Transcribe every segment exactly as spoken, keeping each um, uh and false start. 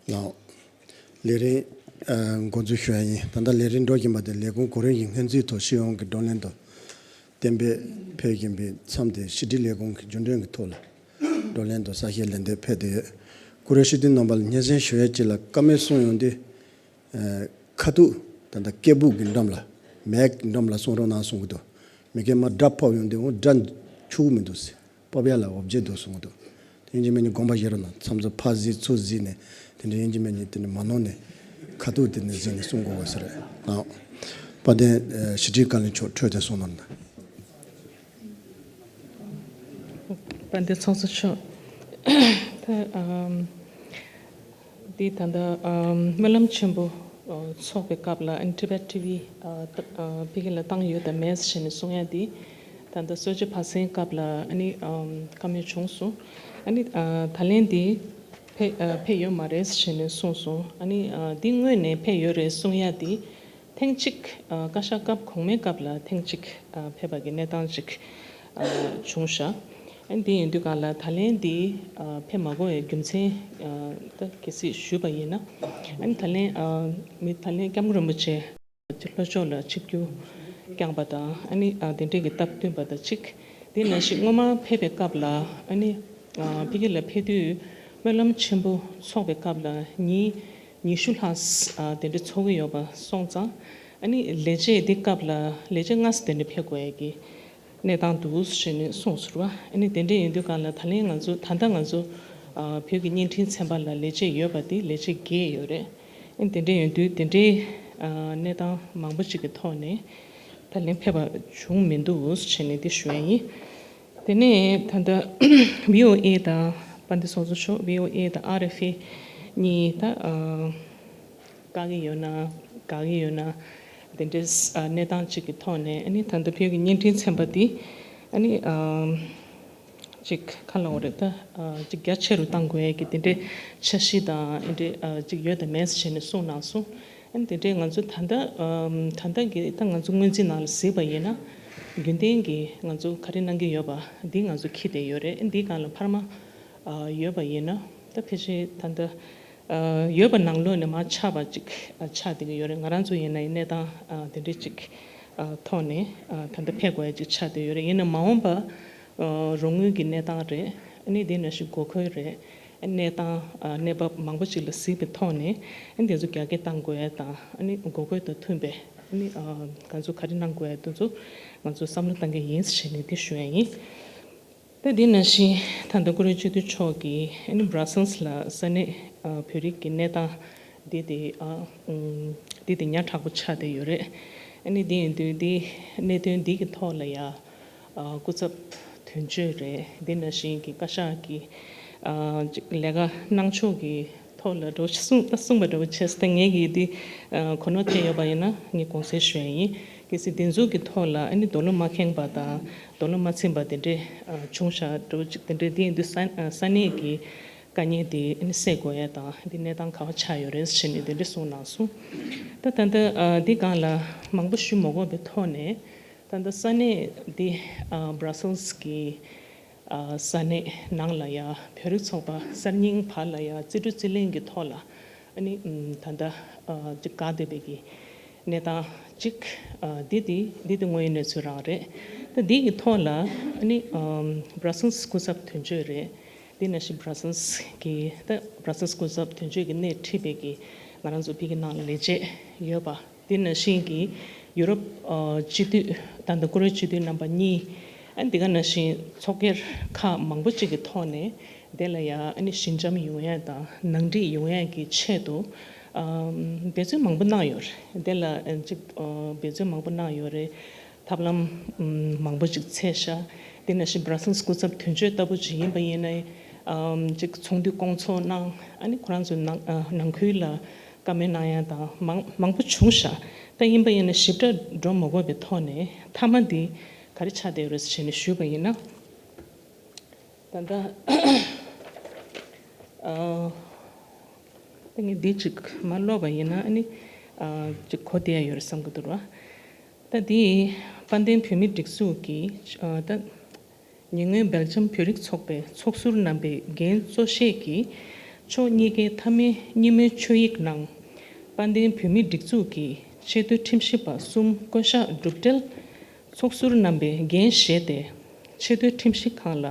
ལགས། ལས་རིམ་ཨ་འགོ་འཛུགས་ཞུ་ཡ་ཡིན། ད་ལྟ་ལས་རིམ་འགྲོ་བཞིན་པ་དེ་ལས་ཁུངས་གོ་རིམ་གྱི་སྔོན་རྩིས་ཐོག་སྤྱི་ཡོངས་ཀྱི་བགྲོ་གླེང་དང་། གཏན་འབེབས་ཕེབས་བཞིན་པའི་མཚམས་དེ་ཕྱི་དྲིལ་ལས་ཁུངས་ཀྱི་རྒྱུན་གྲོན་གྱི་ཐོག་ལ་བགྲོ་གླེང་དང་གསལ་བཤད་ལན་འདེབས་ཕེབས་བསྡད་ཡོད། བཀུར་འོས་སྤྱི་འཐུས་རྣམ་པ་ལ་སྙན་སེང་ཞུ་ཡ་གཅིག་ལ། བཀའ་མོལ་གསུང་ཡོང་དུས། ཨ་ཁ་ཐུག་ད་ལྟ་སྐད་སྦུག་གི་འགྲམ་ལ། མེག་གི་འགྲམ་ལ་གསུང་རོགས་གནང་གསུང་གི་འདུག་མི་སྒེར་མ་སྒྲ་ཕབ་ཡོང་དུས་འོ་སྒྲ་འཆུག་མི་འདུག་ཟེར། ཕབ་ཡ་ལ་འོ་བརྒྱལ་འདུག་གསུང་གི་འདུག་དེ་ཡིན་གཅིག་མིན་གཅིག་དགོངས་པ་བཞེས་རོགས་གནང་། མཚམས་མཚམས་ཕར་གཟིགས་ཚུར་གཟིགས་ནས་དེ་འདྲ་ཡིན་གཅིག་མིན་གཅིག་དེ་ནས་མ་ནོར་ནས་ཁ་ཐུག་དེ་ནས་གཟིགས་ནས་གསུང་དགོས་པ་ཟེར། ཨང་། དཔལ་ལྡན་ཨ་ཕྱི་དྲིལ་བཀའ་བློན་མཆོག་འཕྲོས་དེ་གསུང་གནང་། དཔལ་ལྡན་ཚོགས་གཙོ་མཆོག་ད་ཨམ། འདི་ད་ལྟ་ཨམ་སྨོན་ལམ་ཆེན་པོ་ཨ་ཚོགས་པའི་སྐབས་ལ། ཨ་ནི་Tibet TV ཨ་ད་ཨ་ཕ་གི་ལ་བཏང་ཡོད་དམ་མེད་ཟེར་ནས་གསུང་ཡ་འདི། ད་ལྟ་གསོལ་ཇ་ཕར་ཟིན་སྐབས་ལ་ཨ་ནི་ཨམ་བཀའ་མོལ་བྱུང་སོང་། ཨ་ནི་ཨ་ད་ལན་འདི་ཕེ་ཨ་ཕེབས་ཡོད་མ་རེད་ཟེར་ནས་གསུངས་སོང་། ཨ་ནི་ཨ་འདི་དངོས་ནས་ཕེབས་ཡོད་རེད་གསུང་ཡ་འདི། ཐེངས་གཅིག་ཨ་བཀའ་ཤག་སྐབས་གོང་མའི་སྐབས་ལ་ཐེངས་གཅིག་ཨ་ཕེབས་པ་གི་གནས་སྟངས་གཅིག་ཨ་བྱུང་ཤག་ཨ་ནི་དེ་ཡིན་དུས་ག་ལ་ད་ལན་འདི་ཨ་ཕེབས་མ་དགོས་པའི་རྒྱུ་མཚན་ཨ་ད་གལ་སྲིད་ཞུས་པ་ཡིན་ན། ཨ་ནི་ད་ལན་ཨ་མི་ད་ལན་སྐྱབས་མགོན་རིན་པོ་ཆེ་ཀྱི་ལྷོ་ཕྱོགས་ལ་ཆིབས་བསྒྱུར་བསྐྱངས་པ་དང་། ཨ་ནི་ཨ་དེ་འདྲས་ཀྱི་སྟབས་བསྟུན་པ་དང་གཅིག་དེ་ནང་བཞིན་སྔོན་མ་ཕེབས་པའི་སྐབས་ལ་ཨ་ནི་ཨ་ཕ་གི་ལ་ཕེབས་དུས་སྨོན་ལམ་ཆེན་པོ་ཚོགས་པའི་སྐབས་ལ་ཉིན་ཉི་ཤུ་ལྷག་ཨ་དེ་འདྲ་ཚོགས་ཀྱི་ཡོད་པ་སོང་ཙང་། ཨ་ནི་ལས་བྱེད་འདི་སྐབས་ལ་ལས་བྱེད་སྔ་ས་དེ་འདྲ་ཕེབས་དགོས་ཡ་གི་གནས་སྟངས་འདུག་ཟེར་ནས་གསུངས་སོང་བ། ཨ་ནི་དེ་འདྲ་ཡིན་དུས་ག་ལ་ད་ལན་ང་ཚོ་ད་ལྟ་ང་ཚོ་ཨ་བོད་ཀྱི་བརྙན་འཕྲིན་ཚན་པ་ལ་ལས་བྱེད་ཡོད་པ་དེ་ལས་བྱེད་བརྒྱད་ཡོད་རེད། ཨ་ནི་དེ་འདྲ་ཡིན་དུས་དེ་འདྲའི་ཨ་གནས་སྟངས་མང་པོ་ཅིག་གི་ཐོག་ནས་ད་ལན་ཕེབས་པ་བྱུང་མི་འདུག་ཟེར་ནས་འདི་ཞུ་ཡ་ཡིན། དེ་ནས་ད་ལྟ་བྷི་ཨོ་ཨེ་དང་། དཔལ་ལྡན་ཚོགས་གཙོ་མཆོག་བྷི་ཨོ་ཨེ་དང་ཨར་ཨེཕ་ཨེ་གཉིས་ད་ཨ་དགའ་གི་ཡོད་ན་དགའ་གི་ཡོད་ན་དེ་འདྲའི་ཨ་གནས་སྟངས་གཅིག་གི་ཐོག་ནས། ཨ་ནི་ད་ལྟ་བོད་ཀྱི་བརྙན་འཕྲིན་ཚན་པ་འདི་ཨ་ནི་ཨ་ཅིག་ག་ལབ་དགོས་རེད། ད་ཨ་ཅིག་རྒྱ་ཆེ་རུ་གཏང་དགོས་ཡ་གི་དེ་འདྲའི་འཆར་གཞི་དང་དེ་འདྲའི་ཨ་ཅིག་ཡོད་དམ་མེད་ཟེར་ནས་གསུངས་གནང་སོང་། ཨ་ནི་དེ་འདྲའི་ང་ཚོ་ད་ལྟ་ཨམ་ད་ལྟ་གི་ད་ང་ཚོ་སྔོན་རྩིས་ནང་ལ་གཟིགས་པ་ཡིན་ན། རྒྱུན་ལྡན་གྱི་ང་ཚོ་ག་རེ་གནང་གི་ཡོད་པ་འདི་ང་ཚོ་འཁྱེར་བསྡད་ཡོད་རེད། ཨ་ནི་འདིའི་སྒང་ལ་འཕར་མ་ཨ་ཡོད་པ་ཡིན་ན། ད་ཕལ་ཆེར་ད་ལྟ་ཨ་ཡོད་པ་ནང་ལོགས་ནས་མར་ཆག་པ་ཅིག་ཨ་ཆགས་བསྡད་ཀྱི་ཡོད་རེད། ང་རང་ཚོ་ཡིན་ན་ཡང་གནས་སྟངས་ཨ་དེ་འདྲ་ཅིག་ཨ་ཐོག་ནས་ཨ་ད་ལྟ་ཕེབས་དགོས་ཡ་ཅིག་ཆགས་བསྡད་ཡོད་རེད། ཡིན་ན་མ་འོངས་པ་ཨ་རོགས་དངུལ་གྱི་གནས་སྟངས་རེད། ཨ་ནི་དེ་ནང་བཞིན་དགོས་མཁོ་རེད། ཨ་གནས་སྟངས་ཨ་གནས་བབ་མང་པོ་ཅིག་ལ་གཟིགས་པའི་ཐོག་ནས། ཨ་ནི་དེ་ཚོ་རྒྱ་སྐྱེད་གཏང་དགོས་ཡ་དང་། ཨ་ནི་དགོས་མཁོ་དང་མཐུན་པའི་ཨ་ནི་ཨ་ང་ཚོ་ག་རེ་གནང་དགོས་ཡ་དེ་ཚོ་ང་ཚོ་བསམ་བློ་གཏང་གི་ཡིན་ཟེར་ནས་དེ་ཞུ་ཡ་ཡིན། ད་དེ་ནང་བཞིན་ད་ལྟ་བཀུར་འོས་སྤྱི་འཐུས་མཆོག་གིས་ཨ་ནི་Brussels་ལ་ས་གནས་ཨ་བོད་རིགས་ཀྱི་གནས་སྟངས་འདི་དེ་ཨ་ཨུམ་འདི་དེ་ཉག་ཕྲ་པོ་ཆགས་བསྡད་ཡོད་རེད། ཨ་ནི་དེ་ཡིན་དུས་འདི་གནད་དོན་འདི་གི་ཐོག་ལ་ཡ་ཨ་སྐུ་ཚབ་དོན་གཅོད་རེད། དེ་ནང་བཞིན་གྱི་བཀའ་ཤག་གི་ཨ་ཅིག་ལས་ཀ་གནང་ཕྱོགས་ཀྱི་ཐོག་ལ་འགྲོ་གསུངས་ད་གསུངས་པ་འདྲ་བོ་བྱས་ཏེ། ངས་ཀྱིས་འདི་ཨ་གོ་ནོར་ཐེབས་ཡོད་པ་ཡིན་ན་ངས་དགོངས་སེལ་ཞུ་ཡ་ཡིན། གལ་སྲིད་དེ་ཚོ་གི་ཐོག་ལ་ཨ་ནི་འདོད་བློ་མ་ཁེངས་པ་དང་འདོད་བློ་མ་ཚིམ་པ་དེ་འདྲས་ཨ་བྱུང་ཤག་འགྲོ་ཅིག་དེ་འདྲས་དེ་ཡིན་དུས་ས་ཨ་ས་གནས་ཀྱི་དཀའ་ངལ་དེ་ཨ་ནི་སེལ་དགོས་ཡ་དང་། འདི་གནས་སྟངས་ག་བ་ཆགས་ཡོད་རེད་ཟེར་ནས་དེ་འདྲས་གསུངས་གནང་སོང་། ད་ད་ལྟ་ཨ་འདི་སྒང་ལ་མང་པོ་ཞུ་མ་དགོས་པའི་ཐོག་ནས། ད་ལྟ་ས་གནས་འདི་ཨ་Brussels་གི་ཨ་ས་གནས་ནང་ལ་ཡ་བོད་རིགས་ཚོགས་པ་གསར་རྙིང་བར་ལ་ཡ་རྩིས་སྤྲོད་རྩིས་ལེན་གྱི་ཐོག་ལ་ཨ་ནི་ཨམ་ད་ལྟ་ཨ་ཅིག་བཀག་བསྡད་པའི་གི་གནས་སྟངས་ཅིག་ཨ་འདི་དེ་འདི་དེ་དངོས་ཡོད་གནས་ཚུལ་རང་རེད། ད་འདི་གི་ཐོག་ལ་ཨ་ནི་ཨམ་Brussels་སྐུ་ཚབ་དོན་གཅོད་རེད། འདི་ནང་བཞིན་Brussels་གི་ད་Brussels་སྐུ་ཚབ་དོན་གཅོད་ཀྱི་སྣེ་ཁྲིད་པའི་གི་ང་རང་ཚོ་ཕ་གི་ནང་ལ་ལས་བྱེད་ཡོད་པ། དེ་ནང་བཞིན་གྱི་ཡུ་རོབ་ཨ་སྤྱི་འཐུས་ད་ལྟ་བཀུར་འོས་སྤྱི་འཐུས་རྣམ་པ་གཉིས། ཨ་འདི་ག་ནང་བཞིན་ཚོགས་སྒེར་ཁག་མང་པོ་ཅིག་གི་ཐོག་ནས་དེ་ལ་ཡ་ཨ་ནི་ཞི་འཇམ་ཡོང་ཡ་དང་ནང་འགྲིག་ཡོང་ཡ་གི་ཆེད་དུ་ཨ་འབད་བརྩོན་མང་པོ་གནང་ཡོད་རེད། དེ་ལ་ཨ་ཅིག་ཨ་འབད་བརྩོན་མང་པོ་གནང་ཡོད་རེད། ཐབས་ལམ་ཨམ་མང་པོ་ཅིག་འཚོལ་ཤག་དེ་ནང་བཞིན་Brussels་སྐུ་ཚབ་དོན་གཅོད་ལྟ་བུ་ཅིག་ཡིན་པ་ཡིན་ན་ཨམ་ཅིག་ཚོགས་འདུ་སྐོང་ཚོགས་གནང་། ཨ་ནི་ཁོ་རང་ཚོའི་ནང་ཨ་ནང་ཁུལ་ལ་བཀའ་མོལ་གནང་ཡ་དང་མང་མང་པོ་བྱུང་ཤག་ད་ཡིན་པ་ཡིན་ན་ཞིབ་ཕྲ་འགྲོ་མ་དགོས་པའི་ཐོག་ནས་མཐའ་མ་འདི་ག་རེ་ཆགས་བསྡད་ཡོད་རེད་ཟེར་ནས་ཞུས་པ་ཡིན་ན། ད་ལྟ་ཨ་ད་ངས་འདི་ཅིག་མར་ཀློག་པ་ཡིན་ན་ཨ་ནི་ཨ་ཅིག་གོ་བདེ་ཡ་ཡོད་རེད་བསམ་གྱི་འདུག་ར། ད་འདི་དཔལ་ལྡན་བོད་མིའི་སྒྲིག་འཛུགས་ཀྱི་ཨ་ད་ཉེ་སྔོན་སྦེལ་ཇམ་བོད་རིགས་ཚོགས་པའི་ཚོགས་ཟུར་རྣམ་པའི་འགན་གཙོ་བཞེས་ཀྱིས་ ཕྱོགས་གཉིས་ཀའི་མཐའ་མའི་སྙན་མོལ་ཆོད་ཡིག་ནང་། དཔལ་ལྡན་བོད་མིའི་སྒྲིག་འཛུགས་ཀྱི་ཆེས་མཐོའི་ཁྲིམས་ཞིབ་པ་གསུམ་བསྐོ་གཞག་གྲུབ་འབྲས། ཚོགས་ཟུར་རྣམ་པས་འགན་བཞེས་ཏེ། ཆེས་མཐོའི་ཁྲིམས་ཞིབ་ཁང་ལ་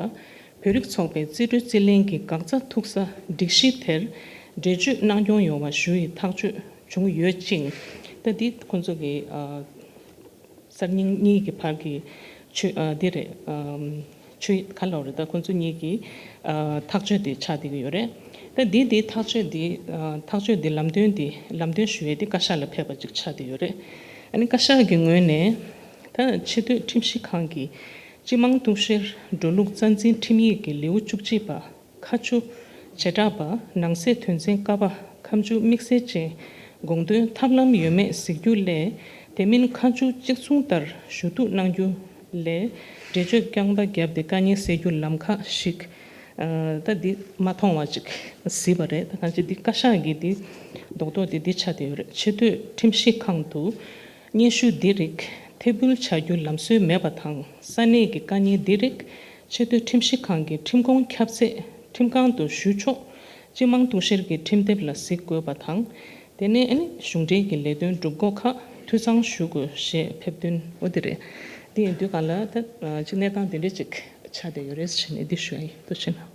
བོད་རིགས་ཚོགས་པའི་རྩིས་སྤྲོད་རྩིས་ལེན་གྱི་འགག་རྩ་ཐུག་ས་སྒྲིག་གཞི་དེར་འགྲེལ་བརྗོད་གནང་སྐྱོང་ཡོང་བ་ཞུ་ཡི་ཐག་གཅོད་བྱུང་ཡོད་ཅིང་། ད་འདི་ཁོང་ཚོ་གི་ཨ། གསར་རྙིང་གཉིས་ཀྱི་བར་གྱི་ཆོས་ཨ། འདི་རེད། ཨམ། ཆོས་ག་ལབ་རེད། ད་ཁོང་ཚོ་གཉིས་ཀྱི་ཨ། ཐག་གཅོད་དེ་ཆགས་བསྡད་ཀྱི་ཡོད་རེད། ད་འདི་འདི་ཐག་གཅོད་འདི་ཨ། ཐག་གཅོད་འདི་ལམ་སྟོན་འདི་ལམ་སྟོན་ཞུ་ཡས་འདི་བཀའ་ཤག་ལ་ཕེབས་པ་ཅིག་ཆགས་བསྡད་ཡོད་རེད། ཨ་ནི་བཀའ་ཤག་གི་ངོས་ནས་ད་ཆེས་མཐོའི་ཁྲིམས་ཞིབ་ཁང་གིས་སྤྱི་དམངས་དུང་ཕྱུར་འགྲོ་ལུགས་རྩ་འཛིན་ཁྲིམས་ཡིག་གི་ལེའུ་བཅུ་གཅིག་པ། ཁ་མཆུ། བྱེ་བྲག་པ། ནང་གསེས་དོན་ཚན་ཀ་པ། ཁ་མཆུ་དམིགས་བསལ་ཅན། དགོངས་དོན་ཐབས་ལམ་ཡོད་མེད་གཟིགས་རྒྱུ་ལས། དེ་མིན་ཁ་མཆུ་གཅིག་མཚུངས་ལྟར་ཞུ་གཏུག་གནང་རྒྱུ་ལས། འགྲེལ་བརྗོད་རྐྱང་པ་བརྒྱབ་སྟེ་དཀའ་ངལ་སེལ་རྒྱུ་ལམ་ཁ་ཞིག་ཨ། ད་འདི་མ་མཐོང་བ་ཅིག་གཟིགས་པ་རེད། ད་གང་ཅི་འདི་བཀའ་ཤག་གི་འདི་རྡོག་རྡོག་འདི་འདི་ཆགས་བསྡད་ཡོད་རེད། ཆེས་མཐོའི་ཁྲིམས་ཞིབ་ཁང་དུ་སྙན་ཞུ་འདི་རིགས་ཐད་འབུལ་བྱ་རྒྱུ་ལམ་སྲོལ་མེད་པ་དང་། ས་གནས་ཀྱི་དཀའ་ངལ་འདི་རིགས་ཆེས་མཐོའི་ཁྲིམས་ཞིབ་ཁང་གི་ཁྲིམས་ཁང་ཁྱབ་ཚད་ཁྲིམས་ཁང་དུ་ཞུ་ཆོག་སྤྱི་དམངས་དུང་ཕྱུར་གྱི་ཁྲིམས་དེབ་ལ་གཟིགས་དགོས་པ་དང་། དེ་ནས་ཨ་ནི་གཞུང་འབྲེལ་གྱི་ལས་དོན་སྒྲུབ་སྒོ་ཁག་འཐུས་ཚང་ཞུ་དགོས་ཞེས་ཕེབས་དོན་འོ་དེ་རེད། དེ་ཡིན་དུས་གང་ལ་ད་ཅིག་གནས་སྟངས་དེ་འདྲ་ཅིག་ཆགས་བསྡད་ཡོད་རེད་ཟེར་ནས་འདི་ཞུ་ཡ་ཡིན། ཐུགས་རྗེ་གནང་།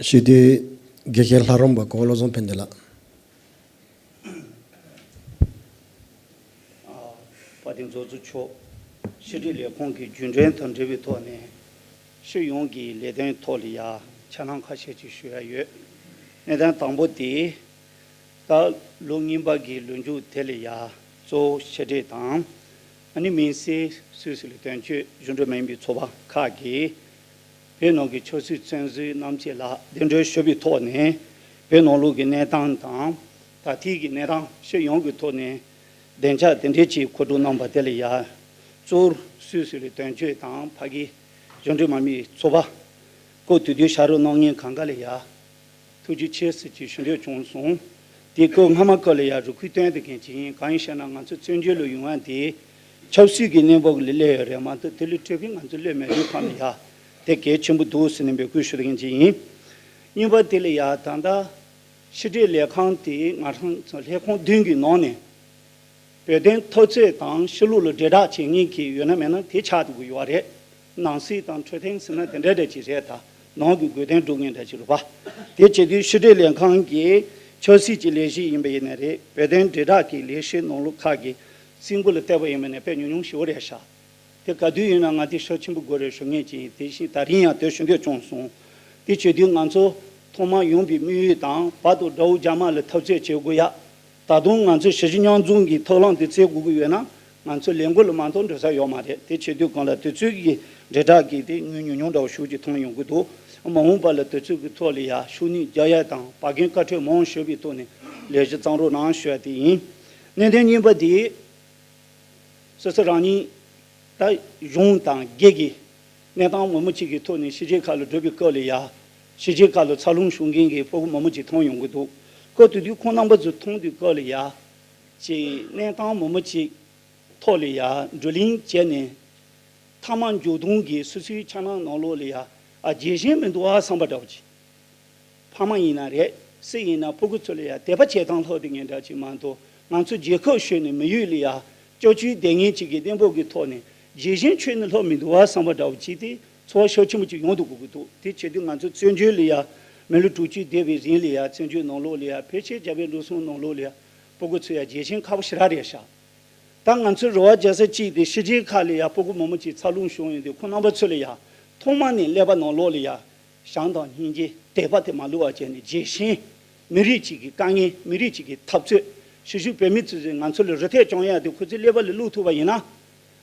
ཞི་བདེའི་དགེ་རྒན་ལྷ་རམས་པ་གོ་བློ་བཟང་ཕན་བདེ་ལགས། དཔལ་ལྡན་ཚོགས་གཙོ་མཆོག་ཕྱི་དྲིལ་ལས་ཁུངས་ཀྱི་རྒྱུན་འབྲེལ་དང་འབྲེལ་བའི་ཐོག་ནས་སྤྱི་ཡོངས་ཀྱི་ལས་དོན་ཐོག་ལ་ཡ་ཆ་ནང་ཁ་ཤས་ཅིག་ཞུ་ཡ་ཡོད། གནད་དོན་དང་པོ་དེ་ད་ལོ་རྙིང་པ་གི་ལོ་མཇུག་དེ་ལ་ཡ་གཙོ་བོ་ཕྱི་དྲིལ་དང་ཨ་ནི་མིང་སྲིད་སུད་སི་ལ་དོན་གཅོད་གཞུང་འབྲེལ་མ་ཡིན་པའི་ཚོགས་པ་ཁག་གིས་བོད་ནང་གི་ཆབ་སྲིད་བཙོན་ཟུར་རྣམས་ཀྱི་ལ་གདན་འདྲེན་ཞུས་པའི་ཐོག་ནས་བོད་ནང་ལོགས་ཀྱི་གནས་སྟངས་དང་ད་ཐེངས་ཀྱི་གནས་སྟངས་སྤྱི་ཡོངས་ཀྱི་ཐོག་ནས་བདེ་འཇགས་དེ་འདྲའི་ཅིག་མཁོ་སྒྲུབ་གནང་པ་དེ་ལ་ཡ་གཙོ་བོར་སུད་སི་ལ་དོན་གཅོད་དང་ཕ་གི་གཞུང་འབྲེལ་མ་ཡིན་པའི་ཚོགས་པ་སྐོར་དུས་དུས་ཕྱག་རོགས་གནང་མཁན་གང་ག་ལ་ཡ། ཐུགས་རྗེ་ཆེ་ཟེར་གྱི་ཞུ་འདོད་བྱུང་སོང་། དེ་སྐོར་སྔ་མ་སྐོར་ལ་ཡང་རུ་ཁུལ་བཏོན་དེ་མཁན་ཅིག་ཡིན། གང་ཡིན་ཞེ་ན་ང་ཚོ་བཙན་བྱོལ་ལ་ཡོང་ཡ་དེ་ཆབ་སྲིད་ཀྱི་གནས་བབ་ལ་སླེབས་ཡོད་རེད་མ་གཏོགས་དེ་ལས་འཕྲོས་པའི་ང་ཚོ་སླེབས་མེད་དུས་ཁམས་ལ་ཡ་དེ་གལ་ཆེན་པོ་འདུག་ཟེར་ནས་འབོད་སྐུལ་ཞུ་དེ་མཁན་ཅིག་ཡིན། གཉིས་པ་དེ་ལ་ཡ་ད་ལྟ་ཕྱི་དྲིལ་ལས་ཁང་དེ་ང་རང་ཚོ་ལྷན་ཁང་བདུན་གྱི་ནང་ནས། བོད་དོན་འཐབ་རྩོད་དང་ཕྱི་ལོགས་ལ་དྲིལ་བསྒྲགས་བྱེད་མཁན་གྱི་ཡོད་ན་མེད་ན་དེ་ཆགས་འདུག་གི་ཡོད་རེད། ནང་སྲིད་དང་འཕྲོད་བསྟེན་ཟེར་ན་དེ་འདྲ་འདྲ་ཅིག་རེད། ད་ནང་གི་དགོས་དོན་སྒྲུབ་མཁན་འདྲ་ཅིག་རེད་པ། དེ་བྱེད་དུས་ཕྱི་དྲིལ་ལས་ཁང་གི་ཆབ་སྲིད་ཀྱི་ལས་གཞི་ཡིན་པ་ཡིན་ན་རེད། བོད་དོན་དྲིལ་བསྒྲགས་ཀྱི་ལས་གཞི་ནང་ལོགས་ཁག་གི་སེམས་ཁུར་ལ་བལྟས་པ་ཡིན་པ་ན་དཔེ་ཉུང་ཉུང་ཞེ་པོ་རེད་ཤག་དེ་ག་དུས་ཡིན་ན་ང་དེ་ཤུགས་ཆེན་པོ་དགོས་རེད་ཞུ་མཁན་ཅིག་ཡིན། དེ་བཞིན་ད་རིང་ཡང་དེ་ཞུ་འདོད་བྱུང་སོང་། དེ་བྱེད་དུས་ང་ཚོ་ཐོག་མར་ཡོང་པའི་དམིགས་ཡུལ་དང་བར་དུ་དགྲ་བོ་རྒྱ་དམར་ལ་འཐབ་རྩོད་བྱེད་དགོས་ཡ། ད་དུང་ང་ཚོས་ཞི་བདེ་མཉམ་འཛོམས་ཀྱི་ཐབས་ལམ་དེ་བཙལ་དགོས་ཀྱི་ཡོད་ན་ང་ཚོ་ལས་འགུལ་ལ་མ་གཏོགས་འགྲོ་ས་ཡོད་མ་རེད། དེ་བྱེད་དུས་གང་ལ་དུས་ཚོད་ཀྱི་དྲིལ་བསྒྲགས་ཀྱི་དེ་དངུལ་ཉུང་ཉུང་འདྲ་བོ་ཞིག་ཅིག་མཐོང་ཡོང་གི་འདུག་མ་འོངས་པ་ལ་དུས་ཚོད་ཀྱི་ཐོག་ལ་ཡ་ཤུགས་སྣོན་རྒྱག་ཡ་དང་བར་གྱི་བཀའ་འཁྲོལ་མང་ཞུས་པའི་ཐོག་ནས་ལས་གཞི་བརྩམ་རོགས་གནང་ཞུ་ཡ་དེ་ཡིན། གནད་དོན་གཉིས་པ་དེ། སོ་སོ་རང་ཉིད་ད་གཞུང་དང་སྒེར་གྱི་གནས་སྟངས་མང་པོ་ཅིག་གི་ཐོག་ནས་ཕྱི་རྒྱལ་ཁག་ལ་འགྲོ་བའི་སྐབས་ལ་ཡ། ཕྱི་རྒྱལ་ཁག་ལ་འཚར་ལོངས་བྱུང་མཁན་གྱི་ཕྲུ་གུ་མང་པོ་ཅིག་མཐོང་ཡོང་གི་འདུག་སྐབས་དེ་དུས་ཁོང་རྣམ་པ་ཚོ་མཐོང་དུས་སྐབས་ལ་ཡ། ཅིག་གནས་སྟངས་མང་པོ་ཅིག་ཐོག་ལ་ཡ་བགྲོ་གླེང་བྱས་ནས། མཐའ་མ་མཇུག་སྡོམ་གྱི་སོ་སོའི་ཆ་ནང་ནང་ལོགས་ལ་ཡ། ཨ་རྒྱལ་ཞེན་མི་འདུག་ཨ་བསམ་པ་འདྲ་བོ་ཅིག་ཕ་མ་ཡིན་ན་རེད། སུ་ཡིན་ན་ཕྲུ་གུ་ཚོ་ལ་ཡང་དད་པ་བྱེད་སྟངས་ལྷག་དེ་ངན་འདྲ་ཅིག་མ་གཏོགས་ང་ཚོ་རྒྱལ་ཁབ་ཤོར་ནས་མི་ཡུལ་ལ་ཡང་སྐྱབས་བཅོལ་བསྡད་མཁན་ཅིག་གི་གནས་བབ་ཀྱི་ཐོག་ནས་རྒྱལ་ཞེན་ཁྱོན་ནས་ལྷག་མི་འདུག་བ་བསམ་པ་འདྲ་བོ་ཅིག་དེ་ཚོར་བ་ཤུགས་ཆེན་པོ་ཅིག་ཡོང་འདུག་དགོས་ཀྱི་འདུག་དེ་བྱེད་དུས་ང་ཚོ་བཙན་བྱོལ་ལ་ཡང་མི་ལོ་དྲུག་ཅུ་འདས་པའི་རིང་ལ་ཡང་བཙན་བྱོལ་ནང་ལོགས་ལ་ཡང་ཕལ་ཆེར་རྒྱ་བལ་འབྲུག་གསུམ་ནང་ལོགས་ལ་ཡང་ཕྲུ་གུ་ཚོ་ཡང་རྒྱལ་ཞེན་ཁ་པོ་ཞེ་དྲག་རེད་ཤག་ད་ང་ཚོའི་རེ་བ་རྒྱག་ས་གཅིག་དེ་ཕྱི་རྒྱལ་ཁག་ལ་ཡང་ཕྲུ་གུ་མང་པོ་ཅིག་འཚར་ལོངས་བྱུང་ཡོང་དུས་ཁོང་རྣམ་པ་ཚོ་ལ་ཡང་ཐོག་མ་ནས་ཀླད་པ་ནང་ལོགས་ལ་ཡང་བྱམས་དང་སྙིང་རྗེ་དད་པ་དེ་མ་ལུས་པ་བྱས་ནས་རྒྱལ་ཞེན། མི་རིགས་གཅིག་གི་དཀའ་ངལ། མི་རིགས་གཅིག་གི་འཐབ་རྩོད། གཞིས་བཞུགས་བོད་མི་ཚོས་ང་ཚོ་ལ་རེ་ཐག་བཅང་ཡ་དེ་ཁོ་ཚོའི་ཀླད་པ་ལ་བླུག་ཐུབ་པ་ཡིན་ན།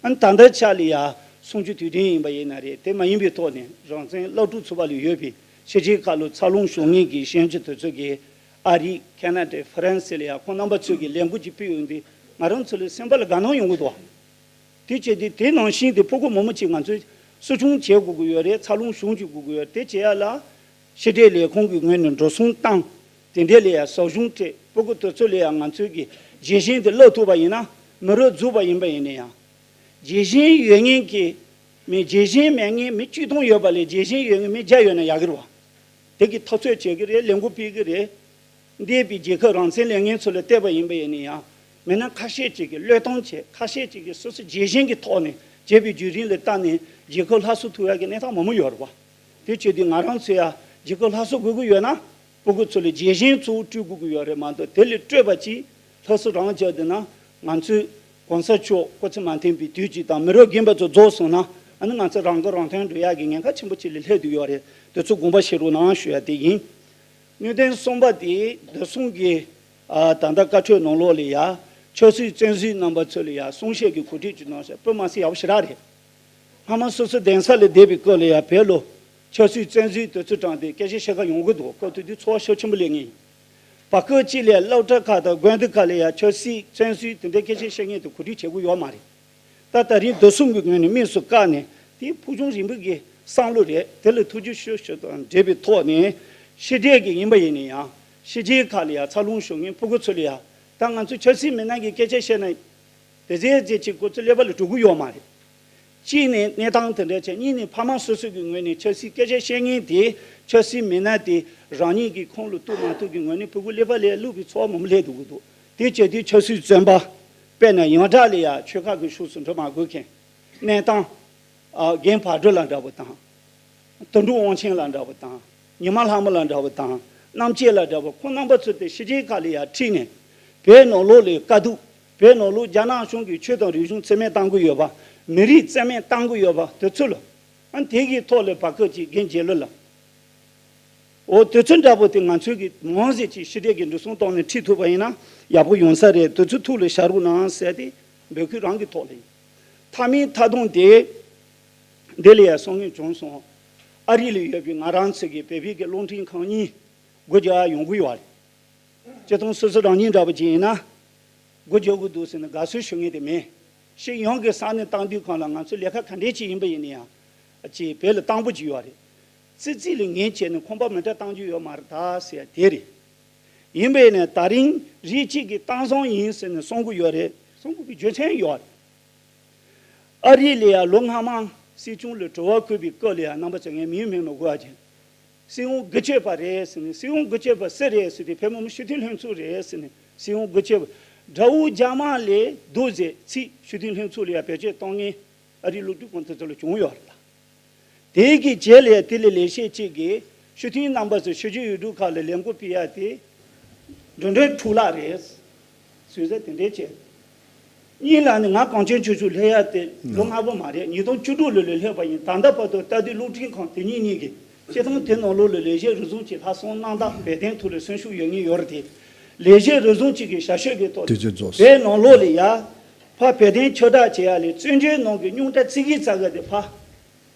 ཨ་ནི་ད་ལྟ་ཆ་ལ་ཡང་གསུམ་བཅུ་དུས་དྲན་ཡིན་པ་ཡིན་ན་རེད། དེ་མ་ཡིན་པའི་ཐོག་ནས་རང་བཙན་སློབ་ཕྲུག་ཚོགས་པ་ལ་ཡོད་པའི་ཕྱི་རྒྱལ་ཁག་ལ་འཚར་ལོངས་བྱུང་མཁན་གྱི་གཞོན་སྐྱེས་དེ་ཚོ་གིས་ཨ་རི། ཁེ་ན་ཌ། ཧྥ་རན་སི་ལ་ཡང་ཁོང་རྣམ་པ་ཚོས་ཀྱི་ལས་འགུལ་ཅིག་སྤེལ་ཡོང་དུས་ང་རང་ཚོ་ལ་སེམས་པ་ལ་དགའ་སྣང་ཡོང་གི་འདུག་དེ་བྱས་ཏེ་དེ་ནང་བཞིན་དེ་ཕྲུ་གུ་མང་པོ་ཅིག་ང་ཚོས་གསོ་སྐྱོང་བྱེད་དགོས་ཀྱི་ཡོད་རེད། འཚར་ལོངས་བྱུང་བཅུག་དགོས་ཀྱི་ཡོད་རེད། དེ་བྱེད་ཡ་ལ་ཕྱི་དྲིལ་ལས་ཁུངས་ཀྱི་ངོས་ནས་འགྲོ་སོང་བཏང་། དེ་འདྲས་ལ་ཡང་ཟབ་སྦྱོང་སྤྲད། ཕྲུ་གུ་དེ་ཚོ་ལ་ཡང་ང་ཚོས་ཀྱི་རྒྱལ་ཞེན་དེ་བསླབ་ཐུབ་པ་ཡིན་ན་མི་རབས་རྫོགས་པ་ཡིན་པ་ཡིན་ན་ཡང་། རྒྱལ་ཞེན་ཡོད་མཁན་གྱི་མི། རྒྱལ་ཞེན་མེད་མཁན་མི་བཅུ་སྟོང་ཡོད་པ་ལས་རྒྱལ་ཞེན་ཡོད་མཁན་མི་བརྒྱ་ཡོད་ན་ཡག་གི་རེད་བ། དེ་གི་འཐབ་རྩོད་བྱེད་ཀྱི་རེད། ལས་འགུལ་སྤེལ་གྱི་རེད། འདས་པའི་རྒྱལ་ཁབ་རང་བཙན་ལས་འགུལ་ཚོ་ལ་བལྟས་པ་ཡིན་པ་ཡིན་ན་ཡང་། མི་སྣ་ཁ་ཤས་ཅིག་གིས་བློས་གཏོང་བྱས། ཁ་ཤས་ཅིག་གིས་སོ་སོ་རྒྱལ་ཞེན་གྱི་ཐོག་ནས་བྱས་པའི་བརྒྱུད་རིམ་ལ་བལྟས་ནས་རྒྱལ་ཁབ་སླར་གསོ་ཐུབ་ཡག་གི་གནས་སྟངས་མང་པོ་ཡོད་རེད་བ། དེ་བྱས་དུས་ང་རང་ཚོས་ཡང་རྒྱལ་ཁབ་སླར་གསོ་དགོས་ཀྱི་ཡོད་ན། སྤུ་གུ་ཚོ་ལ་རྒྱལ་ཞེན་གཙོ་བོ་སྤྲོད་དགོས་ཀྱི་ཡོད་རེད་མ་གཏོགས། དེ་ལས་སྤྲོད་པ་ཅིག་ལྷག་བསམ་རང་བྱས་བསྡད་ན། ང་ཚོས་གོང་ས་མཆོག་སྐུ་ཚེ་མ་ཐེག་པའི་དུས་ཅིག་དང་། མི་རབས་རྒན་པ་ཚོ་རྫོགས་སོང་ན། ཨ་ནི་ང་ཚོ་རང་མགོ་རང་ཐོན་འགྲོ་ཡག་གི་ཉེན་ཁ་ཆེན་པོ་ཅིག་ལ་སླེབས་བསྡད་ཡོད་རེད། དེ་ཚོ་དགོངས་པ་བཞེས་རོགས་གནང་ཞུ་ཡ་དེ་ཡིན། གནད་དོན་གསུམ་པ་དེ། བདེ་སྲུང་གི་ཨ་ད་ལྟ་བཀའ་ཁྲོལ་ནང་ལོགས་ལ་ཡ། ཆབ་སྲིད་བཙོན་ཟུར་རྣམ་པ་ཚོ་ལ་ཡ་གསུང་བཤད་ཀྱི་གོ་སྒྲིག་ཅིག་གནང་ཟེར། དཔེ་མ་སྲིད་ཡག་པོ་ཞེ་དྲག་རེད། སྔ་མ་སོ་སོ་གདན་ས་ལ་བསྡད་པའི་སྐབས་ལ་ཡ་བོད་ལ་ཆབ་སྲིད་བཙོན་ཟུར་དེ་ཚོ་དྲངས་ཏེ་སྐད་ཆ་བཤད་ག་ཡོང་གི་འདུག་སྐབས་དེ་དུས་ཚོར་བ་ཤུགས་ཆེན་པོ་སླེབས་ངེས་ཡིན། བར་སྐབས་གཅིག་ལ་སློབ་གྲྭ་ཁག་དང་དགོན་སྡེ་ཁག་ལ་ཡ་ཆབ་སྲིད་བཙོན་ཟུར་དེ་འདྲའི་སྐད་ཆ་བཤད་མཁན་དེ་གོ་སྒྲིག་བྱེད་དགོས་ཡོད་མ་རེད། ད་ད་རིང་བདེ་སྲུང་གི་ངོས་ནས་དམིགས་སུ་བཀར་ནས། དེ་ཕུགས་རྒྱང་རིང་པོ་གི་བསམ་བློ་རེད། དེ་ལ་ཐུགས་རྗེ་ཆེ་ཞུ་དང་འབྲེལ་བའི་ཐོག་ནས། ཕྱི་རྒྱལ་གྱི་ཡིན་པ་ཡིན་ན་ཡང་། ཕྱི་རྒྱལ་ཁག་ལ་ཡ་འཚར་ལོངས་བྱུང་མཁན་སྤུ་གུ་ཚོ་ལ་ཡ། ད་ང་ཚོ་ཆབ་སྲིད་མི་སྣ་གི་སྐད་ཆ་བཤད་ན། དེ་ཟེར་ཟེར་ཅིག་ཁོ་ཚོ་ཀླད་པ་ལ་འགྲོ་གི་ཡོད་མ་རེད། གཅིག་ནས་གནས་སྟངས་དེ་འདྲ་བྱས། གཉིས་ནས་ཕ་མ་སོ་སོ་གི་ངོས་ནས་ཆབ་སྲིད་སྐད་ཆ་བཤད་མཁན་དེ། ཆབ་སྲིད་མི་སྣ་དེ་རང་ཉིད་ཀྱི་ཁོངས་ལ་གཏུག་མ་གཏུག་གི་ངོས་ནས་སྤུ་གུ་ཀླད་པ་ལ་བླུགས་པའི་ཚོར་བ་མང་པོ་སླེབས་འདུག་གི་འདུག་དེ་བྱས་དུས་ཆབ་སྲིད་བཙོན་པ། དཔེར་ན་ཡོངས་གྲགས་ལ་ཡ་ཆོལ་ཁ་གི་ཕྱོགས་སུ་འགྲོ་མ་དགོས་མཁན། གནས་སྟངས། ཨ། རྒན་བག་གྲོ་ལགས་འདྲ་པོ་དང་། དོན་གྲུབ་དབང་ཆེན་ལགས་འདྲ་པོ་དང་། ཉི་མ་ལྷ་མོ་ལགས་འདྲ་པོ་དང་། རྣམ་རྒྱལ་ལགས་འདྲ་པོ། ཁོང་རྣམ་པ་ཚོ་དེ་ཕྱི་རྒྱལ་ཁག་ལ་ཡ་ཁྲིད་ནས། བོད་ནང་ལོགས་ལ་དཀའ་སྡུག་བོད་ནང་ལོགས་རྒྱ་ནག་གཞུང་གིས་ཆོས་དང་རིག་གཞུང་བཙན་མེད་བཏང་གི་ཡོད་པ། མི་རིགས་བཙན་མེད་བཏང་གི་ཡོད་པ་དེ་ཚོ་ལ། ཨ། དེ་གི་ཐོག་ལ་བར་སྐབས་ཅིག་རྒན་རྒྱལ་ལོ་ལགས། འོ། དེ་ཚོ་འདྲ་པོ་དེ་ང་ཚོའི་གི་མང་ཟེར་ཅིག་ཕྱི་རྒྱལ་གྱི་འགྲོ་སོང་གཏོང་ནས་ཁྲིད་ཐུབ་པ་ཡིན་ན་ཡག་པོ་ཡོང་ས་རེད། དེ་ཚོ་ཐུགས་ལ་བཞག་རོགས་གནང་ཟེར་ཏེ་འབོད་སྐུལ་རང་གི་ཐོག་ལ་ཡིན། མཐའ་མའི་མཐའ་སྡོམ་དེ། འདི་ལ་ཡ་གསུང་མཁན་བྱུང་སོང་། ཨ་རི་ལ་ཡོད་པའི་ང་རང་ཚོ་གི་བོད་པའི་གི་རླུང་འཕྲིན་ཁང་གཉིས་སྒོ་རྒྱག་ཡོང་གི་ཡོད་རེད། སྤྱིར་བཏང་སོ་སོ་རང་ཉིད་འདྲ་པོ་ཅིག་ཡིན་ན། སྒོ་རྒྱག་དགོས་འདུག་ཟེར་ནས་དགའ་བསུ་ཞུ་མཁན་དེ་མེད། སྤྱིར་ཡོངས་ཀྱི་ས་གནས་སྟངས་འདི་སྒང་ལ་ང་ཚོ་ལས་ཀ་ག་འདྲས་ཅིག་ཡིན་པ་ཡིན་ན་ཡང་། ཅིག་བོད་ལ་བཏང་པོ་ཅིག་ཡོད་རེད། ཙི་ཙི་ལ་ངས་བྱས་ནས་ཁང་པ་མི་འདྲ་བཏང་རྒྱུ་ཡོད་མ་རེད་ད་ཟེར་ཡ་དེ་རེད། ཡིན་པས་ན་ད་རིང་རིགས་གཅིག་གིས་བཏང་བཟང་ཡིན་ཟེར་ནས་གསུང་གི་ཡོད་རེད། གསུང་དགོས་པའི་རྒྱུ་མཚན་ཡོད་རེད། ཨ་རི་ལ་ཡ་ལོ་སྔ་མ་སྲིད་སྐྱོང་ལ་དྲི་བ་བཀོད་པའི་སྐབས་ལ་ཡ། རྣམ་པ་ཚོ་ངས་མིང་སྨོས་མི་དགོས་པ་བྱས། སྲིད་དབང་འགུལ་སྐྱོད་པ་རེད་ཟེར་ནས། སྲིད་དབང་འགུལ་སྐྱོད་པ་སུ་རེད་ཟེར་དུས་བོད་མི་མང་སྤྱི་འཐུས་ལྷན་ཚོགས་རེད་ཟེར་ནས། སྲིད་དབང་འགུལ་སྐྱོད་པ། དགྲ་བོ་རྒྱ་དམར་ལས་སྡུག་ཟེར་ཚིག་སྤྱི་འཐུས་ལྷན་ཚོགས་ལ་ཡ་བེད་སྤྱོད་གཏོང་མཁན་ཨ་རིའི་སློབ་ཕྲུག་ཁོང་ཚོ་ཚོ་ལ་བྱུང་ཡོད་རེད་ལ། དེ་གི་རྗེས་ལ་དེ་ལས་ལས་བྱེད་ཅིག་གིས་སྤྱི་འཐུས་རྣམ་པ་ཚོ་ཕྱི་རྒྱལ་ཡུལ་གྲུ་ཁག་ལ་ལས་འགུལ་སྤེལ་ཡ་དེ་འགྲོ་གྲོན་འཕྲོ་བརླག་རེད། ཟེར་ཟེར་དེ་འདྲས་བྱས། གཉིས་ལ་ནི་ང་གངས་ཅན་ཆོས་ཚོགས་སླེབས་ཡ་དེ་ལོ་ལྔ་པོ་མ་རེད། ཉིས་སྟོང་བཅུ་དྲུག་ལོ་ལ་སླེབས་པ་ཡིན། ད་ལྟ་བར་དུ་ལྟ་དུས་རླུང་འཕྲིན་ཁང་དེ་གཉིས་གཉིས་ཀྱིས་སྤྱིར་བཏང་དེ་ནང་ལོགས་ལ་ལས་བྱེད་རེ་ཟུང་ཅིག་ལྷག་བསམ་རྣམ་དག་བོད་དོན་ཐོག་ལ་སེམས་ཤུགས་ཡོད་མཁན་ཡོད་རེད་དེ། ལས་བྱེད་རེ་ཟུང་ཅིག་གིས་ཞབས་ཞུ་གི་ཐོག་དུས་ཚོད་རྫོགས་སོང་། བོད་ནང་ལོགས་ལ་ཡ་ཕར་བོད་དོན་ཁྱབ་བསྒྲགས་བྱེད་ཡ་ལ་བཙན་བྱོལ་ནང་གི་རྙོག་དྲ་ཙི་གེ་ཙ་གེ་དེ་ཕར་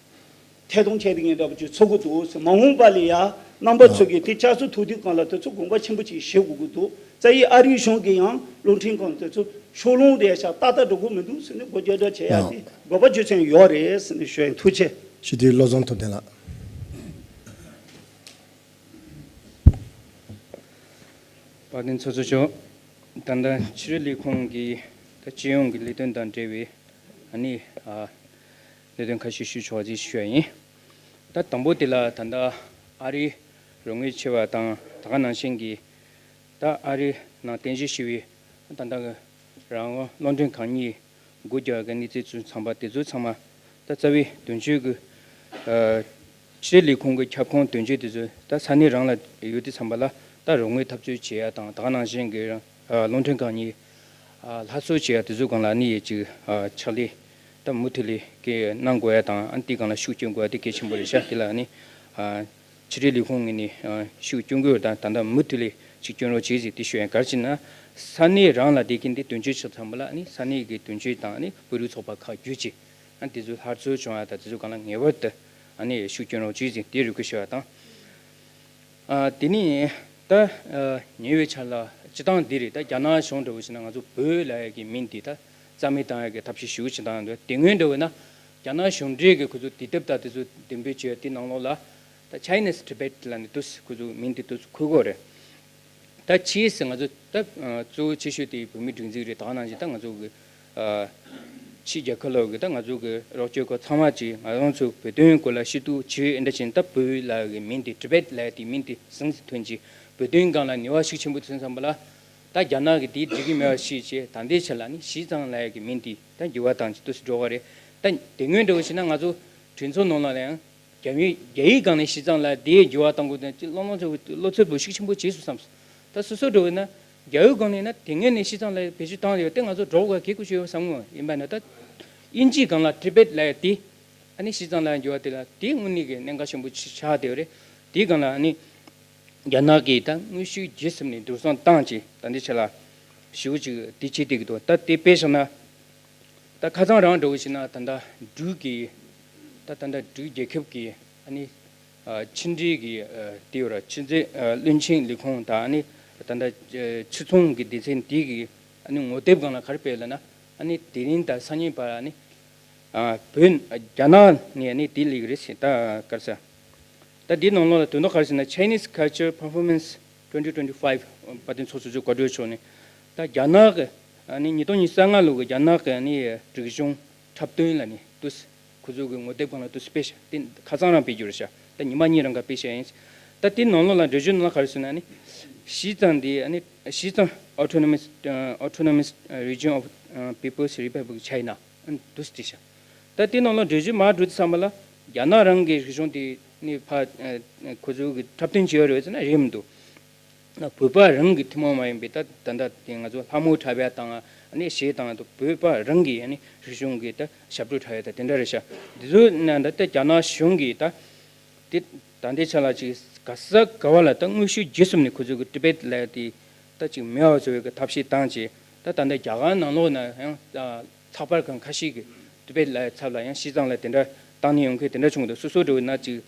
ཐད་གཏོང་བྱས་ཏེ་ངས་འདྲ་པོ་ཅིག་ཚོར་གི་འདུག་ཟེར། མ་འོངས་པ་ལ་ཡ་རྣམ་པ་ཚོ་གིས་དེ་བསྐྱར་གསོ་ཐུབ་དུས་སྒང་ལ་དེ་ཚོ་དགོངས་པ་ཆེན་པོ་ཅིག་བཞེས་དགོས་ཀྱི་འདུག་རྩ་བའི་ཨ་རིའི་གཞུང་གིས་ཡང་རླུང་འཕྲིན་ཁང་དེ་ཚོ་ཕྱོགས་ལྷུང་རེད་ཤག་ཏག་ཏག་འགྲོ་གི་མི་འདུག་ཟེར་ནས་སྒོ་རྒྱག་འདྲ་བྱེད་ཡ་དེ་དགོས་པ་རྒྱུ་མཚན་ཡོད་རེད་ཟེར་ནས་ཞུ་ཡིན། ཐུགས་རྗེ་ཆེ། སྤྱི་འཐུས་བློ་བཟང་ཐུབ་བསྟན་ལགས། དཔལ་ལྡན་ཚོགས་གཙོ་མཆོག་ད་ལྟ་ཕྱི་དྲིལ་ལས་ཁུངས་ཀྱི་ད་སྤྱི་ཡོངས་ཀྱི་ལས་དོན་དང་འབྲེལ་བའི་ཨ་ནི་ཨ་ལས་དོན་ཁ་ཤས་ཞུ་ཆོག་ཅེས་ཞུ་ཡ་ཡིན། ད་དང་པོ་དེ་ལ་ད་ལྟ་ཨ་རིའི་རོགས་དངུལ་ཆེ་བ་དང་། ད་ག་ནང་བཞིན་གྱི་ད་ཨ་རིའི་ནང་རྟེན་གཞི་བྱས་པའི་ད་ལྟ་གི་རང་དབང་རླུང་འཕྲིན་ཁང་གཉིས་སྒོ་རྒྱག་གི་གནས་ཚུལ་ཚུན་ཚང་པ་དེ་ཚོ་ཚང་མ་ད་རྩ་བའི་དོན་གཅོད་ཀྱི་ཨ་ཕྱི་དྲིལ་ལས་ཁུངས་ཀྱི་ཁྱབ་ཁོངས་དོན་གཅོད་དེ་ཚོ་ད་ས་གནས་རང་ལ་ཡོད་དུས་ཙམ་པ་ལ་ད་རོགས་དངུལ་ཐབས་འཚོལ་བྱེད་ཡ་དང་། ད་ག་ནང་བཞིན་གྱི་ཨ་རླུང་འཕྲིན་ཁང་གཉིས་ཨ་སླར་གསོ་བྱེད་ཡ་དེ་ཚོའི་སྒང་ལ་ནི་ཡེ་ཅིག་ཨ་ཕྱག་ལས་ད་མུ་མཐུད་ལས་ཀྱི་གནང་དགོས་ཡ་དང་། ཨ་དེའི་སྒང་ལ་ཤུགས་སྐྱོན་དགོས་ཡ་དེ་གལ་ཆེན་པོ་རེད་ཤག་དེ་ལ་ནི་ཨ་ཕྱི་དྲིལ་ལས་ཁུངས་ངོས་ནས་ཨ་ཤུགས་སྐྱོན་དགོས་དང་། ད་ལྟ་མུ་མཐུད་ལས་ཅིག་སྐྱོན་རོགས་བྱེད་ཟེར་དེ་ཞུ་ཡ། ག་རེ་བྱས་ན་ས་གནས་རང་ལ་བསྡད་མཁན་དེ་དོན་གཅོད་ཆགས་ཙམ་པ་ལ་ནི་ས་གནས་ཀྱི་དོན་གཅོད་དང་ནི་བོད་རིགས་ཚོགས་པ་ཁག་བརྒྱུད་ཅིག་ཨ་དེ་ཚོ་སླར་གསོ་བྱུང་ཡ་དང་། དེ་ཚོ་སྒང་ལ་ངེས་པར་དུ་ཨ་ནི་ཤུགས་སྐྱོན་རོགས་བྱེད་ཟེར་དེ་རེ་སྐུལ་ཞུ་བ་དང་། ཨ་དེ་ནས་ད་ཨ་ཉེ་བའི་ཆར་ལ་སྤྱིར་བཏང་འདི་རེད། ད་རྒྱ་ནག་གཞུང་འདྲ་བོ་བྱས་ན་ང་ཚོ་བོད་ལབ་ཡ་གི་མིང་འདི་ད་རྩ་མེད་བཏང་ཡ་གི་ཐབས་ཤེས་ཞེ་པོ་ཅིག་བཏང་འདུག་དེ་སྔོན་འདྲ་བོ་ན་རྒྱ་ནག་གཞུང་འབྲེལ་གྱི་ཁོ་ཚོ་དུས་དེབ་དང་དེ་ཚོ་འདོན་སྤེལ་བྱས་ཡ་དེ་ནང་ལོགས་ལ་ད་Chinese Tibet ལབ་ནས་དུས་ཁོ་ཚོ་མིང་དེ་དུས་འཁོད་ཀྱི་ཡོད་རེད། ད་ཕྱིས་སུ་ང་ཚོ་ད་ཨ་གཙོ་བོ་ཆེ་ཤོས་དེ་བོད་མིའི་སྒྲིག་འཛུགས་རེད། ད་ག་ནང་བཞིན་ད་ང་ཚོ་གི་ཨ་ ཕྱི་རྒྱལ་ཁབ་ལ་གི་ད་ང་ཚོ་གི་རོགས་སྐྱོར་ཁོ་ཚང་མ་ཅིག་ང་རང་ཚོ་བོད་དོན་སྐོར་ལ་ཤེས་རྟོགས་བྱེད་འདྲ་ཅིག་ད་བོད་ལ་གི་མིང་དེ་ཊི་བེཊ་ལ་དེ་མིང་དེ་ཟིང་ཟིང་ཐོན་ཅིག་བོད་དོན་སྒང་ལ་ནུས་པ་ཤུགས་ཆེན་པོ་ཐོན་བསམ་པ་ལ། ད་རྒྱ་ནག་གི་དེ་འགྲིག་གི་མེད་པ་ཤེས་བྱས་ད་ལྟའི་ཆ་ལ་ནི་ཞི་ཙང་ལའི་གི་མིང་དེ་ད་འགྱུར་བ་བཏང་ཅིག་ཏུ་སུ་འགྲོ་བ་རེད། ད་དེ་སྔོན་འདྲ་བོ་ཞིག་ན་ང་ཚོ་གྲོས་ཚོགས་ནང་ལ་ཡང་རྒྱ་མི་རྒྱ་ཡིག་སྒང་ནས་ཞི་ཙང་ལའི་དེ་འགྱུར་བ་གཏང་དགོས་དོན་ཅིག་བློ་ལོང་ཚོ་བློ་ཚོད་པོ་ཤུགས་ཆེན་པོ་བྱས་སོང་བསམ་སོང་། ད་སོ་སོ་འགྲོ་བས་ན་རྒྱ་ཡིག་སྒང་ནས་ན་དེ་སྔོན་ནས་ཞི་ཙང་ལའི་བེད་སྤྱོད་བཏང་ཡོད་དེ་ང་ཚོ་འགྲོ་དགོས་གལ་ཁུ་ཆེ་ཡོད་བསམ་ངོ་། ཡིན་པ་ན་ད་དབྱིན་ཇིའི་སྒང་ལ་ཊི་བེཊ་ལའི་དེ་ཨ་ནི་ཞི་ཙང་ལའི་འགྱུར་བ་དེ་ལ་དེ་དངོས་གནས་ཀྱི་གནད་འགག་ཆེན་པོ་ཆགས་བསྡད་ཡོད་རེད། དེའི་སྒང་ལ་ཨ་ནི། རྒྱ་ནག་གིས་ད་དངོས་ཤུགས་ཇི་ཙམ་ནས་འདུ་སང་བཏང་ཅིག་ད་འདི་ཆ་ལ་ཞུ་ཅིག་དེ་བྱེད་དེ་གི་འདུག་ད་དེ་དཔེ་བཞག་ན་ད་ཁ་སང་རང་འགྲོ་བ་ཞིག་ན་ད་ད་འབྲུག་གི་ད་ད་ད་འབྲུག་རྒྱལ་ཁབ་ཀྱི་ཨ་ནི་ཕྱི་འབྲེལ་གྱི་དེ་ཡོད་ར་ཕྱི་འབྲེལ་བློན་ཆེན་ལས་ཁུངས་དང་ཨ་ནི་ད་ད་ཕྱི་ཚོང་གི་སྡེ་ཚན་དེ་གི་ཨ་ནི་ངོ་དེབ་སྒང་ལ་ག་རེ་སྤེལ་ལ་ན་ཨ་ནི་དེ་རིང་ད་སང་ཉིན་བར་ཨ་ནི། ཨ་བོད་རྒྱ་ནག་ནས་ནི་དེ་ལེགས་རེད་ཟེར་ད་ག་རེ་ཟེར། ད་འདི་ནང་ལོགས་ལ་དོན་དག་ག་རེ་ཟེར་ན་Chinese Culture Performance twenty twenty-five པ་དེ་ཚོགས་གཙོ་གོ་སྒྲོལ་མཆོག་ནས་ད་རྒྱ་ནག་གི་ཨ་ནི་ཉིས་སྟོང་ཉི་ཤུ་རྩ་ལྔ་ལོ་གི་རྒྱ་ནག་གི་ཨ་ནི་རིག་གཞུང་འཁྲབ་སྟོན་ལ་ནི་དུས་ཁོ་ཚོ་གི་ངོ་དེབ་སྒང་ལ་དུས་སྤེལ་ཤག་དེ་ཁ་སང་རང་སྤེལ་རྒྱུ་རེད་ཤག་ད་ཉི་མ་གཉིས་རང་ག་སྤེལ་ཤག་ཡིན། ད་དེ་ནང་ལོགས་ལ་འགྲེལ་བརྗོད་ནང་ལ་ག་རེ་ཟེར་ན་ནི་ཞི་ཙང་དེ་ཨ་ནི་ཞི་ཙང་Autonomous Autonomous Region of People's Republic China ཨ་ནི་དུས་དེ་ཤག་ད་དེ་ནང་ལ་འགྲེལ་བརྗོད་མར་འགྲོ་དུས་ཙམ་པ་ལ་རྒྱ་ནག་རང་གི་རིག་གཞུང་དེ་ནི་ཕ་ཁོ་ཚོ་གི་འཁྲབ་སྟོན་བྱས་ཡོད་རེད་ཟེར་ན་རེད་མི་འདུག་ན་བོད་པ་རང་གི་ཐུན་མོང་མ་ཡིན་པའི་ད་ད་ད་དེ་ང་ཚོ་ལྷ་མོ་འཁྲབ་ཡ་དང་ཨ་ནི་གཞས་དང་བོད་པ་རང་གི་ཨ་ནི་རིག་གཞུང་གི་ད་ཞབས་བྲོ་འཁྲབ་ཡ་ད་དེ་འདྲ་རེད་ཤག་འདི་ཚོ་ན་ད་ད་རྒྱ་ནག་གཞུང་གི་ད་དེ་ད་ལྟའི་ཆ་ལ་ཅིག་ག་ས་ག་བ་ལ་ད་དངོས་ཤུགས་ཇི་ཙམ་ནས་ཁོ་ཚོ་གི་ཊི་བེཊ་ལ་དེ་ད་ཅིག་མེད་པ་བཟོ་བའི་གི་ཐབས་ཤེས་བཏང་བྱས་ད་ད་ལྟ་རྒྱ་གར་ནང་ལོགས་ན་ཡང་ཚགས་པར་ཁང་ཁ་ཤས་ཀྱིས་ཊི་བེཊ་ལ་ཚབ་ལ་ཡང་ཞི་ཙང་ལ་དེ་འདྲ་བཏང་ནས་ཡོང་མཁན་དེ་འདྲ་བྱུང་འདུག་སོ་སོ་འགྲོ་བའི་ན་ཅིག་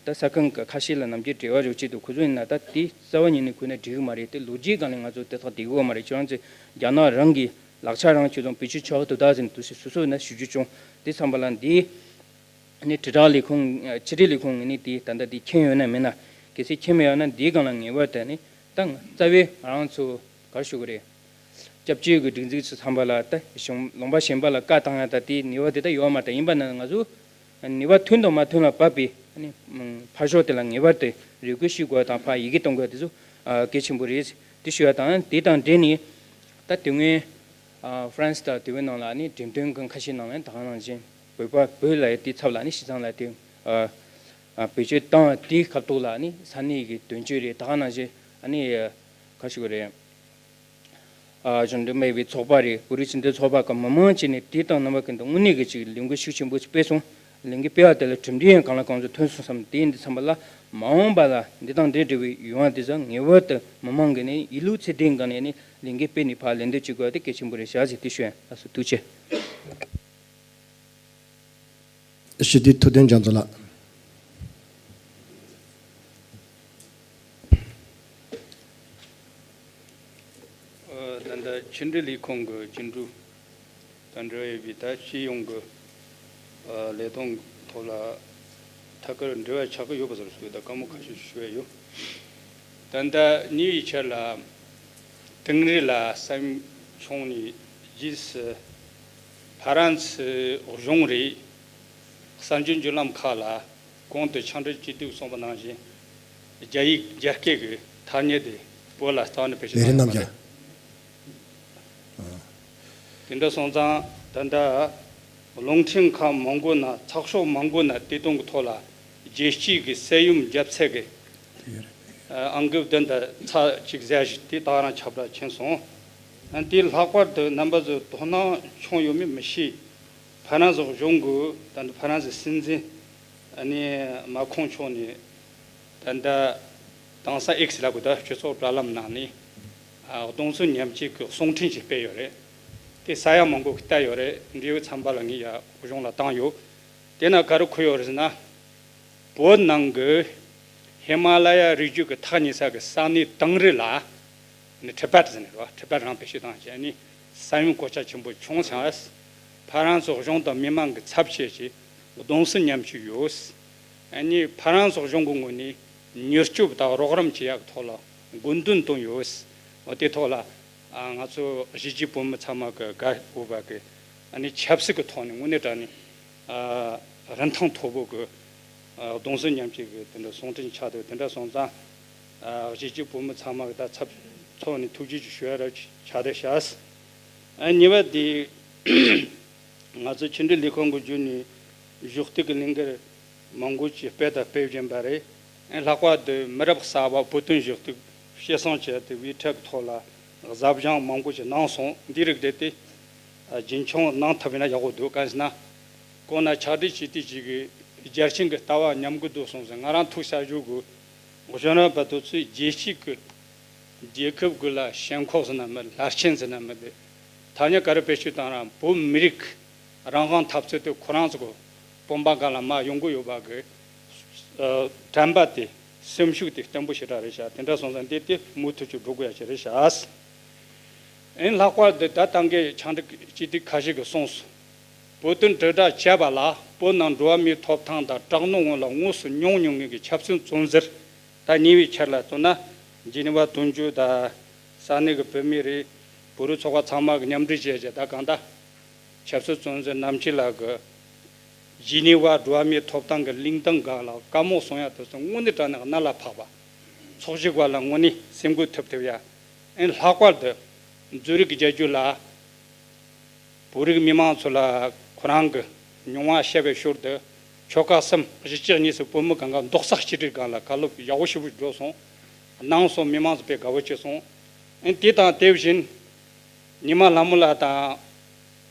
ད་ས་ཁང་གི་ཁ་ཤས་ལ་ནམ་རྒྱུན་འབྲེལ་བ་རོགས་བྱེད་དུ་ཁོ་ཚོ་ཡིན་ན་ད་དེ་རྩ་བ་ཉིད་ནས་གོ་ན་འགྲིག་གི་མ་རེད་དེ་ལོ་རྒྱུས་སྒང་ནས་ང་ཚོ་དེ་དག་བསྡད་དགོས་མ་རེད། ཁྱོད་རང་ཚོས་རྒྱ་ནག་རང་གི་ལག་ཆ་རང་ཁྱོད་ཚོ་བེད་སྤྱོད་ཆོག་ཏུ་ད་ཟིན་དུ་སོ་སོ་ཡིན་ན་ཞུ་རྒྱུ་བྱུང་དེ་བསམ་པ་ལ་འདི། ནི་དྲིལ་བསྒྲགས་ལས་ཁུངས་ཕྱི་དྲིལ་ལས་ཁུངས་ངོས་ནས་དེ་ད་ལྟ་དེ་མཁྱེན་ཡོད་ན་མིན་ན་གལ་སྲིད་མཁྱེན་མེད་ཡོད་ན་འདིའི་སྒང་ལ་ངེས་པར་དུ་ནི་ད་རྩ་བའི་ང་རང་ཚོ་ག་རེ་ཞུ་གི་རེད། སྐྱབས་བཅོལ་གྱི་སྒྲིག་འཛུགས་ཚོ་ཚང་པ་ལ་ད་གཞུང་ལུང་པ་གཞན་པ་ལ་བཀའ་བཏང་ཡ་ད་དེ་ནུས་པ་དེ་ད་ཡོད་མ་རེད། ཡིན་པ་ན་ང་ཚོ་ནུས་པ་ཐོན་དང་མ་ཐོན་ལ་བབས་པའི་ནི་ཕར་ཕྱོགས་དེ་ལ་ངེས་པར་དུ་རེ་སྐུལ་ཞུ་དགོས་དང་ཕར་ཡི་གེ་གཏོང་དགོས་དེ་ཚོ་གལ་ཆེན་པོ་རེད། དེ་ཞུ་ཡ་དང་དེ་དང་འབྲེལ་ནས་ད་དེ་སྔོན། ཨ་ཧྥ་རན་སི་དང་དེ་བའི་ནང་ལ་ནི་འགྲེམས་སྟོན་ཁང་ཁ་ཤས་ནང་ལ་ད་ག་ནང་བཞིན་བོད་པ་བོད་ལ་ཡ་དེ་ཚབ་ལ་ནི་ཞི་ཙང་ལ་དེ་ཨ་ཨ་བེད་སྤྱོད་བཏང་བ་དེའི་ཁ་ཐུག་ལ་ནི་ས་གནས་ཀྱི་དོན་གཅོད་རེད། ད་ག་ནང་བཞིན་ཨ་ནི་ཁ་ཤས་རེད། ཨ་གཞུང་འབྲེལ་མེད་པའི་ཚོགས་པ་རེད། བོད་རིགས་སྤྱི་མཐུན་ཚོགས་པ་ག་མང་མང་བྱས་ནས་དེ་དང་རྣམ་པ་ཀུན་ཏུ་དངོས་གནས་ཀྱི་ཅིག་ལས་འགུལ་ཤུགས་ཆེན་པོ་ཞིག་སྤེལ་སོང་། ལས་འགུལ་སྤེལ་བ་དེ་ལ་གྲུབ་འབྲས་ཡང་གང་ལ་གང་འཚམ་ཐོན་སོང་བསམ་དེ་ཡིན་དུས་ཙམ་པ་ལ་མ་འོངས་པ་ལ་འདི་དང་འདི་འབྲེལ་བའི་ཡོང་བ་དེ་ཚོ་ངེས་པར་དུ་མི་མང་གི་ནི་ཡིད་ལུགས་ཚད་ལྡན་སྒང་ནས་ནི་ལས་འགུལ་སྤེལ་ནས་ཕར་ལན་འདེབས་བྱེད་དགོས་པ་དེ་གལ་ཆེན་པོ་རེད་ཤག་ཟེར་དེ་ཞུ་ཡ་ཡིན། ལགས་སོ་ཐུགས་རྗེ་ཆེ། ཞི་བདེ་ཐུབ་བསྟན་རྒྱ་མཚོ་ལགས། ཨ་ད་ལྟ་ཕྱི་འབྲེལ་ལས་ཁུངས་ཀྱི་རྒྱུན་དྲུག་དང་འབྲེལ་བ་ཡོད་པའི་ད་སྤྱི་ཡོངས་ཀྱི་ཨ་ལས་དོན་ཐོག་ལ་ཐད་ཀར་འབྲེལ་བ་ཆགས་ཀྱི་ཡོད་པ་ཟེར་སྲོལ་ད་བཀའ་མོལ་ཁ་ཤས་ཞུ་ཡ་ཡོད། ད་ལྟ་ཉེ་བའི་ཆར་ལ་དིང་རི་ལ་ས་ཡོམ་བྱུང་ནས་རྗེས་སུ་ཕ་རན་སི་གཞུང་རེད་གསར་འགྱུར་བརྒྱུད་ལམ་ཁག་ལ། གོང་དུ་ཕྱག་འབྲེལ་གྱི་དུས་གསུངས་པ་ནང་བཞིན་རྒྱ་ཡིག་རྒྱ་སྐད་ཀྱི་ཐ་སྙད་དེ་བོད་ལ་རྩ་བ་ནས་བེད་སྤྱོད་ལེ་རིན་གཏོང་རྣམ་ཡོད་པ་རེད། དེ་འདྲ་སོང་ཙང་ད་ལྟ་རླུང་འཕྲིན་ཁང་མང་པོ་ན་ཚགས་ཤོག་མང་པོ་ན་དེ་དོན་གྱི་ཐོག་ལ་རྒྱལ་སྤྱིའི་གི་ས་ཡོམ་བརྒྱབ་ཚད་ཀྱི་ཨང་ཀི་བདུན་དང་ཚེག་གཅིག་ཟེར་ཞིག་དེ་ད་རང་ཁྱབ་བསྒྲགས་ཕྱིན་སོང་། དེ་ལྷག་པར་དུ་རྣམ་པ་ཚོས་དོ་སྣང་བྱུང་ཡོད་མེད་མི་ཤེས། ཕ་རན་སི་གཞུང་གིས་ད་ལྟ་ཕ་རན་སི་སྲིད་འཛིན་ཨ་ནི་མ་ཁོང་མཆོག་ནས་ད་ལྟ་དེང་སང་ཨེག་སི་ལབ་དགོས་ད་སྤྱི་ཚོགས་དྲ་ལམ་ནང་ནས་ཨ་གདུང་སེམས་མཉམ་སྐྱེད་ཀྱི་གསུང་འཕྲིན་ཞིག་སྤེལ་ཡོད་རེད། དེ་ས་ཡ་མང་པོ་གིས་བལྟས་ཡོད་རེད། འབྲེལ་ཡོད་ཚན་པ་ལ་ངས་ཡ་གཞུང་ལ་བཏང་ཡོད། དེ་ན་ག་རེ་འཁོད་ཡོད་རེད་ཟེར་ན། བོད་ནང་གི་ཧི་མ་ལ་ཡ་རི་རྒྱུད་ཀྱི་ཐག་ཉེ་ས་གི་ས་གནས་དིང་རི་ལ་ནི་ཊི་བེཊ་ཟེར་ནས་རེད་བ། ཊི་བེཊ་རང་བེད་སྤྱོད་བཏང་བྱས་ནས་ས་ཡོམ་གོད་ཆག་ཆེན་པོ་བྱུང་ཙང་ཕ་རན་སི་གཞུང་དང་མི་མང་གི་ཚབ་བྱས་ཀྱི་གདུང་སེམས་མཉམ་སྐྱེད་ཡོད། ཨ་ནི་ཕ་རན་སི་གཞུང་གི་ངོས་ནས་མྱུར་སྐྱོབ་དང་རོགས་རམ་བྱེད་ཡག་གི་ཐོག་ལ་དགོས་འདུན་བཏོན་ཡོད། འོ་དེ་ཐོག་ལ་ཨ་ང་ཚོ་གཞིས་བྱེས་བོད་མི་ཚང་མ་གི་དགའ་འོས་པ་གི་ ཨ་ནི་ཆབ་སྲིད་ཀྱི་ཐོག་ནས་དངོས་གནས་དྲང་གནས་ཨ་རིན་ཐང་མཐོ་པོ་གི་ཨ་གདུང་སེམས་མཉམ་སྐྱེད་ཀྱི་དེ་འདྲ་གསུང་འཕྲིན་ཆགས་འདུག་དེ་འདྲ་སོང་ཙང་ཨ་གཞིས་བྱེས་བོད་མི་ཚང་མ་གི་ད་ཚབ་ཚོགས་ནས་ཐུགས་རྗེ་ཆེ་ཞུ་ཡ་ར་ཆགས་བསྡད་ཤག་ཨ་གཉིས་པ་དེ། ང་ཚོ་ཕྱི་འབྲེལ་ལས་ཁུངས་ཀྱི་བརྒྱུད་ནས་གཞོགས་འདེགས་ཀྱི་ལས་འགུལ་མང་པོ་ཅིག་སྤེལ་དང་སྤེལ་བཞིན་པ་རེད། ལྷག་པར་དུ་མི་རབས་གསར་པ་བོད་དོན་གཞོགས་འདེགས་སྤྱི་བསང་བྱས་ཏེ་ཝེ་ཁྲལ་གྱི་ཐོག་ལ་གཟབ་སྦྱོང་མང་པོ་ཞིག་གནང་སོང་། འདིའི་རིགས་དེ་དེ་རྒྱུན་འཁྱོངས་གནང་ཐུབ་ཡིན་ན་ཡག་པོ་འདུག་གང་ཟེར་ན། གོང་ན་ཕྱག་བྲིས་བྱས་དུས་ཅིག་གི་རྒྱལ་སྤྱིའི་གི་ལྟ་བ་ཉམས་རྒུད་འགྲོ་སོང་ཟེར། ང་རང་ཐུག་ས་བཞུགས་དགོས། གཞོན་ནུ་བར་དུ་ཚོས་རྒྱལ་སྤྱིའི་གི་རྒྱལ་ཁབ་ཀུན་ལ་ཞེན་ཁོག་ཟེར་ན་མི་འདུག་བླ་ཆེན་ཟེར་ན་མི་འདུག་ཐ་སྙད་ག་རེ་བེད་སྤྱོད་བཏང་ར་བོད་མི་རིགས་རང་དབང་འཐབ་རྩོད་དེ་ཁོ་རང་ཚོ་གི་དཔུང་པ་སྒང་ལ་མར་ཡོང་གི་ཡོད་པ་གི་ཨ་དྲན་པ་དེ་སེམས་ཤུགས་དེ་བརྟན་པོ་ཞེ་དྲག་རེད་ཤག་དེ་འདྲ་སོང་ཙང་འདི་དེ་མུ་མཐུད་ཅིག་འགྲོ་དགོས་ཡ་ཅིག་རེད་ཤག་ཨེ་ལྷག་པར་དུ་ད་ལྟ་གི་ཕྱག་བྲིས་སྤྱི་འཐུས་ཁ་ཤས་ཀྱིས་གསུངས་སོང་། བོད་དོན་དྲིལ་བསྒྲགས་བྱས་པ་ལ་བོད་ནང་འགྲོ་བ་མིའི་ཐོབ་ཐང་དང་དྲག་གནོན་སྔོན་ལ་དངོས་སུ་མྱོང་མྱོང་མཁན་གྱི་ཆབ་སྲིད་བཙོན་ཟུར། ད་ཉེ་བའི་ཆར་ལ་མཚོན་ན་ཇི་ནི་ཝ་དོན་གཅོད་དང་ས་གནས་ཀྱི་བོད་མི་རེད། བོད་རིགས་ཚོགས་པ་ཚང་མ་གི་མཉམ་འབྲེལ་བྱས་བྱས་ད་གང་ལྟར་ཆབ་སྲིད་བཙོན་ཟུར་རྣམ་བཅུ་ལ་གི་ཇི་ནི་ཝ་འགྲོ་བ་མིའི་ཐོབ་ཐང་གི་གླེང་སྟེགས་སྒང་ལ་བཀའ་མོལ་གསུང་ཡ་དེ་ཚོ་དངོས་གནས་དྲང་གནས་གནད་ལ་འཕགས་པ། ཚོགས་ཞུགས་པ་ལ་དངོས་གནས་སེམས་འགུལ་ཐེབས་ཐེབས་ཡ། ཨེ་ལྷག་པར་དུ་ཛུ་རིག་རྒྱལ་རྒྱུད་ལ། བོད་རིགས་མི་མང་ཚོ་ལ་ཁོ་རང་གི་མྱོང་བ་བཤད་པའི་ཞོར་དུ་ཆོལ་ཁ་གསུམ་གཞིས་བྱེས་གཉིས་སུ་བོད་མི་གང་ག་རྡོག་རྩ་གཅིག་སྒྲིལ་སྒང་ལ་བཀའ་སློབ་ཡག་པོ་ཞེ་པོ་བརྒྱབ་སོང་། གནང་སོང་། མི་མང་ཚོ་དཔེ་དགའ་པོ་བྱས་སོང་། ཨེ་དེ་དང་དེ་བཞིན་ཉི་མ་ལྷ་མོ་ལགས་དང་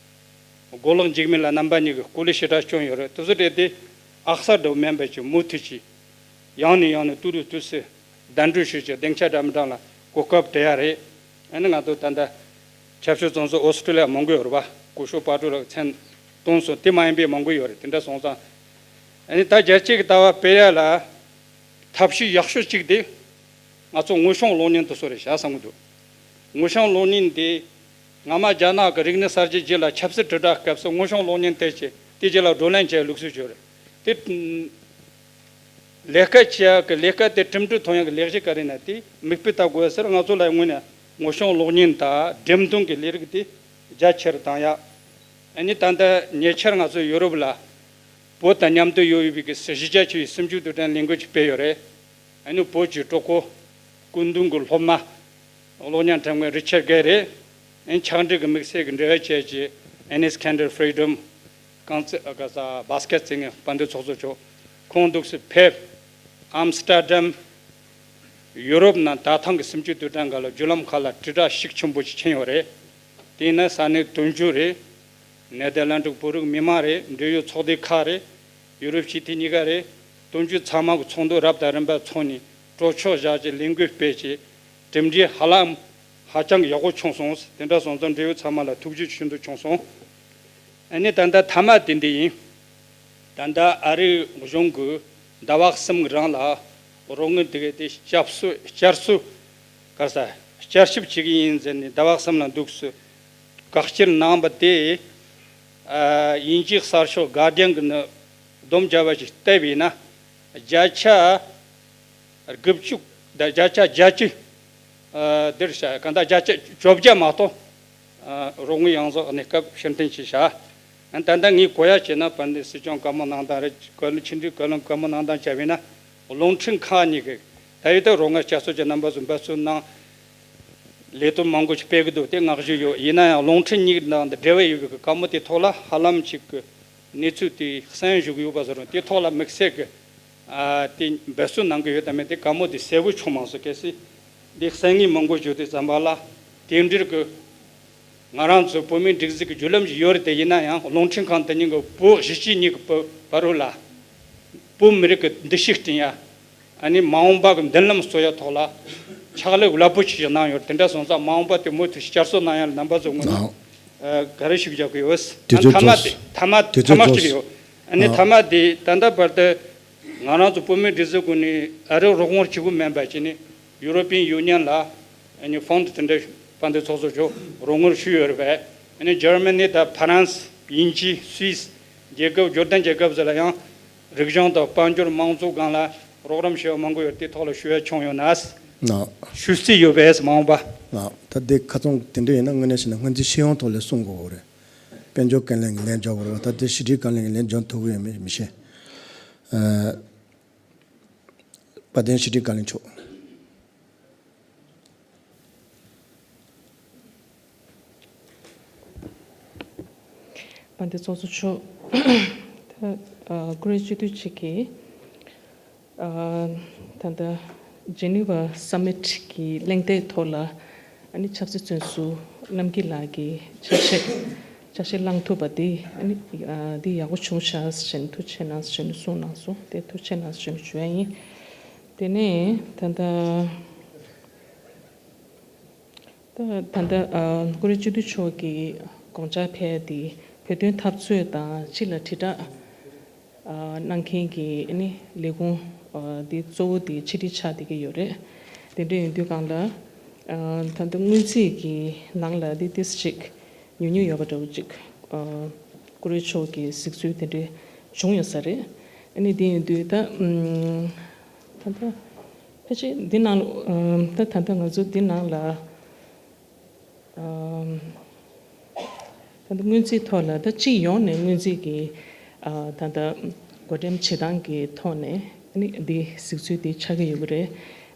མགོ་ལོག་འཇིགས་མེད་ལགས་རྣམ་པ་གཉིས་ཀྱིས་སྐུ་ལས་ཞེ་དྲག་བསྐྱོན་ཡོད་རེད། དེ་ཚོ་དེ་དེ་ཨ་གསར་འདྲ་བོ་མིན་པ་ཅིག་མུ་མཐུད་ཀྱིས་ཡང་ནས་ཡང་ནས་ཏུ་རུ་ཏུ་སི་གདན་འདྲེན་ཞུས་ཀྱི་སྡིངས་ཆ་འདྲ་མི་འདྲ་ལ་གོ་སྐབས་སྤྲད་ཡ་རེད། ཨ་ནི་ང་ཚོ་ད་ལྟ་ཆབ་སྲིད་བཙོན་ཟུར་ཨོ་སི་ཀྲོ་ལི་ཡ་མང་པོ་ཡོད་རེད་པ། སྐུ་ཞབས་པ་ཀྲུ་ལགས་མཚན་བཏོན་སོང་། དེ་མ་ཡིན་པའི་མང་པོ་ཡོད་རེད། དེ་འདྲ་སོང་ཙང་ཨ་ནི་ད་རྒྱལ་སྤྱིའི་ལྟ་བ་སྤེལ་ཡ་ལ་ཐབས་ཤེས་ཡག་ཤོས་གཅིག་དེ་ང་ཚོ་དངོས་བྱུང་གློག་བརྙན་དེ་ཚོ་རེད་བྱ་བསམ་གྱི་འདུག་དངོས་བྱུང་གློག་བརྙན་དེ་སྔ་མ་རྒྱ་ནག་གི་རིག་གནས་གསར་བརྗེ་རྗེས་ལ་ཆབ་སྲིད་དྲིལ་བསྒྲགས་སྐབས་སུ་དངོས་བྱུང་གློག་བརྙན་དེ་བྱས་དེ་རྗེས་ལ་བགྲོ་གླེང་བྱས་ལུགས་སྲོལ་བྱུང་རེད། དེ་ལས་ཀ་བྱེད་ཡག་གི་ལས་ཀ་དེ་གྲུབ་འབྲས་ཐོན་ཡག་གི་ལས་གཞི་ག་རེ་ན་དེ་མིག་དཔེ་ལྟ་དགོས་ཟེར། ང་ཚོ་ལ་དངོས་ནས་དངོས་བྱུང་གློག་བརྙན་དང་འགྲེམས་སྟོན་གྱི་ལས་རིགས་དེ་རྒྱ་ཆེར་བཏང་ཡག་ཨ་ནི་ད་ལྟ་ཉེ་ཆར་ང་ཚོ་ཡུ་རོབ་ལ་བོད་དང་མཉམ་དུ་ཡོད་ཡོད་པའི་གི་གཞིས་བྱེས་ཆེ་བའི་སུམ་ཅུ་དུས་དྲན་ལས་འགུལ་ཅིག་སྤེལ་ཡོད་རེད། ཨ་ནི་བོད་ཀྱི་གྲོགས་པོ་སྐུ་མདུན་གྱི་སློབ་མ་གློག་བརྙན་འཁྲབ་མཁན་རི་ཆར་གྷེ་རེད། ཨ་ནི་ཕྱག་བྲིས་ཀྱི་དམིགས་བསལ་གྱི་འབྲེལ་བ་བྱས་ཀྱི་ཨེ་ནི་སི་ཁེན་ཌལ་ཕི་རི་ཌམ་རྐང་རྩེད་ཨ་ག་ས་བྷ་སི་ཀེ་ཊི་རྩེད་མཁན་དཔལ་ལྡན་ཚོགས་གཙོ་མཆོག་ཁོང་འདུག་སེ་ཕེབས། ཨམ་སི་ཊར་ཌམ། ཡུ་རོབ་ནང་ད་ཐེངས་ཀྱི་སུམ་ཅུ་དུས་དྲན་སྒང་ལ་བརྒྱུད་ལམ་ཁག་ལ་དྲིལ་བསྒྲགས་ཤུགས་ཆེན་པོ་ཞིག་ཕྱིན་ཡོད་རེད། དེས་ན་ས་གནས་དོན་གཅོད་རེད། ནེ་དར་ལན་ཌི་བོད་རིགས་མི་མང་རེད། འབྲེལ་ཡོད་ཚོགས་སྡེ་ཁག་རེད། ཡུ་རོབ་སྤྱི་འཐུས་གཉིས་ཀ་རེད། དོན་གཅོད་ཚང་མ་གི་ཚོགས་འདུ་རབ་དང་རིམ་པ་འཚོགས་ནས་གྲོས་ཆོད་བཞག་ཅིང་ལས་འགུལ་སྤེལ་ཅིང་གྲུབ་འབྲས་ཧ་ལམ་ཧ་ཅང་གི་ཡག་པོ་བྱུང་སོང་། དེ་འདྲ་སོང་ཙང་འབྲེལ་ཡོད་ཚང་མ་ལ་ཐུགས་རྗེ་ཆེ་ཞུ་འདོད་བྱུང་སོང་། ཨ་ནི་ད་ལྟ་མཐའ་མ་དེ་འདི་ཡིན། ད་ལྟ་ཨ་རིའི་གཞུང་གིས་ཟླ་བ་གསུམ་གྱི་རིང་ལ་རོགས་དངུལ་དེ་གའི་དེ་བསྐྱར་གསོ་བསྐྱར་གསོ་ག་ས་བསྐྱར་ཞིབ་བྱེད་ཀྱི་ཡིན་ཟེར་ནས་ཟླ་བ་གསུམ་ལ་འདུག་སེ་བཀག་སྐྱིལ་གནང་བ་དེ། ཨ་དབྱིན་ཇིའི་གསར་ཤོག་གར་ཌི་ཡན་གྱིས་ནི་སྡོམ་བརྒྱབ་པ་ཞིག་བལྟས་པས་ན། བརྒྱ་ཆ་དགུ་བཅུ་དང་བརྒྱ་ཆ་བརྒྱད་ཅུ་ཨ་འདིར་བྱ། གང་ལྟར་བརྒྱ་ཆ་བཅོ་བརྒྱད་མ་གཏོགས་ཨ་རོགས་དངུལ་ཡོངས་རྫོགས་གནས་སྐབས་ཕྱིར་འཐེན་བྱས་བཞག་ཨ་ད་ལྟ་ངས་གོ་ཡ་བྱས་ན་བར་འདི་སྲིད་སྐྱོང་བཀའ་མོལ་གནང་སྟངས་རེད། བཀའ་བློན་ཕྱི་འབྲེལ་བཀའ་བློན་བཀའ་མོལ་གནང་སྟངས་བྱས་པས་ན་རླུང་འཕྲིན་ཁང་གཉིས་ཀྱིས་ད་ཡོད་དུས་རོགས་དངུལ་བསྐྱར་གསོ་གྱི་རྣམ་པ་ཚོ་འབད་བརྩོན་གནང་། ལས་དོན་མང་པོ་ཞིག་སྤེལ་གྱི་འདུག་དེ་བསྔགས་བརྗོད་ཡོད། ཡིན་ན་ཡང་རླུང་འཕྲིན་གཉིས་ནང་འབྲེལ་བ་ཡོད་པའི་བཀའ་མོལ་དེ་ཐོག་ལ་ཧ་ལམ་ཅིག་གི་གནས་ཚུལ་དེ་གསན་བཞུགས་ཡོད་པ་བཟོ་རུང་དེ་ཐོག་ལ་དམིགས་བསལ་གྱི་ཨ་དེ་འབད་བརྩོན་གནང་གི་ཡོད་དམ་མེད་དེ་བཀའ་མོལ་དེ་གསལ་པོ་བྱུང་མ་སོང་། གལ་སྲིད་འདི་གསན་མཁན་མང་པོ་བྱུང་དུས་ཙམ་པ་ལ་དེ་འདྲའི་གི་ང་རང་ཚོ་བོད་མིའི་སྒྲིག་འཛུགས་ཀྱི་བརྒྱུད་ལམ་ཞིག་ཡོད་རེད། དེ་ཡིན་ན་ཡང་རླུང་འཕྲིན་ཁང་དེ་གཉིས་ཀྱི་བོད་གཞིས་བྱེས་གཉིས་ཀྱི་བར་བར་རུ་ལ་བོད་མི་རིགས་ཀྱི་འདུ་ཤེས་བསྐྲུན་ཡ། ཨ་ནི་མ་འོངས་པ་གི་མདུན་ལམ་རྩོད་ཡ་ཐོག་ལ་ཕྱག་ལས་རླབས་པོ་ཆེ་ཞིག་གནང་ཡོད། དེ་འདྲ་སོང་ཙང་མ་འོངས་པ་དེ་མུ་མཐུད་བསྐྱར་གསོ་གནང་ཡ་ལ་རྣམ་པ་ཚོ་ངོས་ནས་ཨ་ཨ་ག་རེ་ཞུ་རྒྱག་གི་ཡོད། དུས་ཚོད་མཐའ་མ་རྫོགས་དེ་མཐའ་མ་དུས་མཐའ་ཚོད་མ་གཅིག་རྫོགས་ཡོད། ཨ་ནི་ཨ་མཐའ་མ་དེ་ད་ལྟ་བར་དུ་ང་རང་ཚོ་བོད་མིའི་སྒྲིག་འཛུགས་ཀུན་ནས་ཨ་རི་རོགས་དངུལ་གཅིག་པུ་མིན་པ་བྱས་ནས་ཡུ་རོ་པིན་ཡུ་ནི་ཡན་ལ་ཨ་ནི་ཕོན་དེ་འདྲ་དཔལ་ལྡན་ཚོགས་གཙོ་མཆོག་རོགས་དངུལ་ཞུས་ཡོད་རེད་པས། ཨ་ནི་འཇར་མ་ནི་དང་ཕ་རན་སི་དབྱིན་ཇི་སུད་སི་རྒྱལ་ཁབ་འབྱོར་ལྡན་རྒྱལ་ཁབ་ཚོ་ལ་ཡང་རིག་གཞུང་དང་དཔལ་འབྱོར་དམངས་གཙོ་སྒང་ལ་རོགས་རམ་ཞུ་བ་མང་པོ་ཡོད། དེ་ཐོག་ལ་ཞུ་བ་བྱུང་ཡོད་ན། ཨ་ཞུ་རྩིས་ཡོད་པས་མ་འོངས་པ། ཨ་ད་དེ་ཁ་ཚོན་དེ་འདྲ་ཡིན་ན་དངོས་གནས་བྱས་ན་སྔོན་རྩིས་ཤེས་ཡོན་ཐོག་ལ་གསུང་དགོས་རེད། དཔལ་འབྱོར་བཀའ་བློན་གྱི་ལན་འབྱོར་བ་རེད་བ། ད་དེ་ཕྱི་དྲིལ་བཀའ་བློན་གྱི་ལན་འབྱོར་ཐུབ་ཀྱི་ཡོད་མེད་མི་ཤེས། ཨ། དཔལ་ལྡན་ཕྱི་དྲིལ་བཀའ་བློན་མཆོག་དཔལ་ལྡན་ཚོགས་གཙོ་མཆོག་ད་ཨ། ཀུ་རེ་སྤྱི་འཐུས་གཅིག་གིས་ཨ། ད་ལྟ་ཇི་ནི་ཝ་སམ་མིཊ་གི་གླེང་སྟེགས་ཐོག་ལ་ཨ་ནི་ཆབ་སྲིད་བཙོན་ཟུར་རྣམ་རྒྱལ་ལགས་ཀྱི་ཆ་ཤས་ཆ་ཤས་བླངས་ཐུབ་པ་དེ་ཨ་ནི་ཨ། འདི་ཡག་པོ་བྱུང་ཤག་ཟེར་ནས་ཐུགས་རྗེ་གནང་ཟེར་ནས་གསུངས་གནང་སོང་། དེ་ཐུགས་རྗེ་གནང་ཟེར་ནས་ཞུ་ཡ་ཡིན། དེ་ནས་ད་ལྟ། ད་ད་ལྟ་ཨ། ཀུ་རེ་སྤྱི་འཐུས་མཆོག་གིས་དགོངས་འཆར་ཕེབས་ཏེ་བོད་དོན་འཐབ་རྩོད་དང་སྤྱི་ལ་དྲིལ་བསྒྲགས་ཨ། གནང་མཁན་གྱི་ཨ་ནི་ལས་ཁུངས་ཨ། འདི་གཙོ་བོ་དེ་ཕྱི་དྲིལ་ཆགས་བསྡད་ཀྱི་ཡོད་རེད། དེ་འདྲ་ཡིན་དུས་སྒང་ལ་ཨ། ད་ལྟ་སྔོན་རྩིས་ཀྱི་ནང་ལ་འདི་ཏོག་ཙམ་ཅིག་ཉུང་ཉུང་ཡོད་པ་འདྲ་བོ་ཅིག་ཨ། ཀུ་རེ་མཆོག་གི་གཟིགས་ཚུལ་དེ་འདྲ་བྱུང་ཡོད་ས་རེད། ཨ་ནི་དེ་ཡིན་དུས་ད་ཨམ། ད་ལྟ་ཕལ་ཆེར་འདི་ནང་ལ་ཨམ། ད་ད་ལྟ་ང་ཚོ་འདི་ནང་ལ་ཨམ། ད་ལྟ་སྔོན་རྩིས་ཐོག་ལ་ད་སྤྱི་ཡོངས་ནས་སྔོན་རྩིས་ཀྱི་ཨ། ད་ལྟ་བགོ་འགྲེམས་བྱེད་སྟངས་ཀྱི་ཐོག་ནས་ཨ་ནི་འདི་གཟིགས་ཚུལ་འདི་ཆགས་ཀྱི་ཡོད་ཀྱི་རེད།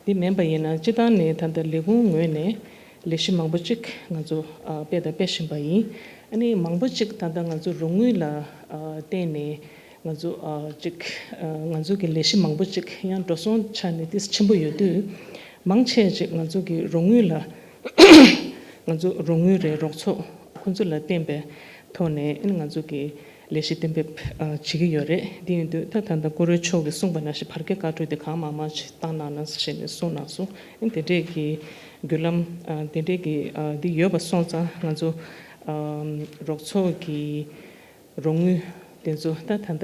འདི་མིན་པ་ཡིན་ན་སྤྱིར་བཏང་ནས་ད་ལྟ་ལས་ཁུངས་ངོས་ནས་ལས་གཞི་མང་པོ་ཅིག་ང་ཚོ་ཨ། སྤེལ་དང་སྤེལ་བཞིན་པ་ཡིན། ཨ་ནི་མང་པོ་ཅིག་ད་ལྟ་ང་ཚོ་རོགས་དངུལ་ལ་ཨ། བརྟེན་ནས་ང་ཚོ་ཨ། ཅིག་ཨ། ང་ཚོ་གི་ལས་གཞི་མང་པོ་ཅིག་ཡང་འགྲོ་སོང་ཆ་ནས་ཏོག་ཙམ་ཆེན་པོ་ཡོད་དུས། མང་ཆེ་ཅིག་ང་ཚོ་གི་རོགས་དངུལ་ལ་ང་ཚོ་རོགས་དངུལ་རེད། རོགས་ཚོགས་ཁོང་ཚོ་ལ་བརྟེན་པའི་ཐོག་ནས་ཨ་ནི་ང་ཚོ་གི་ལས་གཞི་གཏན་འབེབས་ཨ། བྱེད་ཀྱི་ཡོད་རེད། དེ་ཡིན་དུས་ད་ད་ལྟ་ཀུ་རེ་མཆོག་གིས་གསུངས་པ་ནང་བཞིན་བར་བརྒལ་བཀའ་འཁྲོལ་དེ་གང་མང་མང་ཞིག་བཏང་གནང་ན་ཞེས་ནས་གསུངས་གནང་སོང་། ཨ་ནི་དེ་འདྲས་ཀྱི་བརྒྱུད་ལམ་ཨ། དེ་འདྲས་ཀྱི་ཨ། འདི་ཡོད་པ་སོང་ཙང་ང་ཚོ་ཨ། རོགས་ཚོགས་ཀྱི་རོགས་དངུལ་དེ་ཚོ་ད་ད་ལྟ་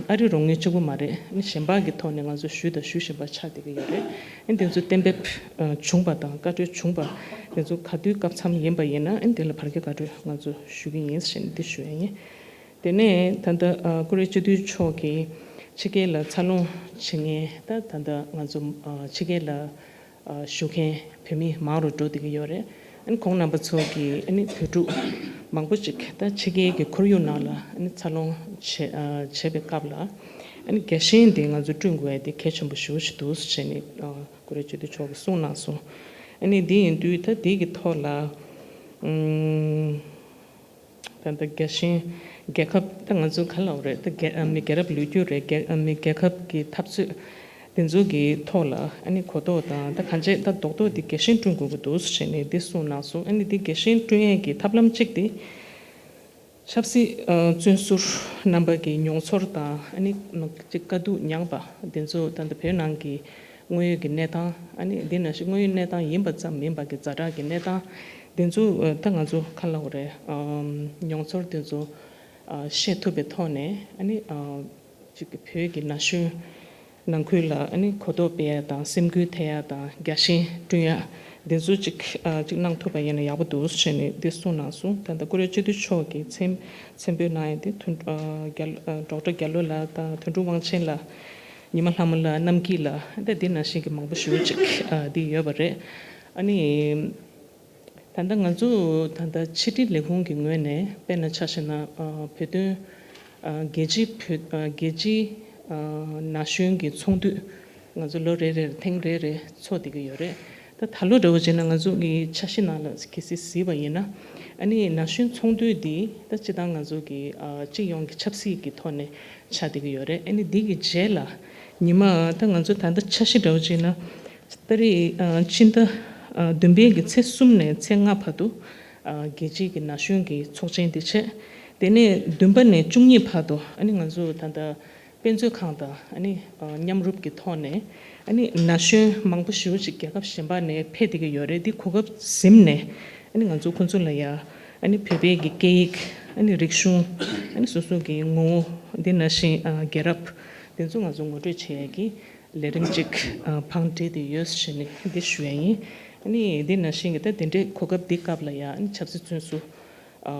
ཨ་རི་རོགས་དངུལ་གཅིག་པུ་མ་རེད། ཨ་ནི་གཞན་པ་གི་ཐོག་ནས་ང་ཚོ་ཞུས་དང་ཞུ་བཞིན་པ་ཆགས་བསྡད་ཀྱི་ཡོད་རེད། ཨ་ནི་དེ་ཚོ་གཏན་འབེབས་ཨ་བྱུང་པ་དང་བཀའ་འཁྲོལ་བྱུང་པ་དེ་ཚོ་ག་དུས་སྐབས་མཚམས་ཡིན་པ་ཡིན་ན་ཨ་ནི་དེ་ལ་བར་བརྒལ་བཀའ་འཁྲོལ་ང་ཚོ་ཞུ་གི་ཡིན་ཞེས་འདི་ཞུ་ཡ་ཡིན། དེ་ནས་ད་ལྟ་ཨ་ཀུ་རེ་སྤྱི་འཐུས་མཆོག་གིས་ཕྱི་རྒྱལ་ལ་འཚར་ལོངས་བྱེད་མཁན་ད་ད་ལྟ་ང་ཚོ་ཨ་ཕྱི་རྒྱལ་ལ་ཨ་བཞུགས་མཁན་བོད་མི་མང་རུ་འགྲོ་བསྡད་ཀྱི་ཡོད་རེད། ཨ་ནི་ཁོང་རྣམ་པ་ཚོ་གིས་ཨ་ནི་བོད་ཕྲུག་མང་པོ་ཅིག་ད་ཕྱི་རྒྱལ་གྱི་ཁོར་ཡུག་ནང་ལ་ཨ་ནི་འཚར་ལོངས་བྱེད་ཨ་བྱེད་པའི་སྐབས་ལ་ཨ་ནི་རྒྱལ་ཞེན་དེ་ང་ཚོ་བསྐྲུན་དགོས་ཡ་དེ་གལ་ཆེན་པོ་ཞེ་པོ་ཅིག་འདུག་ཟེར་ནས་ཨ་ཀུ་རེ་སྤྱི་འཐུས་མཆོག་གིས་གསུངས་གནང་སོང་། ཨ་ནི་འདི་ཡིན་དུས་ད་དེ་གི་ཐོག་ལ་ཨུམ། ད་ལྟ་རྒྱལ་ཞེན་རྒྱལ་ཁབ་ད་ང་ཚོ་ག་ལབ་རེད། ད་རྒྱལ་ཨ་མི་རྒྱལ་རབས་ལོ་རྒྱུས་རེད། རྒྱལ་ཨ་མི་རྒྱལ་ཁབ་ཀྱི་འཐབ་རྩོད་དེ་ཚོ་གི་ཐོག་ལ་ཨ་ནི་གོ་རྟོགས་དང་ད་གང་ཅི་ད་རྡོག་རྡོག་དེ་རྒྱལ་ཞེན་བསྐྲུན་དགོས་ཀྱི་འདུག་ཟེར་ནས་འདི་གསུངས་གནང་སོང་། ཨ་ནི་འདི་རྒྱལ་ཞེན་བསྐྲུན་ཡས་ཀྱི་ཐབས་ལམ་གཅིག་དེ་ཆབ་སྲིད་ཨ་བཙོན་ཟུར་རྣམ་པ་གི་མྱོང་ཚོར་དང་ཨ་ནི་ཅིག་དཀའ་སྡུག་མྱངས་པ་དེ་ཚོ་ད་ལྟ་བོད་ནང་གི་དངོས་ཡོད་ཀྱི་གནས་སྟངས་ཨ་ནི་འདི་ནང་བཞིན་དངོས་ཡོད་གནས་སྟངས་ཡིན་པ་ཙམ་མིན་པ་གི་ཛ་དྲག་གི་གནས་སྟངས་དེ་ཚོ་ཨ་ད་ང་ཚོ་ག་ལབ་དགོས་རེད། ཨམ་མྱོང་ཚོར་དེ་ཚོ་ཨ་བཤད་ཐུབ་པའི་ཐོག་ནས་ཨ་ནི་ཨ་ཅིག་བོད་ཀྱི་ན་གཞོན་ནང་ཁུལ་ལ་ཨ་ནི་གོ་རྟོགས་སྤེལ་ཡ་དང་སེམས་འགུལ་ཐེབས་ཡ་དང་རྒྱལ་ཞེན་བསྐྲུན་ཡ་དེ་ཚོ་ཅིག་ཨ་ཅིག་གནང་ཐུབ་པ་ཡིན་ན་ཡག་པོ་འདུག་ཟེར་ནས་འདི་གསུངས་གནང་སོང་། ད་ལྟ་ཀུ་རེ་སྤྱི་འཐུས་མཆོག་གིས་མཚན་མཚན་འབོད་གནང་ཡ་དེ་དོན་ཨ་རྒྱ་ཨ་ཌོག་ཊར་རྒྱ་ལོ་ལགས་དང་དོན་གྲུབ་དབང་ཆེན་ལགས། ཉི་མ་ལྷ་མོ་ལགས། རྣམ་སྐྱིད་ལགས། ད་འདི་ནང་བཞིན་གྱི་མང་པོ་ཞེ་པོ་ཅིག་ཨ་འདི་ཡོད་པ་རེད། ཨ་ནི་ད་ལྟ་ང་ཚོ་ད་ལྟ་ཕྱི་དྲིལ་ལས་ཁུངས་ཀྱི་ངོས་ནས་དཔེར་ན་ཆ་བཞག་ན་ཨ་བོད་དོན་ཨ་རྒྱལ་སྤྱིའི་བོད་ཨ་རྒྱལ་སྤྱིའི་ཨ་ན་གཞོན་གྱི་ཚོགས་འདུ་ང་ཚོ་ལོ་རེ་རེར་ཐེངས་རེ་རེ་ཚོགས་བསྡད་ཀྱི་ཡོད་རེད། ད་ད་ལོ་འདྲ་བོ་བྱས་ན་ང་ཚོ་གི་འཆར་གཞི་ནང་ལ་གལ་སྲིད་གཟིགས་པ་ཡིན་ན་ཨ་ནི་ན་གཞོན་ཚོགས་འདུ་འདི་ད་སྤྱིར་བཏང་ང་ཚོ་གི་ཨ་སྤྱི་ཡོངས་ཀྱི་ཆབ་སྲིད་ཀྱི་ཐོག་ནས་ཆགས་བསྡད་ཀྱི་ཡོད་རེད། ཨ་ནི་འདི་གི་རྗེས་ལ་ཉི་མ་ད་ང་ཚོ་ད་ལྟ་འཆར་གཞི་འདྲ་བོ་བྱས་ན་ཏ་རིག་ཨ་ཕྱི་ཟླ་ཨ་བདུན་པའི་གི་ཚེས་གསུམ་ནས་ཚེས་ལྔ་བར་དུ་ཨ་རྒྱལ་སྤྱིའི་གི་ན་གཞོན་གྱི་ཚོགས་ཆེན་དེ་བྱས། དེ་ནས་བདུན་པ་ནས་བཅུ་གཉིས་བར་དུ་ཨ་ནི་ང་ཚོ་ད་ལྟ་དཔེ་མཛོད་ཁང་དང་ཨ་ནི་ཨ་མཉམ་རུབ་ཀྱི་ཐོག་ནས་ཨ་ནི་ན་གཞོན་མང་པོ་ཞེ་པོ་ཅིག་རྒྱལ་ཁབ་གཞན་པ་ནས་ཕེབས་བསྡད་ཀྱི་ཡོད་རེད། འདི་གོ་སྐབས་ཟིན་ནས་ཨ་ནི་ང་ཚོ་ཁོང་ཚོ་ལ་ཡ་ཨ་ནི་བོད་པའི་གི་སྐད་ཡིག་ཨ་ནི་རིག་གཞུང་ཨ་ནི་སོ་སོ་གི་ངོ་བོ་འདི་ནང་བཞིན་ཨ་རྒྱལ་རབས་འདི་ཚོ་ང་ཚོ་ངོ་སྤྲོད་བྱེད་ཡས་ཀྱི་ལས་རིམ་ཅིག་ཨ་བང་སྒྲིག་བསྡད་ཡོད་ཟེར་ནས་འདི་ཞུ་ཡ་ཡིན། ཨ་ནི་འདི་ནང་བཞིན་གྱི་ད་དེ་འདྲའི་གོ་སྐབས་འདི་སྐབས་ལ་ཡ་ཨ་ནི་ཆབ་སྲིད་བཙོན་ཟུར་ཨ་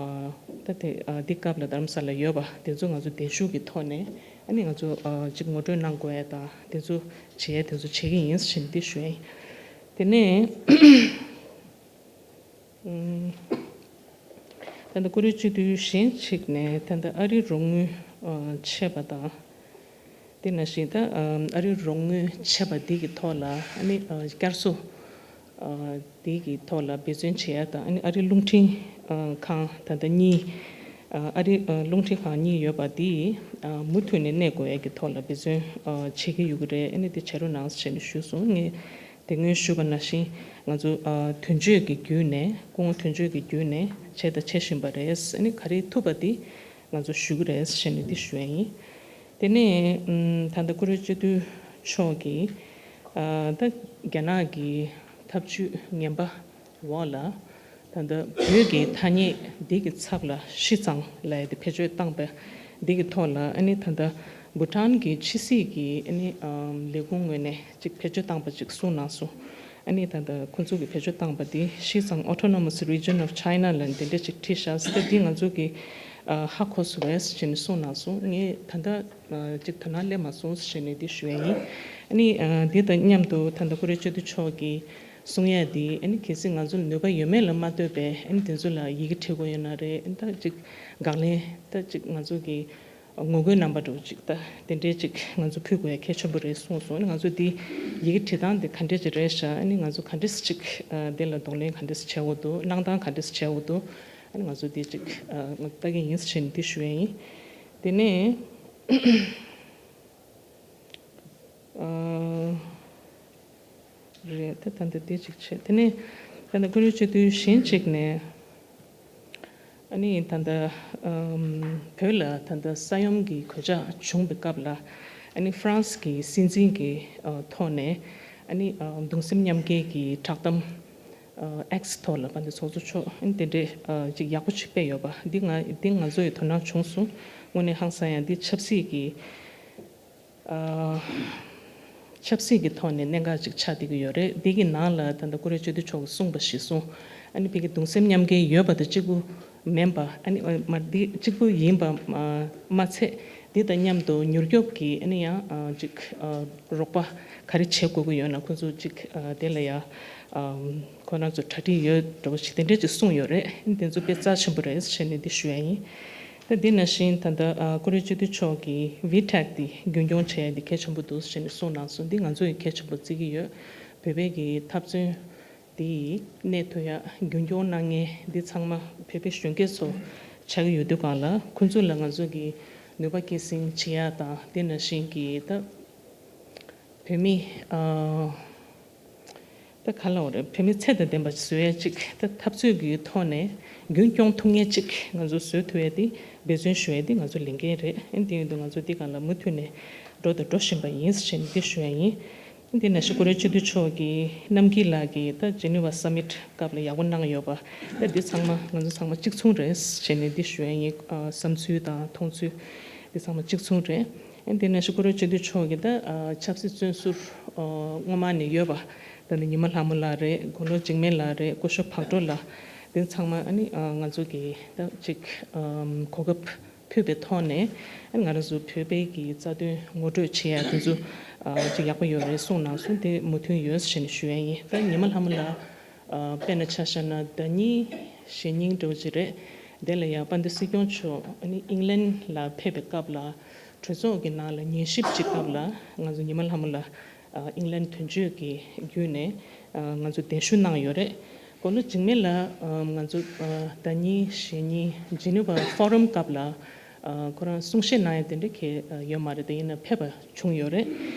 ད་དེ་ཨ་འདི་སྐབས་ལ་རྡ་རམ་ས་ལ་ཡོད་པ་དེ་ཚོ་ང་ཚོ་གདན་ཞུ་གི་ཐོག་ནས་ཨ་ནི་ང་ཚོ་ཨ་ཅིག་ངོ་སྤྲོད་གནང་དགོས་ཡ་དང་དེ་ཚོ་བྱེད་ཡ་དེ་ཚོ་བྱེད་ཀྱི་ཡིན་ཟེར་ནས་འདི་ཞུ་ཡ་ཡིན། དེ་ནས། ཨུམ། ད་ལྟ་ཀུ་རེ་སྤྱི་འཐུས་གཞན་གཅིག་ནས་ད་ལྟ་ཨ་རིའི་རོགས་དངུལ་ཨ་ཆད་པ་དང་། དེ་ནང་བཞིན་ད་ཨ་ཨ་རིའི་རོགས་དངུལ་ཆད་པ་འདི་གི་ཐོག་ལ་ཨ་ནི་ཨ་བསྐྱར་གསོ་ཨ་འདི་གི་ཐོག་ལ་འབད་བརྩོན་བྱེད་ཡ་དང་། ཨ་ནི་ཨ་རིའི་རླུང་འཕྲིན་ཨ་ཁང་ད་ལྟ་གཉིས་ཨ་ཨ་རི་ཨ་རླུང་འཕྲིན་ཁང་གཉིས་ཡོད་པ་འདི་ཨ་མུ་མཐུད་ནས་གནས་དགོས་ཡ་གི་ཐོག་ལ་འབད་བརྩོན་ཨ་བྱེད་ཀྱི་ཡོད་ཀྱི་རེད། ཨ་ནི་དེ་བྱེད་རོགས་གནང་ཟེར་ནས་ཞུས་སོང་། ངས་དེ་སྔོན་ཞུས་པ་ནང་བཞིན་ང་ཚོ་ཨ་དོན་གཅོད་ཀྱི་བརྒྱུད་ནས་སྐུ་ངོ་དོན་གཅོད་ཀྱི་བརྒྱུད་ནས་བྱས་དང་བྱེད་བཞིན་པ་རེད། ཨ་ནི་ག་རེ་ཐུབ་པ་དེ་ང་ཚོ་ཞུ་གི་རེད་ཟེར་ནས་འདི་ཞུ་ཡ་ཡིན། དེ་ནས་ཨམ་ད་ལྟ་ཀུ་རེ་སྤྱི་འཐུས་མཆོག་གིས་ཨ་ད་རྒྱ་ནག་གི་ཐབས་ཇུས་ངན་པ་འོག་ལ་ད་ལྟ་བོད་ཀྱི་ཐ་སྙད་འདི་གི་ཚབ་ལ་ཤི་ཙང་ལབ་ཡ་དེ་བེད་སྤྱོད་བཏང་པ་འདི་གི་ཐོག་ལ། ཨ་ནི་ད་ལྟ་བྷུ་ཊཱན་གྱི་ཕྱི་སྲིད་ཀྱི་ཨ་ནི་ཨམ་ལས་ཁུངས་ངོས་ནས་ཅིག་བེད་སྤྱོད་བཏང་པ་ཅིག་གསུངས་གནང་སོང་། ཨ་ནི་ད་ལྟ་ཁོང་ཚོ་གིས་བེད་སྤྱོད་བཏང་པ་འདི་ཤི་ཙང་Autonomous Region of China ལབ་འདི་འདྲ་ཅིག་བྲིས་ཤག་ཟེར། འདི་ང་ཚོ་གིས་ཨ་ཧ་གོ་སོང་བས་ཟེར་ནས་གསུངས་གནང་སོང་། ངས་ད་ལྟ་ཨ་ཅིག་དོ་སྣང་སླེབས་མ་སོང་ཟེར་ནས་འདི་ཞུ་ཡ་ཡིན། ཨ་ནི་ཨ་འདི་དང་མཉམ་དུ་ད་ལྟ་ཀུ་རེ་སྤྱི་འཐུས་མཆོག་གིས་གསུང་ཡ་འདི་ཨ་ནི་གལ་སྲིད་ང་ཚོ་ལ་ནུས་པ་ཡོད་མེད་ལ་མ་ལྟོས་པའི་ཨ་ནི་དེ་ཚོ་ལ་ཡི་གེ་བྲིས་དགོས་ཡོད་ན་རེད། ཨ་ནི་ད་ཅིག་དགག་ལན་ད་ཅིག་ང་ཚོ་གིས་ངོ་རྒོལ་རྣམ་པ་འདྲ་བོ་ཅིག་ད་དེ་འདྲའི་ཅིག་ང་ཚོ་ཕུལ་དགོས་ཡ་གལ་ཆེན་པོ་རེད་གསུངས་སོང་། ཨ་ནི་ང་ཚོ་འདི་ཡི་གེ་བྲིས་སྟངས་དེ་ག་འདྲས་ཅིག་རེད་ཤག་ཨ་ནི་ང་ཚོ་ག་འདྲས་ཅིག་ཨ་དེ་ལ་གདོང་ལེན་ག་འདྲས་བྱེད་དགོས་འདུག་གནང་སྟངས་ག་འདྲས་བྱེད་དགོས་འདུག་ཨ་ནི་ང་ཚོ་འདི་ཅིག་ཨ་ལྟ་གི་ཡིན་ཟེར་ནས་འདི་ཞུ་ཡ་ཡིན། དེ་ནས་ཨ་རེད། ད་ད་འདི་འདི་ཅིག་བྱས། དེ་ནས་ད་ལྟ་ཀུ་རེ་སྤྱི་འཐུས་གཞན་གཅིག་ནས། ཨ་ནི་ད་ལྟ་ཨམ་བོད་ལ་ད་ལྟ་ས་ཡོམ་གྱི་གོད་ཆག་བྱུང་བའི་སྐབས་ལ། ཨ་ནི་ཧྥ་རན་སི་གི་སྲིད་འཛིན་གྱི་ཨ་ཐོག་ནས་ཨ་ནི་ཨ་གདུང་སེམས་མཉམ་སྐྱེད་ཀྱི་བསྒྲགས་གཏམ་ཨ་ཨེག་སི་ཐོག་ལ་དཔལ་ལྡན་ཚོགས་གཙོ་མཆོག་ཨ་ནི་དེ་འདྲའི་ཨ་ཅིག་ཡག་པོ་ཅིག་སྤེལ་ཡོད་པ་འདི་ང་འདི་ང་ཚོ་ཡི་དོ་སྣང་བྱུང་སོང་། དངོས་གནས་ཧང་སང་ཡ། འདི་ཆབ་སྲིད་ཀྱི་ཨ་ཆབ་སྲིད་ཀྱི་ཐོག་ནས་གནད་འགག་ཅིག་ཆགས་བསྡད་ཀྱི་ཡོད་རེད། འདི་གི་ནང་ལ་ད་ལྟ་ཀུ་རེ་སྤྱི་འཐུས་མཆོག་གིས་གསུངས་པ་གཞིར་བཟུང་། ཨ་ནི་ཕ་གི་གདུང་སེམས་མཉམ་སྐྱེད་ཡོད་པ་དང་གཅིག་པུ་མིན་པ། ཨ་ནི་མ་འདི་གཅིག་པུ་ཡིན་པ་མ་མ་ཚད། འདི་དང་མཉམ་དུ་མྱུར་སྐྱོབ་ཀྱི་ཨ་ནི་ཡང་ཨ་ཅིག་ཨ་རོགས་པ་ག་རེ་བྱེད་དགོས་ཀྱི་ཡོད་ན་ཁོ་ཚོ་ཅིག་ཨ་དེ་ལ་ཡང་ཨ་ཁོ་རང་ཚོ་གྲ་སྒྲིག་ཡོད་འདྲ་བོ་ཞིག་དེ་འདྲས་ཅིག་གསུངས་ཡོད་རེད། ཨ་ནི་དེ་ཚོ་དཔེ་རྩ་ཆེན་པོ་རེད་ཟེར་ནས་འདི་ཞུ་ཡ་ཡིན། ད་འདི་ནང་བཞིན་ད་ལྟ་ཨ་ཀུ་རེ་སྤྱི་འཐུས་མཆོག་གིས་ཝི་ཊེག་འདི་རྒྱུན་སྐྱོང་བྱས་ཡ་འདི་གལ་ཆེན་པོ་འདུག་ཟེར་ནས་གསུངས་གནང་སོང་། འདི་ང་ཚོ་ཡི་གལ་ཆེན་པོ་བརྩི་གི་ཡོད། བོད་པའི་གི་འཐབ་རྩོད་འདི་གནས་ཐུབ་ཡ། རྒྱུན་སྐྱོང་གནང་མཁན་འདི་ཚང་མ་བོད་པའི་གཞོན་སྐྱེས་ཚོ་ཆགས་ཀྱི་ཡོད་དུས་གང་ལ་ཁོང་ཚོ་ལ་ང་ཚོ་གི་ནུས་པ་སྐྱེད་སྲིང་བྱེད་ཡ་དང་། འདི་ནང་བཞིན་གི་ད་བོད་མི་ཨ་ད་ག་ལབ་དགོས་རེད། བོད་མི་ཚད་དང་ལྡན་པ་བཟོ་ཡ་ཅིག་ད་འཐབ་རྩོད་ཀྱི་ཐོག་ནས་རྒྱུན་སྐྱོང་ཐུབ་མཁན་ཅིག་ང་ཚོ་བཟོ་ཐུབ་ཡ་དེ་འབད་བརྩོན་ཞུ་ཡ་དེ་ང་ཚོ་ལས་འགན་རེད། ཨ་ནི་དེ་ཡིན་དུས་ང་ཚོ་འདི་སྒང་ལ་མུ་མཐུད་ནས་འགྲོ་དང་འགྲོ་བཞིན་པ་ཡིན་ཟེར་ནས་འདི་ཞུ་ཡ་ཡིན། ཨ་ནི་དེ་ནང་བཞིན་ཀུ་རེ་སྤྱི་འཐུས་མཆོག་གིས་རྣམ་རྒྱལ་ལགས་ཀྱིས་ད་ཇི་ནི་ཝ་སམ་མིཊ་སྐབས་ལ་ཡག་པོ་གནང་ཡོད་པ། ད་འདི་ཚང་མ་ང་ཚོ་ཚང་མ་གཅིག་མཚུངས་རེད་ཟེར་ནས་འདི་ཞུ་ཡ་ཡིན། ཨ་བསམ་ཚུལ་དང་མཐོང་ཚུལ་འདི་ཚང་མ་གཅིག་མཚུངས་རེད། ཨ་ནི་དེ་ནང་བཞིན་ཀུ་རེ་སྤྱི་འཐུས་མཆོག་གིས་ད་ཨ་ཆབ་སྲིད་བཙོན་ཟུར་ཨ་སྔོན་མ་ནས་ཡོད་པ་ད་ནི་ཉི་མ་ལྷ་མོ་ལགས་རེད། དགུང་ལོ་འཇིགས་མེད་ལགས་རེད། སྐུ་ཞབས་བག་གྲོ་ལགས། དེ་ཚང་མ་ཨ་ནི་ཨ་ང་ཚོ་གིས་ད་ཅིག་ཨམ་གོ་སྐབས་ཕུལ་བའི་ཐོག་ནས་ཨ་ནི་ང་རང་ཚོ་བོད་པའི་གི་རྩ་དོན་ངོ་སྤྲོད་བྱེད་ཡ་དེ་ཚོ་ཨ་ཅིག་ཡག་པོ་ཡོད་རེད་གསུངས་གནང་སོང་། དེ་མོས་མཐུན་ཡོད་ཟེར་ནས་ཞུ་ཡ་ཡིན། ད་ཉི་མ་ལྷ་མོ་ལགས་ཨ་དཔེར་ན་ཆ་བཞག་ན་ཟླ་ཉིན་གཞེས་ནིང་འདྲ་བོ་ཅིག་རེད། དེ་ལ་ཡང་དཔལ་ལྡན་སྲིད་སྐྱོང་མཆོག་ཨ་ནི་ཨིང་ལན་ལ་ཕེབས་པའི་སྐབས་ལ་གྲོས་ཚོགས་ཀྱི་ནང་ལ་ཉན་ཞིབ་ཅིག་སྐབས་ལ་ང་ཚོ་ཉི་མ་ལྷ་མོ་ལགས་ཨ་ཨིང་ལན་དོན་གཅོད་ཀྱི་བརྒྱུད་ནས་ཨ་ང་ཚོ་གདན་ཞུ་གནང་ཡོད་རེད། དགུང་ལོ་འཇིགས་མེད་ལགས་ཨ་ང་ཚོ་ཨ་ཟླ་ཉིན་གཞེས་ནིང་ཇི་ནི་ཝ་ཕོ་རམ་སྐབས་ལ་ཨ་ཁོ་རང་གསུང་བཤད་གནང་ཡ་དེ་འདྲ་གང་ཡང་ཡོད་མ་རེད། དེ་ཡིན་ན་ཕེབས་པ་བྱུང་ཡོད་རེད།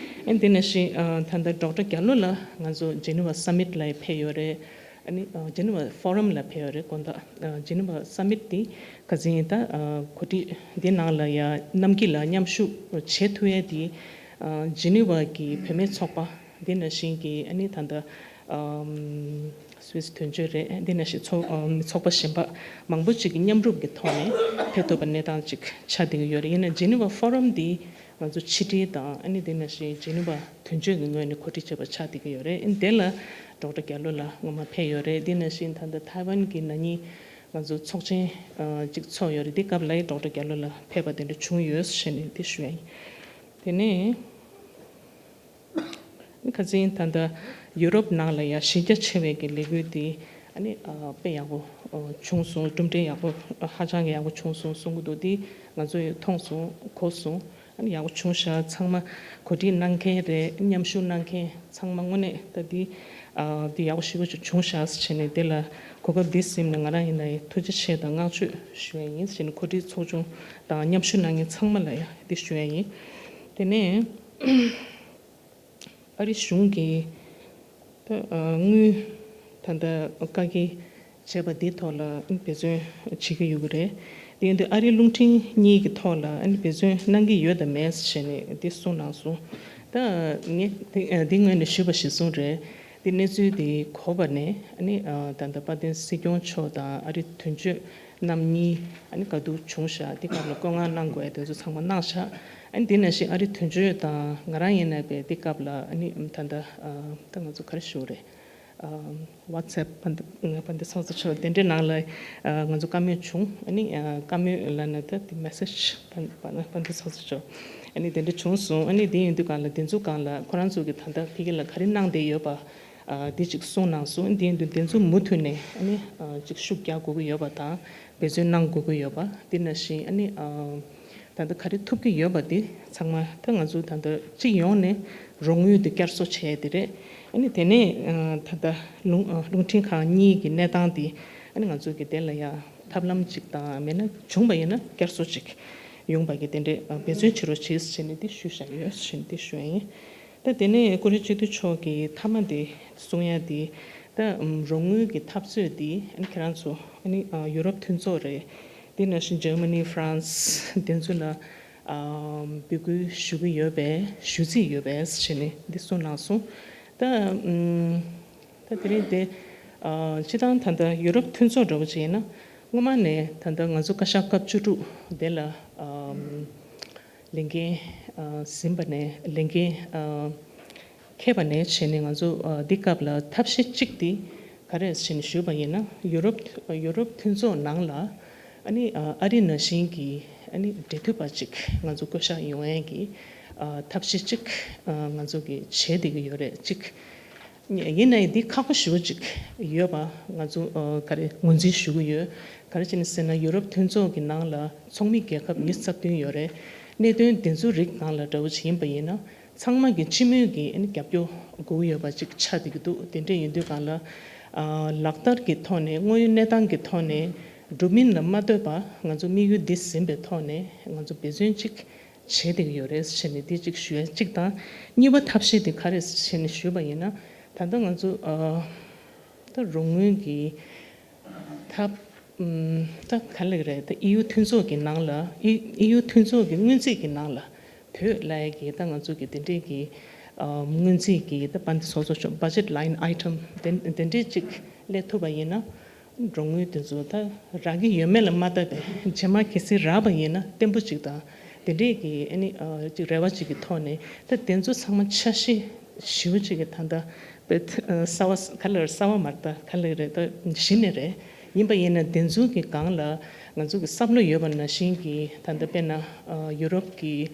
ཨ་དེ་ནང་བཞིན་ཨ་ད་ལྟ་ཌོག་ཊར་རྒྱ་ལོ་ལགས་ང་ཚོ་ཇི་ནི་ཝ་སམ་མིཊ་ལ་ཡང་ཕེབས་ཡོད་རེད། ཨ་ནི་ཨ་ཇི་ནི་ཝ་ཕོ་རམ་ལ་ཕེབས་ཡོད་རེད། དགོང་དག་ཨ་ཇི་ནི་ཝ་སམ་མིཊ་དེ་ཁ་སང་ད་ཨ་གོ་སྒྲིག་འདི་ནང་ལ་ཡང་རྣམ་རྒྱལ་ལགས་མཉམ་ཞུགས་བྱེད་ཐུབ་ཡས་དེ་ཨ་ཇི་ནི་ཝ་གི་བུད་མེད་ཚོགས་པ་འདི་ནང་བཞིན་གྱི་ཨ་ནི་ད་ལྟ་ཨམ་སུད་སི་དོན་གཅོད་རེད། འདི་ནང་བཞིན་ཚོགས་ཨམ་ཚོགས་པ་གཞན་པ་མང་པོ་ཅིག་གི་མཉམ་རུབ་ཀྱི་ཐོག་ནས་ཕེབས་ཐུབ་པ་གནས་སྟངས་ཅིག་ཆགས་བསྡད་ཀྱི་ཡོད་རེད། ཡིན་ན་ཇི་ནི་ཝ་ཕོ་རམ་འདི་ང་ཚོ་ཕྱི་དྲིལ་དང་ཨ་ནི་དེ་ནང་བཞིན་ཇི་ནི་ཝ་དོན་གཅོད་ཀྱི་ངོས་ནས་གོ་སྒྲིག་བྱས་པ་ཆགས་བསྡད་ཀྱི་ཡོད་རེད། ཨ་ནི་དེ་ལ་ཌོག་ཊར་རྒྱ་ལོ་ལགས་སྔོན་མ་ཕེབས་ཡོད་རེད། དེ་ནང་བཞིན་ད་ལྟ་ཐའེ་ཝན་གྱི་ན་ནིང་ང་ཚོ་ཚོགས་ཆེན་ཨ་ཅིག་ཚོགས་ཡོད་རེད། དེ་སྐབས་ལ་ཡང་ཌོག་ཊར་རྒྱ་ལོ་ལགས་ཕེབས་པ་དེ་འདྲ་བྱུང་ཡོད་ཞེས་ནས་དེ་ཞུ་ཡ་ཡིན། དེ་ནས་ཁ་སང་ད་ལྟ་ཡུ་རོབ་ནང་ལ་ཡང་གཞི་རྒྱ་ཆེ་བའི་གི་ལས་འགུལ་དེ་ ཨ་ནི་ཨ་དཔེ་ཡག་པོ་ཨ་བྱུང་སོང་། གྲུབ་འབྲས་ཡག་པོ་ཧ་ཅང་གི་ཡག་པོ་བྱུང་སོང་གསུང་གི་འདུག་འདི་ང་ཚོ་ཡང་མཐོང་སོང་གོ་སོང་། ཨ་ནི་ཡག་པོ་བྱུང་ཤག་ཚང་མ་གོ་སྒྲིག་གནང་མཁན་རེད། མཉམ་ཞུགས་གནང་མཁན་ཚང་མ་དངོས་གནས་ད་འདི་ཨ་འདི་ཡག་པོ་ཞེ་པོ་ཅིག་བྱུང་ཤག་ཟེར་བྱས་ནས། དེ་ལ་གོ་སྐབས་འདི་ཟིན་ནས་ང་རང་ཡིན་ན་ཡང་ཐུགས་རྗེ་ཆེ་དང་བསྔགས་བརྗོད་ཞུ་ཡ་ཡིན་ཟེར་བྱས་ནས། གོ་སྒྲིག་ཚོགས་ཆུང་དང་མཉམ་ཞུགས་གནང་མཁན་ཚང་མ་ལ་ཡང་འདི་ཞུ་ཡ་ཡིན། དེ་ནས་ཨ་རི་གཞུང་གིས་ད་ཨ་དངུལ་ད་ལྟ་བཀག་སྐྱིལ་བྱས་པ་འདིའི་ཐོག་ལ་འབད་བརྩོན་བྱེད་ཀྱི་ཡོད་ཀྱི་རེད། དེ་ཡིན་དུས་ཨ་རི་རླུང་འཕྲིན་གཉིས་ཀྱི་ཐོག་ལ་ཨ་ནི་འབད་བརྩོན་གནང་གི་ཡོད་དམ་མེད་ཟེར་ནས་འདི་གསུངས་གནང་སོང་། ད་ངས་དེ་ཨ་འདི་སྔོན་ནས་ཞུས་པ་གཞིར་བཟུང་རེད། འདི་གནས་ཚུལ་འདི་གོ་བ་ནས་ཨ་ནི་ཨ་ད་ལྟ་དཔལ་ལྡན་སྲིད་སྐྱོང་མཆོག་དང་ཨ་རི་དོན་གཅོད་རྣམ་གཉིས་ཨ་ནི་ག་དུས་བྱུང་ཤག་འདི་སྐབས་ལ་བཀོད་མངགས་གནང་དགོས་ཡ་དེ་ཚོ་ཚང་མ་གནང་ཤག་ཨ་ནི་འདི་ནང་བཞིན་ཨ་རི་དོན་གཅོད་དང་ང་རང་ཡིན་ན་བས་འདི་སྐབས་ལ་ཨ་ནི་ད་ལྟ་ཨ་ད་ང་ཚོ་ག་རེ་ཞུ་དགོས་རེད། ཨ་ཝ་ཚེབ་དཔལ་ལྡན་དཔལ་ལྡན་ཚོགས་གཙོ་མཆོག་དེ་འདྲའི་ནང་ལ་ཨ་ང་ཚོ་བཀའ་མོལ་བྱུང་། ཨ་ནི་ཨ་བཀའ་མོལ་ལབ་ན་ད་དེ་མེ་སེཇ་དཔལ་ལྡན་ཚོགས་གཙོ་མཆོག་ཨ་ནི་དེ་འདྲ་བྱུང་སོང་། ཨ་ནི་དེ་ཡིན་དུས་སྒང་ལ་དེ་ཚོ་སྒང་ལ་ཁོ་རང་ཚོ་གིས་ད་ལྟ་ཕ་གི་ལ་ག་རེ་གནང་བསྡད་ཡོད་པ། ཨ་འདི་གཅིག་གསུངས་གནང་སོང་། འདི་ཡིན་དུས་དེ་ཚོ་མུ་མཐུད་ནས་ཨ་ནི་ཨ་གཅིག་ཤུགས་རྒྱག་དགོས་ཀྱི་ཡོད་པ་དང་འབད་བརྩོན་གནང་དགོས་ཀྱི་ཡོད་པ། འདི་ནང་བཞིན་ཨ་ནི་ཨ་ད་ལྟ་ག་རེ་ཐུབ་ཀྱི་ཡོད་པ་འདི་ཚང་མ་ད་ང་ཚོ་ད་ལྟ་སྤྱི་ཡོངས་ནས་རོགས་དངུལ་འདི་བསྐྱར་གསོ་བྱས་ཏེ་རེད། ཨ་ནི་དེ་ནས་ཨ་ད་ལྟ་རླུང་ཨ་རླུང་འཕྲིན་ཁང་གཉིས་ཀྱི་གནས་སྟངས་འདི་ཨ་ནི་ང་ཚོ་གི་དེ་ལ་ཡ་ཐབས་ལམ་ཅིག་དང་མེད་ན་བྱུང་བ་ཡིན་ན་བསྐྱར་གསོ་ཅིག་ཡོང་བ་གི་དེ་འདྲའི་ཨ་འབད་བརྩོན་བྱེད་རོགས་བྱེད་ཟེར་ནས་འདི་ཞུས་བཞག་ཡོད་ཟེར་ནས་འདི་ཞུ་ཡ་ཡིན། ད་དེ་ནས་ཀུ་རེ་སྤྱི་འཐུས་མཆོག་གིས་མཐའ་མ་དེ་གསུང་ཡ་དེ། ད་ཨམ་རོགས་དངུལ་གྱི་འཐབ་རྩོད་དེ་ཨ་ནི་ཁྱེད་རང་ཚོ་ཨ་ནི་ཨ་ཡུ་རོབ་མཐུན་ཚོགས་རེད། དེ་ནང་བཞིན་ཇར་མ་ནི། ཧྥ་རན་སི་དེ་ཚོ་ལ་ཨམ་འབོད་སྐུལ་ཞུ་གི་ཡོད་པས། ཞུ་རྩིས་ཡོད་པས་ཟེར་ནས་འདི་གསུངས་གནང་སོང་། ད་ཨམ་ད་དེ་རིང་དེ་ཨ་སྤྱི་བཏང་ད་ལྟ་ཡུ་རོབ་མཐུན་ཚོགས་འདྲ་བོ་ཅིག་ཡིན་ན་སྔོན་མ་ནས་ད་ལྟ་ང་ཚོ་བཀའ་ཤག་སྐབས་བཅུ་དྲུག་དེ་ལ་ཨམ་ལས་འགན་ཨ་ཟིན་པ་ནས་ལས་འགན་ཨ་འཁྱེར་བ་ནས་བྱས་ནས་ང་ཚོ་ཨ་འདི་སྐབས་ལ་ཐབས་ཤེས་གཅིག་དེ་ག་རེ་ཟེར་ནས་ཞུས་པ་ཡིན་ན། ཡུ་རོབ་ཡུ་རོབ་མཐུན་ཚོགས་ནང་ལ་ཨ་ནི་ཨ་ཨ་རི་ནང་བཞིན་གྱི་ཨ་ནི་འབྲེལ་མཐུད་པ་གཅིག་ང་ཚོ་བསྐོ་གཞག་ཡོང་ཡས་ཀྱི་ཨ་ཐབས་ཤེས་གཅིག་ཨ་ང་ཚོ་གི་བྱེད་བསྡད་ཀྱི་ཡོད་རེད། གཅིག་ཡིན་ནའི་འདི་ཁག་པོ་ཞེ་པོ་ཅིག་ཡོད་པ། ང་ཚོ་ཨ་ག་རེ་ངོས་འཛིན་ཞུ་གི་ཡོད། ག་རེ་བྱས་ནས་ཟེར་ན་ཡུ་རོབ་མཐུན་ཚོགས་ཀྱི་ནང་ལ་ཚོགས་མི་རྒྱལ་ཁབ་ཉི་ཤུ་རྩ་བདུན་ཡོད་རེད། གནད་དོན་འདི་ཚོ་རིགས་སྒང་ལ་འདྲ་བོ་ཅིག་ཡིན་པ་ཡིན་ན་ཚང་མ་གི་སྤྱི་མོས་ཀྱི་ཨ་ནི་རྒྱབ་སྐྱོར་དགོས་ཀྱི་ཡོད་པ་ཅིག་ཆགས་བསྡད་ཀྱི་འདུག་དེ་འདྲ་ཡིན་དུས་སྒང་ལ་ཨ་ལག་བསྟར་གྱི་ཐོག་ནས་དངོས་ཡོད་གནས་སྟངས་ཀྱི་ཐོག་ནས་འགྲུབ་མིན་ལ་མ་ལྟོས་པ་ང་ཚོ་དམིགས་ཡུལ་འདི་ཟིན་པའི་ཐོག་ནས་ང་ཚོ་འབད་བརྩོན་ཅིག་བྱེད་བསྡད་ཀྱི་ཡོད་རེད་ཟེར་ནས་འདི་གཅིག་ཞུ་ཡ་གཅིག་དང་། གཉིས་པ་ཐབས་ཤེས་དེ་ག་རེ་ཟེར་ནས་ཞུས་པ་ཡིན་ན། ད་ལྟ་ང་ཚོ་ཨ་ད་རོགས་དངུལ་གྱི་ཐབས་ཨམ་ད་ག་ལེགས་རེད། ད་ཨི་ཡུ་མཐུན་ཚོགས་ཀྱི་ནང་ལ་ཨི་ཨི་ཡུ་མཐུན་ཚོགས་ཀྱི་སྔོན་རྩིས་ཀྱི་ནང་ལ་བོད་ལ་ཡ་གི་ད་ང་ཚོ་གི་དེ་འདྲས་ཀྱི་ཨ་སྔོན་རྩིས་ཀྱི་ད་དཔལ་ལྡན་ཚོགས་གཙོ་མཆོག་budget line item་དེ་དེ་འདྲས་ཅིག་སླེབས་ཐུབ་པ་ཡིན་ན། རོགས་དངུལ་དེ་ཚོ་ད་རག་གི་ཡོད་མེད་ལ་མ་ལྟོས་པའི་རྗེས་མ་གལ་སྲིད་རག་པ་ཡིན་ན་བརྟན་པོ་ཅིག་དང་དེ་འདྲས་ཀྱི་ཨ་ནི་ཨ་ཅིག་རེ་བ་ཅིག་གི་ཐོག་ནས་ད་དེ་ཚོ་ཚང་མ་འཆར་གཞི་ཞེ་པོ་ཅིག་གི་ད་ལྟ་བེད་ཨ་གསར་བ་ག་ལེར་གསར་བ་མ་རེད། ད་ག་ལེར་རེད། ད་གཞི་ནས་རེད། ཡིན་པ་ཡིན་ན་དེ་ཚོ་གི་སྒང་ལ་ང་ཚོ་གི་བསམ་བློ་ཡོད་པ་ནང་བཞིན་གྱི་ད་ལྟ་དཔེར་ན་ཨ་ཡུ་རོབ་ཀྱི་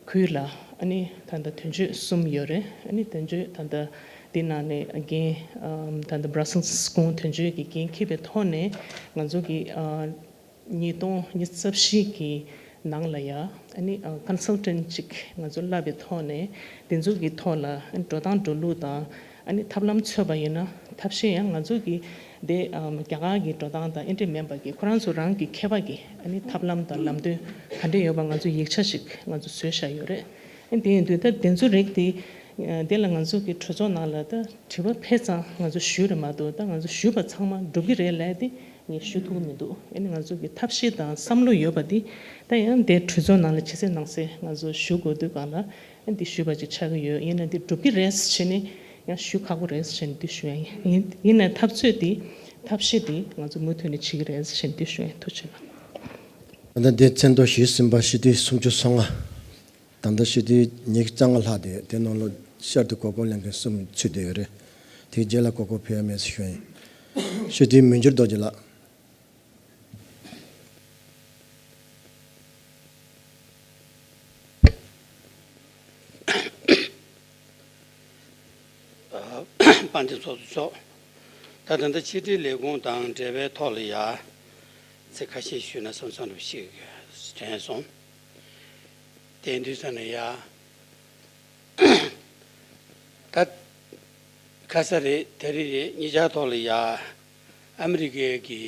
ཁུལ་ལ་ཨ་ནི་ད་ལྟ་དོན་གཅོད་གསུམ་ཡོད་རེད། ཨ་ནི་དོན་གཅོད་ད་ལྟ་འདི་ནང་ནས་འགན་ཨམ་ད་ལྟ་Brussels་གུང་དོན་གཅོད་ཀྱི་འགན་འཁྱེར་བའི་ཐོག་ནས་ང་ཚོ་གི་ཨ་ཉིས་སྟོང་ཉི་ཤུ་རྩ་བཞི་གི་ནང་ལ་ཡ་ཨ་ནི་ཨ་consultant་ཅིག་ང་ཚོ་བསླབས་པའི་ཐོག་ནས་དེ་ཚོ་གི་ཐོག་ལ་ཨ་ནི་འགྲོ་སྟངས་འགྲོ་ལུགས་དང་། ཨ་ནི་ཐབས་ལམ་འཚོལ་བ་ཡིན་ན་ཐབས་ཤེས་ཡང་ང་ཚོ་གི་དེ་ཨམ་རྒྱ་གར་གྱི་འགྲོ་སྟངས་དང་ཨེ་འདྲས་མིན་པ་གི་ཁོ་རང་ཚོ་རང་གི་མཁས་པ་གི་ཨ་ནི་ཐབས་ལམ་དང་ལམ་སྟོན་ག་འདྲས་ཡོད་པ་ང་ཚོ་ཡིག་ཆ་ཞིག་ང་ཚོ་བཟོས་བཞག་ཡོད་རེད། ཨ་ནི་དེ་ཡིན་དུས་ད་དེ་ཚོ་རིགས་དེ་ཨ་དེ་ལ་ང་ཚོ་གི་གྲོས་ཚོགས་ནང་ལ་ད་དྲི་བ་ཕེབས་ཙང་ང་ཚོ་ཞུས་རེད་མ་གཏོགས། ད་ང་ཚོ་ཞུས་པ་ཚང་མ་འགྲུབ་ཀྱི་རེད་ལབ་དེ་ངས་ཞུ་ཐུབ་ཀྱི་མི་འདུག་ཨ་ནི་ང་ཚོ་གི་ཐབས་ཤེས་དང་བསམ་བློ་ཡོད་པ་དེ་ད་ཡང་དེ་གྲོས་ཚོགས་ནང་ལ་ཇེ་གསལ་ནང་གསལ་ང་ཚོ་ཞུ་དགོས་དུས་སྒང་ལ། འདི་ཞུས་པ་ཅིག་ཆགས་ཀྱི་ཡོད། ཡིན་ན་འདི་འགྲུབ་ཀྱི་རེད་ཟེར་ནས་ཡང་ཞུ་ཁག་པོ་རེད་ཟེར་ནས་འདི་ཞུ་ཡ་ཡིན། ཡིན་ཡིན་ནའི་ཐབས་ཚོད་འདི་ཐབས་ཤེས་འདི་ང་ཚོ་མུ་མཐུད་ནས་བྱེད་ཀྱི་རེད་ཟེར་ནས་འདི་ཞུ་ཡ་ཡིན། ཐུགས་རྗེ་ཆེ་གནང་། ད་ལྟ་འདི་མཚན་ཐོ་ཞུས་ཟིན་པ་སྤྱི་འཐུས་སུམ་ཅུ་སོ་ལྔ། ད་ལྟ་སྤྱི་འཐུས་ཉི་ཤུ་རྩ་ལྔ་ལྷག་དེ་དེ་ནང་ལོ་ཤར་དུ་གོ་སྐབས་ལེན་མཁན་གསུམ་ཚུད་བསྡད་ཡོད་རེད། དེའི་རྗེས་ལ་གོ་སྐབས་ཕུལ་ཡ་མེད་ཟེར་ཞུ་ཡ་ཡིན། སྤྱི་འཐུས་མི་འགྱུར་རྡོ་རྗེ་ལགས། དཔལ་ལྡན་ཚོགས་གཙོ་མཆོག་ད་ད་ལྟ་ཕྱི་དྲིལ་ལས་ཁུངས་དང་འབྲེལ་བའི་ཐོག་ལ་ཡ་ཚིག་ཁ་ཤས་ཞུས་ན་བསམ་བསམ་རུ་ཞིག་དྲན་སོང་། དེ་དུས་ཙམ་ནས་ཡ་ད་ཁ་ས་རེད། དེ་རིང་རེད། གཉིས་ཆར་ཐོག་ལ་ཡ་ཨ་མི་རི་ཀའི་གི་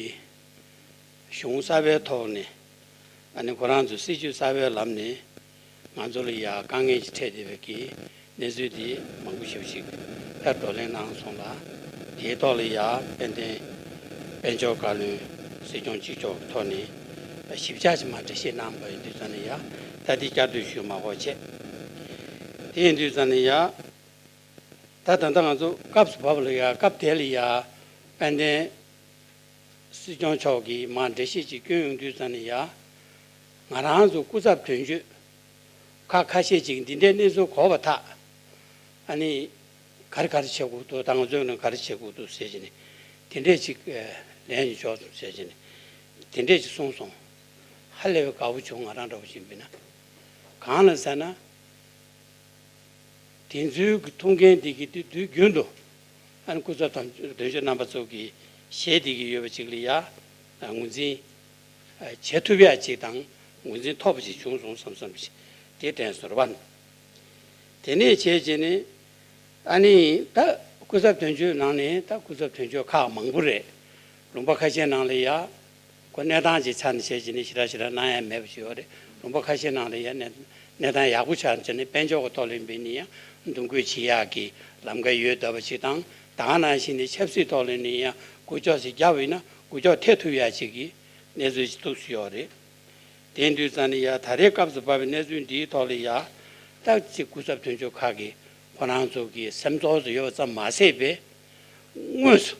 གཞུང་གསར་པའི་ཐོག་ནས་ཨ་ནི་ཁོ་རང་ཚོའི་སྲིད་བྱུས་གསར་པའི་ལམ་ནས་ང་ཚོ་ལ་ཡ་དཀའ་ངལ་ཅིག་འཕྲད་བསྡད་པའི་གི་གནས་ཚུལ་དེ་མང་པོ་ཞེ་པོ་ཅིག་ད་བགྲོ་གླེང་གནང་སོང་ལ། དེའི་ཐོག་ལ་ཡ་དཔལ་ལྡན་དཔལ་འབྱོར་བཀའ་བློན་སྲིད་སྐྱོང་གཅིག་ལྕོགས་ཀྱི་ཐོག་ནས་ཞིབ་ཆ་ཞིག་མར་འགྲེལ་བཤད་གནང་པ་ཡིན་དུས་ཙམ་ནས་ཡ་ད་དེ་བསྐྱར་ཟློས་ཞུ་མ་དགོས་བྱས། དེ་ཡིན་དུས་ཙམ་ནས་ཡ་ད་ད་ལྟ་ང་ཚོ་སྐབས་སུ་བབས་ལ་ཡ་སྐབས་དེ་ལ་ཡ་དཔལ་ལྡན་སྲིད་སྐྱོང་མཆོག་གིས་མར་འགྲེལ་བཤད་ཅིག་བསྐྱོན་ཡོང་དུས་ཙམ་ནས་ཡ་ང་རང་ཚོ་སྐུ་ཚབ་དོན་གཅོད་ཁག་ཁ་ཤས་ཅིག་འདི་འདྲའི་གནས་ཚུལ་གོ་བ་ཐག་ཨ་ནི་ག་རེ་ག་རེ་བྱེད་དགོས་འདུག་ད་ང་ཚོས་ནི་ག་རེ་བྱེད་དགོས་འདུག་ཟེར་གྱི་ནས་དེ་འདྲས་ཅིག་ལན་ཅིག་འཇོག་སོང་ཟེར་གྱི་ནས་དེ་འདྲས་ཅིག་གསུངས་སོང་། ཧ་ལས་པའི་དགའ་བོ་བྱུང་། ང་རང་འདྲ་བོ་ཞིག་ཡིན་ན་གང་ལ་ཟེར་ན། དེ་ཚོའི་གི་ཐུགས་འགན་དེ་གི་དུས་དུས་རྒྱུན་དུ་ཨ་ནི་སྐུ་ཚབ་དང་དོན་གཅོད་རྣམ་པ་ཚོ་གི་བཞེས་བསྡད་ཀྱི་ཡོད་པ་ཅིག་ལ་ཡ་ངོས་འཛིན་བྱེད་ཐུབ་ཡ་ཅིག་དང་ངོས་འཛིན་ཐོབ་པ་ཅིག་བྱུང་སོང་བསམ་བསམ་ཞིག་དེ་དྲན་སོང་རེད་པ། དེ་ནས་བྱས་རྗེས་ནས་ཨ་ནི་ད་སྐུ་ཚབ་དོན་གཅོད་ནང་ནས་ད་སྐུ་ཚབ་དོན་གཅོད་ཁག་མང་པོ་རེད། ལུང་པ་ཁ་ཤས་ནང་ལ་ཡ། ཁོ་གནས་སྟངས་ཅིག་ཆ་ནས་བྱས་བྱས་ནས་ཞེ་དྲག་ཞེ་དྲག་གནང་ཡ་མེད་པ་ཞིག་ཡོད་རེད། ལུང་པ་ཁ་ཤས་ནང་ལ་ཡ་གནས་གནས་སྟངས་ཡག་པོ་ཆགས་བྱས་ནས་དཔལ་འབྱོར་གྱི་ཐོག་ལ་ཡིན་པས་ནི་ཡང་འདུ་འགོད་བྱེད་ཡག་གི་ལམ་ཁ་ཡོད་བསྡད་པ་ཅིག་དང་། ད་ག་ནང་བཞིན་ནས་ཆབ་སྲིད་ཐོག་ལ་ནི་ཡང་འགུལ་སྐྱོད་ཅིག་བརྒྱབ་ཡིན་ན་འགུལ་སྐྱོད་ཐེབས་ཐུབ་ཡག་ཅིག་གི་གནས་ཚུལ་ཅིག་ཐུགས་སུ་ཡོད་རེད། དེ་ཡིན་དུས་ཙང་ནས་ཡ་ད་རེས་སྐབས་སུ་བབས་པའི་གནས་ཚུལ་འདིའི་ཐོག་ལ་ཡ་ད་ཅིག་སྐུ་ཚབ་དོན་གཅོད་ཁག་གིས་ཁོ་རང་ཚོ་གི་སེམས་ཚོར་ཚོ་ཡོད་པ་ཙམ་མ་ཟད་པའི་དངོས་སུ།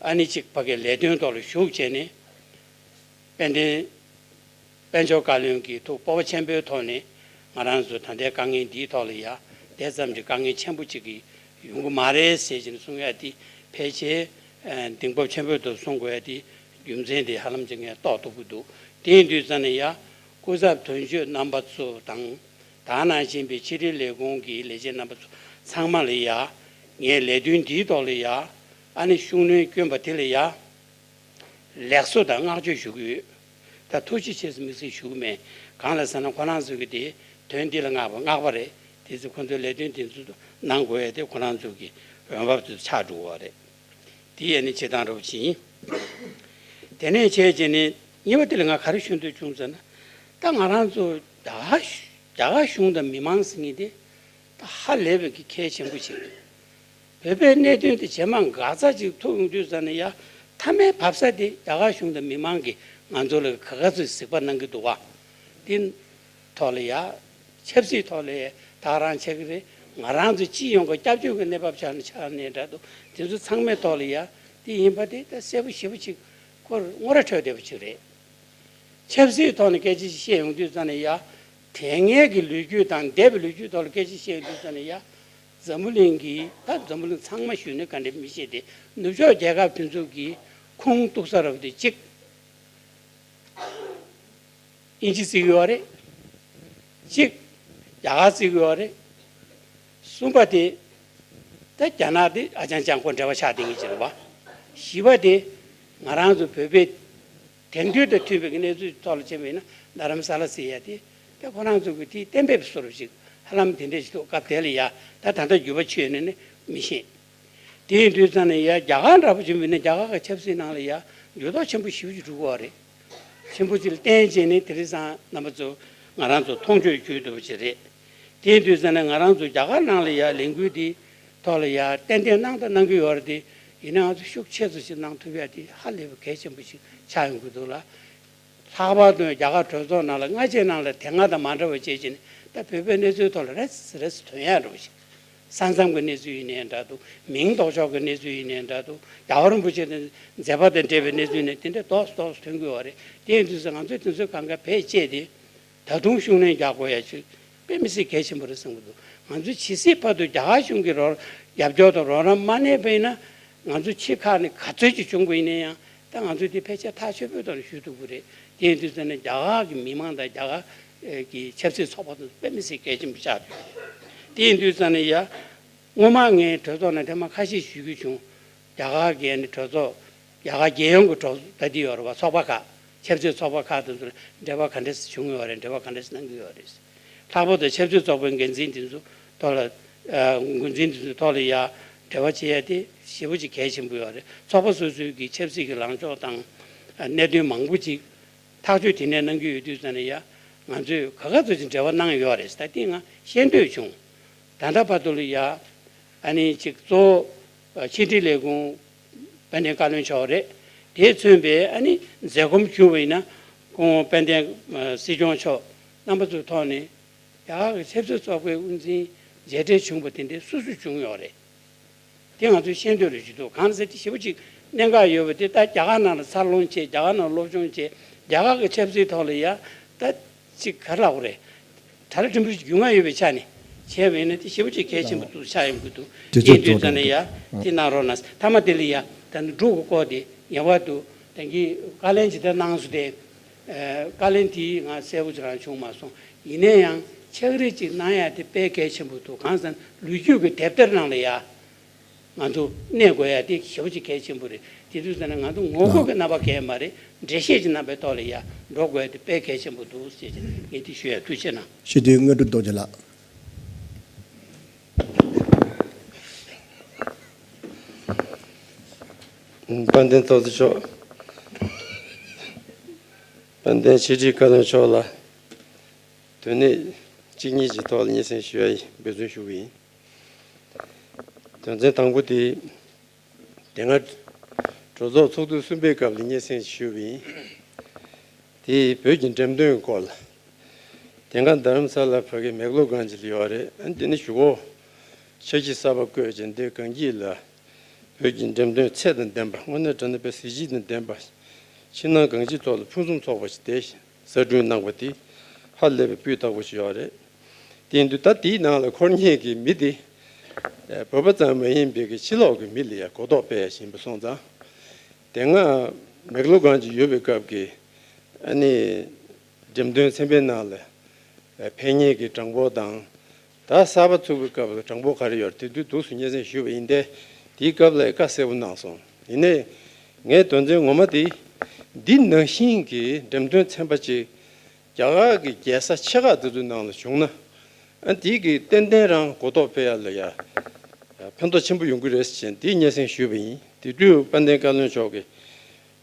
ཨ་ནི་གཅིག་ཕ་གིའི་ལས་དོན་ཐོག་ལ་ཞུགས་བྱས་ནས། དཔལ་ལྡན་དཔལ་འབྱོར་བཀའ་བློན་གྱི་ཐུགས་སྤོབས་པ་ཆེན་པོའི་ཐོག་ནས་ང་རང་ཚོ་ད་ལྟའི་དཀའ་ངལ་འདིའི་ཐོག་ལ་ཡ་དེ་ཙམ་གྱི་དཀའ་ངལ་ཆེན་པོ་གཅིག་གི་ཡོང་གི་མ་རེད་ཟེར་བཞིན་གསུང་ཡ་དེ་ཕལ་ཆེར་གདེང་སྤོབས་ཆེན་པོའི་ཐོག་གསུང་དགོས་ཡ་དེ་རྒྱུ་མཚན་དེ་ཧ་ལམ་གཅིག་ངས་རྟོགས་ཐུབ་ཀྱི་འདུག་དེ་ཡིན་དུས་ཙང་ནས་ཡ་སྐུ་ཚབ་དོན་གཅོད་རྣམ་པ་ཚོ་དང་། ད་ག་ནང་བཞིན་པའི་ཕྱི་དྲིལ་ལས་ཁུངས་ཀྱི་ལས་བྱེད་རྣམ་པ་ཚོ་ཚང་མ་ལ་ཡ། ངས་ལས་དོན་འདིའི་ཐོག་ལ་ཡ། ཨ་ནི་ཤུགས་སྣོན་བསྐྱོན་པ་དེ་ལ་ཡ། ལེགས་གསོ་དང་བསྔགས་བརྗོད་ཞུ་གི་ཡོད། ད་ཐུགས་རྗེ་ཆེ་ཟེར་དམིགས་བསལ་ཞུ་གི་མེད། གང་ལ་ཟེར་ན་ཁོ་རང་ཚོ་གི་དེ་དོན་འདི་ལ་བསྔགས་པ་བསྔགས་པ་རེད། དེ་ཚོ་ཁོ་ཚོའི་ལས་དོན་དེ་ཚོ་གནང་དགོས་ཡ་དེ་ཁོ་རང་ཚོ་གི་འོས་འབབ་དེ་ཆགས་འགྲོ་བ་རེད། དེ་ཡ་ནི་བྱེད་སྟངས་འདྲ་བོ་ཅིག་ཡིན། དེ་ནས་བྱས་རྗེས་ནས་གཉིས་པ་དེ་ལ་ང་ག་རེ་ཞུ་འདོད་བྱུང་ཟེར་ན། ད་ང་རང་ཚོ་རྒྱ་གར་རྒྱ་གར་གཞུང་དང་མི་མང་ཟེར་མཁན་དེ་ད་ཧ་ལས་པའི་གི་གལ་ཆེན་པོ་ཅིག་རེད། བོད་པའི་གནད་དོན་དེ་རྗེས་མ་འགག་རྩ་ཅིག་ཐུག་ཡོང་དུས་ཙམ་ནས་ཡ་མཐའ་མའི་བབས་ས་དེ་རྒྱ་གར་གཞུང་དང་མི་མང་གིས་ང་ཚོ་ལ་ག་ག་ཚོད་གཟིགས་པ་གནང་གི་འདུག་བ། དེ་ཐོག་ལ་ཡ། ཆབ་སྲིད་ཐོག་ལ་ད་རང་ཆགས་ཀྱི་རེད། ང་རང་ཚོ་སྤྱི་ཡོངས་ཀྱི་སྐྱབས་བཅོལ་གྱི་གནས་བབ་ཆགས་ནས་ཆགས་ནས་འདྲ་འདུག་དེ་ཚོ་ཚང་མའི་ཐོག་ལ་ཡ་དེ་ཡིན་པ་དེ་ད་གསལ་པོ་ཞེ་པོ་ཅིག་ཁོ་ངོ་ར་འཕྲོད་བསྡད་པ་ཅིག་རེད། ཆབ་སྲིད་ཐོག་ནས་སྐད་ཆ་ཞིག་བཤད་ཡོང་དུས་ཙམ་ནས་ཡ། དེ་སྔའི་གི་ལོ་རྒྱུས་དང་འདས་པའི་ལོ་རྒྱུས་ཐོག་ལ་སྐད་ཆ་བཤད་ཡོང་དུས་ཙམ་ནས་ཡ། འཛམ་བུ་གླིང་གི་ད་འཛམ་བུ་གླིང་ཚང་མ་ཞུས་ནས་ག་འདྲ་མི་ཤེས་ཏེ་ནུབ་ཕྱོགས་རྒྱལ་ཁབ་དེ་ཚོ་གི་ཁུངས་གཏུགས་ས་རབ་དེ་གཅིག་དབྱིན་ཇི་བརྩི་གི་ཡོད་རེད། གཅིག་རྒྱ་གར་བརྩི་གི་ཡོད་རེད། གསུམ་པ་དེ། ད་རྒྱ་ནག་དེ་ཨ་ཅང་ཅང་ཁོ་འབྲེལ་བ་ཆགས་བསྡད་མཁན་ཅིག་རེད་བ། བཞི་པ་དེ། ང་རང་ཚོ་བོད་པའི་དེང་དུས་དང་མཐུན་པའི་གནས་ཚུལ་ཐོག་ལ་བྱས་པ་ཡིན་ན་རྡ་རམ་ས་ལ་ཟེར་ཡ་དེ། ད་ཁོ་རང་ཚོ་གི་དེ་གཏན་འབེབས་བཟོ་འདྲ་ཞིག་ཧ་ལམ་དེ་འདྲ་ཞིག་འདུག་སྐབས་དེ་ལ་ཡ་ད་ད་ལྟ་འགྱུར་བ་ཆེ་ནས་ནི་མི་ཤེས། དེ་ཡིན་དུས་ཙང་ནས་ཡ་རྒྱ་གར་འདྲ་པོ་བྱུང་བ་ཡིན་ན་རྒྱ་གར་གྱི་ཆབ་སྲིད་ནང་ལ་ཡ་འགྱུར་ལྡོག་ཆེན་པོ་ཞེ་པོ་ཅིག་འགྲོ་གི་ཡོད་རེད། ཆེན་པོ་ཅིག་ལ་བརྟེན་བྱས་ནས་དེ་རིང་སང་རྣམ་པ་ཚོ་ང་རང་ཚོ་མཐོང་ཆོས་བྱེད་ཐུབ་པ་ཅིག་རེད། དེ་ཡིན་དུས་ཙང་ནས་ང་རང་ཚོ་རྒྱ་གར་ནང་ལ་ཡ་ལས་འགུལ་འདི་ཐོག་ལ་ཡ་ཏན་ཏན་གནང་དང་གནང་གི་ཡོད་རེད་དེ། ཡིན་ནའང་ང་ཚོ་ཤུགས་ཆེ་ཙམ་ཞིག་གནང་ཐུབ་ཡ་དེ་ཧ་ལས་པའི་གལ་ཆེན་པོ་ཞིག་ཆགས་ཡོང་གི་འདུག་ལ། ལྷག་པར་དུ་རྒྱ་གར་གྲོས་ཚོགས་ནང་ལ་སྔ་ཕྱི་ནང་ལ་དེ་སྔ་དང་མ་འདྲ་བ་བྱས་བྱས་ནས་ད་བོད་པའི་གནས་ཚུལ་ཐོག་ལ་རེས་རེས་ཐོན་ཡ་འགྲོ་བ་ཞིག་ས་མཚམས་ཀྱི་གནས་ཚུལ་ཡིན་ནའི་འདྲ་འདུག་མིང་འདོགས་ཕྱོགས་ཀྱི་གནས་ཚུལ་ཡིན་ནའི་འདྲ་འདུག་རྒྱལ་བ་རིན་པོ་ཆེ་དང་མཛད་པ་དང་འབྲེལ་བའི་གནས་ཚུལ་ནས་དེ་འདྲ་རྡོག་རྡོག་ཐོན་དགོས་པ་རེད། དེ་ཡིན་དུས་ཙང་ང་ཚོས་དེ་ཚོའི་གང་ག་བེད་སྤྱད་དེ། ད་དུང་ཤུགས་སྣོན་རྒྱག་དགོས་ཡ་ཅིག་དཔེ་མི་སྲིད་གལ་ཆེན་པོ་རེད་བསམ་གྱི་འདུག་ང་ཚོས་ཇི་སྲིད་བར་དུ་རྒྱ་གར་གཞུང་གི་རོགས་རྒྱབ་སྐྱོར་དང་རོགས་རམ་མ་གནང་བ་ཡིན་ན། ང་ཚོ་ཕྱི་ཁག་ནས་ག་ཚོད་ཅིག་བྱུང་པ་ཡིན་ན་ཡང་ད་ང་ཚོས་དེ་ཕལ་ཆེར་ཐག་ཆོད་པོའི་ཐོག་ནས་ཞུ་ཐུབ་ཀྱི་རེད། དེ་ཡིན་དུས་ཙང་ནས་རྒྱ་གར་གྱི་མི་མང་དང་རྒྱ་གར་གྱི་ཆབ་སྲིད་ཚོགས་པ་དང་དཔེ་མི་སྲིད་གལ་ཆེན་པོ་ཆགས་ཡོད། དེ་ཡིན་དུས་ཙང་ནས་ཡ། སྔོན་མ་ངས་གྲོས་ཚོགས་ནང་ཐེངས་མ་ཁ་ཤས་ཞུ་རྒྱུ་བྱུང་། རྒྱ་གར་གྱི་ཨ་ནི་གྲོས་ཚོགས། རྒྱ་གར་རྒྱལ་ཡོངས་ཀྱི་གྲོས་ཚོགས་ལྟ་དུས་ཡོད་རེད་བ། ཚོགས་པ་ཁག་ཆབ་སྲིད་ཚོགས་པ་ཁག་དེ་ཚོ་ལ་འབྲེལ་བ་ག་འདྲས་བྱུང་ཡོད་རེད། འབྲེལ་བ་ག་འདྲས་གནང་གི་ཡོད་རེད། ལྷག་པར་དུ་ཆབ་སྲིད་ཚོགས་པའི་འགན་འཛིན་དེ་ཚོ་ཐོག་ལ། ཨ། འགོ་འཛིན་དེ་ཚོའི་ཐོག་ལ་ཡ་འབྲེལ་བ་བྱེད་ཡ་དེ་ཞེ་པོ་ཅིག་གལ་ཆེན་པོ་ཡོད་རེད། ཚོགས་པ་སོ་སོའི་གི་ཆབ་སྲིད་ཀྱི་ལངས་ཕྱོགས་དང་། ཨ། གནད་དོན་མང་པོ་ཅིག་ཐག་གཅོད་དེ་ནས་གནང་གི་ཡོད་དུས་ཙམ་ནས་ཡ། ང་ཚོས་ག་ག་ཚོད་ཅིག་འབྲེལ་བ་གནང་ཡོད་རེད་ཟེར་ད་དེ་ང་ཤེས་འདོད་བྱུང་། ད་ལྟ་བར་དུ་ལ་ཡ། ཨ་ནི་ཅིག་གཙོ་བོ་ཕྱི་དྲིལ་ལས་ཁུངས་དཔལ་ལྡན་བཀའ་བློན་མཆོག་རེད། དེས་མཚོན་པའི་ཨ་ནི་མཛད་སྒོ་བྱུང་བ་ཡིན་ན། སྐུ་ངོ་དཔལ་ལྡན་སྲིད་སྐྱོང་མཆོག་རྣམ་པ་ཚོའི་ཐོག་ནས་རྒྱ་གར་གྱི་ཆབ་སྲིད་ཚོགས་པའི་དབུ་འཛིན་མཇལ་འཕྲད་བྱུང་བ་དེ་འདྲའི་སུ་སུ་བྱུང་ཡོད་རེད། དེ་ང་ཚོས་ཤེས་འདོད་རེ་ཞུ་འདུག་གང་ཟེར་དེ་ཞེ་པོ་ཅིག་གནད་འགག་ཡོད་པ་དེ། ད་རྒྱ་གར་ནང་ལ་འཚར་ལོངས་བྱས། རྒྱ་གར་ནང་སློབ་སྦྱོང་བྱས། རྒྱ་གར་གྱི་ཆབ་སྲིད་ཐོག་ལ་ཡ། ད་ཅིག་ག་རེ་ལབ་དགོས་རེད། གྲ་རྒྱུན་མ་ཡོད་པའི་ཆ་ནས་བྱས་པ་ཡིན་ན་དེ་ཞེ་པོ་ཅིག་གལ་ཆེན་པོ་འདུག་ཆགས་ཡོང་གི་འདུག་དེ་ཚོ་དེ་དུས་ཙམ་ནས་ཡ། དེ་གནང་རོགས་གནང་། མཐའ་མ་དེ་ལ་ཡ། ད་ནི་འབྲུག་གི་སྐོར་དེ་ངེས་པར་དུ་ད་གིན་བཀའ་ལན་ཇི་ལྟར་གནང་སོང་། དེ། ཨ། བཀའ་ལན་དེ་ང་གསལ་པོ་ཅིག་རང་བྱུང་མ་སོང་། ཡིན་ན་ཡང་ཕྱག་བྲིས་ཅིག་གནང་ཡ་དེ་དཔེ་གལ་ཆེན་པོ་འདུག་གང་ཟེར་ན་ལོ་རྒྱུས་ཀྱི་དེབ་ཐེར་ནང་ལ་ཡ། ང་ཚོ་གནས་དགོས་ཡ་དེ་ཞེ་པོ་ཅིག་གལ་ཆེན་པོ་རེད། དེ་དུས་ཙམ་ནས་ང་ཚོ་ངོ་རྒོལ་གྱི་རྣམ་པ་གང་ཡང་མ་རེད། འགྲེལ་བཤད་ཅིག་གནང་པའི་ཐོག་ལ་ཡ་འགྲོ་དགོས་ཡ་དེ་དཔེ་གལ་ཆེན་པོ་འདུག་ཅེས་ངས་དེ་ཞུ་ཡ། ཐུགས་རྗེ་གནང་། སྤྱི་འཐུས་དངོས་གྲུབ་རྡོ་རྗེ་ལགས། དཔལ་ལྡན་ཚོགས་གཙོ་མཆོག་དཔལ་ལྡན་ཕྱི་དྲིལ་བཀའ་བློན་མཆོག་ལ་དོན་གནད་གཅིག་གཉིས་ཀྱི་ཐོག་ལ་སྙན་སེང་ཞུ་ཡ་ཡིན། འབད་བརྩོན་ཞུ་གི་ཡིན། དོན་ཚན་དང་པོ་དེ། དེ་སྔ་གྲོས་ཚོགས་ཚོགས་དུས་གསུམ་པའི་སྐབས་ལ་སྙན་སེང་ཞུས་པ་ཡིན། དེ་བོད་ཀྱི་འགྲེམས་སྟོན་སྐོར་ལ། དེ་སྔ་རྡ་རམ་ས་ལ་ཕ་གི་མེག་ལོར་གྷན་ཇི་ལ་ཡོད་རེད། ཨ། འདི་ནི་གཞུག་གུ་འཆར་གཞི་གསར་པ་བཀོད་ཅིང་འདི་གངས་སྐྱིད་ལ་བོད་ཀྱི་འགྲེམས་སྟོན་ཚད་དང་ལྡན་པ། དངོས་གནས་དྲང་གནས་པའི་གཟི་བརྗིད་དང་ལྡན་པ། ཕྱི་ནང་གང་ཅིའི་ཐོག་ལ་ཕུན་སུམ་ཚོགས་པ་ཞིག་དེ་གསར་སྐྲུན་གནང་བ་དེ་ཧ་ལས་པའི་སྤུས་དག་པོ་ཞིག་ཡོད་རེད། དེ་ཡིན་དུས་ད་དེའི་ནང་ལ་འཁོར་མཁན་གྱི་མི་དེ། ཨ། བོད་པ་ཙམ་མ་ཡིན་པའི་གི་ཕྱི་ལོགས་ཀྱི་མི་ལ་ཡང་གོ་རྟོགས་སྤེལ་ཡ་ཞིག་ཡིན་པ་སོང་ཙང་། དེ་སྔ་མེག་ལོར་གྷན་ཇི་ཡོད་པའི་སྐབས་ཀྱི་ཨ་ནི་འགྲེམས་སྟོན་ཚན་པའི་ནང་ལ་ཕེབས་མཁན་གྱི་གྲངས་འབོར་དང་། ད་གསར་པ་ཚུགས་པའི་སྐབས་ལ་གྲངས་འབོར་ག་རེ་ཡོད་རེད། དེ་དུས་འདུག་སེ་སྙན་སེང་ཞུས་པ་ཡིན་ཏེ། དེའི་སྐབས་ལ་བཀའ་གསལ་པོ་གནང་སོང་། ཡིན་ནའི་ངའི་དོན་ཚན་ངོ་མ་དེ། འདི་ནང་བཞིན་གྱི་འགྲེམས་སྟོན་ཚན་པ་ཅིག་རྒྱ་གར་གྱི་རྒྱལ་ས་ཆེ་ཁག་དེ་ཚོའི་ནང་ལ་བྱུང་ན། ཨ། དེའི་གི་ཏན་ཏན་རང་གོ་རྟོགས་སྤེལ་ཡ་ལ་ཡ་ཕན་ཐོགས་ཆེན་པོ་ཡོང་གི་རེད་ཟེར་བྱས་དེའི་སྙན་སེང་ཞུས་པ་ཡིན། དེ་དུས་དཔལ་ལྡན་བཀའ་བློན་མཆོག་གིས་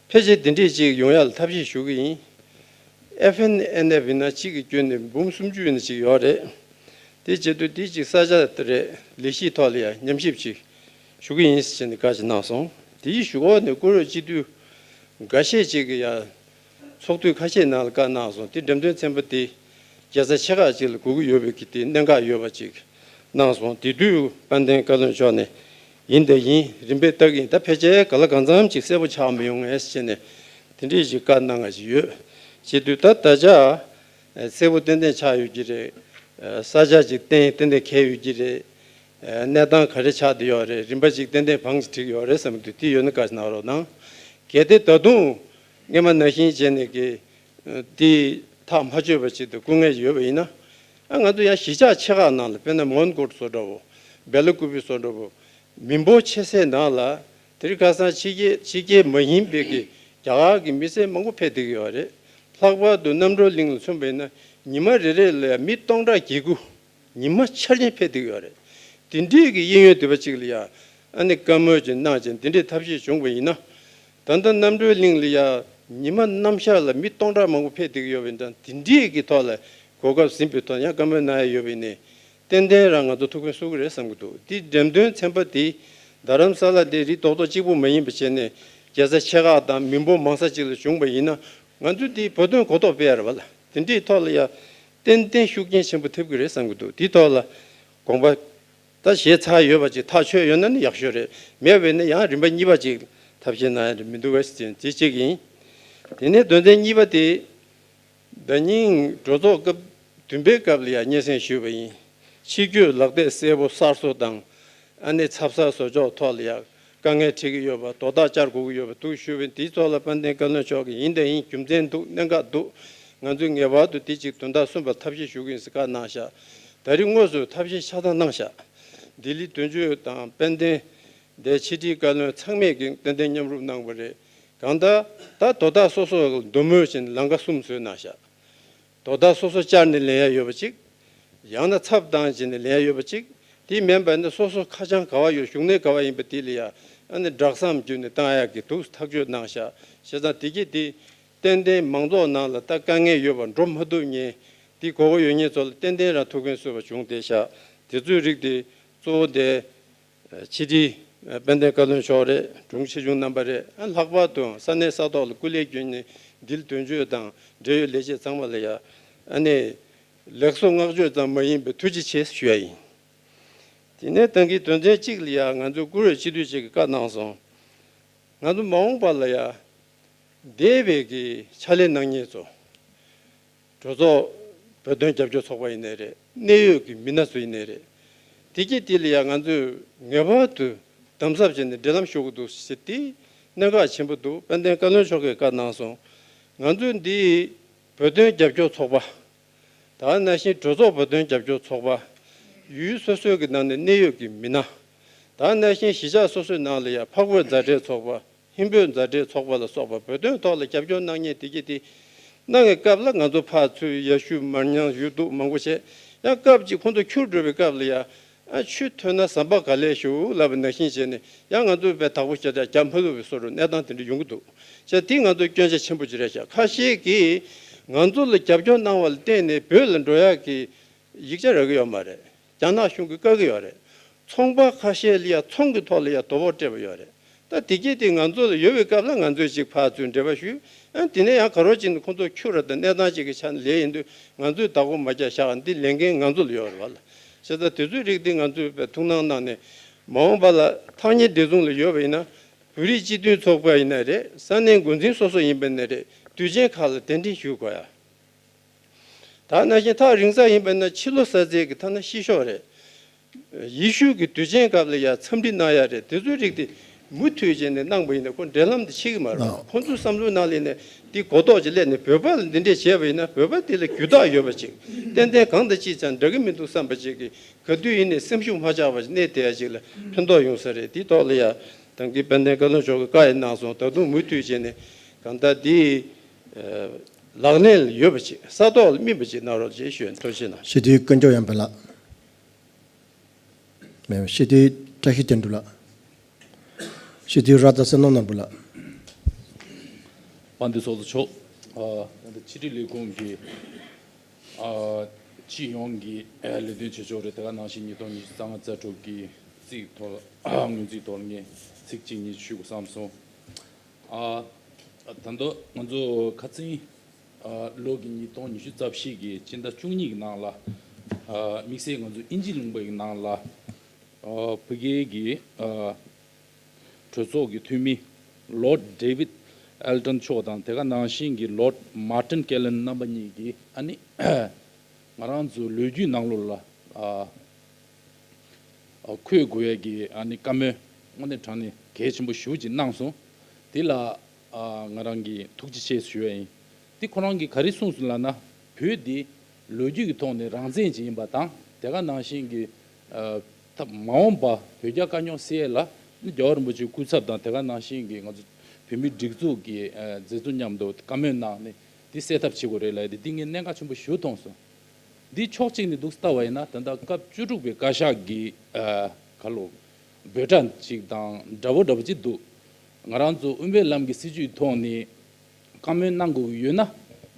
ཕལ་ཆེར་འདི་འདྲས་ཅིག་ཡོང་ཡ་ལ་ཐབས་ཤེས་ཞུ་གི་ཡིན། ཨེཕ་ཨེན་ཨེན་ཨེཕ་ཡིན་ན་གཅིག་གི་བརྒྱུད་ནས་འབུམ་སུམ་ཅུ་ཡིན་ན་ཅིག་ཡོད་རེད། དེ་བྱེད་དུས་དེ་གཅིག་ས་ཆ་དེ་རེད། ལས་གཞིའི་ཐོག་ལ་ཡང་ཉམས་ཞིབ་ཅིག་ཞུ་གི་ཡིན་ཟེར་བྱས་ནས་བཀའ་ཅིག་གནང་སོང་། དེའི་གཞུག་གུ་ནས་བཀུར་འོས་སྤྱི་འཐུས་འགའ་ཤས་ཅིག་གིས་ཡང་ཚོགས་དུས་ཁ་ཤས་ནང་ལ་བཀའ་གནང་སོང་། དེ་འགྲེམས་སྟོན་ཚན་པ་དེ་རྒྱལ་ས་ཆེ་ཁག་ཅིག་ལ་དགོས་ཀྱི་ཡོད་པའི་གི་དེ་གནད་འགག་ཡོད་པ་ཅིག་གནང་སོང་། དེ་དུས་དཔལ་ལྡན་བཀའ་བློན་མཆོག་ནས་ཡིན་དང་ཡིན། རིམ་པས་བལྟ་གི་ཡིན། ད་ཕལ་ཆེར་ག་ལ་གང་འཚམ་ཅིག་གསལ་པོ་ཆགས་མི་ཡོང་ངས་ཟེར་བྱས་ནས་དེ་འདྲས་ཅིག་བཀའ་གནང་ང་ཅིག་ཡོད། བྱེད་དུས་ད་ད་ཆ་གསལ་པོ་ཏན་ཏན་ཆགས་ཡོད་ཀྱི་རེད། ས་ཆ་ཅིག་ཏན་ཏན་ཏན་ཏན་འཁེལ་ཡོད་ཀྱི་རེད། གནས་སྟངས་ག་རེ་ཆགས་བསྡད་ཡོད་རེད། རིམ་པ་ཅིག་ཏན་ཏན་བང་ཅིག་བསྒྲིགས་ཡོད་རེད་བསམ་གྱི་འདུག་དེ་ཡོད་ན་བཀའ་གནང་རོགས་གནང་། གལ་ཏེ་ད་དུང་སྔོན་མ་ནང་བཞིན་བྱས་ནས་ཀྱི་དེ་ཐག་མ་ཆོད་པ་ཅིག་ཏུ་སྐུ་ངལ་ཡོད་པ་ཡིན་ན། ཨ། ང་ཚོ་ཡང་གཞིས་ཆགས་ཆེ་ཁག་ནང་ལ་དཔེར་ན་མོན་གྷོ་བཟོ་འདྲ་བོ། སྦེལ་ཀུ་པེ་བཟོ་འདྲ་བོ། མི་འབོར་ཆེ་སའི་ནང་ལ་དེ་རིང་ཁ་སང་ཕྱི་རྒྱལ་ཕྱི་རྒྱལ་མ་ཡིན་པའི་གི་རྒྱ་གར་གྱི་མི་སེར་མང་པོ་ཕེབས་བསྡད་ཀྱི་ཡོད་རེད། ལྷག་པར་དུ་རྣམ་གྲོལ་གླིང་ལ་མཚོན་པ་ཡིན་ན་ཉི་མ་རེ་རེ་ལ་ཡང་མི་སྟོང་ཕྲག་བརྒྱད་དགུ་ཉི་མ་འཆར་ཅན་ཕེབས་བསྡད་ཀྱི་ཡོད་རེད། དེ་འདྲའི་གི་གཡས་གཡོན་སྡེ་པ་གཅིག་ལ་ཡང་ཨ་ནི་བཀའ་མོལ་ཅིག་གནང་ཅིང་དེ་འདྲའི་ཐབས་ཤེས་བྱུང་བ་ཡིན་ན། ད་ལྟ་རྣམ་གྲོལ་གླིང་ལ་ཡང་ཉི་མ་ནམ་ཞག་ལ་མི་སྟོང་ཕྲག་མང་པོ་ཕེབས་བསྡད་ཀྱི་ཡོད་པ་ཡིན་ཙང་། དེ་འདྲའི་གི་ཐོག་ལ་གོ་སྐབས་ཟིན་པའི་ཐོག་ཡང་བཀའ་མོལ་གནང་ཡ་ཡོད་པ་ཡིན་ནའི། ཏན་ཏན་རང་ང་ཚོ་ཐུགས་ཕན་གསོས་ཀྱི་རེད་བསམ་གྱི་འདུག་དེ་འགྲེམས་སྟོན་ཚན་པ་དེ་རྡ་རམ་ས་ལ་དེ་རིགས་རྡོག་རྡོག་གཅིག་པུ་མ་ཡིན་པ་བྱས་ནས་རྒྱལ་ས་ཆེ་ཁག་དང་མི་འབོར་མང་ས་ཅིག་ལ་བྱུང་བ་ཡིན་ན། ང་ཚོས་དེ་བོད་དོན་གོ་རྟོགས་སྤེལ་ཡ་རེད་བ་ལ། དེ་འདྲའི་ཐོག་ལ་ཡ་ཏན་ཏན་ཤུགས་རྐྱེན་ཆེན་པོ་ཐེབས་ཀྱི་རེད་བསམ་གྱི་འདུག་དེའི་ཐོག་ལ་དགོངས་པ་ད་བཞེས་ཚར་ཡོད་པ་ཅིག་ཐག་ཆོད་ཡོད་ན་ནི་ཡག་ཤོས་རེད། མེད་པས་ན་ཡང་རིམ་པ་གཉིས་པ་ཅིག་ཐབས་ཤེས་གནང་ཡ་རེད་མི་འདུག་གས་ཟེར་དེ་གཅིག་ཡིན། དེ་ནས་དོན་ཚན་གཉིས་པ་དེ། ཟླ་ཉིན་གྲོས་ཚོགས་སྐབས་བདུན་པའི་སྐབས་ལ་ཡང་སྙན་སེང་ཞུས་པ་ཡིན། ཕྱི་སྐྱོད་ལག་དེབ་གསལ་པོ་གསར་བཟོ་དང་། ཨ་ནི་ཚབ་གསར་བཟོ་ཕྱོགས་ཐོག་ལ་ཡང་དཀའ་ངལ་འཕྲད་ཀྱི་ཡོད་པ། དོ་བདག་བཅར་དགོས་ཀྱི་ཡོད་པ་འདུག་ཞུས་པ་ཡིན། དེའི་ཐོག་ལ་དཔལ་ལྡན་བཀའ་བློན་མཆོག་གིས་ཡིན་དང་ཡིན། རྒྱུ་མཚན་འདུག་གནད་འགག་འདུག་ང་ཚོས་ངེས་པར་དུ་དེ་གཅིག་དོན་དག་གསུམ་པ་ཐབས་ཤེས་ཞུ་གི་ཡིན་ཟེར་བཀའ་གནང་ཤག་ད་རེས་དངོས་སུ་ཐབས་ཤེས་ཆ་ཚང་གནང་ཤག་ལྡི་ལི་དོན་གཅོད་དང་དཔལ་ལྡན་ འདས་ཕྱི་དྲིལ་བཀའ་བློན་ཚང་མས་ཀྱི་ཏན་ཏན་མཉམ་རུབ་གནང་བ་རེད། གང་ལྟར་ད་དོ་བདག་སོ་སོ་ལ་འདོད་མོས་བྱས་ནས་ལམ་ཁ་གསུམ་བཟོས་གནང་ཤག་དོ་བདག་སོ་སོ་བཅར་ནས་ལེན་ཡ་ཡོད་པ་གཅིག་ཡང་ན་ཚབ་བཏང་བྱས་ནས་ལེན་ཡ་ཡོད་པ་གཅིག་དེ་མིན་པ་ནི་སོ་སོ་ཁ་བྱང་ག་བ་ཡོད་བཞུགས་གནས་ག་བ་ཡིན་པ་དེ་ལ་ཡ་ཨ་ནི་སྦྲག་ཟམ་བརྒྱུད་ནས་བཏང་ཡག་གི་འདུག་ཐག་གཅོད་གནང་ཤག་བྱས་ཙང་དེ་གྱིས་དེ་ཏན་ཏན་མང་ཚོགས་ནང་ལ་ད་དཀའ་ངལ་ཡོད་པ་འགྲོ་མ་ཐུབ་མཁན་དེ་དགོས་མཁོ་ཡོད་མཁན་ཚོ་ལ་ཏན་ཏན་རང་ཐུགས་ཕན་གསོས་པ་བྱུང་བསྡད་ཤག་དེ་ཚོའི་རིགས་དེ་གཙོ་བོ་དེ་ཕྱི་དྲིལ་དཔལ་ལྡན་བཀའ་བློན་མཆོག་རེད། དྲུང་ཆེ་ཆུང་རྣམ་པ་རེད། ཨ་ལྷག་པར་དུ་ས་གནས་ས་ཐོག་ལ་སྐུ་ལས་བསྐྱོན་ནས་འདིར་དོན་གཅོད་དང་འབྲེལ་ཡོད་ལས་བྱེད་ཚང་མ་ལ་ཡ་ཨ་ནི་ལེགས་སོ་བསྔགས་བརྗོད་ཙམ་མ་ཡིན་པའི་ཐུགས་རྗེ་ཆེ་ཞུ་ཡ་ཡིན། དེ་ནས་ད་གིན་དོན་ཚན་གཅིག་ལ་ཡ་ང་ཚོའི་བཀུར་འོས་སྤྱི་འཐུས་ཅིག་གིས་བཀའ་གནང་སོང་། ང་ཚོ་མ་འོངས་པ་ལ་ཡ་འདས་པའི་གི་ཕྱག་ལས་གནང་མཁན་ཚོ། གྲོས་ཚོགས་བོད་དོན་རྒྱབ་སྐྱོར་ཚོགས་པ་ཡིན་ནའི་རེད། གནད་ཡོད་ཀྱི་མི་སྣ་ཚོ་ཡིན་ནའི་རེད། དེ་གྱིས་དེ་ལ་ཡང་ང་ཚོས་ངེས་པར་དུ་དམ་ཟབ་བྱས་ནས་འབྲེལ་ལམ་ཞུ་དགོས་འདུག་ཟེར་དེ་གནད་འགག་ཆེན་པོ་འདུག་དཔལ་ལྡན་བཀའ་བློན་མཆོག་གིས་བཀའ་གནང་སོང་། ང་ཚོས་འདི་བོད་དོན་རྒྱབ་སྐྱོར་ཚོགས་པ། ད་ནང་བཞིན་གྲོས་ཚོགས་བོད་དོན་རྒྱབ་སྐྱོར་ཚོགས་པ། ཡུལ་སོ་སོའི་གི་ནང་ནས་གནད་ཡོད་ཀྱི་མི་སྣ། ད་ནང་བཞིན་གཞིས་ཆགས་སོ་སོའི་ནང་ལ་ཡང་འཕགས་བོད་མཛའ་འབྲེལ་ཚོགས་པ། ཧིན་བོད་མཛའ་འབྲེལ་ཚོགས་པ་ལ་སོགས་པ་བོད་དོན་ཐོག་ལ་རྒྱབ་སྐྱོར་གནང་མཁན་དེ་གྱིས་དེ་གནང་བའི་སྐབས་ལ་ང་ཚོ་ཕར་ཚུར་ཡར་ཞུ་མར་མཉམ་ཞུ་གཏུག་མང་པོ་བྱས། ཡང་སྐབས་གཅིག་ཁོང་ཚོ་འཁྱུར་འགྲོ་བའི་སྐབས་ལ་ཡང་ཨ་ཆུ་ཐོན་ན་ཟམ་པ་ག་ལེར་ཞུགས་ལབ་པ་ནང་བཞིན་བྱས་ནས་ཡང་ང་ཚོ་བས་དག་པོ་ཞེ་དྲག་རྒྱབ་མ་ལོབ་པའི་བཟོ་འདྲ་གནས་སྟངས་དེ་འདྲ་ཡོང་གི་འདུག་བྱས་དེ་ང་ཚོ་སྐྱོན་ཆ་ཆེན་པོ་ཅིག་རེད་ཤག་ཁ་ཤས་ཀྱིས་ང་ཚོ་ལ་རྒྱབ་སྐྱོར་གནང་བ་ལ་བརྟེན་ནས་བོད་ལ་འགྲོ་ཡག་གི་ཡིག་ཆ་རག་གི་ཡོད་མ་རེད། རྒྱ་ནག་གཞུང་གིས་བཀག་གི་ཡོད་རེད། ཚོང་པ་ཁ་ཤས་ལ་ཡ་ཚོང་གི་ཐོག་ལ་ཡ་དོ་ཕོག་སྤྲད་པ་ཡོད་རེད། ད་དེ་གྱིས་དེ་ང་ཚོ་ལ་ཡོད་པའི་སྐབས་ལ་ང་ཚོས་ཅིག་ཕར་ཚུར་འབྲེལ་བ་ཞུས། ཨ་དེ་ནས་ཡང་ག་རོ་ཅིག་ནས་ཁོང་ཚོ་འཁྱུར་ར་དང་གནས་སྟངས་ཅིག་གི་ཆ་ནས་ལས་ཡིན་དུས་ང་ཚོས་བདག་པོ་མ་རྒྱག་བཞག་འདི་ལས་འགན་ང་ཚོ་ལ་ཡོད་རེད་བ་ལ། བྱས་ཙང་དེ་ཚོའི་རིགས་འདི་ང་ཚོས་ཐུགས་སྣང་གནང་ནས་མ་འོངས་པ་ལ་ཐག་ཉེ་བདེ་སྲུང་ལ་ཡོད་པ་ཡིན་ན་བོད་རིགས་སྤྱི་མཐུན་ཚོགས་པ་ཡིན་ན་རེད། ས་གནས་འགོ་འཛིན་སོ་སོ་ཡིན་པ་ཡིན་ན་རེད། དུས་ཆེན་ཁག་ལ་གདན་འདྲེན་ཞུ་དགོས་ཡ། ད་ནང་བཞིན་ཐག་རིང་ས་ཡིན་པ་ན་ཕྱི་ལོ་གསར་ཚེས་ཀྱི་ཐ་ན་ཕྱི་ཤོག་རེད། ཡེ་ཤུ་གི་དུས་ཆེན་སྐབས་ལ་ཡ་འཚམས་འདྲི་གནང་ཡ་རེད། དེ་ཚོའི་རིགས་དེ་མུ་མཐུད་བྱས་ནས་གནང་པ་ཡིན་ན་ཁོ་འབྲེལ་ལམ་དེ་ཕྱེ་གི་མ་རེད། ཨ་ཁོ་ཚོའི་བསམ་བློའི་ནང་ལ་ནས་དེ་གོ་རྟོགས་ཅིག་སླེབས་ནས་བོད་པ་ལ་འདི་འདྲས་བྱས་པ་ཡིན་ན་བོད་པ་དེ་ལ་རྒྱུ་དག་ཡོད་པ་ཅིག་ཏན་ཏན་གང་དང་ཅིའི་ཆ་འདྲ་གི་མི་འདུག་བསམ་པ་ཅིག་གིས་ག་དུས་ཡིན་ནས་སེམས་ཤུགས་མ་ཆག་པ་ཅིག་གནས་བསྡད་ཡ་ཅིག་ལ་ཕན་ཐོགས་ཡོང་ས་རེད། དེའི་ཐོག་ལ་ཡ་ད་གིན་དཔལ་ལྡན་བཀའ་བློན་མཆོག་གིས་བཀའ་ཡང་གནང་སོང་། ད་དུང་མུ་མཐུད་བྱས་ནས་གང་ལྟར་དེ། ལག་ལེན་ལ་ཡོད་པ་ཅིག་ས་ཐོག་ལ་སྨིན་པ་ཅིག་གནང་རོགས་ཞེས་ཞུ་ཡ་ཐུགས་རྗེ་ཆེ་གནང་། སྤྱི་འཐུས་དཀོན་མཆོག་དབྱངས་དཔལ་ལགས། མེད། སྤྱི་འཐུས་བཀྲ་ཤིས་དོན་གྲུབ་ལགས། སྤྱི་འཐུས་ར་ད་བསོད་ནམས་ནོར་བུ་ལགས། དཔལ་ལྡན་ཚོགས་གཙོ་མཆོག་ཨ་ད་ཕྱི་དྲིལ་ལས་ཁུངས་ཀྱི་ཨ་སྤྱི་ཡོངས་ཀྱི་ལས་དོན་བྱེད་ཕྱོགས་རེད། དེ་ག་ནང་བཞིན་ཉིས་སྟོང་ཉི་ཤུ་རྩ་ལྔ་རྩ་དྲུག་གི་རྩིས་ཐོག་སྔོན་རྩིས་ཐོག་ངས་ཚིག་གཅིག་གཉིས་ཞུ་དགོས་བསམ་སོང་། ཨ་ད་ལྟ་ང་ཚོ་ཁ་སང་ཨ་ལོ་གི་ཉིས་སྟོང་ཉི་ཤུ་རྩ་བཞི་གི་སྤྱི་ཟླ་བཅུ་གཉིས་ཀྱི་ནང་ལ་ཨ་དམིགས་བསལ་ང་ཚོ་དབྱིན་ཇི་ལུང་པ་ཡི་ནང་ལ་ཨ་ཕ་གི་གི་ཨ་གྲོས་ཚོགས་ཀྱི་འཐུས་མི་Lord David Elton་མཆོག་དང་དེ་ག་ནང་བཞིན་གྱི་Lord Martin Callan་རྣམ་པ་གཉིས་ཀྱིས་ཨ་ནི་ང་རང་ཚོ་ལོ་རྒྱུས་ནང་ལོགས་ལ་ཨ་ཨ་འཁོད་དགོས་ཡས་ཀྱི་ཨ་ནི་བཀའ་མོལ་དངོས་གནས་དྲང་གནས་གལ་ཆེན་པོ་ཞེ་པོ་ཅིག་གནང་སོང་། དེ་ལ་ཨ་ང་རང་གིས་ཐུགས་རྗེ་ཆེ་ཞུ་ཡ་ཡིན། དེ་ཁོ་རང་གིས་ག་རེ་གསུངས་སོང་ལབ་ན་བོད་འདི་ལོ་རྒྱུས་ཀྱི་ཐོག་ནས་རང་བཙན་ཅིག་ཡིན་པ་དང་དེ་ག་ནང་བཞིན་གྱི་ཨ་ད་མ་འོངས་པ་བོད་རྒྱ་དཀའ་རྙོག་སེལ་ཡས་ལ་ནི་རྒྱལ་བ་རིན་པོ་ཆེའི་སྐུ་ཚབ་དང་དེ་ག་ནང་བཞིན་གྱི་ང་ཚོ་བོད་མིའི་སྒྲིག་འཛུགས་ཀྱི་ཨ་མཛད་གཙོ་མཉམ་དུ་བཀའ་མོལ་གནང་ནས་དེ་སེལ་ཐབས་བྱེད་དགོས་རེད་ལབ་ཡ་དེ་འདི་ངས་གནད་འགག་ཆེན་པོ་ཞེ་པོ་མཐོང་སོང་། འདི་ཕྱོགས་གཅིག་ནས་འདུག་ལྟ་བ་ཡིན་ན་ད་ལྟ་སྐབས་བཅུ་དྲུག་པའི་བཀའ་ཤག་གི་ཨ་ག་ལོ་འབོད་སྒྲ་ཅིག་དང་འདྲ་པོ་འདྲ་པོ་ཅིག་འདུག་ང་རང་ཚོ་དབུ་མའི་ལམ་གྱི་སྲིད་བྱུས་ཐོག་ནས་བཀའ་མོལ་གནང་དགོས་ཀྱི་ཡོད་ན་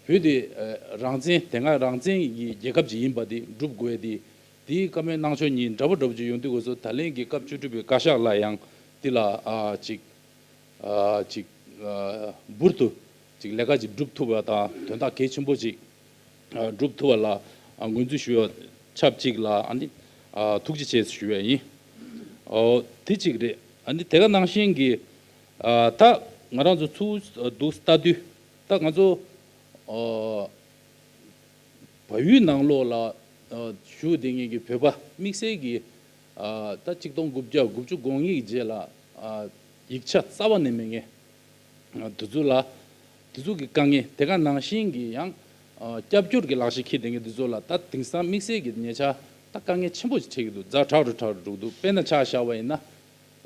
བོད་དེ་ཨ་རང་བཙན་དེ་སྔ་རང་བཙན་གྱི་རྒྱལ་ཁབ་ཅིག་ཡིན་པ་དེ་སྒྲུབ་དགོས་ཡ་དེ་དེའི་བཀའ་མོལ་གནང་ཕྱོགས་གཉིས་འདྲ་པོ་འདྲ་པོ་ཅིག་ཡོང་དུས་སྐབས་སུ་ད་ལན་གྱི་སྐབས་བཅུ་དྲུག་པའི་བཀའ་ཤག་ལ་ཡང་དེ་ལ་ཨ་ཅིག་ཨ་ཅིག་ཨ་འབུར་དུ་ཅིག་ལས་ཀ་ཅིག་སྒྲུབ་ཐུབ་པ་དང་དོན་དག་གལ་ཆེན་པོ་ཅིག་ཨ་སྒྲུབ་ཐུབ་པ་ལ་ཨ་ངོས་འཛིན་ཞུ་བ་ཆབས་ཅིག་ལ་ཨ་ནི་ཨ་ཐུགས་རྗེ་ཆེ་ཞུ་བ་ཡིན། ཨོ་དེ་གཅིག་རེད། ཨ་ནི་དེ་ག་ནང་བཞིན་གྱི་ཨ་ད་ང་རང་ཚོ་ཚུར་འདུག་ལྟ་དུས་ད་ང་ཚོ་ཨ་བལ་ཡུལ་ནང་ལོགས་ལ་ཨ་བཞུགས་བསྡད་མཁན་གྱི་བོད་པ་དམིགས་བསལ་གྱི་ཨ་ད་ཆིག་སྟོང་དགུ་བརྒྱ་དགུ་བཅུ་གོ་གཉིས་ཀྱི་རྗེས་ལ་ཨ་ཡིག་ཆ་རྩ་བ་ནས་མེད་མཁན་ཨ་དེ་ཚོ་ལ་དེ་ཚོ་གི་དཀའ་ངལ་དེ་ག་ནང་བཞིན་གྱི་ཡང་ཨ་སྐྱབས་བཅོལ་གྱི་ལག་ཤེས་འཁྱེར་བསྡད་མཁན་དེ་ཚོ་ལ་ད་དེང་སང་དམིགས་བསལ་གྱི་ཉེ་ཆར་ད་དཀའ་ངལ་ཆེན་པོ་ཞིག་འཕྲད་ཀྱི་འདུག་ཛ་དྲག་རུ་དྲག་རུ་འགྲོ་གི་འདུག་དཔེར་ན་ཆ་བཞག་པ་ཡིན་ན།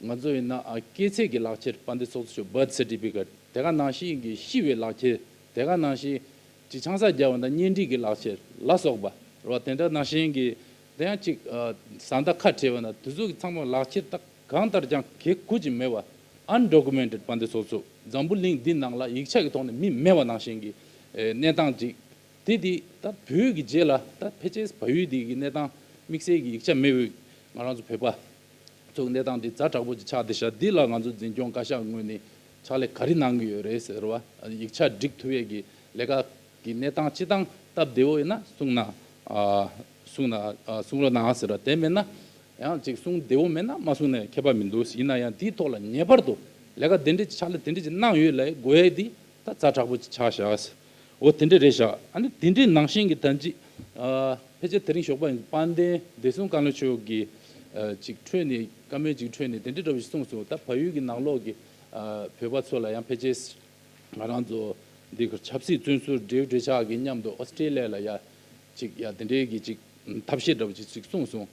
ང་ཚོ་ཡིན་ན་ཨ་སྐྱེས་ཚེས་ཀྱི་ལག་ཁྱེར་དཔལ་ལྡན་ཚོགས་གཙོ་མཆོག་birth certificate། དེ་ག་ནང་བཞིན་གྱི་ཤི་བའི་ལག་ཁྱེར། དེ་ག་ནང་བཞིན་གྱི་ཆང་ས་བརྒྱབ་པ་དང་གཉེན་སྒྲིག་གི་ལག་ཁྱེར་ལ་སོགས་པ་རེད་བ། དེ་འདྲ་ནང་བཞིན་གྱི་དེ་ཡང་ཅིག་ཨ་བཟའ་ཟླ་ཁ་བྲལ་བ་ན་དེ་ཚོ་གི་ཚང་མ་ལག་ཁྱེར་ད་གང་ལྟར་ཀྱང་གེ་ཁུ་ཅིག་མེད་པ། undocumented། དཔལ་ལྡན་ཚོགས་གཙོ་འཛམ་བུ་གླིང་འདི་ནང་ལ་ཡིག་ཆ་གི་ཐོག་ནས་མི་མེད་པ་ནང་བཞིན་གྱི་ཨེ་གནས་སྟངས་ཅིག་དེ་དེ་ད་བོད་ཀྱི་རྗེས་ལ་ད་ཕལ་ཆེར་བལ་ཡུལ་འདི་གི་གནས་སྟངས་དམིགས་བསལ་གྱི་ཡིག་ཆ་མེད་པའི་ང་རང་ཚོ་བོད་པ་ཚོ་གི་གནས་སྟངས་འདི་ཛ་དྲག་པོ་ཅིག་ཆགས་བསྡད་ཤག་འདི་ལ་ང་ཚོ་འཛིན་སྐྱོང་བཀའ་ཤག་ངོས་ནས་ཕྱག་ལས་ག་རེ་གནང་གི་ཡོད་རེད་ཟེར་བ། ཡིག་ཆ་སྒྲིག་ཐུབ་ཡས་ཀྱི་ལས་ཀ་གི་གནས་སྟངས་སྤྱི་བཏང་སྟབས་བདེ་བོ་ཡིན་ན་གསུངས་ན་ཨ་གསུངས་ན་ཨ་གསུང་རོགས་གནང་ཟེར་བ། དེ་མེད་ན་ཡང་ཅིག་གསུང་བདེ་བོ་མེད་ན་མ་གསུང་ནའི་ཁྱད་པར་མི་འདུག་ཡིན་ན་ཡང་དེའི་ཐོག་ལ་ངེས་པར་དུ་ལས་ཀ་དེ་འདྲས་ཅིག་ཕྱག་ལས་དེ་འདྲས་ཅིག་གནང་ཡོད་ལབ་དགོས་ཡས་འདི་ད་ཛ་དྲག་པོ་ཅིག་ཆགས་བཞག་འོ་དེ་འདྲས་རེད་བཞག་ཨ་ནི་དེ་འདྲས་ནང་བཞིན་གྱི་ད་ཅི་ཨ་ཕལ་ཆེར་དེ་རིང་ཞོགས་པ་ཡིན། དཔལ་ལྡན་བདེ་སྲུང་བཀའ་བློན་མཆོག་གིས་ཨ་ཅིག་འཕྲོས་ནས་བཀའ་མོལ་ཅིག་འཕྲོས་ནས་དེ་འདྲས་འདྲ་བོ་ཞིག་གསུངས་སོང་། ད་བལ་ཡུལ་གྱི་ནང་ལོགས་ཀྱི་ཨ་བོད་པ་ཚོ་ལ་ཡང་ཕལ་ཆེར་ང་རང་ཚོ་འདི་གར་ཆབ་སྲིད་བཙོན་ཟུར་འབྲེལ་ཡོད་གྲོས་ཆོད་ཀྱི་མཉམ་དུ་ཨོ་སི་ཀྲེ་ལི་ཡ་ལ་ཡ་ཅིག་ཡ་དེ་འདྲའི་གི་ཅིག་ཐབས་ཤེས་འདྲ་བོ་ཅིག་ཅིག་གསུངས་སོང་།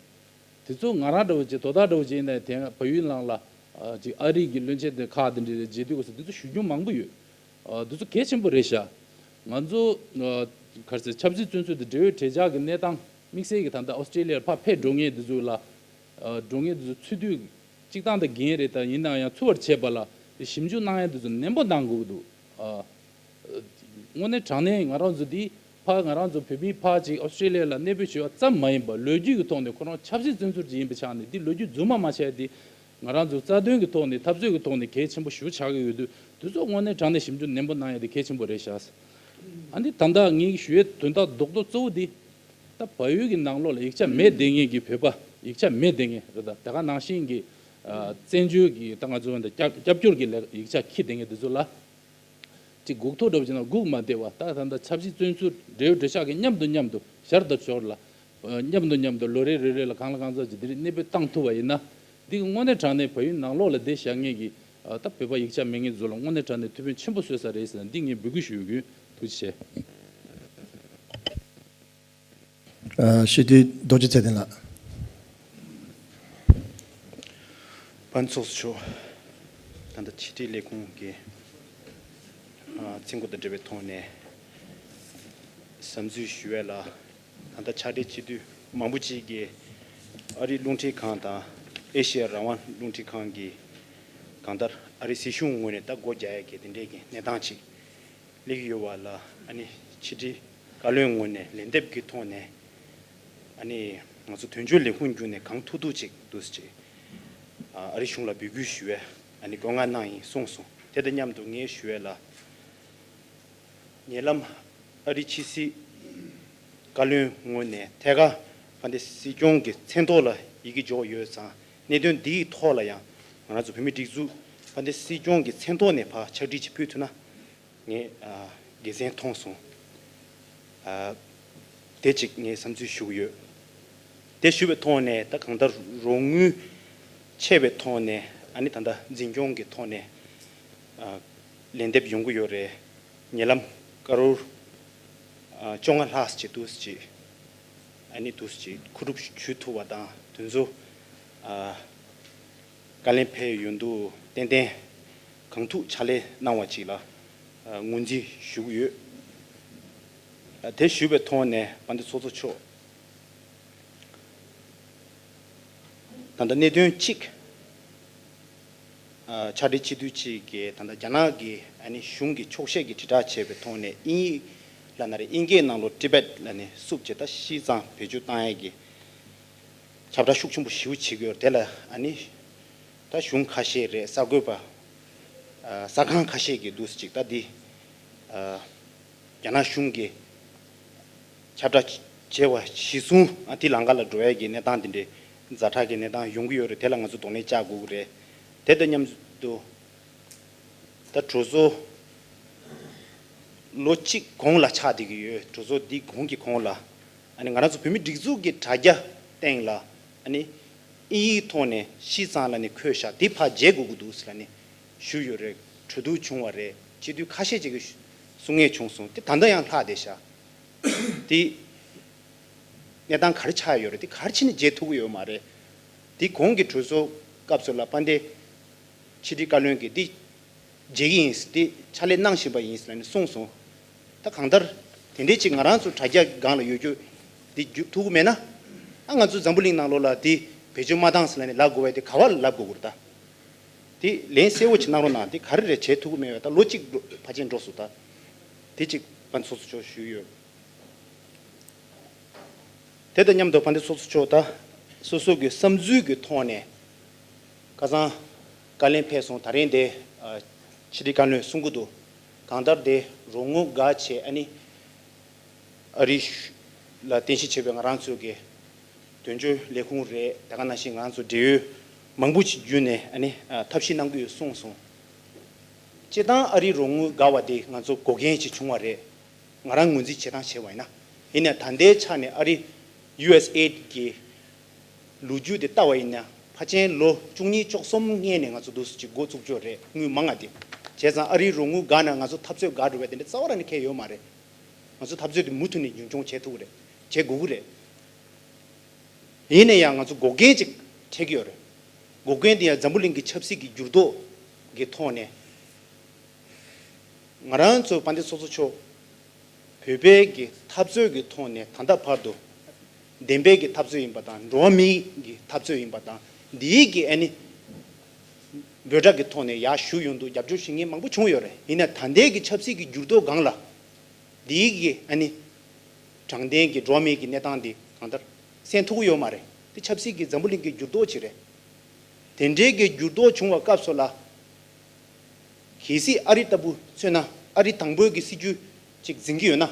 དེ་ཚོ་ང་རང་འདྲ་བོ་ཅིག་དོ་བདག་འདྲ་བོ་ཅིག་ཡིན་ན་དེ་སྔ་བལ་ཡུལ་ནང་ལ་ཨ་ཅིག་ཨ་རི་གི་བློན་ཆེན་དེ་ཁག་དེ་འདྲའི་མཇལ་དུས་སྐབས་སུ་དེ་ཚོ་ཞུ་རྒྱུ་མང་པོ་ཡོད། ཨ་དེ་ཚོ་གལ་ཆེན་པོ་རེད་ཤག་ང་ཚོ་ཨ་ག་རེ་ཟེར་ཆབ་སྲིད་བཙོན་ཟུར་དེ་འབྲེལ་ཡོད་གྲོས་ཆོད་ཀྱི་གནས་སྟངས་དམིགས་བསལ་གྱི་ད་ལྟ་ཨོ་སི་ཀྲེ་ལི་ཡར་ཕར་ཕེབས་འགྲོ་མཁན་དེ་ཚོ་ལ་ཨ་འགྲོ་མཁན་དེ་ཚོ་འཚོལ་སྡུད་སྤྱིར་བཏང་དང་འགན་རེད། ད་ཡིན་ནའང་ཡང་འཚོལ་བར་བྱེད་པ་ལ་ཞིབ་འཇུག་གནང་ཡ་དེ་ཚོ་ནན་པོ་གནང་དགོས་ཀྱི་འདུག་ཨ། དངོས་གནས་དྲང་གནས་ང་རང་ཚོ་འདི་ཕར་ང་རང་ཚོ་བོད་མི་ཕར་ཅིག་ཨོ་སི་ཀྲེ་ལི་ཡ་ལ་གནས་སྤོས་བྱས་པ་ཙམ་མ་ཡིན་པར་ལོ་རྒྱུས་ཀྱི་ཐོག་ནས་ཁོ་རང་ཆབ་སྲིད་བཙོན་ཟུར་ཅིག་ཡིན་པའི་ཆ་ནས་འདི་ལོ་རྒྱུས་རྫུན་མ་མ་བྱས་ཏེ་ང་རང་ཚོ་རྩ་དོན་གྱི་ཐོག་ནས་འཐབ་རྩོད་ཀྱི་ཐོག་ནས་གལ་ཆེན་པོ་ཞེ་པོ་ཆགས་ཀྱི་ཡོད་དུས་དེ་ཚོ་དངོས་གནས་དྲང་གནས་ཞིབ་འཇུག་ནན་པོ་གནང་ཡ་དེ་གལ་ཆེན་པོ་རེད་ཤག་ཨ་འདི་ད་ལྟ་ངས་ཞུ་ཡའི་དོན་དག་རྡོག་རྡོག་གཙོ་བོ་འདི་ད་བལ་ཡུལ་གྱི་ནང་ལོགས་ལ་ཡིག་ཆ་མེད་བསྡད་མཁན་གྱི་བོད་པ་ཡིག་ཆ་མེད་བསྡད་མཁན་རེད། ད་དེ་ག་ནང་བཞིན་གྱི་ཨ་བཙན་བྱོལ་གྱི་ད་ང་ཚོ་འདི་སྐྱབས་སྐྱབས་བཅོལ་གྱི་ལས་ཡིག་ཆ་འཁྱེར་བསྡད་མཁན་དེ་ཚོ་ལ། ཅིག་སྒུག་ཐོ་འདྲ་བོ་བྱས་ན་སྒུག་མ་བསྡད་པ། ད་ད་ལྟ་ཆབ་སྲིད་བཙོན་ཟུར་འབྲེལ་ཡོད་གྲོས་ཆོད་ཀྱི་མཉམ་དུ་མཉམ་དུ་ཞར་དང་ཞོར་ལ་མཉམ་དུ་མཉམ་དུ་ལོ་རེ་རེ་རེ་ལ་གང་ལ་གང་འཚམ་ཅིག་འདི་རིགས་གནས་སྤོས་བཏང་ཐུབ་པ་ཡིན་ན། འདི་གི་དངོས་གནས་དྲང་གནས་བལ་ཡུལ་ནང་ལོགས་ལ་བསྡད་བཞག་མཁན་གྱི་ད་བོད་པ་ཡིག་ཆ་མེད་མཁན་ཚོ་ལ་དངོས་གནས་དྲང་གནས་ཐུགས་ཕན་ཆེན་པོ་གསོས་ས་རེད་ཟེར་ན་འདི་ངས་འབོད་སྐུལ་ཞུ་གི་ཡོད། ཐུགས་རྗེ་ཆེ། ཨ་སྤྱི་འཐུས་རྡོ་རྗེ་ཚེ་བརྟན་ལགས། དཔལ་ཚོགས་གཙོ་མཆོག་ད་ལྟ་ཕྱི་དྲིལ་ལས་ཁུངས་ཀྱི་ཨ་མཚན་སྒོ་དང་འབྲེལ་བའི་ཐོག་ནས་བསམ་ཚུལ་ཞུ་བ་ལ། ད་ལྟ་ཕྱག་སྦྲེལ་སྤྱི་འཐུས་མང་པོ་ཅིག་གིས་ཨ་རིའི་རླུང་འཕྲིན་ཁང་དང་ཨེ་ཤེ་ཡ་རང་དབང་རླུང་འཕྲིན་ཁང་གི་གང་ལྟར་ཨ་རིའི་སྲིད་གཞུང་ངོས་ནས་ད་སྒོ་རྒྱག་ཡ་གི་དེ་འདྲའི་གི་གནས་སྟངས་ཅིག་སླེབས་ཀྱི་ཡོད་པ་ལ། ཨ་ནི་ཕྱི་དྲིལ་བཀའ་བློན་ངོས་ནས་ལན་འདེབས་ཀྱི་ཐོག་ནས་ཨ་ནི་ང་ཚོ་དོན་གཅོད་ལས་ཁུངས་བརྒྱུད་ནས་གང་ཐུབ་ཐུབ་ཅིག་འདུག་སེ་ཅིག་ཨ་ཨ་རི་གཞུང་ལ་འབོད་སྐུལ་ཞུ་བའི་ཨ་ནི་བཀོད་མངགས་གནང་ཡིན་གསུངས་སོང་། དེ་དང་མཉམ་དུ་ངས་ཞུ་བ་ལ། ཉེ་ལམ་ཨ་རི་ཕྱི་སྲིད་བཀའ་བློན་ངོས་ནས་ཐད་ཀར་དཔལ་ལྡན་སྲིད་སྐྱོང་གི་མཚན་ཐོག་ལ་ཡི་གེ་འབྱོར་ཡོད་ཙང་། གནད་དོན་འདིའི་ཐོག་ལ་ཡང་ང་རང་ཚོ་བོད་མིའི་སྒྲིག་འཛུགས་དཔལ་ལྡན་སྲིད་སྐྱོང་གི་མཚན་ཐོག་ནས་ཕར་ཕྱག་བྲིས་ཅིག་ཕུལ་ཐུབ་ན། ངས་ཨ་དགེ་མཚན་མཐོང་སོང་། ཨ་དེ་གཅིག་ངས་བསམ་ཚུལ་ཞུ་གི་ཡོད། དེ་ཞུ་བའི་ཐོག་ནས་ད་གང་ལྟར་རོགས་དངུལ་ཆེ་བའི་ཐོག་ནས། ཨ་ནི་ད་ལྟ་འཛིན་སྐྱོང་གི་ཐོག་ནས་ཨ་ལན་འདེབས་ཡོང་གི་ཡོད་རེད། ཉེ་ལམ་ཀ་རོར་ཨ་བཅོ་ལྔ་ལྷག་ཅིག་འདུག་སེ་ཅིག་ཨ་ནི་འདུག་སེ་ཅིག་མཁོ་སྒྲུབ་ཞུ་ཐུབ་པ་དང་། དེ་ཚོ་ཨ་བཀའ་ལན་ཕེབས་ཡོང་དུས་ཏན་ཏན་གང་ཐུབ་ཕྱག་ལས་གནང་བ་ཅིག་ལ་ཨ་ངོས་འཛིན་ཞུ་གི་ཡོད། ཨ་དེ་ཞུས་པའི་ཐོག་ནས་དཔལ་ལྡན་ཚོགས་གཙོ་མཆོག་ད་ལྟ་གནད་དོན་གཅིག་ཨ་ཕྱག་སྦྲེལ་སྤྱི་འཐུས་གཅིག་གིས་ད་ལྟ་རྒྱ་ནག་གི་ཨ་ནི་གཞུང་གིས་འཁྱོག་བཤད་ཀྱི་དྲིལ་བསྒྲགས་བྱས་པའི་ཐོག་ནས། དབྱིན་ཡིག་ལབ་ན་རེད། དབྱིན་སྐད་ནང་ལོགས་ཊི་བེཊ་ལབ་ནས་བསུབ་བྱས། ད་ཤི་ཙང་བེད་སྤྱོད་བཏང་ཡས་ཀྱི་ཁྱབ་བསྒྲགས་ཤུགས་ཆེན་པོ་ཞེ་པོ་བྱེད་ཀྱི་ཡོད་རེད། དེ་ལ་ཨ་ནི་ད་གཞུང་ཁ་ཤས་རེད། གསར་འགོད་པ་ཨ་གསར་ཁང་ཁ་ཤས་ཀྱིས་འདུག་སེ་ཅིག་ད་འདི་ཨ་རྒྱ་ནག་གཞུང་གིས་ཁྱབ་བསྒྲགས་བྱས་པ་གཞིར་བཟུང་། ཨ་དེ་ལམ་ཁ་ལ་འགྲོ་ཡས་ཀྱི་གནས་སྟངས་དེ་འདྲའི་ཛ་དྲག་གི་གནས་སྟངས་ཡོང་གི་ཡོད་རེད། དེ་ལ་ང་ཚོ་གདོང་ལེན་བྱ་དགོས་ཀྱི་རེད། དེ་དང་མཉམ་དུ་ད་གྲོས་ཚོགས་ལོ་གཅིག་གོང་ལ་ཆགས་བསྡད་ཀྱི་ཡོད། གྲོས་ཚོགས་འདི་གོང་གི་གོང་ལ་ཨ་ནི་ང་རང་ཚོ་བོད་མིའི་སྒྲིག་འཛུགས་ཀྱི་དྲ་རྒྱ་སྟེང་ལ་ཨ་ནི་དབྱིན་ཡིག་ཐོག་ནས་ཤི་ཙང་ལབ་ནས་འཁོད་ཤག་འདི་ཕར་བརྗེ་དགོས་ཀྱི་འདུག་ཟེར་ལབ་ནས་ཞུས་ཡོད་རེད། གྲོས་བསྡུར་བྱུང་བ་རེད། སྤྱི་འཐུས་ཁ་ཤས་ཅིག་གིས་གསུང་མཁན་བྱུང་སོང་། དེ་ད་ལྟ་ཡང་ལྷག་བསྡད་ཤག་དེ་གནས་སྟངས་ག་རེ་ཆགས་ཡོད་རེད། དེ་ག་རེ་བྱས་ནས་བརྗེ་ཐུབ་ཀྱི་ཡོད་མ་རེད། དེ་གོང་གི་གྲོས་ཚོགས་ སྐབས་སུ་ལ་དཔལ་ལྡན་ཕྱི་དྲིལ་བཀའ་བློན་གྱིས་འདི་བརྗེ་གི་ཡིན། འདི་ཕྱག་ལས་གནང་བཞིན་པ་ཡིན་ཟེར་ནས་གསུངས་སོང་། ད་གང་ལྟར་དེ་འདྲའི་ཅིག་ང་རང་ཚོ་དྲ་རྒྱ་སྒང་ལ་ཡོད་རྒྱུ་འདི་རྒྱུག་ཐུབ་ཀྱི་མེད་ན། ཨ་ང་ཚོ་འཛམ་བུ་གླིང་ནང་ལོགས་ལ་འདི་བེད་སྤྱོད་མ་བཏང་ཟེར་ནས་ལབ་དགོས་པ་དེ་ག་བ་ལ་ལབ་དགོས་ཀྱི་རེད་ད། དེ་ལན་གསལ་བོ་ཅིག་གནང་རོགས་གནང་། དེ་ག་རེ་རེད། བྱེད་ཐུབ་ཀྱི་མེད་པ་ད་ལོ་གཅིག་འགྲོ་ཕལ་ཆེར་འགྲོ་སོང་ད། དེ་གཅིག་ཕན་ཚོགས་སུ་ཆོག་ཞུས་ཡོད། དེ་དང་མཉམ་དུ་དཔལ་ལྡན་ཚོགས་གཙོ་མཆོག་ད་སོ་སོ་གི་བསམ་ཚུལ་གྱི་ཐོག་ནས་ཁ་སང་བཀའ་ལན་ཕེབས་སོང་། ད་རིང་དེ་ཕྱི་དྲིལ་བཀའ་བློན་གསུང་གི་འདུག། གང་ལྟར་དེ་རོགས་དངུལ་འགའ་བྱས་ཨ་ནི་ཨ་རི་ལ་རྟེན་གཞི་བྱས་པའི་ང་རང་ཚོའི་གི་དོན་གཅོད་ལས་ཁུངས་རེད། དེ་ག་ནང་བཞིན་ང་ཚོ་འབྲེལ་ཡོད་མང་པོ་ཞིག་བརྒྱུད་ནས་ཨ་ནི་ཐབས་ཤེས་གནང་གི་ཡོད་གསུངས་སོང་། སྤྱིར་བཏང་ཨ་རི་རོགས་དངུལ་འགའ་བ་དེ་ང་ཚོ་འགོག་རྐྱེན་ཅིག་བྱུང་བ་རེད། ང་རང་ངོས་འཛིན་བྱེད་སྟངས་བྱས་པ་ཡིན་ན། ཡིན་ནའི་ད་ལྟའི་ཆ་ནས་ཨ་རི་ཡུ་ཨེས་ཨེ་ཌི་གི་ལོ་རྒྱུས་དེ་ལྟ་བ་ཡིན་ན་ཕལ་ཆེར་ལོ་བཅུ་གཉིས་བཅུ་གསུམ་སྔོན་ནས་ང་ཚོ་འདུག་སེ་ཅིག་འགོ་བཙུགས་ཀྱི་ཡོད་རེད། དངུལ་མང་ང་དེ། བྱས་ཙང་ཨ་རིའི་རོགས་དངུལ་འགག་ན་ང་ཚོ་འཐབ་རྩོད་འགག་འགྲོ་བའི་དེ་འདྲ་རྩ་བ་རང་ནས་གང་ཡང་ཡོད་མ་རེད། ང་ཚོ་འཐབ་རྩོད་དེ་མུ་མཐུད་ནས་རྒྱུན་འཁྱོངས་བྱེད་ཐུབ་ཀྱི་རེད། བྱེད་དགོས་ཀྱི་རེད། ཡིན་ན་ཡང་ང་ཚོ་འགོག་རྐྱེན་ཅིག་འཕྲད་ཀྱི་ཡོད་རེད། འགོག་རྐྱེན་དེ་ཡང་འཛམ་བུ་གླིང་གི་ཆབ་སྲིད་ཀྱི་འགྱུར་ལྡོག་གི་ཐོག་ནས། ང་རང་ཚོ་དཔལ་ལྡན་ཚོགས་གཙོ་མཆོག་བོད་པའི་གི་འཐབ་རྩོད་ཀྱི་ཐོག་ནས་ད་ལྟ་བར་དུ་བདེན་པའི་གི་འཐབ་རྩོད་ཡིན་པ་དང་། འགྲོ་བ་མིའི་གི་འཐབ་རྩོད་ཡིན་པ་དང་། འདིའི་གི་ཨ་ནི་འབོད་སྒྲ་གི་ཐོག་ནས་ཡར་ཞུ་ཡོང་དུས་རྒྱབ་སྐྱོར་བྱེད་མཁན་མང་པོ་བྱུང་ཡོད་རེད། ཡིན་ན་ད་ལྟའི་གི་ཆབ་སྲིད་ཀྱི་འགྱུར་ལྡོག་སྒང་ལ་འདིའི་གི་ཨ་ནི་དྲང་བདེན་གྱི་འགྲོ་བ་མིའི་གི་གནས་སྟངས་འདི་གང་ལྟར་གསན་ཐུབ་ཀྱི་ཡོད་མ་རེད། འདི་ཆབ་སྲིད་ཀྱི་འཛམ་བུ་གླིང་གི་འགྱུར་ལྡོག་ཅིག་རེད། དེ་འདྲའི་གི་འགྱུར་ལྡོག་བྱུང་བ་སྐབས་སུ་ལ། གལ་སྲིད་ཨ་རི་ལྟ་བུ་མཚོན་ན། ཨ་རི་དང་པོའི་གི་སྲིད་ཇུས་ཅིག་འཛིན་གྱི་ཡོད་ན།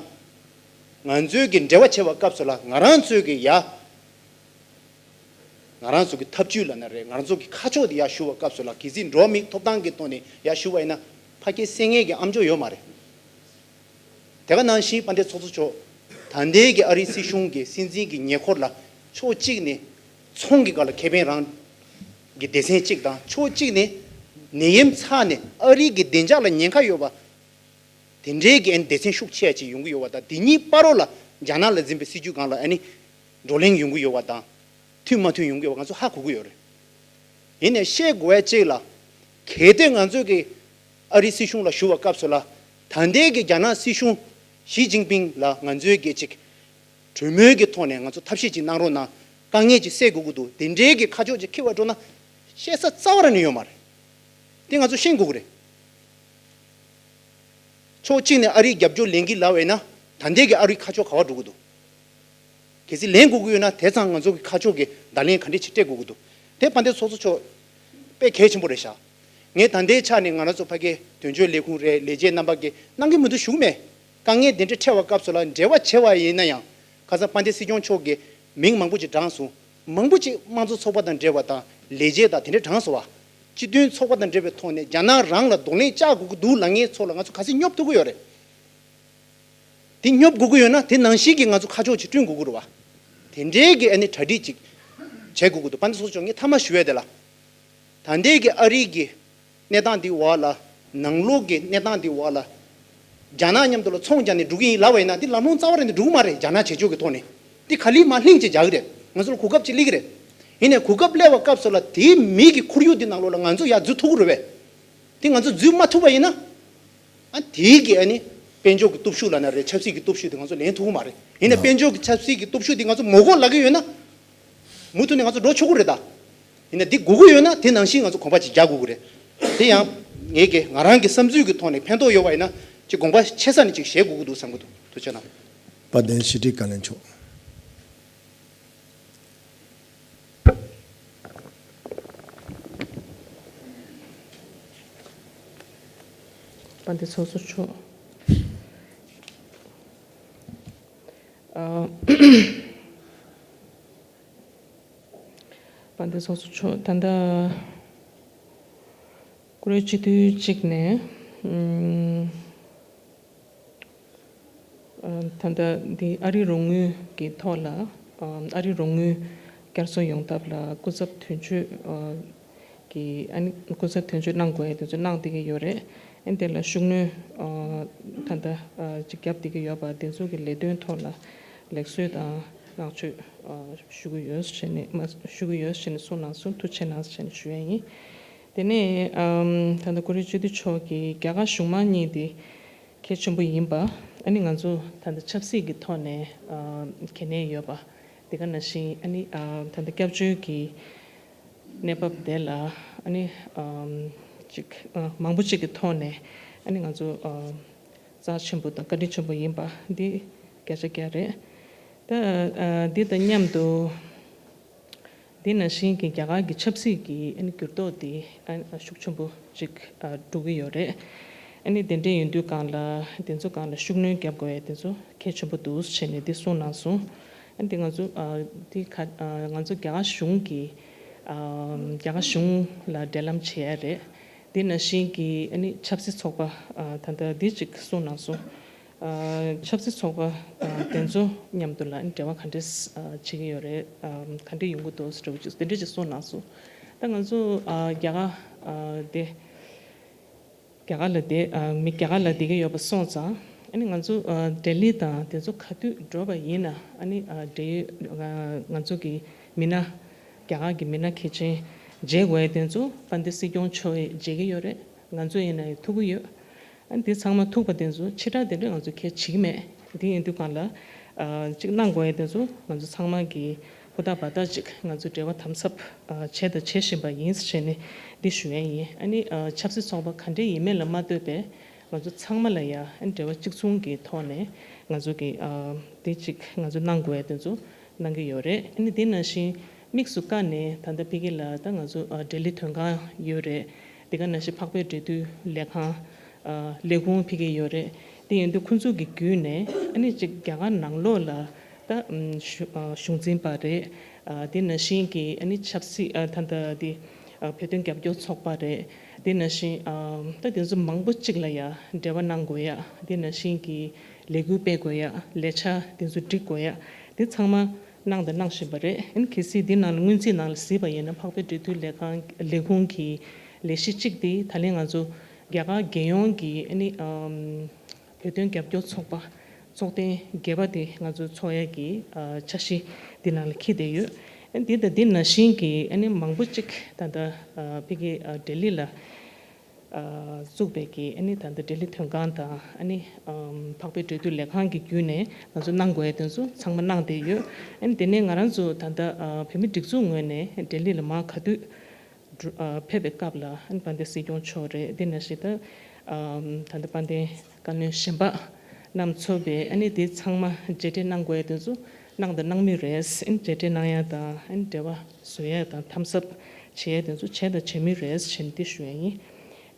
ང་ཚོའི་གི་འབྲེལ་བ་བྱེད་པ་སྐབས་སུ་ལ་ང་རང་ཚོའི་གི་ཡ། ང་རང་ཚོ་གི་ཐབས་ཇུས་ལབ་ན་རེད། ང་རང་ཚོ་གི་ཁ་ཕྱོགས་དེ་ཡར་ཞུ་བ་སྐབས་སུ་ལ། གལ་སྲིད་འགྲོ་བ་མིའི་ཐོབ་ཐང་གི་ཐོག་ནས་ཡར་ཞུ་བ་ཡིན་ན་ཕ་སྐད་གསན་མཁན་གི་ཨམ་ཅོག་ཡོད་མ་རེད། དེ་ག་ནང་བཞིན་དཔལ་ལྡན་ཚོགས་གཙོ་མཆོག་ད་ལྟའི་གི་ཨ་རིའི་སྲིད་གཞུང་གི་སྲིད་འཛིན་གྱི་ཉེ་འཁོར་ལ་ཕྱོགས་གཅིག་ནས་ཚོང་གི་སྒང་ལ་ཁེ་ཕན་རང་གི་སྡེ་ཚན་གཅིག་དང་། ཕྱོགས་གཅིག་ནས་ནད་ཡམས་ཚ་ནས་ཨ་རི་གི་བདེ་འཇགས་ལ་ཉེན་ཁ་ཡོད་པ་དེ་འདྲའི་གི་ཨ་ནི་སྡེ་ཚན་ཤུགས་ཆེ་ཅིག་ཡོང་གི་ཡོད་པ་དང་། དེ་གཉིས་བར་རོ་ལ་རྒྱ་ནག་ལ་འཛིན་པའི་སྲིད་ཇུས་སྒང་ལ་ཨ་ནི་བགྲོ་གླེང་ཡོང་གི་ཡོད་པ་དང་། མཐུན་མ་མཐུན་ཡོང་གི་ཡོད་པ་ང་ཚོ་ཧ་གོ་གི་ཡོད་རེད། ཡིན་ནའི་ཤེས་དགོས་པ་གཅིག་ལ། གལ་ཏེ་ང་ཚོས་ཀྱི་ཨ་རིའི་སྲིད་གཞུང་ལ་ཞུ་བ་སྐབས་སུ་ལ། ད་ལྟའི་གི་རྒྱ་ནག་སྲིད་གཞུང་ཞི་ཅིན་ཕིང་ལ་ང་ཚོས་ཀྱི་ཅིག་གྲོས་མོལ་གྱི་ཐོག་ནས་ང་ཚོ་ཐབས་ཤེས་ཅིག་གནང་རོགས་གནང་། དཀའ་ངལ་ཅིག་སེལ་དགོས་ཀྱི་འདུག། དེ་འདྲའི་གི་ཁ་ཕྱོགས་ཅིག་འཁྱེར་བ་འགྲོ་ན་ཤེས་ས་རྩ་བ་རང་ནས་ཡོད་མ་རེད། དེ་ང་ཚོ་ཤེས་དགོས་ཀྱི་རེད། ཕྱོགས་གཅིག་ནས་ཨ་རིའི་རྒྱབ་སྐྱོར་ལེན་གྱི་ལབ་པ་ཡིན་ན། ད་ལྟའི་གི་ཨ་རིའི་ཁ་ཕྱོགས་ག་པར་འགྲོ་གི་འདུག། གལ་སྲིད་ལེན་དགོས་ཀྱི་ཡོད་ན་དེ་ཙང་ང་ཚོ་གི་ཁ་ཕྱོགས་ཀྱི་བརྡ་ལན་ག་འདྲས་ཅིག་སྤྲད་དགོས་ཀྱི་འདུག། དེ་དཔལ་ལྡན་ཚོགས་གཙོ་མཆོག་དཔེ་གལ་ཆེན་པོ་རེད་ཤག། ངས་ད་ལྟའི་ཆ་ནས་ང་རང་ཚོ་ཕ་གིའི་དོན་གཅོད་ལས་ཁུངས་རེད། ལས་བྱེད་རྣམ་པ་གིས་གནང་གི་མི་འདུག་ཞུ་གི་མེད། དཀའ་ངལ་དེ་འདྲ་འཕྲད་པ་སྐབས་སུ་ལ་འབྲེལ་བ་བྱས་པ་ཡིན་ན་ཡང་། ཁ་སང་དཔལ་ལྡན་སྲིད་སྐྱོང་མཆོག་གིས་མིང་མང་པོ་ཅིག་བགྲངས་སོང་། མང་པོ་ཅིག་དམངས་གཙོ་ཚོགས་པ་དང་འབྲེལ་བ་དང་། ལས་བྱེད་དང་དེ་འདྲ་བགྲངས་སོང་བ། སྤྱི་མཐུན་ཚོགས་པ་དང་འབྲེལ་བའི་ཐོག་ནས་རྒྱ་ནག་རང་ལ་གདོང་ལེན་བཅག་དགོས་ཀྱི་འདུག་ལབ་མཁན་ཚོ་ལ་ང་ཚོ་ག་ཚོད་སྙོབ་ཐུབ་ཀྱི་ཡོད་རེད། དེ་སྙོབ་དགོས་ཀྱི་ཡོད་ན་དེ་ནང་བཞིན་གྱི་ང་ཚོ་ཁ་ཕྱོགས་ཅིག་བསྐྲུན་དགོས་ཀྱི་རེད་བ། དེ་འདྲའི་གི་ཨ་ནི་གྲ་སྒྲིག་ཅིག་བྱེད་དགོས་ཀྱི་འདུག། དཔལ་ལྡན་ཚོགས་གཙོ་མཆོག་ངས་མཐའ་མ་ཞུ་ཡས་དེ་ལ། ད་ལྟའི་གི་ཨ་རིའི་གི་གནས་སྟངས་འདི་འོག་ལ། ནང་ལོགས་ཀྱི་གནས་སྟངས་འདི་འོག་ལ། རྒྱ་ནག་མཉམ་དུ་ལ་ཚོང་རྒྱག་ནས་འགྲོ་གི་ཡིན་ལབ་པ་ཡིན་ན། འདི་ལམ་ལྷོང་རྩ་བ་རེད་འདི་འགྲོ་གི་མ་རེད། རྒྱ་ནག་བྱེད་ཕྱོགས་ཀྱི་ཐོག་ནས་འདི་ག་ལེར་མར་ལྷིང་ཅིག་རྒྱག་གི་རེད། ང་ཚོ་ལ་གོ་སྐབས་ཅིག་སླེབས་ཀྱི་རེད། ཡིན་ནའི་གོ་སྐབས་སླེབས་པ་སྐབས་སུ་ལ་དེའི་མི་གི་ཁོར་ཡུག་འདི་ནང་ལོགས་ལ་ང་ཚོ་ཡར་འཛུལ་ཐུབ་ཀྱི་རེད་པས། དེ་ང་ཚོ་འཛུལ་མ་ཐུབ་པ་ཡིན་ན། ཨ་དེའི་གི་ཨ་ནི་དཔལ་འབྱོར་གྱི་སྟོབས་ཤུགས་ལབ་ན་རེད། ཆབ་སྲིད་ཀྱི་སྟོབས་ཤུགས་དེ་ང་ཚོ་ལེན་ཐུབ་ཀྱི་མ་རེད། ཡིན་ན་དཔལ་འབྱོར་གྱི་ཆབ་སྲིད་ཀྱི་སྟོབས་ཤུགས་དེ་ང་ཚོ་མ་དགོས་ལབ་ཀྱི་ཡོད་ན། མུ་མཐུད་ནས་ང་ཚོ་འགྲོ་ཆོག་གི་རེད་ད། ཡིན་ན་འདི་དགོས་ཀྱི་ཡོད་ན་དེ་ནང་བཞིན་ང་ཚོ་གོམ་པ་ཅིག་རྒྱག་དགོས་ཀྱི་རེད། དེ་ཡང་ངེད་ཀྱི་ང་རང་གི་བསམ་ཚུལ་གྱི་ཐོག་ནས་ཕན་ཐོགས་ཡོད་པ་ཡིན་ན་ཅིག་དགོངས་པ་ཆེ་ས་ནས་ཅིག་བཞེས་དགོས་ཀྱི་འདུག་བསམ་གྱི་འདུག། ཐུགས་རྗེ་གནང་། དཔལ་ལྡན་ཕྱི་དྲིལ་བཀའ་བློན་མཆོག། དཔལ་ལྡན་ཚོགས་གཙོ་མཆོག། ཨ། དཔལ་ལྡན་ཚོགས་གཙོ་མཆོག། ད་ལྟ་ཀུ་རེ་སྤྱི་འཐུས་གཅིག་ནས། ཨ། ད་ལྟ་འདི་ཨ་རིའི་རོགས་དངུལ་གྱི་ཐོག་ལ། ཨ། ཨ་རིའི་རོགས་དངུལ་བསྐྱར་གསོ་ཡོང་ཐབས་ལ་སྐུ་ཚབ་དོན་གཅོད། ཨ། གི་ཨ་ནི་སྐུ་ཚབ་དོན་གཅོད་གནང་དགོས་ཡ་དེ་ཚོ་གནང་བསྡད་ཀྱི་ཡོད་རེད། ཨ་ནི་དེ་ལ་ཤུགས་སྣོན། ཨ། ད་ལྟ། ཨ། ཅིག་བརྒྱབ་བསྡད་ཀྱི་ཡོད་པ་དེ་ཚོ་གི་ལས་དོན་ཐོག་ལ་ལེགས་གསོལ་དང་ བསྔགས་བརྗོད་ཨ་ཞུ་གི་ཡོད་ཟེར་ནས་མ་ཞུ་གི་ཡོད་ཟེར་ནས་གསུངས་གནང་སོང་། ཐུགས་རྗེ་གནང་ཟེར་ནས་ཞུ་ཡ་ཡིན། དེ་ནས་ཨམ་ད་ལྟ་ཀུ་རེ་སྤྱི་འཐུས་མཆོག་གིས་རྒྱ་གར་གཞུང་མང་གཉིས་དེ་གལ་ཆེན་པོ་ཡིན་པ། ཨ་ནི་ང་ཚོ་ད་ལྟ་ཆབ་སྲིད་ཀྱི་ཐོག་ནས་ཨ་གལ་གནད་ཡོད་པ། དེ་ག་ནང་བཞིན་ཨ་ནི་ཨ་ད་ལྟ་སྐྱབས་བཅོལ་གྱི་གནས་བབ་དེ་ལ་ཨ་ནི་ཨམ་ཅིག་ཨ་མང་པོ་ཅིག་གི་ཐོག་ནས་ཨ་ནི་ང་ཚོ་ཨ་རྩ་ཆེན་པོ་དང་བཀའ་དྲིན་ཆེན་པོ་ཡིན་པ་འདི་བརྒྱ་ཆ་བརྒྱ་རེད། ད་ཨ་འདི་དང་མཉམ་དུ་འདི་ནང་བཞིན་གྱི་རྒྱ་གར་གྱི་ཆབ་སྲིད་ཀྱི་ཨ་ནི་འགྱུར་ལྡོག་འདི་ཨ་ཤུགས་ཆེན་པོ་ཅིག་ཨ་འགྲོ་གི་ཡོད་རེད། ཨ་ནི་དེ་འདྲ་ཡིན་དུས་སྒང་ལ་དེ་ཚོ་སྒང་ལ་ཤུགས་སྣོན་རྒྱབ་དགོས་ཡ་དེ་ཚོ་གལ་ཆེན་པོ་འདུག་བྱས་ནས་འདི་གསུངས་གནང་སོང་། ཨ་ནི་འདི་ང་ཚོ་ཨ་འདི་ཁ་ཨ་ང་ཚོ་རྒྱ་གར་གཞུང་གི་ཨ་རྒྱ་གར་གཞུང་ལ་འབྲེལ་ལམ་བྱེད་ཡ་རེད། དེ་ནང་བཞིན་གྱི་ཨ་ནི་ཆབ་སྲིད་ཚོགས་པ་ཨ་ད་ལྟ་འདི་གཅིག་གསུངས་གནང་སོང་། ཨ་ཆབ་སྲིད་ཚོགས་པ་ཨ་དེ་ཚོ་མཉམ་དུ་ལ་ཨ་ནི་འབྲེལ་བ་ག་འདྲས་ཨ་བྱེད་ཀྱི་ཡོད་རེད། ཨ་ག་འདྲས་ཡོང་གི་འདུག་ཟེར་བ་ཅིག་དེ་འདྲས་ཅིག་གསུངས་གནང་སོང་། ད་ང་ཚོ་ཨ་རྒྱ་གར་ཨ་དེ་རྒྱ་གར་ལ་བསྡད་ཨ་མི་རྒྱ་གར་ལ་བསྡད་ཀྱི་ཡོད་པ་སོང་ཙང་ཨ་ནི་ང་ཚོ་ཨ་ལྡི་ལི་དང་དེ་ཚོ་ག་དུས་འགྲོ་བ་ཡིན་ན་ཨ་ནི་ཨ་འབྲེལ་ཡོད་ང་ང་ཚོ་གི་མི་སྣ་རྒྱ་གར་གྱི་མི་སྣ་གལ་ཆེན་མཇལ་དགོས་ཡ་དེ་ཚོ་དཔལ་ལྡན་སྲིད་སྐྱོང་མཆོག་ཡིས་མཇལ་གྱི་ཡོད་རེད། ང་ཚོ་ཡིན་ན་ཡང་ཐུག་གི་ཡོད། ཨ་ནི་དེ་ཚང་མ་ཐུག་པ་དེ་ཚོ་ཕྱི་དྲགས་དེ་འདྲ་ང་ཚོ་གལ་བྱེད་ཀྱི་མེད། དེ་ཡིན་དུས་སྒང་ལ་ཨ་གཅིག་གནང་དགོས་ཡ་དེ་ཚོ་ང་ཚོ་ཚང་མ་གི་ཧུར་ཐག་འབད་ཐག་ཅིག་ང་ཚོ་འབྲེལ་བ་དམ་ཟབ་ཨ་བྱས་དང་བྱེད་བཞིན་པ་ཡིན་ཟེར་བྱས་ནས་འདི་ཞུ་ཡ་ཡིན། ཨ་ནི་ཨ་ཆབ་སྲིད་ཚོགས་པ་ག་འདྲས་ཡིན་མིན་ལ་མ་ལྟོས་པའི་ང་ཚོ་ཚང་མ་ལ་ཡ་ཨ་ནི་འབྲེལ་བ་གཅིག་མཚུངས་ཀྱི་ཐོག་ནས་ང་ཚོ་གི་ཨ་དེ་གཅིག་ང་ཚོ་གནང་དགོས་ཡ་དེ་ཚོ་གནང་གི་ཡོད་རེད། ཨ་ནི་དེ་ནང་བཞིན་དམིགས་སུ་བཀར་ནས་ད་ལྟ་ཕ་གི་ལ་ད་ང་ཚོ་ཨ་ལྡི་ལི་དོན་ཁང་ཡོད་རེད། དེ་ག་ནང་བཞིན་འཕགས་པའི་འབྲེལ་མཐུད་ལས་ཁང་ཨ་ལས་ཁུངས་ཕ་གི་ཡོད་རེད། དེ་ཡིན་དུས་ཁོང་ཚོ་གི་བརྒྱུད་ནས་ཨ་ནི་གཅིག་རྒྱ་གར་ནང་ལོགས་ལ་ད་ཨམ་གཞུང་ཨ་གཞུང་འཛིན་པ་རེད། ཨ་དེ་ནང་བཞིན་གྱི་ཨ་ནི་ཆབ་སྲིད་ཨ་ད་ལྟ་དེ་ཨ་བོད་དོན་རྒྱབ་སྐྱོར་ཚོགས་པ་རེད། དེ་ནང་བཞིན་ཨ་ད་དེ་ཚོ་མང་པོ་གཅིག་ལ་ཡ་འབྲེལ་བ་གནང་དགོས་ཡ། དེ་ནང་བཞིན་གྱི་ལས་འགུལ་སྤེལ་དགོས་ཡ། ལས་འཆར་དེ་ཚོ་སྒྲིག་དགོས་ཡ། དེ་ཚང་མ་གནང་དང་གནང་བཞིན་པ་རེད། ཨ་ནི་གལ་སྲིད་འདི་ནང་ལ་སྔོན་རྩིས་ནང་ལ་གཟིགས་པ་ཡིན་ན་འཕགས་པའི་འབྲེལ་མཐུད་ལས་ཁང་ལས་ཁུངས་ཀྱི་ལས་གཞི་གཅིག་དེ་ད་ལན་ང་ཚོ་རྒྱ་གར་རྒྱལ་ཡོངས་ཀྱི་ཨ་ནི་ཨམ་བོད་དོན་རྒྱབ་སྐྱོར་ཚོགས་པ་ཚོགས་ཐེངས་བརྒྱད་པ་དེ་ང་ཚོ་ཚོགས་ཡས་ཀྱི་ཨ་འཆར་གཞི་འདི་ནང་ལ་འཁྱེར་བསྡད་ཡོད། ཨ་ནི་འདི་དང་འདི་ནང་བཞིན་གྱི་ཨ་ནི་མང་པོ་གཅིག་ད་ལྟ་ཨ་ཕ་གི་ཨ་ལྡི་ལི་ལ་ཨ་བཙུགས་པའི་གི་ཨ་ནི་ད་ལྟ་ལྡི་ལི་དོན་ཁང་དང་ཨ་ནི་ཨམ་འཕགས་པའི་འབྲེལ་མཐུད་ལས་ཁང་གི་བརྒྱུད་ནས་ང་ཚོ་གནང་དགོས་ཡ་དེ་ཚོ་ཚང་མ་གནང་བསྡད་ཡོད། ཨ་ནི་དེ་ནས་ང་རང་ཚོ་ད་ལྟ་ཨ་བོད་མི་སྒྲིག་འཛུགས་ངོས་ནས་ལྡི་ལི་ལ་མར་ག་དུས་འགྲོ་ཨ་ཕེབས་པའི་སྐབས་ལ་ཨ་ནི་དཔལ་ལྡན་སྲིད་སྐྱོང་མཆོག་རེད། དེ་ནང་བཞིན་ད་ཨམ་ད་ལྟ་དཔལ་ལྡན་བཀའ་བློན་གཞན་པ་རྣམས་ཚོགས་པའི་ཨ་ནི་དེ་ཚང་མ་མཇལ་འཕྲད་གནང་དགོས་ཡ་དེ་ཚོ་གནང་དང་གནང་མུས་རེད། ཨ་ནི་མཇལ་འཕྲད་གནང་ཡ་དང་ཨ་ནི་འབྲེལ་བ་བཟོ་ཡ་དང་དམ་ཟབ་བྱེད་ཡ་དེ་ཚོ་བྱས་དང་བྱེད་མུས་རེད་ཞེས་འདི་ཞུ་ཡ་ཡིན།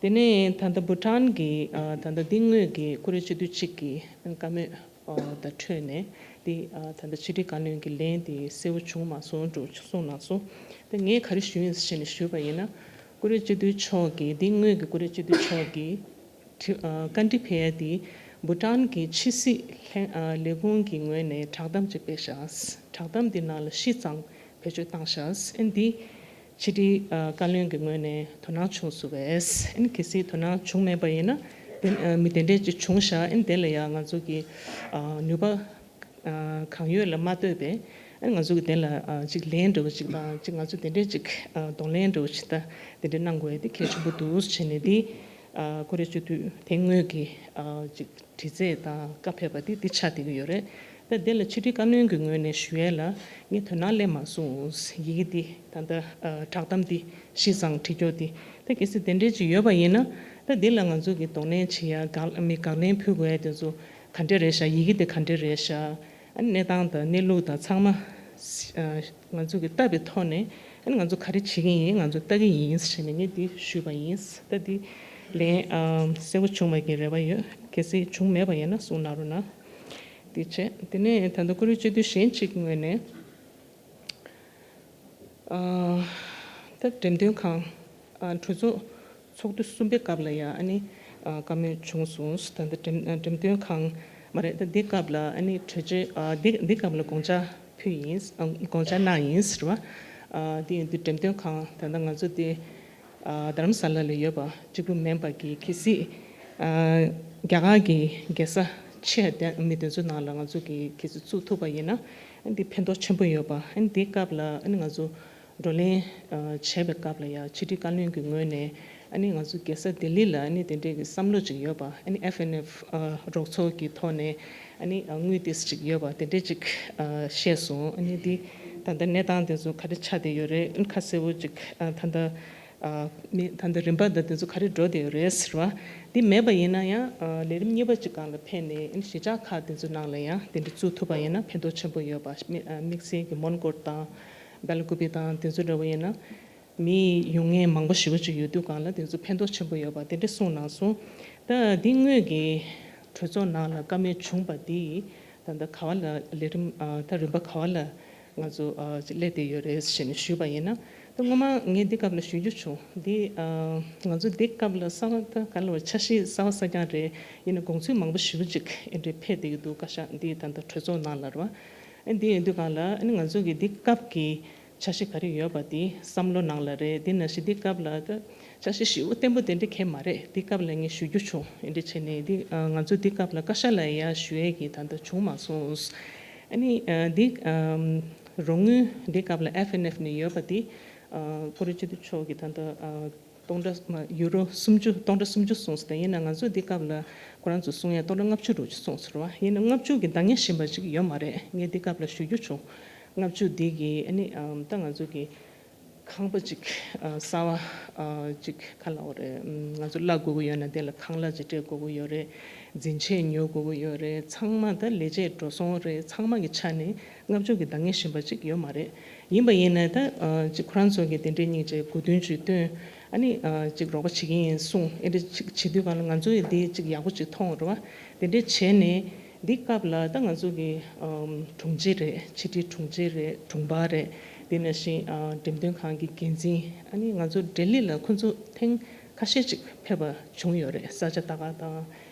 དེ་ནས་ད་ལྟ་བྷུ་ཊཱན་གྱི་ཨ་ད་ལྟ་འདི་སྔོན་གྱི་ཀུ་རེ་སྤྱི་འཐུས་གཅིག་གི་བཀའ་མོལ་ཨ་དང་འཕྲོས་ནས་འདི་ཨ་ད་ལྟ་ཕྱི་དྲིལ་བཀའ་བློན་གྱི་ལན་དེ་གསལ་པོ་བྱུང་མ་སོང་འགྲོ་གསུངས་གནང་སོང་། ད་ངས་ག་རེ་ཞུ་ཡིན་ཞེས་ནས་ཞུས་པ་ཡིན་ན། ཀུ་རེ་སྤྱི་འཐུས་མཆོག་གིས་འདི་སྔོན་གྱི་ཀུ་རེ་སྤྱི་འཐུས་མཆོག་གིས་དྲི་ཨ་བཀའ་འདྲི་ཕེབས་ཡ་དེ་བྷུ་ཊཱན་གྱི་ཕྱི་སྲིད་ལྷན་ཨ་ལས་ཁུངས་ཀྱི་ངོས་ནས་བསྒྲགས་གཏམ་ཅིག་སྤེལ་བཞག་བསྒྲགས་གཏམ་འདི་ནང་ལ་ཤིས་ཙང་བེད་སྤྱོད་བཏང་བཞག་ཨ་ནི་འདི་ཕྱི་དྲིལ་ཨ་བཀའ་བློན་གྱི་ངོས་ནས་དོ་སྣང་བྱུང་སོང་བས། ཨ་ནི་གལ་སྲིད་དོ་སྣང་བྱུང་མེད་པ་ཡིན་ན་དེ་ཨ་མི་དེ་འདྲས་ཅིག་བྱུང་བཞག་ཨ་ནི་དེ་ལ་ཡང་ང་ཚོ་གི་ཨ་ནུས་པ་ཨ་གང་ཡོད་ལ་མ་ལྟོས་པའི་ཨ་ནི་ང་ཚོ་གི་དེ་ལ་ཨ་ཅིག་ལན་འདྲ་བོ་ཅིག་དང་ཅིག་ང་ཚོ་དེ་འདྲས་ཅིག་ཨ་གདོང་ལེན་འདྲ་བོ་ཅིག་དང་དེ་འདྲས་གནང་དགོས་ཡ་དེ་གལ་ཆེན་པོ་འདུག་བྱས་ནས་དེ་ཨ་ཀུ་རེ་སྤྱི་འཐུས་དེ་སྔོན་གྱི་ཨ་ཅིག་དྲི་རྩད་དང་བཀའ་ཕེབས་པ་དེ་འདི་ཆགས་བསྡད་ཀྱི་ཡོད་རེད། ད་དེ་ལ་ཕྱི་དྲིལ་བཀའ་བློན་གྱི་ངོས་ནས་ཞུ་ཡས་ལ་ངས་དོ་སྣང་སླེབས་མ་སོང་། ཡི་གེ་འདི་ད་ལྟ་ཨ་བསྒྲགས་གཏམ་འདི་ཤིས་ཙང་བྲིས་རྒྱུ་འདི་ད་གལ་སྲིད་དེ་འདྲས་ཅིག་ཡོད་པ་ཡིན་ན་ད་འདི་ལ་ང་ཚོ་གི་གདོང་ལེན་བྱེད་ཡ་དགག་མི་དགག་ལན་ཕུལ་དགོས་ཡ་དེ་ཚོ་ག་འདྲས་རེད་ཤག་ཡི་གེ་དེ་ག་འདྲས་རེད་ཤག་ཨ་ནི་གནས་སྟངས་དང་གནས་ལུགས་དང་ཚང་མ་ཨ་ང་ཚོ་གི་ལྟ་བའི་ཐོག་ནས་ཨ་ནི་ང་ཚོ་ག་རེ་བྱེད་ཀྱི་ཡིན། ང་ཚོ་ལྟ་གི་ཡིན་ཟེར་ནས་ངས་འདི་ཞུས་པ་ཡིན། ད་འདི་ལན་ཨ་གསལ་པོ་བྱུང་བ་གི་རེ་བ་ཡོད། གལ་སྲིད་བྱུང་མེད་པ་ཡིན་ན་གསུང་གནང་རོགས་གནང་། འདི་བྱས། དེ་ནས་ད་ལྟ་ཀུ་རེ་སྤྱི་འཐུས་གཞན་གཅིག་ངོས་ནས་ཨ་ད་འགྲེམས་སྟོན་ཁང་ཨ་གྲོས་ཚོགས་ཚོགས་དུས་གསུམ་པའི་སྐབས་ལ་ཡང་ཨ་ནི་ཨ་བཀའ་མོལ་བྱུང་སོང་། ད་ལྟ་འགྲེམས་འགྲེམས་སྟོན་ཁང་མ་རེད། ད་འདི་སྐབས་ལ་ཨ་ནི་གྲོས་ཆོད་ཨ་འདི་འདི་སྐབས་ལ་དགོངས་འཆར་ཕུལ་ཡིན། ཨ་དགོངས་འཆར་གནང་ཡིན་ཟེར་བ། ཨ་འདི་ཡིན་དུས་འགྲེམས་སྟོན་ཁང་ད་ལྟ་ང་ཚོ་འདི་ཨ་རྡ་རམ་ས་ལ་ལ་ཡོད་པ་གཅིག་པུ་མིན་པ་གི་གལ་སྲིད་ཨ་རྒྱ་གར་གྱི་རྒྱལ་ས་ཆེ་བ་དེ་མི་དེ་ཚོ་ནང་ལ་ང་ཚོ་གི་གལ་སྲིད་བཙུགས་ཐུབ་པ་ཡིན་ན་ འདི་ཕན་ཐོགས་ཆེན་པོ་ཡོད་པ། ཨ་ནི་འདིའི་སྐབས་ལ་ཨ་ནི་ང་ཚོ་བགྲོ་གླེང་ཨ་བྱས་པའི་སྐབས་ལ་ཡང་ཕྱི་དྲིལ་བཀའ་བློན་གྱི་ངོས་ནས་ཨ་ནི་ང་ཚོ་རྒྱལ་ས་ལྡི་ལི་ལ་ཨ་ནི་དེ་འདྲའི་གི་བསམ་བློ་ཅིག་ཡོད་པ། ཨ་ནི་ཨེཕ་ཨེན་ཨེཕ་ཨ་རོགས་ཚོགས་ཀྱི་ཐོག་ནས་ཨ་ནི་ཨ་དངུལ་ཏོག་ཙམ་ཅིག་ཡོད་པ་དེ་འདྲའི་ཅིག་ཨ་བཤད་སོང་། ཨ་ནི་འདི་ད་ལྟ་གནས་སྟངས་དེ་ཚོ་ག་རེ་ཆགས་བསྡད་ཡོད་རེད། ཨ་ནི་ཁ་གསལ་པོ་ཅིག་ཨ་ད་ལྟ་ཨ་མི་ད་ལྟ་རིམ་པ་དང་དེ་ཚོ་ག་རེ་འགྲོ་བསྡད་ཡོད་རེད་ཟེར་བ། འདི་མེད་པ་ཡིན་ན་ཡང་ཨ་ལས་རིམ་གཉིས་པ་ཅིག་སྒང་ལ་ཕེབས་ནས་ཨ་ནི་གཞིས་ཆགས་ཁག་དེ་ཚོའི་ནང་ལ་ཡང་དེ་འདྲ་བཙུགས་ཐུབ་པ་ཡིན་ན་ཕན་ཐོགས་ཆེན་པོ་ཡོད་པ། དམིགས་བསལ་གྱི་མོན་གྷོ་དང་སྦེལ་ཀོབ་དང་དེ་ཚོ་འདྲ་བོ་ཡིན་ན་མི་ཡོང་མཁན་མང་པོ་ཞེ་པོ་ཅིག་ཡོད་དུས་སྒང་ལ་དེ་ཚོ་ཕན་ཐོགས་ཆེན་པོ་ཡོད་པ་དེ་འདྲ་གསུངས་གནང་སོང་། ད་འདི་སྔོན་གྱི་གྲོས་ཚོགས་ནང་ལ་བཀའ་མོལ་བྱུང་བ་འདི་ད་ལྟ་ག་བ་ལ་ལས་རིམ་ཨ་ད་རིམ་པ་ག་བ་ལ་ང་ཚོ་ཨ་ཅིག་སླེབས་བསྡད་ཡོད་རེད་ཞེས་ནས་ཞུས་པ་ཡིན་ན། ད་སྔོན་མ་ངས་འདི་སྐབས་ལ་ཞུ་རྒྱུ་བྱུང་། འདི་ཨ་ང་ཚོ་འདི་སྐབས་ལ་གསར་པ་ད་ག་ལ་བ་འཆར་གཞི་གསར་པ་གསར་རྐྱང་རེད། ཡིན་ན་དགོངས་ཚུལ་མང་པོ་ཞེ་པོ་ཅིག་ཨེ་འདྲས་ཕེབས་བསྡད་ཀྱི་འདུག་བཀའ་ཤག་འདི་ད་ལྟ་གྲོས་ཚོགས་ནང་ལ་རེད་བ། ཨ་འདི་ཡིན་དུས་སྒང་ལ་ཨ་ནི་ང་ཚོ་གི་འདི་སྐབས་ཀྱི་འཆར་གཞི་ག་རེ་ཡོད་པ་འདི་བསམ་བློ་ནང་ལ་རེད། འདི་ནང་བཞིན་འདི་སྐབས་ལ་ད་འཆར་གཞི་ཞེ་པོ་བརྟན་པོ་དེ་འདྲ་གང་ཡང་མ་རེད། འདི་སྐབས་ལ་ངས་ཞུ་རྒྱུ་བྱུང་། ཨེ་འདྲས་བྱས་ནས་འདི་ཨ་ང་ཚོ་འདི་སྐབས་ལ་བཀའ་ཤག་ལ་ཡར་ཞུ་ཡས་ཀྱི་ད་ལྟ་བྱུང་མ་སོང་། ཨ་ནི་ཨ་འདི་ཨམ་རོགས་དངུལ་འདི་སྐབས་ལ་ཨེཕ་ཨེན་ཨེཕ་ནས་ཡོད་པ་འདི་ཨ་ཀུ་རེ་སྤྱི་འཐུས་མཆོག་གིས་ད་ལྟ་ཨ་སྟོང་ཕྲག་མ་ཡུ་རོ་སུམ་ཅུ་སྟོང་ཕྲག་སུམ་ཅུ་གསུངས་སོང་། ད་ཡིན་ན་ང་ཚོ་འདི་སྐབས་ལ་ཁོ་རང་ཚོ་གསུང་ཡ་སྟོང་ཕྲག་ལྔ་བཅུ་རུ་གསུངས་སོང་རེད་བ། ཡིན་ན་ལྔ་བཅུ་གི་འདང་ངེས་བཞིན་པ་ཅིག་ཡོད་མ་རེད། ངས་འདི་སྐབས་ལ་ཞུ་རྒྱུ་བྱུང་། ལྔ་བཅུ་འདི་གི་ཨ་ནི་ཨམ་ད་ང་ཚོ་གི་ཁང་པ་ཅིག་ཨ་གསར་པ་ཨ་ཅིག་ག་ལབ་དགོས་རེད། ཨམ་ང་ཚོ་གླ་དགོས་ཀྱི་ཡོད་ན་དེ་ལ་ཁང་གླ་ཅིག་སྤྲད་དགོས་ཀྱི་ཡོད་རེད། འཛིན་ཆས་ཉོ་དགོས་ཀྱི་ཡོད་རེད། ཚང་མ་ད་ལས་བྱེད་འགྲོ་སོང་རེད། ཚང་མ་གི་ཆ་ནས་ལྔ་བཅུ་གི་འདང་ངེས་བཞིན་པ་ཅིག་ཡོད་མ་རེད། ཡིན་པ་ཡིན་ན་ད་ཨ་ཅིག་ཁོ་རང་ཚོ་གི་དེ་འདྲའི་སྙིང་རྗེ་དགོས་འདུན་ཅིག་བཏོན། ཨ་ནི་ཨ་ཅིག་རོགས་པ་བྱེད་ཀྱི་ཡིན་གསུངས། ཨེ་འདྲ་ཅིག་བྱེད་དུས་སྒང་ལ་ང་ཚོ་ཡི་འདི་ཅིག་ཡག་པོ་ཅིག་མཐོང་རེད་བ། དེ་འདྲ་བྱས་ནས་འདི་སྐབས་ལ་ད་ང་ཚོ་གི་ཨམ་དྲུང་ཆེ་རེད། ཕྱི་དྲིལ་དྲུང་ཆེ་རེད། དྲུང་འཕར་རེད། དེ་ནང་བཞིན་ཨ་འགྲེམས་སྟོན་ཁང་གི་འགན་འཛིན། ཨ་ནི་ང་ཚོ་ལྡི་ལི་ལ་ཁོ་ཚོ་ཐེངས་ཁ་ཤས་ཅིག་ཕེབས་པ་བྱུང་ཡོད་རེད། ས་ཆ་ལྟ་ག་དང་།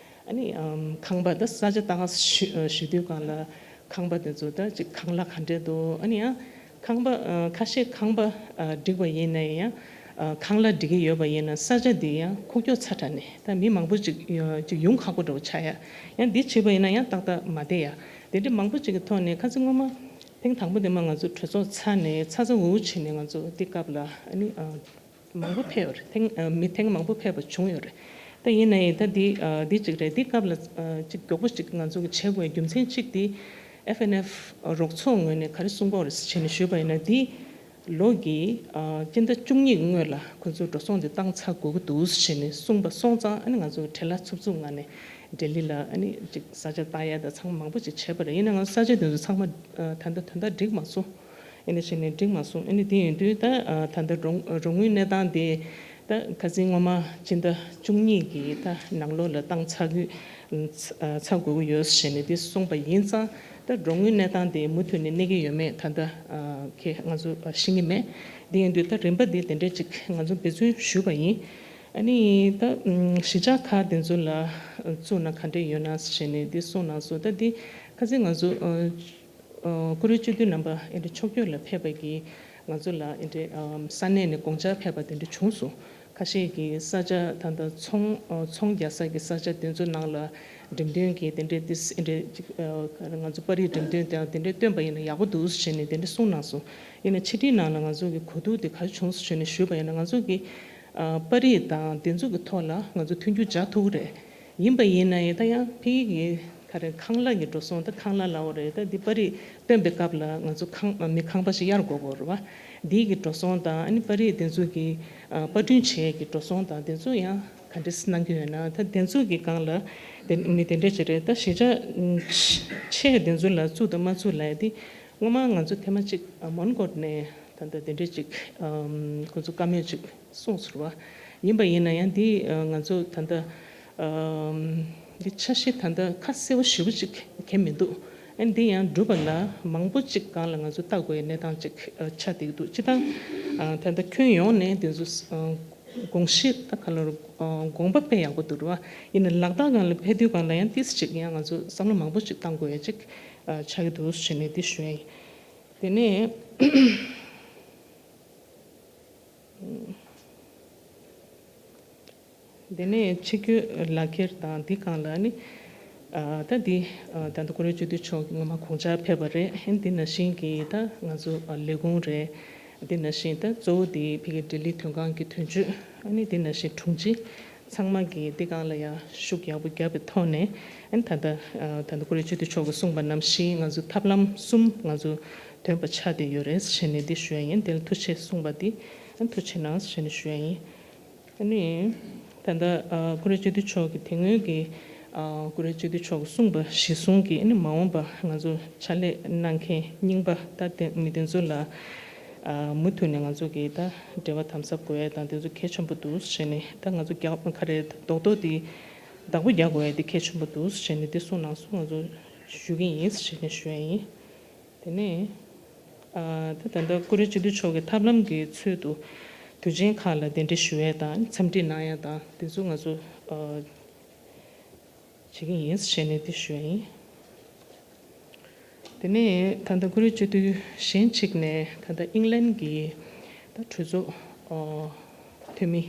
ཨ་ནི་ཨམ་ཁང་པ་ད་ས་ཆ་ལྟ་ག་ཞུ་ཞུ་དུས་སྒང་ལ་ཁང་པ་དེ་ཚོ་ད་ཅིག་ཁང་གླ་ག་འདྲས་འདུག་ཨ་ནི་ཡང་ཁང་པ་ཨ་ཁ་ཤས་ཁང་པ་ཨ་འགྲིག་པ་ཡིན་ན་ཡང་ཨ་ཁང་གླ་འགྲིག་གི་ཡོད་པ་ཡིན་ན་ས་ཆ་འདི་ཡང་ཁུག་ཀྱོག་ཚ་དྲགས་ནས་ད་མི་མང་པོ་ཅིག་ཡོང་ཅིག་ཡོང་ཁག་པོ་འདྲ་བོ་ཆགས་ཡ། ཡང་འདི་བྱས་པ་ཡིན་ན་ཡང་ཏག་ཏག་མ་བསྡད་ཡ། དེ་འདྲ་མང་པོ་ཅིག་གི་ཐོག་ནས་ཁ་སང་སྔོན་མ་ཐེངས་དང་པོ་དེ་མ་ང་ཚོ་གྲོས་ཚོགས་ཚར་ནས་ཚ་ཚ་འུར་འུར་བྱས་ནས་ང་ཚོ་འདི་སྐབས་ལ་ཨ་ནི་ཨ། མང་པོ་ཕེབས་ཡོད་རེད། ཐེངས་ཨ་མི་ཐེངས་མང་པོ་ཕེབས་པ་བྱུང་ཡོད་རེད། ད་ཡིན་ན་ཡང་ད་འདི་ཨ་འདི་གཅིག་རེད། འདི་སྐབས་ལ་ཨ་གཅིག་མགྱོགས་པོ་ཞིག་ང་ཚོ་གི་བྱེད་དགོས་རྒྱུ་མཚན་གཅིག་འདི་ཨེཕ་ཨེན་ཨེཕ་རོགས་ཚོགས་ངོས་ནས་ག་རེ་གསུང་གི་ཡོད་རེད་ཟེར་བྱས་ནས་ཞུས་པ་ཡིན་ན། འདི་ལོ་གི་ཨ་སྤྱི་ཟླ་བཅུ་གཉིས་ཀྱི་སྔོན་ལ་ཁོ་ཚོ་འགྲོ་སོང་འདི་བཏང་ཚར་དགོས་ཀྱི་འདུག་ཟེར་བྱས་ནས་གསུངས་པ་སོང་ཙང་། ཨ་ནི་ང་ཚོ་གི་བྲེལ་བ་འཚུབ་འཚུབ་ངང་ནས་ལྡི་ལི་ལ་ཨ་ནི་གཅིག་ས་ཆ་ལྟ་ཡ་དང་ཚང་མ་མང་པོ་ཅིག་བྱས་པ་རེད། ཡིན་ན་ང་ཚོ་ས་ཆ་དེ་ཚོ་ཚང་མ་ཨ་ད་ལྟ་དོན་དག་འགྲིག་མ་སོང་། ཨ་ནི་བྱས་ནས་འགྲིག་མ་སོང་། ཨ་ནི་དེ་ཡིན་དུས་ད་ཨ་ད་ལྟ་རོགས་རོགས་དངུལ་གནས་སྟངས་དེ་ད་ཁ་སང་སྔོན་མ་སྤྱི་ཟླ་བཅུ་གཉིས་ཀྱི་ད་ནང་ལོགས་ལ་བཏང་ཚར་དགོས་ཨ་ཚར་དགོས་ཀྱི་ཡོད་ཟེར་ནས་དེ་གསུངས་པ་ཡིན་ཙང་། ད་རོགས་དངུལ་གནས་སྟངས་དེ་མུ་མཐུད་ནས་གནས་ཀྱི་ཡོད་མེད་ད་ལྟ་ཨ་ཁྱེད་ང་ཚོ་ཨ་ཤེས་ཀྱི་མེད། དེ་ཡིན་དུས་ད་རིམ་པ་དེ་དེ་འདྲས་ཅིག་ང་ཚོ་འབད་བརྩོན་ཞུས་པ་ཡིན། ཨ་ནི་ད་ཨམ་གཞིས་ཆགས་ཁག་དེ་ཚོ་ལ་བཙུགས་ན་ག་འདྲས་ཡོད་ན་ཟེར་ནས་དེ་གསུངས་གནང་སོང་། ད་དེ་ཁ་སང་ང་ཚོ་ཨ། ཨ་ཀུ་རེ་སྤྱི་འཐུས་རྣམ་པ་ཨེ་འདྲ་ཕྱོགས་བསྐྱོད་ལ་ཕེབས་པ་གིས་ང་ཚོ་ལ་ཨེ་འདྲ་ཨམ་ས་གནས་ནས་དགོངས་འཆར་ཕེབས་པ་དེ་འདྲ་བྱུང་སོང་། ཁ་ཤས་ཀྱིས་ས་ཆ་ད་ལྟ་ཚོང་ཨ་ཚོང་རྒྱག་ས་ཀྱི་ས་ཆ་དེ་ཚོ་ནང་ལ་འགྲེམས་སྟོན་གྱི་དེ་འདྲ་ཏིས་ཨེ་འདྲ་ཅིག་ཨ་ང་ཚོ་པར་རིས་འགྲེམས་སྟོན་དང་དེ་འདྲ་སྟོན་པ་ཡིན་ན་ཡག་པོ་འདུག་ཟེར་ནས་དེ་འདྲ་གསུངས་གནང་སོང་། ཡིན་ན་ཕྱི་དྲིལ་ནང་ལ་ང་ཚོ་གི་གོ་བསྡུར་དེ་ག་རེ་བྱུང་སོང་ཟེར་ནས་ཞུས་པ་ཡིན་ན། ང་ཚོ་གི་ཨ་པར་རིས་དང་དེ་ཚོ་གི་ཐོག་ལ་ང་ཚོ་མཐུན་འགྱུར་བྱ་ཐུབ་ཀྱི་རེད། ཡིན་པ་ཡིན་ན་ཡང་ད་ཡང་ཕ་གི་ག་རེ་ཁང་གླ་གི་འགྲོ་སོང་ད་ཁང་གླ་ལབ་དགོས་རེད། ད་འདི་པར་རིས་སྟོན་པའི་སྐབས་ལ་ང་ཚོ་ཁང་མི་ཁང་པ་ཞིག་གཡར་དགོས་དགོས་རེད་བ། འདི་གི་འགྲོ་སོང་དང་ཨ་ནི་པར་རིས་དེ་ཚོ་གི་ཨ་པར་སྐྲུན་བྱེད་ཀྱི་འགྲོ་སོང་དང་དེ་ཚོ་ཡང་ག་འདྲས་གནང་གི་ཡོད་ན། ད་དེ་ཚོ་གི་སྒང་ལ་དེ་མི་དེ་འདྲས་ཅིག་རེད། ད་གཞིས་ཆགས་ཆེ་དེ་ཚོ་ལ་བཙུགས་དང་མ་བཙུགས་ལབ་ཡ་དེ་སྔོན་མ་ང་ཚོ་ཐེངས་མ་གཅིག་མོན་གྷོ་ནས་ད་ལྟ་དེ་འདྲས་ཅིག་ཁོ་ཚོ་བཀའ་མོལ་ཅིག་གསུངས་ཟེར་བ། ཡིན་པ་ཡིན་ན་ཡང་འདི་ང་ཚོ་ད་ལྟ་འདི་འཆར་གཞི་ད་ལྟ་ཁ་གསལ་པོ་ཞེ་པོ་ཅིག་གང་མི་འདུག་ཨ་ནི་འདི་ཡང་འགྲུབ་པ་ལ་མང་པོ་ཅིག་སྒང་ལ་ང་ཚོ་ལྟ་དགོས་ཡ་གནས་སྟངས་ཅིག་ཆགས་བསྡད་ཀྱི་འདུག་སྤྱིར་བཏང་ད་ལྟ་ཁྱོན་ཡོངས་ནས་འདི་ཚོ་དགོངས་གཞི་ད་ག་ལ་དགོངས་པ་དཔེ་ཡག་པོ་འདུག་རེད་བ། ཡིན་ན་ལག་བསྟར་སྒང་ལ་ཕེབས་དུས་སྒང་ལ་ཡང་ཏིས་ཅིག་ཡང་ང་ཚོ་བསམ་བློ་མང་པོ་ཅིག་བཏང་དགོས་ཡ་ཅིག་ཆགས་ཀྱི་འདུག་ཞེས་ནས་འདི་ཞུ་ཡ་ཡིན། དེ་ནས། དེ་ནས་ཆིབས་བསྒྱུར་ལག་འཁྱེར་དང་འདི་སྒང་ལ་ནི་ ཨ་ད་འདི་ཨ་ད་ལྟ་ཀུ་རེ་བཅུ་དུས་མཆོག་གི་སྔོན་མ་དགོངས་འཆར་ཕེབས་པ་རེད། ཨ་འདི་ནང་བཞིན་གྱི་ད་ང་ཚོ་ཨ་ལས་ཁུངས་རེད། འདི་ནང་བཞིན་ད་གཙོ་བོ་འདི་ཕ་གི་ལྡི་ལི་དོན་ཁང་གི་དོན་གཅོད། ཨ་ནི་འདི་ནང་བཞིན་དྲུང་ཆེ་ཚང་མ་གིས་འདི་སྒང་ལ་ཡང་ཤུགས་ཡག་པོ་བརྒྱབ་པའི་ཐོག་ནས། ཨ་ནི་ད་ལྟ་ཨ་ད་ལྟ་ཀུ་རེ་བཅུ་དུས་མཆོག་གིས་གསུངས་པ་ནང་བཞིན་ང་ཚོ་ཐབས་ལམ་གསུམ་ང་ཚོ་འདོན་པ་ཆགས་བསྡད་ཡོད་རེད་ཟེར་ནས་འདི་ཞུ་ཡ་ཡིན། དེ་ལ་ཐུགས་རྗེ་གསུངས་པ་འདི་ཨ་ནི་ཐུགས་རྗེ་གནང་ཟེར་ནས་ཞུ་ཡ་ཡིན། ཨ་ནི། ད་ལྟ་ཨ་ཀུ་རེ་བཅུ་དུས་མཆོག་གི་དེ་སྔོན་གྱི་ཨ་ཀུ་རེ་བཅུ་དུས་མཆོག་གིས་གསུངས་པ་གཞིར་བཟུང་གིས། ཨ་ནི་མ་འོངས་པ་ང་ཚོ་ཕྱག་ལས་གནང་མཁན་རྙིང་པ་ད་དེ་མི་དེ་ཚོ་ལ་ཨ་མུ་མཐུད་ནས་ང་ཚོ་གིས་ད་འབྲེལ་བ་དམ་ཟབ་དགོས་ཡ་དང་། དེ་ཚོ་གལ་ཆེན་པོ་འདུག་ཟེར་ནས། ད་ང་ཚོ་རྒྱག་ག་རེ་རྡོག་རྡོག་དེ་བདག་པོ་རྒྱག་དགོས་ཡ་དེ་གལ་ཆེན་པོ་འདུག་ཟེར་ནས་དེ་གསུངས་གནང་སོང་། ང་ཚོ་ཞུ་གི་ཡིན་ཟེར་ནས་ཞུ་ཡ་ཡིན། དེ་ནས་ཨ་ད་ད་ལྟ་ཀུ་རེ་སྤྱི་འཐུས་མཆོག་གི་ཐབས་ལམ་གྱི་ཚུལ་དུ་དུས་ཆེན་ཁག་ལ་གདན་འདྲེན་ཞུ་ཡས་དང་འཚམས་འདྲི་གནང་ཡས་དང་དེ་ཚོ་ང་ཚོ་ཨ་བྱེད་ཀྱི་ཡིན་ཞེས་ནས་དེ་ཞུ་ཡ་ཡིན། དེ་ནས་ད་ལྟ་ཀུ་རེ་སྤྱི་འཐུས་གཞན་གཅིག་ནས་ད་ལྟ་ཨིང་ལན་གྱི་ད་གྲོས་ཚོགས་ཨ་འཐུས་མི་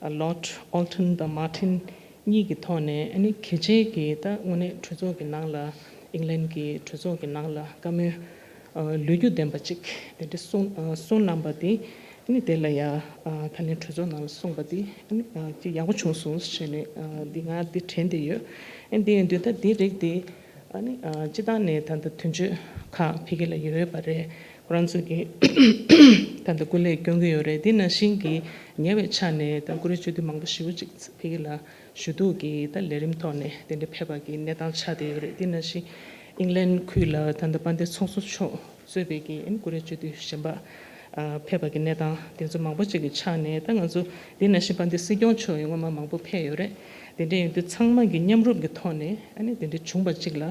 ཨ་Lord Alton དང་Martin གཉིས་ཀྱི་ཐོག་ནས། ཨ་ནི་གལ་ཆེའི་གི་ད་དངོས་གནས་གྲོས་ཚོགས་ཀྱི་ནང་ལ་ཨིང་ལན་གྱི་གྲོས་ཚོགས་ཀྱི་ནང་ལ་བཀའ་མོལ་ཨ་ལོ་རྒྱུས་ལྡན་པ་ཅིག་དེ་འདྲ་གསུངས་ཨ་གསུངས་གནང་པ་དེ། ཨ་ནི་དེ་ལ་ཡ་ཨ་ད་ལན་གྲོས་ཚོགས་ནང་ལ་གསུངས་པ་དེ་ཨ་ནི་ཨ་ཅིག་ཡག་པོ་བྱུང་སོང་ཞེས་ནས་ཨ་འདི་ང་འདི་དྲན་བསྡད་ཡོད། ཨ་འདི་ཡིན་དུས་ད་འདི་རིགས་དེ་ཨ་ནི་ཨ་སྤྱི་བཏང་ནས་ད་ལྟ་དོན་གཅོད་ཁག་ཕ་གི་ལ་ཡོད་པ་རེད། ཁོ་རང་ཚོ་གིས་ད་ལྟ་སྐུ་ལས་སྐྱོན་གྱི་ཡོད་རེད། དེ་ནང་བཞིན་གྱི་ཉེ་བའི་ཆ་ནས་ད་ཀུ་རེ་སྤྱི་འཐུས་མང་པོ་ཞེ་པོ་ཅིག་ཕ་གི་ལ་ཞུ་གཏུག་གི་ད་ལས་རིམ་ཐོག་ནས་དེ་འདྲ་ཕེབས་པ་གི་གནས་སྟངས་ཆགས་བསྡད་ཡོད་རེད། དེ་ནང་བཞིན་ཨིང་ལན་ཁུལ་ལ་ད་ལྟ་དཔལ་ལྡན་ཚོགས་གཙོ་མཆོག་གཙོས་པའི་གི་ཨ་ནི་ཀུ་རེ་སྤྱི་འཐུས་གཞན་པ་ཨ་ཕེབས་པ་གི་གནས་སྟངས་དེ་ཚོ་མང་པོ་ཅིག་གི་ཆ་ནས། ད་ང་ཚོ་དེ་ནང་བཞིན་དཔལ་ལྡན་སྲིད་སྐྱོང་མཆོག་ཡང་སྔོན་མ་མང་པོ་ཕེབས་ཡོད་རེད། དེ་འདྲ་ཡིན་དུས་ཚང་མ་གི་མཉམ་རུབ་ཀྱི་ཐོག་ནས་ཨ་ནི་དེ་འདྲ་བྱུང་པ་ཅིག་ལ་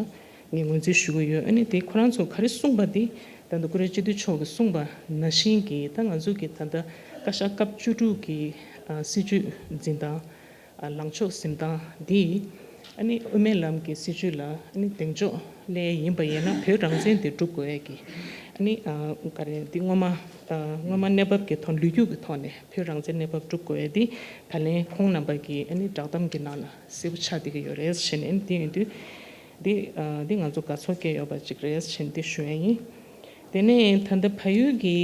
ངས་ངོས་འཛིན་ཞུ་གི་ཡོད། ཨ་ནི་དེ་ཁོ་རང་ཚོ་ག་རེ་གསུངས་པ་དེ་ད་ལྟ་ཀུ་རེ་སྤྱི་འཐུས་མཆོག་གིས་གསུངས་པ་ནང་བཞིན་གྱི་ད་ང་ཚོ་གི་ད་ལྟ་བཀའ་ཤག་སྐབས་བཅུ་དྲུག་གི་ཨ་སྲིད་བྱུས་འཛིན་སྟངས། ཨ་ལངས་ཕྱོགས་འཛིན་སྟངས་འདི་ཨ་ནི་དབུ་མའི་ལམ་གྱི་སྲིད་བྱུས་ལ་ཨ་ནི་གདེང་འཇོག་སླེབས་ཡིན་པ་ཡིན་ན། བོད་རང་བཙན་དེ་སྒྲུབ་དགོས་ཡས་ཀྱི་ཨ་ནི་ཨ་ག་རེ་འདི་སྔོན་མ་ཨ་སྔོན་མ་གནས་བབ་ཀྱི་ཐོག་ལོ་རྒྱུས་ཀྱི་ཐོག་ནས་བོད་རང་བཙན་གནས་བབ་སྒྲུབ་དགོས་ཡས་འདི་ད་ལན་ཁོང་རྣམ་པ་གི་ཨ་ནི་བསྒྲགས་གཏམ་གྱི་ནང་ལ་གསལ་པོ་ཆགས་བསྡད་ཀྱི་ཡོད་རེད་ཟེར་ནས། ཨ་ནི་དེ་ཡིན་དུས་འདི་ཨ་འདི་ང་ཚོ་དགའ་ཚོར་སྐྱེ་ཡོད་པ་ཅིག་རེད་ཟེར་ནས་འདི་ཞུ་ཡས་ཡིན། དེ་ནས་ད་ལྟ་བལ་ཡུལ་གྱི་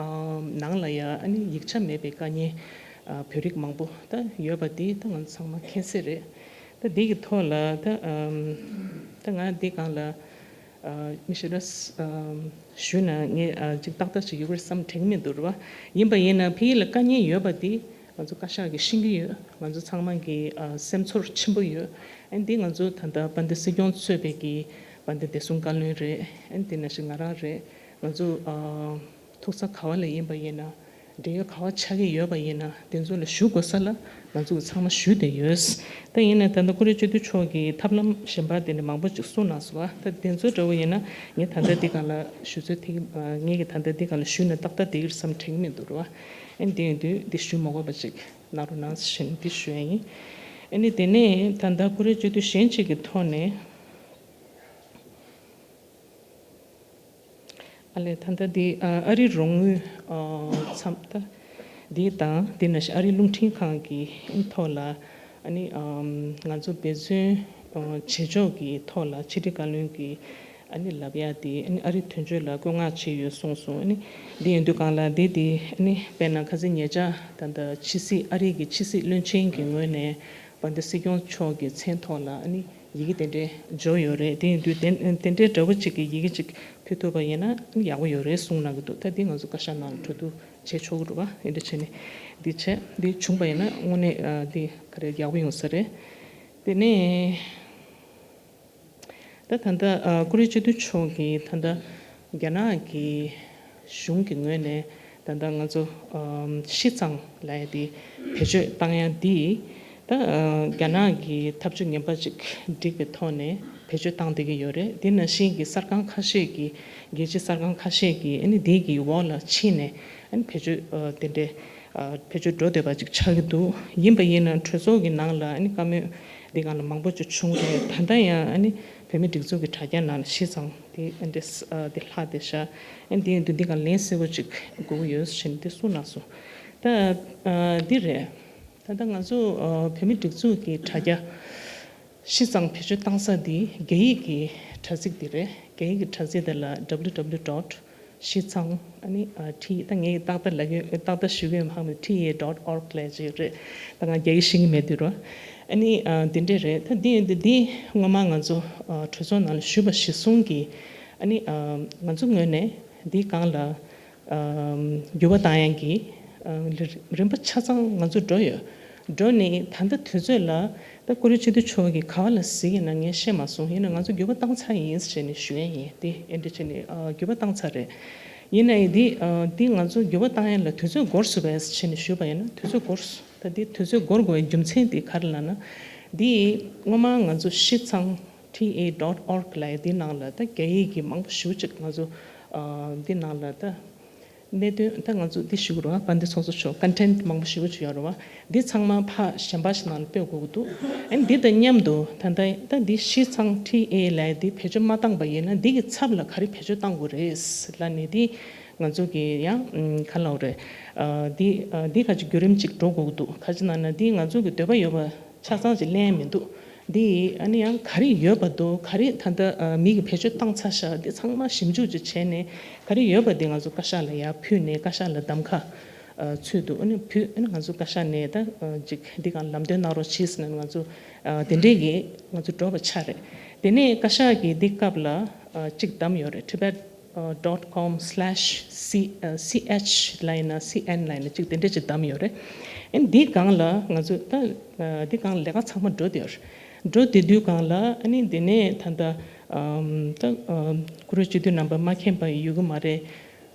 ཨ་ནང་ལ་ཡ་ཨ་ནི་ཡིག་ཆ་མེད་པའི་དཀའ་ངལ་ཨ་བོད་རིགས་མང་པོ་ད་ཡོད་པ་འདི་ད་ང་ཚོ་ཚང་མ་མཁྱེན་གསལ་རེད། ད་འདི་གི་ཐོག་ལ་ད་ཨམ་ད་ང་འདི་སྒང་ལ་ཨ་མི་ཞེ་དྲག་ཨམ་ཞུས་ན་ངས་ཨ་ཅིག་ཏག་ཏག་ཅིག་ཡོད་པའི་བསམ་དྲན་གྱི་མི་འདུག་རེད་བ། ཡིན་པ་ཡིན་ན་ཕ་གི་ལ་དཀའ་ངལ་ཡོད་པ་འདི་ང་ཚོ་བཀའ་ཤག་གིས་ཤེས་ཀྱི་ཡོད། ང་ཚོ་ཚང་མ་གི་ཨ་སེམས་ཚོར་ཆེན་པོ་ཡོད། ཨ་འདི་ང་ཚོ་ད་ལྟ་དཔལ་ལྡན་སྲིད་སྐྱོང་གཙོས་པའི་གི་དཔལ་ལྡན་བདེ་སྲུང་བཀའ་བློན་རེད། ཨ་འདི་ནང་བཞིན་ང་རང་རེད། ང་ཚོ་ཨ་ཐུག་ས་ག་བ་ལ་ཡིན་པ་ཡིན་ན། འབྲེལ་ཡོད་ག་བ་ཆགས་ཀྱི་ཡོད་པ་ཡིན་ན། དེ་ཚོ་ལ་ཞུ་དགོས་ས་ལ་ང་ཚོ་གི་ཚང་མ་ཞུས་བསྡད་ཡོད། ད་ཡིན་ནའི་ད་ལྟ་ཀུ་རེ་སྤྱི་འཐུས་མཆོག་གིས་ཐབས་ལམ་གཞན་པ་དེ་འདྲ་མང་པོ་ཅིག་གསུངས་གནང་སོང་བ། ད་དེ་ཚོ་འདྲ་བོ་ཡིན་ན་ངས་ད་ལྟ་འདི་སྒང་ལ་ཞུ་ཚོད་ཐིག་ངས་ཀྱི་ད་ལྟ་འདི་སྒང་ལ་ཞུས་ན་ཏག་ཏག་འགྲིག་གི་རེད་བསམ་དྲན་གྱི་མི་འདུག་རེད་བ། ཨ་འདི་ཡིན་དུས་འདི་ཞུ་མ་དགོས་པ་ཅིག་གནང་རོགས་གནང་ཞེས་འདི་ཞུ་ཡ་ཡིན། ཨ་ནི་དེ་ནས་ད་ལྟ་ཀུ་རེ་སྤྱི་འཐུས་གཞན་ཅིག་གི་ཐོག་ནས། ཨ་ལས་ད་ལྟ་འདི་ཨ་ཨ་རི་རོགས་དངུལ་ཨ་འཚམས་ད་འདི་དང་འདི་ནང་བཞིན་ཨ་རི་རླུང་འཕྲིན་ཁང་གི་ཐོག་ལ་ཨ་ནི་ཨམ་ང་ཚོ་འབད་བརྩོན་ཨ་བྱེད་ཕྱོགས་ཀྱི་ཐོག་ལ་ཕྱི་དྲིལ་བཀའ་བློན་གྱིས་ཨ་ནི་ལབ་ཡ་དེ། ཨ་ནི་ཨ་རི་དོན་གཅོད་ལ་བཀོད་མངགས་བྱས་ཡོད་གསུངས་སོང་། ཨ་ནི་འདི་ཡིན་དུས་སྒང་ལ་འདི་དེ་ཨ་ནི་དཔེར་ན་ཁ་སང་ཉེ་ཆར་ད་ལྟ་ཕྱི་སྲིད་ཨ་རི་གི་ཕྱི་སྲིད་བློན་ཆེན་གྱི་ངོས་ནས་དཔལ་ལྡན་སྲིད་སྐྱོང་མཆོག་གི་མཚན་ཐོག་ལ་ཨ་ནི་ཡི་གེ་དེ་འདྲས་འབྱོར་ཡོད་རེད། དེ་ཡིན་དུས་དེ་དེ་འདྲའི་འདྲ་བོ་ཅིག་གི་ཡི་གེ་ཅིག་ཕུལ་ཐུབ་པ་ཡིན་ན་ཡག་པོ་ཡོད་རེད་གསུངས་གནང་གི་འདུག་ད་འདི་ང་ཚོ་བཀའ་ཤག་ནང་ལ་གྲོས་བསྡུར་བྱེད་ཆོག་གི་རེད་བ། དེ་འདྲ་བྱས་ནས་འདི་བྱས་འདི་བྱུང་པ་ཡིན་ན་དངོས་གནས་ཨ་འདི་ག་རེ་ཡག་པོ་ཡོང་ས་རེད། དེ་ནས་ད་ད་ལྟ་ཨ་ཀུ་རེ་སྤྱི་འཐུས་མཆོག་གིས་ད་ལྟ་རྒྱ་ནག་གི་གཞུང་གི་ངོས་ནས་ད་ལྟ་ང་ཚོ་ཨམ་ཤི་ཙང་ལབ་ཡ་དེ་བེད་སྤྱོད་བཏང་ཡ་དེ་ད་ཨ་རྒྱ་ནག་གི་ཐབས་ཇུས་ངན་པ་ཅིག་བསྒྲིགས་པའི་ཐོག་ནས་བེད་སྤྱོད་བཏང་བསྡད་ཀྱི་ཡོད་རེད། དེ་ནང་བཞིན་གྱི་གསར་ཁང་ཁ་ཤས་ཀྱིས་རྒྱལ་སྤྱིའི་གསར་ཁང་ཁ་ཤས་ཀྱིས་ཨ་ནི་དེ་གི་འོག་ལ་ཕྱིན་ནས་ཨ་ནི་བེད་སྤྱོད་ཨ་དེ་འདྲའི་ཨ་བེད་སྤྱོད་འགྲོ་བསྡད་པ་ཅིག་ཆགས་ཀྱི་འདུག་ཡིན་པ་ཡིན་ན་གྲོས་ཚོགས་ཀྱི་ནང་ལ་ཨ་ནི་བཀའ་མོལ་འདི་སྒང་ལ་མང་པོ་ཅིག་བྱུང་རེད། ད་ལྟ་ཡང་ཨ་ནི་བོད་མི་སྒྲིག་འཛུགས་ཀྱི་དྲ་རྒྱ་ནང་ལ་ཤི་ཙང་དེ་ཨ་འདྲས་ཨ་དེ་ལྷག་བསྡད་ཤག་ཨ་ནི་དེ་ཡིན་དུས་འདི་སྒང་ལན་གསལ་པོ་ཅིག་དགོས་ཀྱི་ཡོད་ཟེར་ནས་དེ་གསུངས་གནང་སོང་། ད་ཨ་འདི་རེད། ད་ལྟ་ང་ཚོ་ཨ་བོད་མི་སྒྲིག་འཛུགས་ཀྱི་དྲ་རྒྱ་ ཤིས་ཙང་བེད་སྤྱོད་བཏང་ས་འདི་རྒྱ་ཡིག་གི་དྲ་ཚིགས་འདི་རེད། རྒྱ་ཡིག་གི་དྲ་ཚིགས་དེ་ལ་www dot ཤིས་ཙང་ཨ་ནི་ཨ་ཊི་ད་ངས་ཏག་ཏག་ལབ་ཀྱི་ཏག་ཏག་ཞུ་གི་ཡོད་མ་ཧ་མི་ཊི་ཨེ་ཌོཊ་ཨོར་གི་ལབ་ཀྱི་རེད། ད་ང་རྒྱ་ཡིག་ཤེས་ཀྱི་མེད་དུས་རོ། ཨ་ནི་ཨ་འདི་འདྲས་རེད། ད་འདི་འདི་འདི་སྔོན་མ་ང་ཚོ་ཨ་གྲོས་ཚོགས་ནང་ལ་ཞུས་པ་གཞིར་བཟུང་གི་ཨ་ནི་ཨ་ང་ཚོ་ངོས་ནས་འདི་སྒང་ལ་ཨ་འགྱུར་བ་བཏང་ཡག་གི་ཨ་རིམ་པ་ཆ་ཚང་ང་ཚོ་འགྲོ་ཡོད། འགྲོ་ནས་ད་ལྟ་དུས་ཚོད་ལ་ད་ཀུ་རེ་སྤྱི་འཐུས་མཆོག་གིས་ག་བ་ལ་གཟིགས་ཡིན་ན་ངས་ཤེས་མ་སོང་། ཡིན་ན་ང་ཚོ་འགྱུར་བ་བཏང་ཚར་ཡིན་ཟེར་ནས་ཞུ་ཡས་ཡིན། དེ་ཨེ་འདྲ་བྱས་ནས་ཨ་འགྱུར་བ་བཏང་ཚར་རེད། ཡིན་ནའི་འདི་ཨ་འདི་ང་ཚོ་འགྱུར་བ་བཏང་ཡས་ལ་དུས་ཚོད་འགོར་སོང་བས་ཟེར་ནས་ཞུས་པ་ཡིན་ན་དུས་ཚོད་འགོར་སོང་། ད་འདི་དུས་ཚོད་འགོར་དགོས་པའི་རྒྱུ་མཚན་དེ་ག་རེ་ལབ་ན། འདི་སྔོན་མ་ང་ཚོ་ཤིས་ཙང་ཊི་ཨེ་ཌོཊ་ཨོར་གི་ལབ་ཡས་འདི་ནང་ལ་ད་རྒྱ་ཡིག་གི་མང་པོ་ཞེ་པོ་ཅིག་ང་ཚོ་ཨ་འདི་ནང་ལ་ད། གནད་དོན་ད་ང་ཚོ་འདི་ཞུ་གི་རེད་བ། དཔལ་ལྡན་ཚོགས་གཙོ་མཆོག་ཀོན་ཊེན་ཊི་མང་པོ་ཞེ་པོ་ཅིག་ཡོད་རེད་བ། འདི་ཚང་མ་ཕར་གཞན་པ་ཞིག་ནང་ལ་སྤེལ་དགོས་ཀྱི་འདུག་ཨ་ནི་འདི་དང་མཉམ་དུ་ད་ལྟ་ད་འདི་ཤིས་ཙང་ཊི་ཨེ་ལབ་ཡས་འདི་བེད་སྤྱོད་མ་བཏང་པ་ཡིན་ན་འདི་གི་ཚབ་ལ་ག་རེ་བེད་སྤྱོད་བཏང་དགོས་རེད་ལབ་ནས་འདི་ང་ཚོ་གི་ཡང་ག་ལབ་དགོས་རེད། ཨ་འདི་ཨ་འདི་ག་ཅིག་བརྒྱུད་རིམ་ཅིག་འགྲོ་དགོས་ཀྱི་འདུག་ག་ཅི་ལབ་ན་འདི་ང་ཚོ་གི་འདོད་པ་ཡོད་པ། ཆ་ཚང་ཅིག་ལེན་མི་འདུག་འདི་ཨ་ནི་ཡང་ག་རེ་ཡོད་པ་འདུག་ག་རེ་ད་ལྟ་ཨ་མི་གིས་བེད་སྤྱོད་བཏང་ཚར་ཤག་འདི་ཚང་མ་ཞིབ་འཇུག་ཅིག་བྱས་ནས་ག་རེ་ཡོད་པ་འདི་ང་ཚོ་བཀའ་ཤག་ལ་ཡར་ཕུལ་ནས་བཀའ་ཤག་ལ་གདམ་ཁ་ཨ་ཚུད་འདུག་ཨ་ནི་ཕུལ་ཨ་ནི་ང་ཚོ་བཀའ་ཤག་ནས་ད་ཨ་ཅིག་འདི་གང་ལམ་སྟོན་གནང་རོགས་གྱིས་ཟེར་ནས་ང་ཚོ་ཨ་དེ་འདྲས་ཀྱི་ང་ཚོ་འགྲོ་བ་ཆགས་རེད། དེ་ནས་བཀའ་ཤག་གིས་འདི་སྐབས་ལ་ཨ་ཅིག་བདམས་ཡོད་རེད། Tibet dot com slash ch ལབ་ཡིན་ན་ཅིག་དེ་འདྲས་ཅིག་བདམས་ཡོད་རེད། ཨ་ནི་འདི་སྒང་ལ་ང་ཚོས་ད་འདི་སྒང་ལ་ལས་ཀ་ཚང་མ་འགྲོ་བསྡད་ཡོད་རེད། འགྲོ་བསྡད་དུས་སྒང་ལ་ཨ་ནི་འདི་ནས་ད་ལྟ་ཨམ་ད་ཨམ་ཀུ་རེ་སྤྱི་འཐུས་རྣམ་པ་མ་མཁྱེན་པ་ཡོད་ཀྱི་མ་རེད།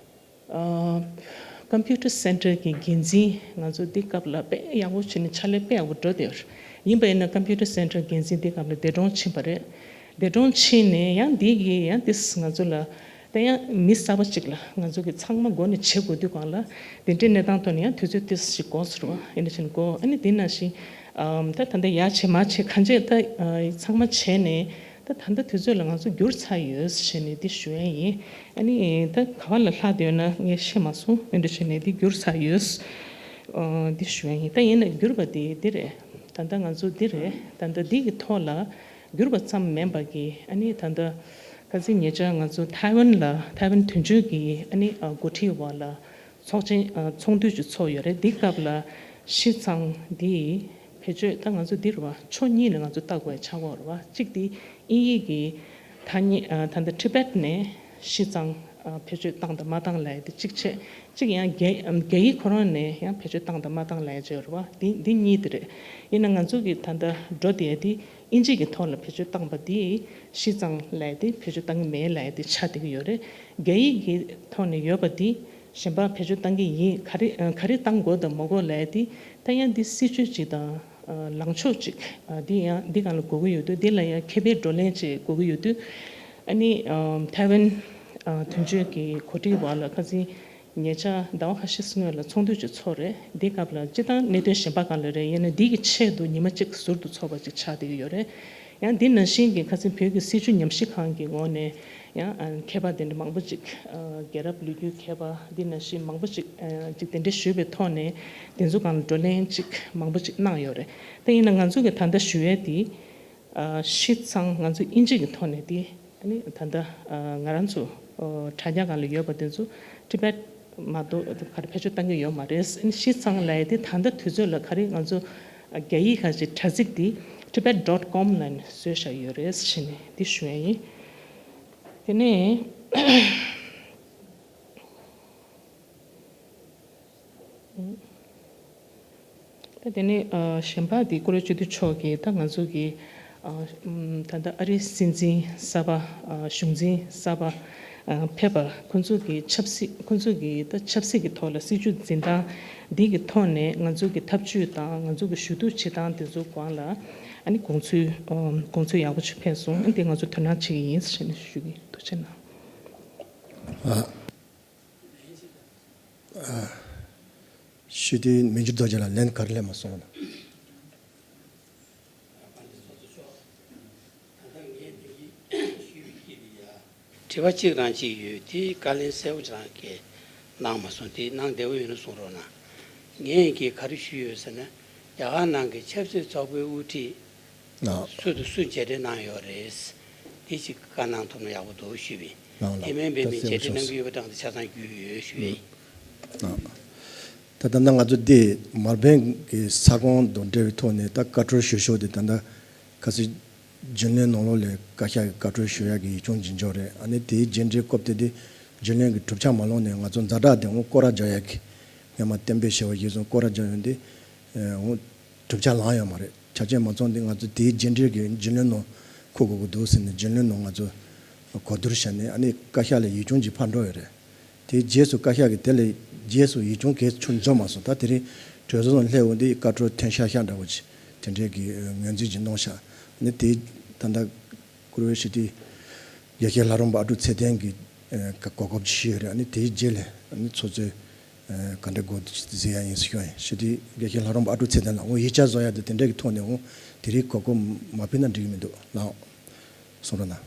ཨ་ཀམ་པུ་ཊར་སེན་ཊར་གྱི་འགན་འཛིན་ང་ཚོ་འདི་སྐབས་ལ་དཔེ་ཡག་པོ་བྱས་ནས་ཕྱག་ལས་དཔེ་ཡག་པོ་འགྲོ་བསྡད་ཡོད་རེད། ཡིན་པ་ཡིན་ན་ཀམ་པུ་ཊར་སེན་ཊར་འགན་འཛིན་འདི་སྐབས་ལ་འདས་གྲོངས་ཕྱིན་པ་རེད། འདས་གྲོངས་ཕྱིན་ནས་ཡང་འདི་གི་ཡང་ཏིས་ང་ཚོ་ལ་ད་ཡང་མི་གསར་པ་ཅིག་ལ་ང་ཚོ་གི་ཚང་མ་འགོ་ནས་བྱེད་དགོས་དུས་སྒང་ལ་དེ་འདྲའི་གནས་སྟངས་ཐོག་ནས་ཡང་དུས་ཚོད་ཏིས་ཞིག་འགོར་སོང་བ་ཡིན་ན་ཕྱིན་འགོ་ཨ་ནི་དེ་ནང་བཞིན་ཨམ་ད་ད་ལྟ་ཡར་བྱེད་མར་བྱེད་གང་བྱེད་ད་ཨ་ཚང་མ་བྱས་ནས་ད་ད་ལྟ་དུས་ཚོད་ལ་ང་ཚོ་འགྱུར་ཚར་ཡོད་ཟེར་ནས་འདི་ཞུ་ཡ་ཡིན། ཨ་ནི་ད་ག་བ་ལ་ལྷག་བསྡད་ཡོད་ན་ངས་ཤེས་མ་སོང་། ཨ་འདྲ་བྱས་ནས་འདི་འགྱུར་ཚར་ཡོད་ཨ་འདི་ཞུ་ཡ་ཡིན། ད་ཡིན་ན་འགྱུར་བ་དེ་འདི་རེད། ད་ལྟ་ང་ཚོ་འདི་རེད། ད་ལྟ་འདི་གི་ཐོག་ལ་འགྱུར་བ་ཙམ་མིན་པ་གི་ཨ་ནི་ད་ལྟ་ཁ་སང་ཉེ་ཆར་ང་ཚོ་ཐའེ་ཝན་ལ་ཐའེ་ཝན་དོན་གཅོད་ཀྱི་ཨ་ནི་ཨ་འགོ་ཁྲིད་འོག་ལ་ཚོགས་ཆེན་ཨ་ཚོགས་འདུ་ཅིག་ཚོགས་ཡོད་རེད། འདི་སྐབས་ལ་ཤིས་ཙང་འདི་བེད་སྤྱོད་ད་ང་ཚོ་འདི་རེད་བ། ཕྱོགས་གཉིས་ནས་ང་ཚོ་ལྟ་དགོས་ཆགས་ཀྱི་ཡོད་རེད་བ། གཅིག་འདི་དབྱིན་ཡིག་གི་ཐ་སྙད་ཨ་ད་ལྟ་ཊི་བེཊ་ནས་ཤིས་ཙང་ཨ་བེད་སྤྱོད་བཏང་དང་མ་བཏང་ལབ་ཡ་དེ་གཅིག་བྱས། གཅིག་ཡང་རྒྱ་རྒྱ་ཡིག་ཁོ་རང་ནས་ཡང་བེད་སྤྱོད་བཏང་དང་མ་བཏང་ལབ་ཡ་ཅིག་ཡོད་རེད་བ། འདི་འདི་གཉིས་དེ་རེད། ཡིན་ན་ང་ཚོ་གི་ད་ལྟ་འགྲོ་བསྡད་ཡ་དེ་དབྱིན་ཇི་གི་ཐོག་ལ་བེད་སྤྱོད་བཏང་པ་དེ་ཤིས་ཙང་ལབ་ཡ་དེ་བེད་སྤྱོད་བཏང་གི་མེད་ལབ་ཡ་དེ་ཆགས་བསྡད་ཀྱི་ཡོད་རེད། རྒྱ་ཡིག་གི་ཐོག་ནས་ཡོད་པ་དེ་གཞན་པ་བེད་སྤྱོད་བཏང་གི་ཡིན། ག་རེ་ག་རེ་བཏང་དགོས་དང་མ་དགོས་ལབ་ཡ་དེ་ད་ཡང་འདི་སྲིད་ཇུས་ཅིག་དང་ལངས་ཕྱོགས་ཅིག་འདི་ཡང་འདི་སྒང་ལ་དགོས་ཀྱི་ཡོད་དུས། འདི་ལ་ཡང་མཁས་པའི་བགྲོ་གླེང་ཅིག་དགོས་ཀྱི་ཡོད་དུས། ཨ་ནི་ཐའེ་ཝན་དོན་གཅོད་ཀྱི་གོ་སྒྲིག་འོག་ལ་ཁ་སང་ཉེ་ཆར་ཟླ་བ་ཁ་ཤས་སྔོན་ལ་ཚོགས་འདུ་ཅིག་ཚོགས་རེད། འདི་སྐབས་ལ་སྤྱིར་བཏང་གནད་དོན་གཞན་པ་སྒང་ལ་རེད། ཡིན་ན་འདི་གི་ཆེད་དུ་ཉི་མ་གཅིག་ཟུར་དུ་ཚོགས་པ་ཅིག་ཆགས་བསྡད་ཀྱི་ཡོད་རེད། ཡང་འདི་ནང་བཞིན་གྱི་ཁ་སང་བོད་ཀྱི་སྲིད་བྱུས་ཉམས་ཞིབ་ཁང་གི་ངོས་ནས་ཡང་ཨ་མཁས་པ་དེ་འདྲ་མང་པོ་ཅིག་ཨ་རྒྱལ་རབས་ལོ་རྒྱུས་མཁས་པ་འདི་ནང་བཞིན་མང་པོ་ཅིག་ཨ་ཅིག་གདན་འདྲེན་ཞུས་པའི་ཐོག་ནས་དེ་ཚོ་སྒང་ལ་བགྲོ་གླེང་ཅིག་མང་པོ་ཅིག་གནང་ཡོད་རེད། དེ་ཡིན་ན་ང་ཚོ་གི་ད་ལྟ་ཞུ་ཡས་དེ་ཨ་ཤིས་ཙང་ང་ཚོ་དབྱིན་ཇི་གི་ཐོག་ནས་དེ་ཨ་ནི་ད་ལྟ་ཨ་ང་རང་ཚོ་ཨ་དྲ་རྒྱ་སྒང་ལ་ཡོད་པ་དེ་ཚོ་ཊི་བེཊ་མ་གཏོགས་ག་རེ་བེད་སྤྱོད་བཏང་གི་ཡོད་མ་རེད། ཨ་ནི་ཤིས་ཙང་ལབ་ཡས་དེ་ད་ལྟ་དུས་ཚོད་ལ་ག་རེ་ང་ཚོ་རྒྱ་ཡིག་ག་ཅིག་དྲ་ཚིགས་དེ་tibet dot com ལ་ནས་བཟོས་བཞག་ཡོད་རེད་ཟེར་ནས་འདི་ཞུ་ཡ་ཡིན། དེ་ནས་ད་དེ་ནས་ཨ་གཞན་པ་དེ་ཀུ་རེ་སྤྱི་འཐུས་མཆོག་གིས་ད་ང་ཚོ་གི་ཨ་ད་ལྟ་ཨ་རིའི་སྲིད་འཛིན་གསར་པ་ཨ་གཞུང་འཛིན་གསར་པ་ཨ་ཕེབས་པ་ཁོང་ཚོ་གི་ཆབ་སྲིད་ཁོང་ཚོ་གི་ད་ཆབ་སྲིད་ཀྱི་ཐོག་ལ་སྲིད་བྱུས་འཛིན་སྟངས་འདི་གི་ཐོག་ནས་ང་ཚོ་གི་ཐབས་ཇུས་དང་ང་ཚོ་གི་ཞུ་གཏུག་བྱེད་སྟངས་དེ་ཚོ་སྒང་ལ་ཨ་ནི་དགོངས་ཚུལ་ཨ་དགོངས་ཚུལ་ཡག་པོ་ཞིག་ཕེབས་སོང་། ཨ་ནི་དེ་ང་ཚོ་དོ་སྣང་བྱེད་ཀྱི་ཡིན་ཟེར་ནས་ཞུ་གི་ཡིན། ཐུགས་རྗེ་གནང་། ཞུ་དུས་མི་འགྱུར་རྡོ་རྗེ་ལ་ལན་ག་རེ་སླེབས་མ་སོང་ན། དྲི་བ་གཅིག་རང་གཅིག་ཡོད། དེའི་བཀའ་ལན་གསལ་པོ་རང་གིས་གནང་མ་སོང་། དེ་གནང་བདེ་པོ་ཡོད་ན་གསུང་རོགས་གནང་། ངས་ཀྱིས་ག་རེ་ཞུས་ཡོད་ཟེར་ན། རྒྱ་གར་ནང་གི་ཆབ་སྲིད་ཚོགས་པའི་དབུ་ཁྲིད་ ཨ། སུ་དང་སུ་མཇལ་འཕྲད་གནང་ཡོད་རེད། དེ་ཅིག་བཀའ་གནང་ཐུབ་ན་ཡག་པོ་འདུག་ཞུས་པས། ལགས་ལགས། དེ་མིན་པའི་མི་མཇལ་འཕྲད་གནང་གི་ཡོད་པ་དང་དེ་ཆ་ཚང་རྒྱུས་ཡོད་ཞུ་ཡས། ལགས། ད་ད་ལྟ་ང་ཚོ་འདི་མར་པན་གྱི་ས་ཁོངས་དང་འབྲེལ་བའི་ཐོག་ནས་ད་བཀའ་འཁྲོལ་ཞུ་ཞུ་དེ་ད་ལྟ་ཁ་སང་རྒྱུན་ལས་ནང་ལོགས་ལས་བཀའ་ཤག་གི་བཀའ་འཁྲོལ་ཞུ་ཡག་གི་ཡིག་ཆུང་ཅིག་འབྱོར་རེད། ཨ་ནི་དེའི་རྗེས་འབྲེལ་སྐབས་དེ་དེ་རྒྱུན་ལས་ཀྱི་གྲུབ་ཆ་མ་ལོན་ནས་ང་ཚོ་ཛ་དྲག་དེ་འོང་སྐོར་ར་རྒྱག་ཡག་གི་སྔོན་མ་གཏན་འབེབས་བྱས་པ་གཞིར་བཟུང་སྐོར་ར་རྒྱག་ཡོང་དུས་འོང་གྲུབ་ཆ་ལངས་ཡོད་མ་རེད། ཆ་རྐྱེན་མ་ཚང་དུས་ང་ཚོ་དེའི་རྗེས་འབྲེལ་གྱི་རྒྱུན་ལས་ནང་འཁོད་དགོས་ཀྱི་འདུག་ཟེར་ནས་རྒྱུན་ལས་ནང་ང་ཚོ་གོ་བསྡུར་བྱས་ནས་ཨ་ནི་བཀའ་ཤག་ལ་ཡིག་ཆུང་ཅིག་ཕར་འགྲོ་ཡོད་རེད། དེའི་རྗེས་སུ་བཀའ་ཤག་གིས་དེ་ལས་རྗེས་སུ་ཡིག་ཆུང་གལ་ཆུང་འབྱོར་མ་སོང་། ད་དེ་རིང་གྲོས་ཚོགས་ནང་སླེབས་འོང་དུས་བཀའ་འཁྲོལ་ཐོན་ཤག་ཤག་འདྲ་བོ་ཅིག་དེ་འདྲའི་གི་ངོས་འཛིན་ཅིག་གནང་ཤག་ཨ་ནི་དེ་ད་ལྟ་བཀུར་འོས་སྤྱི་འཐུས་དགེ་བཤེས་ལྷ་རམས་པ་ཨ་ཀྲུག་ཚེ་བརྟན་གྱིས་གོ་སྐབས་ཅིག་ཞུས་ཡོད་རེད། ཨ་ནི་དེའི་རྗེས་ལ་ཨ་ནི་ཚོགས་གཙོས་ག་འདྲ་དགོས་འདུག་ཟེར་ཡ་ཡིན་ཟེར་ཞུ་ཡ་ཡིན། སྤྱི་འཐུས་དགེ་བཤེས་ལྷ་རམས་པ་ཨ་ཀྲུག་ཚེ་བརྟན་ལགས་འོ་ཡིག་ཆ་བཟོ་ཡ་དེ་དེ་འདྲ་གི་ཐོག་ནས་འོ་དེ་རིང་གོ་སྐབས་མ་ཕུལ་ན་འགྲིག་གི་མི་འདུག་ལགས། གསུང་རོགས་གནང་།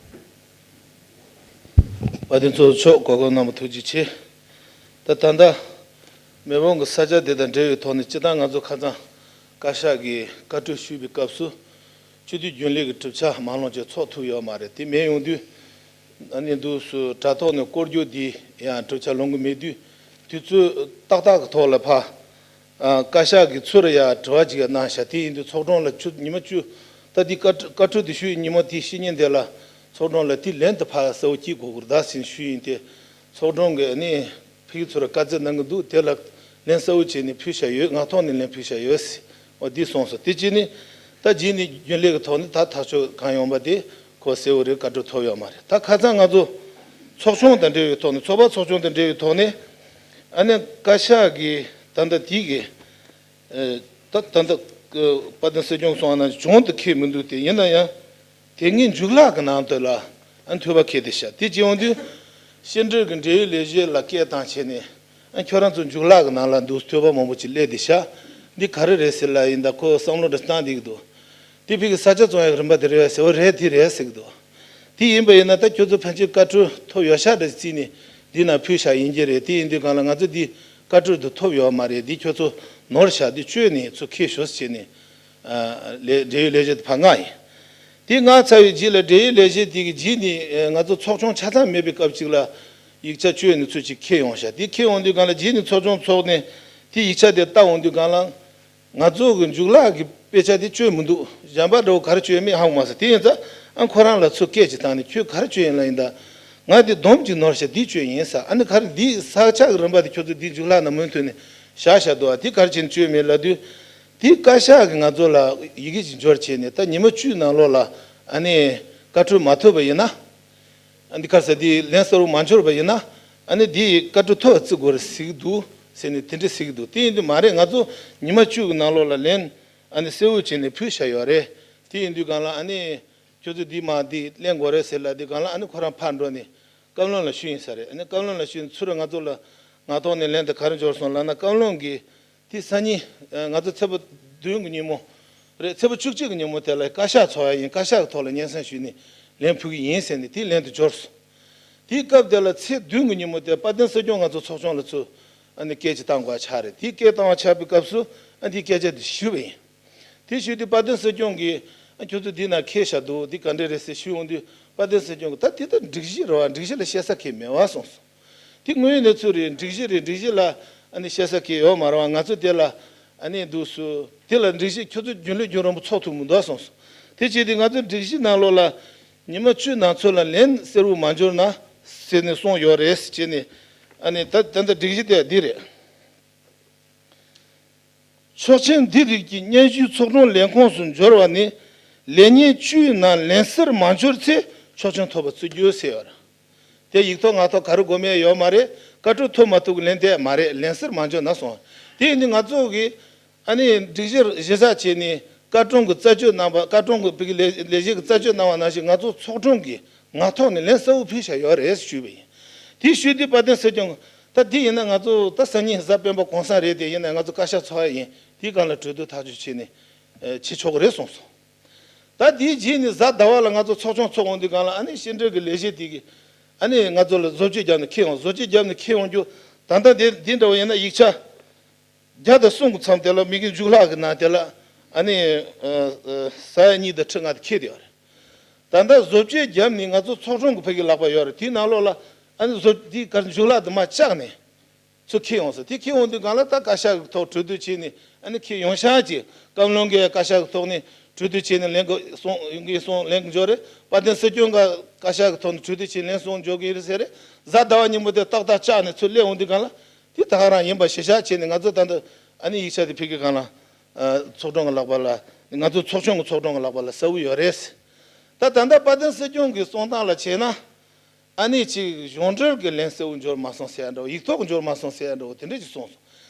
དཔལ་ལྡན་ཚོགས་གཙོ་མཆོག་གོ་སྐབས་གནང་བ་ཐུགས་རྗེ་ཆེ། ད་ད་ལྟ་མི་འབོར་གྱི་ས་ཆ་དེ་དང་འབྲེལ་བའི་ཐོག་ནས་སྤྱིར་བཏང་ང་ཚོ་ཁ་སང་བཀའ་ཤག་གིས་བཀའ་འཁྲོལ་ཞུས་པའི་སྐབས་སུ་སྤྱི་འཐུས་རྒྱུན་ལས་ཀྱི་གྲུབ་ཆ་མ་ལོན་ཅིག་ཚོགས་ཐུབ་ཡོད་མ་རེད། དེ་མེད་ཡོང་དུས་ཨ་ནི་འདུག་སུ་དྲ་ཐོག་ནས་སྐོར་རྒྱུག་འདི་ཡང་གྲུབ་ཆ་ལོན་གྱི་མེད་དུས་དུས་ཚོད་ཏག་ཏག་གི་ཐོག་ལ་ཕ། ཨ། བཀའ་ཤག་གིས་ཚུར་ཡ་དྲི་བ་ཅིག་གནང་ཤག་དེ་ཡིན་དུས་ཚོགས་དྲུང་ལ་ཆུ་ཉི་མ་བཅུ། ད་འདི་བཀའ་བཀའ་འཁྲོལ་དེ་ཞུས་ཉི་མ་དེའི་ཕྱི་ཉིན་དེ་ལ་ཚོགས་དྲུང་ལ་དེ་ལན་དུ་ཕར་གསལ་བོ་སྐྱིད་དགོས་དགོས་རེད་ད་ཟེར་ཞུས་ཡིན་ཏེ། ཚོགས་དྲུང་གིས་ནི་ཕ་གི་ཚུར་བཀའ་སྩལ་གནང་གི་འདུག་དེ་ལ་ལན་གསལ་བོ་བྱས་ནས་ཕུལ་བཞག་ཡོད། ངག་ཐོག་ནས་ལན་ཕུལ་བཞག་ཡོད་ཟེར། འོ་འདི་གསུངས་སོང་། དེ་རྗེས་ནི་ད་རྗེས་ནི་རྒྱུན་ལས་ཀྱི་ཐོག་ནས་ད་ཐག་གཅོད་གང་ཡོང་པ་དེ་ཁོ་གསལ་བོ་རེད། བཀའ་འཁྲོལ་ཐོབ་ཡོད་མ་རེད། ད་ཁ་སང་ང་ཚོ་ཚོགས་ཆུང་དང་འབྲེལ་བའི་ཐོག་ནས་ཚོགས་པ་ཚོགས་ཆུང་དང་འབྲེལ་བའི་ཐོག་ནས་ཨ་ནི་བཀའ་ཤག་གིས་ད་ལྟ་དེ་གི་ད་ད་ལྟ་དཔལ་ལྡན་སྲིད་སྐྱོང་གསུངས་པ་ན་གཞུང་དུ་འཁེལ་མི་འདུག་དེ་ཡིན་ན་ཡང་དེ་སྔའི་མཇུག་ལག་གི་ནང་དུ་ལ་ཨ་ནི་འཐུས་པ་འཁེལ་ཏེ་ཤག་དེ་བྱེད་ཡོང་དུས་ཕྱི་འབྲེལ་གྱི་འབྲེལ་ཡོད་ལས་བྱེད་ལ་སྐད་བཏང་བྱས་ནས་ཨ་ཁྱོད་རང་ཚོ་མཇུག་ལག་གི་ནང་ལ་འདུག་འཐུས་པ་མང་པོ་ཅིག་སླེབས་ཏེ་ཤག་འདི་ག་རེ་རེད་ཟེར་ལ་ཡིན་ད་ཁོ་བསམ་བློ་འདྲ་བཏང་བསྡད་ཀྱི་འདུག་དེ་ཕ་གི་ས་ཆ་བཙོང་ཡག་རིམ་པ་དེ་རེད་ཟེར་བ་རེད། དེ་རེད་ཟེར་གྱི་འདུག་དེ་ཡིན་པ་ཡིན་ན་ད་ཁྱོད་ཚོ་ཕན་ཆད་བཀའ་འཁྲོལ་ཐོབ་ཡོད་ཤག་འདྲ་བརྩིས་ནས་འདི་ན་ཕུལ་ཤག་ཡིན་གྱི་རེད། དེ་ཡིན་དུས་གང་ལ་ང་ཚོ་འདི་བཀའ་འཁྲོལ་དུ་ཐོབ་ཡོད་མ་རེད། འདི་ཁྱོད་ཚོ་ནོར་ཤག་འདི་བཅོས་ནས་ཚུར་འཁྱེར་ཤོག་ཟེར་ནས་ལས་འབྲེལ་ཡོད་ལས་བྱེད་དུ་ཕར་མངགས་ཡིན། དེ་མངགས་ཚར་བའི་རྗེས་ལ་འབྲེལ་ཡོད་ལས་བྱེད་དེ་གི་རྗེས་ནས་ང་ཚོ་ཚོགས་ཆུང་ཆ་ཚང་མེད་པའི་སྐབས་ཅིག་ལ་ཡིག་ཆ་བཅོས་ནས་ཚུར་ཅིག་འཁྱེར་ཡོང་ཤག་དེ་འཁྱེར་ཡོང་དུས་གང་ལ་རྗེས་ནས་ཚོགས་ཆུང་ཚོགས་ནས་དེ་ཡིག་ཆ་དེ་ལྟ་འོང་དུས་གང་ལ། ང་ཚོ་གི་མཇུག་ལག་གི་དཔེ་ཆ་དེ་བཅོས་མི་འདུག་གཞན་པ་འདྲ་བོ་ག་རེ་བཅོས་མིན་ཧ་གོ་མ་སོང་། དེ་ཡིན་ཙང་ཨ་ཁོ་རང་ལ་ཚུར་སྐད་ཅིག་བཏང་ནས་ཁྱོད་ག་རེ་བཅོས་ཡིན་ལབ་ཡིན་ད། ང་དེ་སྡོམ་གཅིག་ནོར་ཤག་འདི་བཅོས་ཡིན་ས། ཨ་ནི་ག་རེ་འདི་ས་ཆ་གི་རིམ་པ་དེ་ཁྱོད་ཚོ་འདི་མཇུག་ལག་ན་མུ་མཐུད་ནས་བཞག་བཞག་འདུག་ཨ་དེ་ག་རེ་བྱས་ནས་བཅོས་མེད་ལབ་དུས། དེ་བཀའ་ཤག་གིས་ང་ཚོ་ལ་ཡི་གེ་ཅིག་འབྱོར་བྱས་ནས་ད་ཉི་མ་བཅུའི་ནང་ལོགས་ལ་ཨ་ནི་བཀའ་འཁྲོལ་མ་ཐོབ་པ་ཡིན་ན། ཨ་འདི་ག་རེ་ཟེར་དེ་ལན་གསལ་བོ་མ་འབྱོར་བ་ཡིན་ན་ཨ་ནི་དེ་བཀའ་འཁྲོལ་ཐོབ་པ་བརྩི་དགོས་རེད་ཟེར་གྱི་འདུག་ཟེར་ནས་དེ་འདྲ་ཟེར་གྱི་འདུག་དེ་ཡིན་དུས་མ་རེད། ང་ཚོ་ཉི་མ་བཅུ་གི་ནང་ལོགས་ལ་ལན་ཨ་ནི་གསལ་བོ་བྱས་ནས་ཕུལ་བཞག་ཡོད་རེད། དེ་ཡིན་དུས་གང་ལ་ཨ་ནི་ཁྱོད་ཚོ་འདི་མ་འདི་ལེན་དགོས་རེད་ཟེར་ལབ་དུས་གང་ལ་ཨ་ནི་ཁོ་རང་ཕར་འགྲོ་ནས་བཀའ་བློན་ལ་ཞུས་ཡིན་ས་རེད། ཨ་ནི་བཀའ་བློན་ལ་ཞུས་ནས་ཚུར་ང་ཚོ་ལ་ངག་ཐོག་ནས་ལན་དེ་ག་རེ་འབྱོར་སོང་ལབ་ན་བཀའ་བློན་གྱིས། དེ་སང་ཉིན་ང་ཚོ་ཚེས་པ་བདུན་གྱི་ཉིན་མོ་རེད། ཚེས་པ་བཅུ་གཅིག་གི་ཉིན་མོ་དེ་ལ་བཀའ་ཤག་ཚོགས་ཡ་ཡིན། བཀའ་ཤག་གི་ཐོག་ལ་སྙན་སེང་ཞུས་ནས་ལན་ཕུལ་གྱི་ཡིན་ཟེར་ནས་དེ་ལན་དུ་འབྱོར་སོང་། དེའི་སྐབས་དེ་ལ་ཚེས་བདུན་གྱི་ཉིན་མོ་དེ་དཔལ་ལྡན་སྲིད་སྐྱོང་ང་ཚོ་ཚོགས་ཆུང་ལ་ཚུར་ཨ་ནི་སྐད་ཅིག་བཏང་དགོས་ཆགས་རེད། དེའི་སྐད་བཏང་བ་ཆགས་པའི་སྐབས་སུ་ཨ་དེའི་སྐད་ཆ་དེ་ཞུས་པ་ཡིན། དེ་ཞུས་དུས་དཔལ་ལྡན་སྲིད་སྐྱོང་གིས་ཨ་ཁྱོད་ཚོ་འདི་ན་འཁེལ་བཞག་འདུག་འདི་ག་འདྲས་རེད་ཟེར་ཞུས་འོང་དུས་དཔལ་ལྡན་སྲིད་སྐྱོང་གིས་ད་དེ་ད་སྒྲིག་གཞི་རེད་བ། སྒྲིག་གཞི་ལ་བཤད་ས་གང་ཡང་མེད་བ་གསུངས་སོང་། དེ་དངོས་ཡོད་གནས་ཚུལ་རེད། སྒྲིག་གཞི་རེད། སྒྲིག་གཞི་ལ་ཨ་ནི་བཤད་ས་གང་ཡང་ཡོད་མ་རེད་བ། ང་ཚོ་དེ་ལ་ཨ་ནི་འདུག་སུ་དེ་ལ་སྒྲིག་གཞི་ཁྱོད་ཚོ་རྒྱུན་ལས་རྒྱུན་རིང་པོ་ཚོགས་ཐུབ་མི་འདུག་གསུངས་སོང་། དེ་བྱས་ཏེ་ང་ཚོ་སྒྲིག་གཞི་ནང་ལོགས་ལ་ཉི་མ་བཅུ་ནང་ཚུད་ལ་ལན་གསལ་བོ་མ་འབྱོར་ན་ཟེར་ནས་གསུངས་ཡོད་རེད་ཟེར་བྱས་ནས་ཨ་ནི་ད་ད་ལྟ་སྒྲིག་གཞི་དེ་འདི་རེད། ཆོག་མཆན་འདི་རིགས་ཀྱི་སྙན་ཞུ་ཚོགས་དྲུང་ལས་ཁུངས་སུ་འབྱོར་བ་ནི་ལས་ཉིན་བཅུའི་ནང་ལན་གསལ་མ་འབྱོར་ཚེ་ཆོག་མཆན་ཐོབ་པ་བརྩི་རྒྱུ་ཟེར་ཡོད་རེད། དེ་ཡིག་ཐོག་ངག་ཐོག་ག་རེ་དགོས་མེད་ཡོད་མ་རེད། བཀའ་འཁྲོལ་ཐོབ་མ་ཐུབ་ཀྱི་ལན་དེ་མ་རེད། ལན་གསལ་མ་འབྱོར་ན་སོང་། དེ་ཡིན་དུས་ང་ཚོ་གི་ཨ་ནི་སྒྲིག་གཞི་གཞིར་བཞག་བྱས་ནས་བཀའ་དྲུང་གི་རྩད་གཅོད་གནང་བ། བཀའ་དྲུང་གི་བོད་ཀྱི་ལས་ལས་བྱེད་ཀྱི་རྩད་གཅོད་གནང་བ་ནང་བཞིན་ང་ཚོ་ཚོགས་དྲུང་གིས་ངག་ཐོག་ནས་ལན་གསལ་བོ་ཕུལ་བཞག་ཡོད་རེད་ཞུས་པ་ཡིན། དེ་ཞུས་དུས་དཔལ་ལྡན་སྲིད་སྐྱོང་ད་དེ་ཡིན་ན་ང་ཚོ་ད་སང་ཉིན་གཟའ་སྤེན་པ་གུང་སེང་རེད། དེ་ཡིན་ན་ང་ཚོ་བཀའ་ཤག་ཚོགས་ཡ་ཡིན། དེའི་སྒང་ལ་གྲོས་བསྡུར་ཐག་གཅོད་བྱས་ནས་བྱེད་ཆོག་གི་རེད་གསུངས་སོང་། ད་དེའི་རྗེས་ནས་གཟའ་ཟླ་བ་ལ་ང་ཚོ་ཚོགས་ཆུང་ཚོགས་འོང་དུས་སྒང་ལ་ཨ་ནི་ཕྱི་འབྲེལ་གྱི་ལས་བྱེད་དེ་གིས་ཨ་ནི་ང་ཚོ་ལ་བཟོ་བཅོས་བརྒྱབ་ནས་འཁྱེར་ཡོང་། བཟོ་བཅོས་བརྒྱབ་ནས་འཁྱེར་ཡོང་རྒྱུ་ད་ལྟ་དེ་འདི་འདྲ་བོ་ཡིན་ན་ཡིག་ཆ་བརྒྱ་དང་གསུམ་གྱི་མཚམས་དེ་ལ་མི་གི་མཇུག་ལྷག་གི་ནང་དེ་ལ་ ཨ་ནི་ཨ་ཨ་ས་ཡ་གཉིས་དང་ཁྲི་ལྔ་དེ་ཁེལ་བསྡད་ཡོད་རེད། ད་ལྟ་བཟོ་བཅོས་བརྒྱབ་ནས་ང་ཚོ་ཚོགས་ཆུང་གི་ཕ་གི་ལག་པ་ཡོད་རེད། དེའི་ནང་ལོགས་ལ་ཨ་ནི་བཟོ་དེའི་གར་འཇུག་ལག་དེ་མར་བཅག་ནས་ཚུར་འཁྱེར་ཡོང་ཟེར། དེ་འཁྱེར་ཡོང་དུས་སྒང་ལ་ད་བཀའ་ཤག་གི་ཐོག་གྲོས་བསྡུར་བྱས་ནས་ཨ་ནི་འཁྱེར་ཡོང་ཤག་ཅིག་བཀའ་བློན་གྱིས་བཀའ་ཤག་གི་ཐོག་ནས་གྲོས་བསྡུར་བྱས་ནས་ལེན་དགོས་གསུང་ཡོང་གི་གསུང་ལེན་གི་འཇོག་རེད། དཔལ་ལྡན་སྲིད་སྐྱོང་ག་བཀའ་ཤག་གི་ཐོག་ནས་གྲོས་བསྡུར་བྱས་ལེན་གསུང་འཇོག་གི་ཡིན་རེད་ཟེར་རེད། གཟའ་ཟླ་བ་ཉིན་མོ་དེ་ཏག་ཏག་བཅག་ནས་ཚུར་སླེབས་ཡོང་དུས་སྒང་ལ་དེ་ད་ག་རང་ཡིན་པ་ཞེ་བཞག་བྱས་ནས་ང་ཚོ་ད་ལྟ་ཨ་ནི་ཡིག་ཆ་དེ་ཕ་གི་སྒང་ལ་ཨ་ཚོགས་དྲུང་གི་ལག་པ་ལ་ང་ཚོ་ཚོགས་ཆུང་གི་ཚོགས་དྲུང་གི་ལག་པ་ལ་གསལ་བོ་ཡོད་རེད། ད་ད་ལྟ་དཔལ་ལྡན་སྲིད་སྐྱོང་གི་གསུང་སྟངས་ལ་བྱས་ན། ཨ་ནི་ཅིག་གཞུང་འབྲེལ་གྱི་ལན་གསལ་བོ་འབྱོར་མ་སོང་ཟེར་ཡ་འདྲ་བོ། ཡིག་ཐོག་གི་འབྱོར་མ་སོང་ཟེར་ཡ་འདྲ་བོ་དེ་འདྲ་ཅིག་གསུངས་སོང་།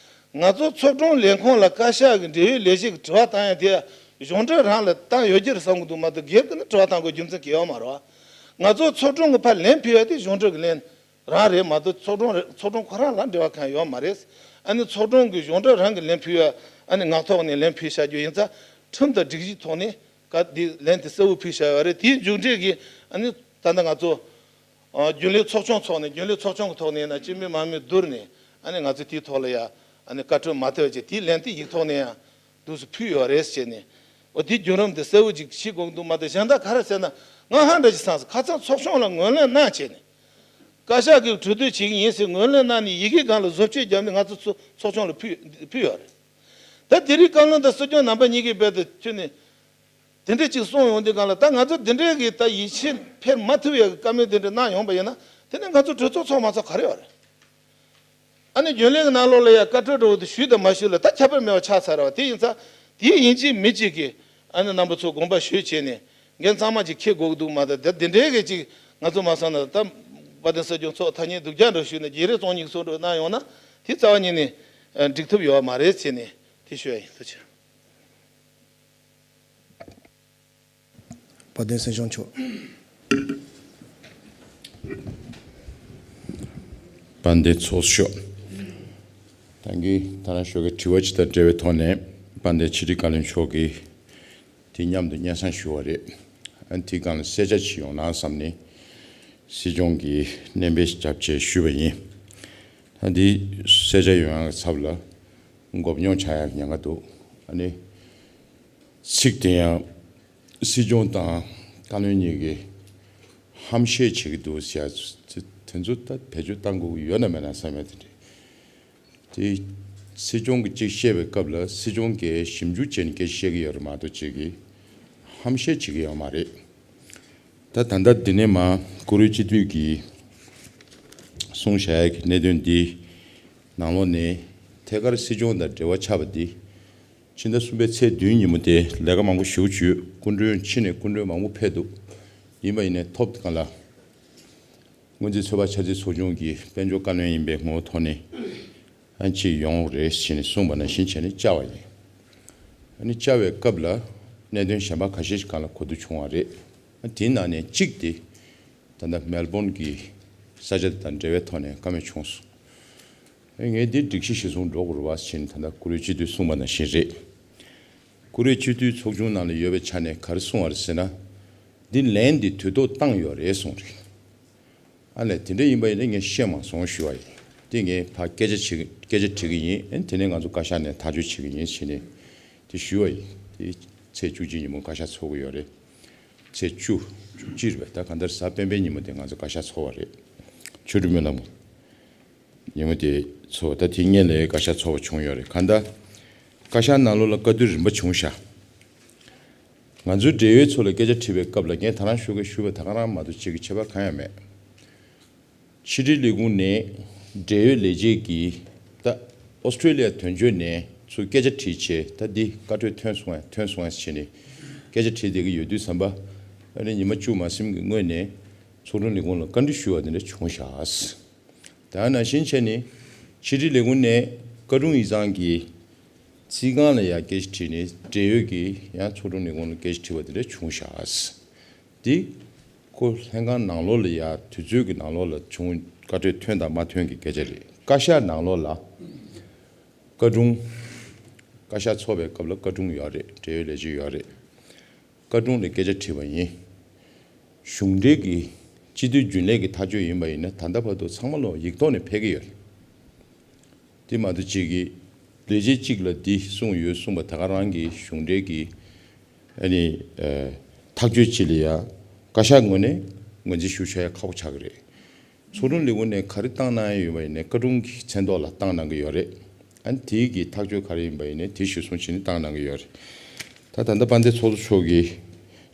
ང་ཚོ་ཚོགས་དྲུང་ལས་ཁུངས་ལ་བཀའ་ཤག་གི་འབྲེལ་ཡོད་ལས་བྱེད་ཀྱི་དྲི་བ་བཏང་ཡ་དེ་གཞུང་འབྲེལ་རང་ལ་བཏང་ཡོད་ཀྱི་རེད་བསམ་གྱི་འདུག་མ་གཏོགས་སྒེར་གྱི་ནི་དྲི་བ་བཏང་དགོས་རྒྱུ་མཚན་གང་ཡང་ཡོད་མ་རེད་བ། ང་ཚོ་ཚོགས་དྲུང་གི་ཕར་ལན་ཕུལ་ཡ་དེ་གཞུང་འབྲེལ་གྱི་ལན་རང་རེད་མ་གཏོགས་ཚོགས་དྲུང་རེད། ཚོགས་དྲུང་ཁོ་རང་ལ་འབྲེལ་བ་གང་ཡང་ཡོད་མ་རེད། ཨ་ནི་ཚོགས་དྲུང་གི་གཞུང་འབྲེལ་རང་གི་ལན་ཕུལ་ཡ་ཨ་ནི་ངག་ཐོག་ནས་ལན་ཕུལ་བཞག་རྒྱུ་ཡིན་ཙང་ཁྲིམས་དང་སྒྲིག་གཞིའི་ཐོག་ནས་ག་དེ་ལན་དེ་གསལ་བོ་ཕུལ་བཞག་ཡོད་རེད། དེའི་མཇུག་འབྲས་ཀྱི་ཨ་ནི་ད་ལྟ་ང་ཚོ་ཨ་རྒྱུན་ལས་ཚོགས་ཆུང་ཚོགས་ནས་རྒྱུན་ལས་ཚོགས་ཆུང་གི་ཐོག་ནས་ཡིན་ན་སྤྱི་མི་དམངས་མི་བསྡུར་ནས་ཨ་ནི་ང་ཚོས་དེའི་ཐོག་ལ་ཡ་ཨ་ནི་བཀའ་འཁྲོལ་མ་ཐེབས་བྱས་དེའི་ལན་དེ་ཡིག་ཐོག་ནས་ཡང་འདུག་སེ་ཕུལ་ཡོད་རེད་ཟེར་ནས། འོ་དེའི་བརྒྱུད་རིམ་དེ་གསལ་བོ་ཅིག་ཤེས་དགོས་ཀྱི་འདུག་མ་གཏོགས་གཞན་དག་ག་རེ་ཟེར་ན་ང་ཧ་འདྲ་ཞིག་བསམ་སོང་། ཁ་སང་ཚོགས་ཆུང་ལ་ངོས་ལེན་གནང་བྱས་ནས་བཀའ་ཤག་གིས་གྲོས་བསྡུར་བྱེད་ཀྱི་ཡིན་ཟེར་ངོས་ལེན་གནང་ནས་ཡི་གེ་སྒང་ལ་བཟོ་བཅོས་བརྒྱབ་ནས་ང་ཚོ་ཚོ་ཚོགས་ཆུང་ལ་ཕུལ་ཕུལ་ཡོད་རེད། ད་དེ་རིང་བཀའ་བློན་དང་སྲིད་སྐྱོང་རྣམ་པ་གཉིས་ཀྱིས་རྦད་དེ་ཁྱོན་ནས་དེ་འདྲས་ཅིག་གསུངས་ཡོང་དུས་སྒང་ལ། ད་ང་ཚོ་དེ་འདྲས་ཀྱི་ད་ཡིད་ཆེས་འཕེར་མ་ཐུབ་ཡག་གི་བཀའ་མོལ་དེ་འདྲས་གནང་ཡོང་པ་ཡིན་ན་དེ་ནས་ང་ཚོ་གྲོས་ཚོགས་ཚོགས་མ་ཚོགས་ག་རེ་ཡོད་རེད། ཨ་ནི་རྒྱུན་ལས་ཀྱི་ནང་ལོགས་ལ་ཡང་བཀའ་འཁྲོལ་འདྲ་བོ་དེ་ཞུས་དང་མ་ཞུས་ལ་ད་ཁྱད་པར་མེད་པ་ཆགས་ཚར་བ་དེ་ཡིན་ཙང་། དེ་ཡིན་གཅིག་མིན་གཅིག་གིས་ཨ་ནི་རྣམ་པ་ཚོ་དགོངས་པ་ཞུས་བྱས་ནས་འགན་གཙང་མ་ཅིག་འཁྱེར་དགོས་ཀྱི་འདུག་མ་གཏོགས། ད་དེ་འདྲའི་གི་ཅིག་ང་ཚོ་མ་སོང་ན་ད་དཔལ་ལྡན་སྲིད་སྐྱོང་མཚོ་ཐ་སྙད་སྡུག་ཅག་འདྲ་ཞུས་ནས་བརྗེ་རེས་བཙོང་སྙིང་བཟོ་འདྲ་གནང་ཡོང་ན་དེ་རྩ་བ་ཉིད་ནས་འགྲིག་ཐུབ་ཡོད་མ་རེད་ཟེར་ནས་དེ་ཞུ་ཡ་ཡིན། ཐུགས་རྗེ་ཆེ། དཔལ་ལྡན་སྲིད་སྐྱོང་མཆོག་དཔལ་ལྡན་ཚོགས་གཙོ། ད་གིན་ད་རང་ཞོགས་ཀས་དྲི་བ་ཅིག་དང་འབྲེལ་བའི་ཐོག་ནས་དཔལ་ལྡན་ཕྱི་དྲིལ་བཀའ་བློན་མཆོག་གིས་དེ་མཉམ་དུ་སྙན་སེང་ཞུ་བ་རེད། ཨ་ནི་དེའི་སྒང་ལ་གསལ་ཆ་ཅིག་ཡོང་ན་བསམ་ནས་སྲིད་སྐྱོང་གིས་སྣོན་པ་ཞིག་བརྒྱབ་བྱས་ཞུས་པ་ཡིན། ད་འདི་གསལ་ཆ་ཡོང་ཡག་གི་ཚབ་ལ་མགོ་རྙོག་ཆགས་ཡག་གི་ཉེན་ཁ་འདུག་ཨ་ནི། ཚིག་དེ་ཡང་སྲིད་སྐྱོང་དང་བཀའ་བློན་གཉིས་ཀྱིས་ཧམ་བཤད་བྱེད་ཀྱི་འདུག་ཟེར་ཡ་དེ་ཚོ་ད་བེད་སྤྱོད་གཏང་དགོས་ཀྱི་ཡོད་ན་མེད་ན་བསམ་ཡ་དེ་འདྲ། དེ་སྲིད་སྐྱོང་གིས་གཅིག་བཤད་པའི་སྐབས་ལ་སྲིད་སྐྱོང་གིས་ཞིབ་འཇུག་བྱས་ནས་སྐད་ཆ་བཤད་ཀྱི་ཡོད་རེད་མ་གཏོགས་གཅིག་གིས་ཧམ་བཤད་བྱེད་ཀྱི་ཡོད་མ་རེད། ད་ད་ལྟ་འདི་ནས་མར་བཀུར་འོས་སྤྱི་འཐུས་ཀྱིས་གསུངས་བཞག་ཡ་གི་གནད་དོན་འདི་ནང་ལོགས་ནས་ཐད་ཀར་སྲིད་སྐྱོང་དང་འབྲེལ་བ་ཆགས་པ་འདི། ཕྱི་ཟླ་གསུམ་པའི་ཚེས་བདུན་ཉིན་མོ་དེ་ལས་ཀ་མང་པོ་ཞེ་པོ་བྱུང་། སྐུ་མགྲོན་ཕྱི་ནས་སྐུ་མགྲོན་མང་པོ་ཕེབས་འདུག་ཡིན་པ་ཡིན་ནའི་ཐོབ་གང་ལ། སྔོན་རྩིས་ཚོད་དཔག་འཆར་རྩིས་ཚོགས་ཆུང་གི་དཔལ་འབྱོར་བཀའ་བློན་ཡིན་པའི་ངོ་བོ་ཐོག་ནས་ཨ་ཅིག་ཡོང་རེད་ཟེར་ནས་གསུངས་པ་ནང་བཞིན་བྱས་ནས་བཅར་བ་ཡིན། ཨ་ནི་བཅར་བའི་སྐབས་ལ་གནད་དོན་གཞན་པ་ཁ་ཤས་ཤིག་སྒང་ལ་གོ་བསྡུར་བྱུང་བ་རེད། ཨ་དེའི་ནང་ནས་གཅིག་དེ་ད་ལྟ་མེལ་བོན་གྱི་ས་ཆ་དེ་དང་འབྲེལ་བའི་ཐོག་ནས་བཀའ་མོལ་བྱུང་སོང་། ངས་འདི་སྒྲིག་གཞི་གཞིར་བཟུང་འགྲོ་དགོས་རེད་པ་ཟེར་ནས་ད་ལྟ་བཀུར་འོས་སྤྱི་འཐུས་གསུངས་པ་ནང་བཞིན་རེད། བཀུར་འོས་སྤྱི་འཐུས་ཚོགས་ཆུང་ནང་ལ་ཡོད་པའི་ཆ་ནས་ག་རེ་གསུངས་པ་རེད་ཟེར་ན། འདི་ལན་འདི་དུས་ཐོག་བཏང་ཡོད་རེད་གསུངས་རེད། ཨ་ལས་དེ་འདྲ་ཡིན་པ་ཡིན་ན་ངས་ཤེས་མ་སོང་ཞུ་བ་ཡིན། དེ་ངས་ཕར་སྐད་ཆ་བྱེད་སྐད་ཆ་དྲི་གི་ཡིན། ཨ་ནི་དེ་ནས་ང་ཚོ་བཀའ་ཤག་ནས་ཐག་གཅོད་བྱེད་ཀྱི་ཡིན་ཟེར་ནས་དེ་ཞུ་བ་ཡིན། དེ་ཚེས་བཅུ་གཅིག་ཉིན་མོ་བཀའ་ཤག་ཚོགས་ཀྱི་ཡོད་རེད། ཚེས་བཅུ། བཅུ་གཅིག་རེད་པས། ད་གང་ལྟར་གཟའ་སྤེན་པའི་ཉིན་མོ་དེ་ང་ཚོ་བཀའ་ཤག་ཚོགས་པ་རེད། ཆོས་སྒྲོན་སྨོན་ལམ་ཉིན་མོ་དེ་ཚོགས། ད་དེ་སྔོན་ལ་བཀའ་ཤག་ཚོགས་པ་བྱུང་ཡོད་རེད། གང་ལྟར་བཀའ་ཤག་ནང་ལོགས་ལ་བཀའ་བསྡུར་རིམ་པ་བྱུང་ཤག་ང་ཚོའི་འབྲེལ་ཡོད་ཚོ་ལ་སྐད་ཆ་དྲིས་པའི་སྐབས་ལ་ངས་ད་རང་ཞོགས་ཀས་ཞུས་པ་ད་ག་རང་མ་གཏོགས་གཅིག་གི་ཁྱད་པར་གང་ཡང་མེད། ཕྱི་དྲིལ་ལས་ཁུངས་ནས་འབྲེལ་ཡོད་ལས་བྱེད་ཀྱིས་ད་ཨོ་སི་ཀྲི་ལི་ཡ་དོན་གཅོད་ནས་ཚུར་སྐད་ཆ་དྲིས་བྱས། ད་འདི་བཀའ་འཁྲོལ་ཐོན་སོང་ངས་ཐོན་སོང་ངས་བྱས་ནས་སྐད་ཆ་དྲིས་བསྡད་ཀྱི་ཡོད་དུས་ཙམ་པ། ཨ་ནི་ཉི་མ་བཅུ་མ་ཟིན་གྱི་སྔོན་ནས་ཚོགས་དྲུང་ལས་ཁུངས་ལ་བཀའ་འདྲི་ཞུ་བ་དེ་འདྲ་བྱུང་ཤག་ད་ནང་བཞིན་བྱས་ནས་ཕྱི་དྲིལ་ལས་ཁུངས་ནས་བཀའ་དྲུང་ཡིག་ཚང་གི་རྩིས་ཁང་ལ་ཡང་སྐད་ཆ་དྲིས་ནས་འབྲེལ་ཡོད་ཀྱིས་ཡང་ཚོགས་དྲུང་ལས་ཁུངས་ལ་སྐད་ཆ་དྲིས་པ་དེ་འདྲ་བྱུང་ཤག་འདི་ཁོ་ལྷན་ཁང་ནང་ལོགས་ལ་ཡ་དུས་ཚོད་ཀྱི་ནང་ལོགས་ལ་བྱུང་། བཀའ་འཁྲོལ་ཐོན་དང་མ་ཐོན་གྱི་སྐད་ཆ་རེད། བཀའ་ཤག་ནང་ལོགས་ལ་བཀའ་དྲུང་། བཀའ་ཤག་ཚོགས་པའི་སྐབས་ལ་བཀའ་དྲུང་ཡོད་རེད། འབྲེལ་ཡོད་ལས་བྱེད་ཡོད་རེད། བཀའ་དྲུང་ལ་སྐད་ཆ་དྲིས་པ་ཡིན། གཞུང་འབྲེལ་གྱི་སྤྱི་འཐུས་རྒྱུན་ལས་ཀྱི་ཐག་གཅོད་ཡིན་པ་ཡིན་ན་ད་ལྟ་བར་དུ་ཚང་མ་ལོ་ཡིག་ཐོག་ནས་ཕེབས་ཀྱི་ཡོད་རེད། དེ་མ་གཏོགས་གཅིག་གིས་ ལས་བྱེད་གཅིག་ལ་འདི་གསུངས་ཡོད་གསུངས་པ་ད་ག་རང་གི་གཞུང་འབྲེལ་གྱི་ཨ་ནི་ཨ་ཐག་གཅོད་ཅིག་ལ་ཡ་བཀའ་ཤག་ངོས་ནས་ངོས་འཛིན་ཞུ་བྱ་ཡ་ཁག་པོ་ཆགས་ཀྱི་རེད། ཚོགས་དྲུང་ལས་ཁུངས་ནས་ག་རེ་བཏང་གནང་ཡ་ཡོད་པ་ཡིན་ནའི་བཀའ་དྲུང་གི་མཚན་ཐོག་ལ་བཏང་གནང་གི་ཡོད་རེད། ཨ་ནི་དེའི་གི་ཐག་གཅོད་ག་རེ་ཡིན་པ་ཡིན་ནའི་དེ་གཞིར་བཟུང་བྱས་ནས་བཏང་གནང་གི་ཡོད་རེད། ད་ད་ལྟ་དཔལ་ལྡན་ཚོགས་གཙོ་མཆོག་གིས་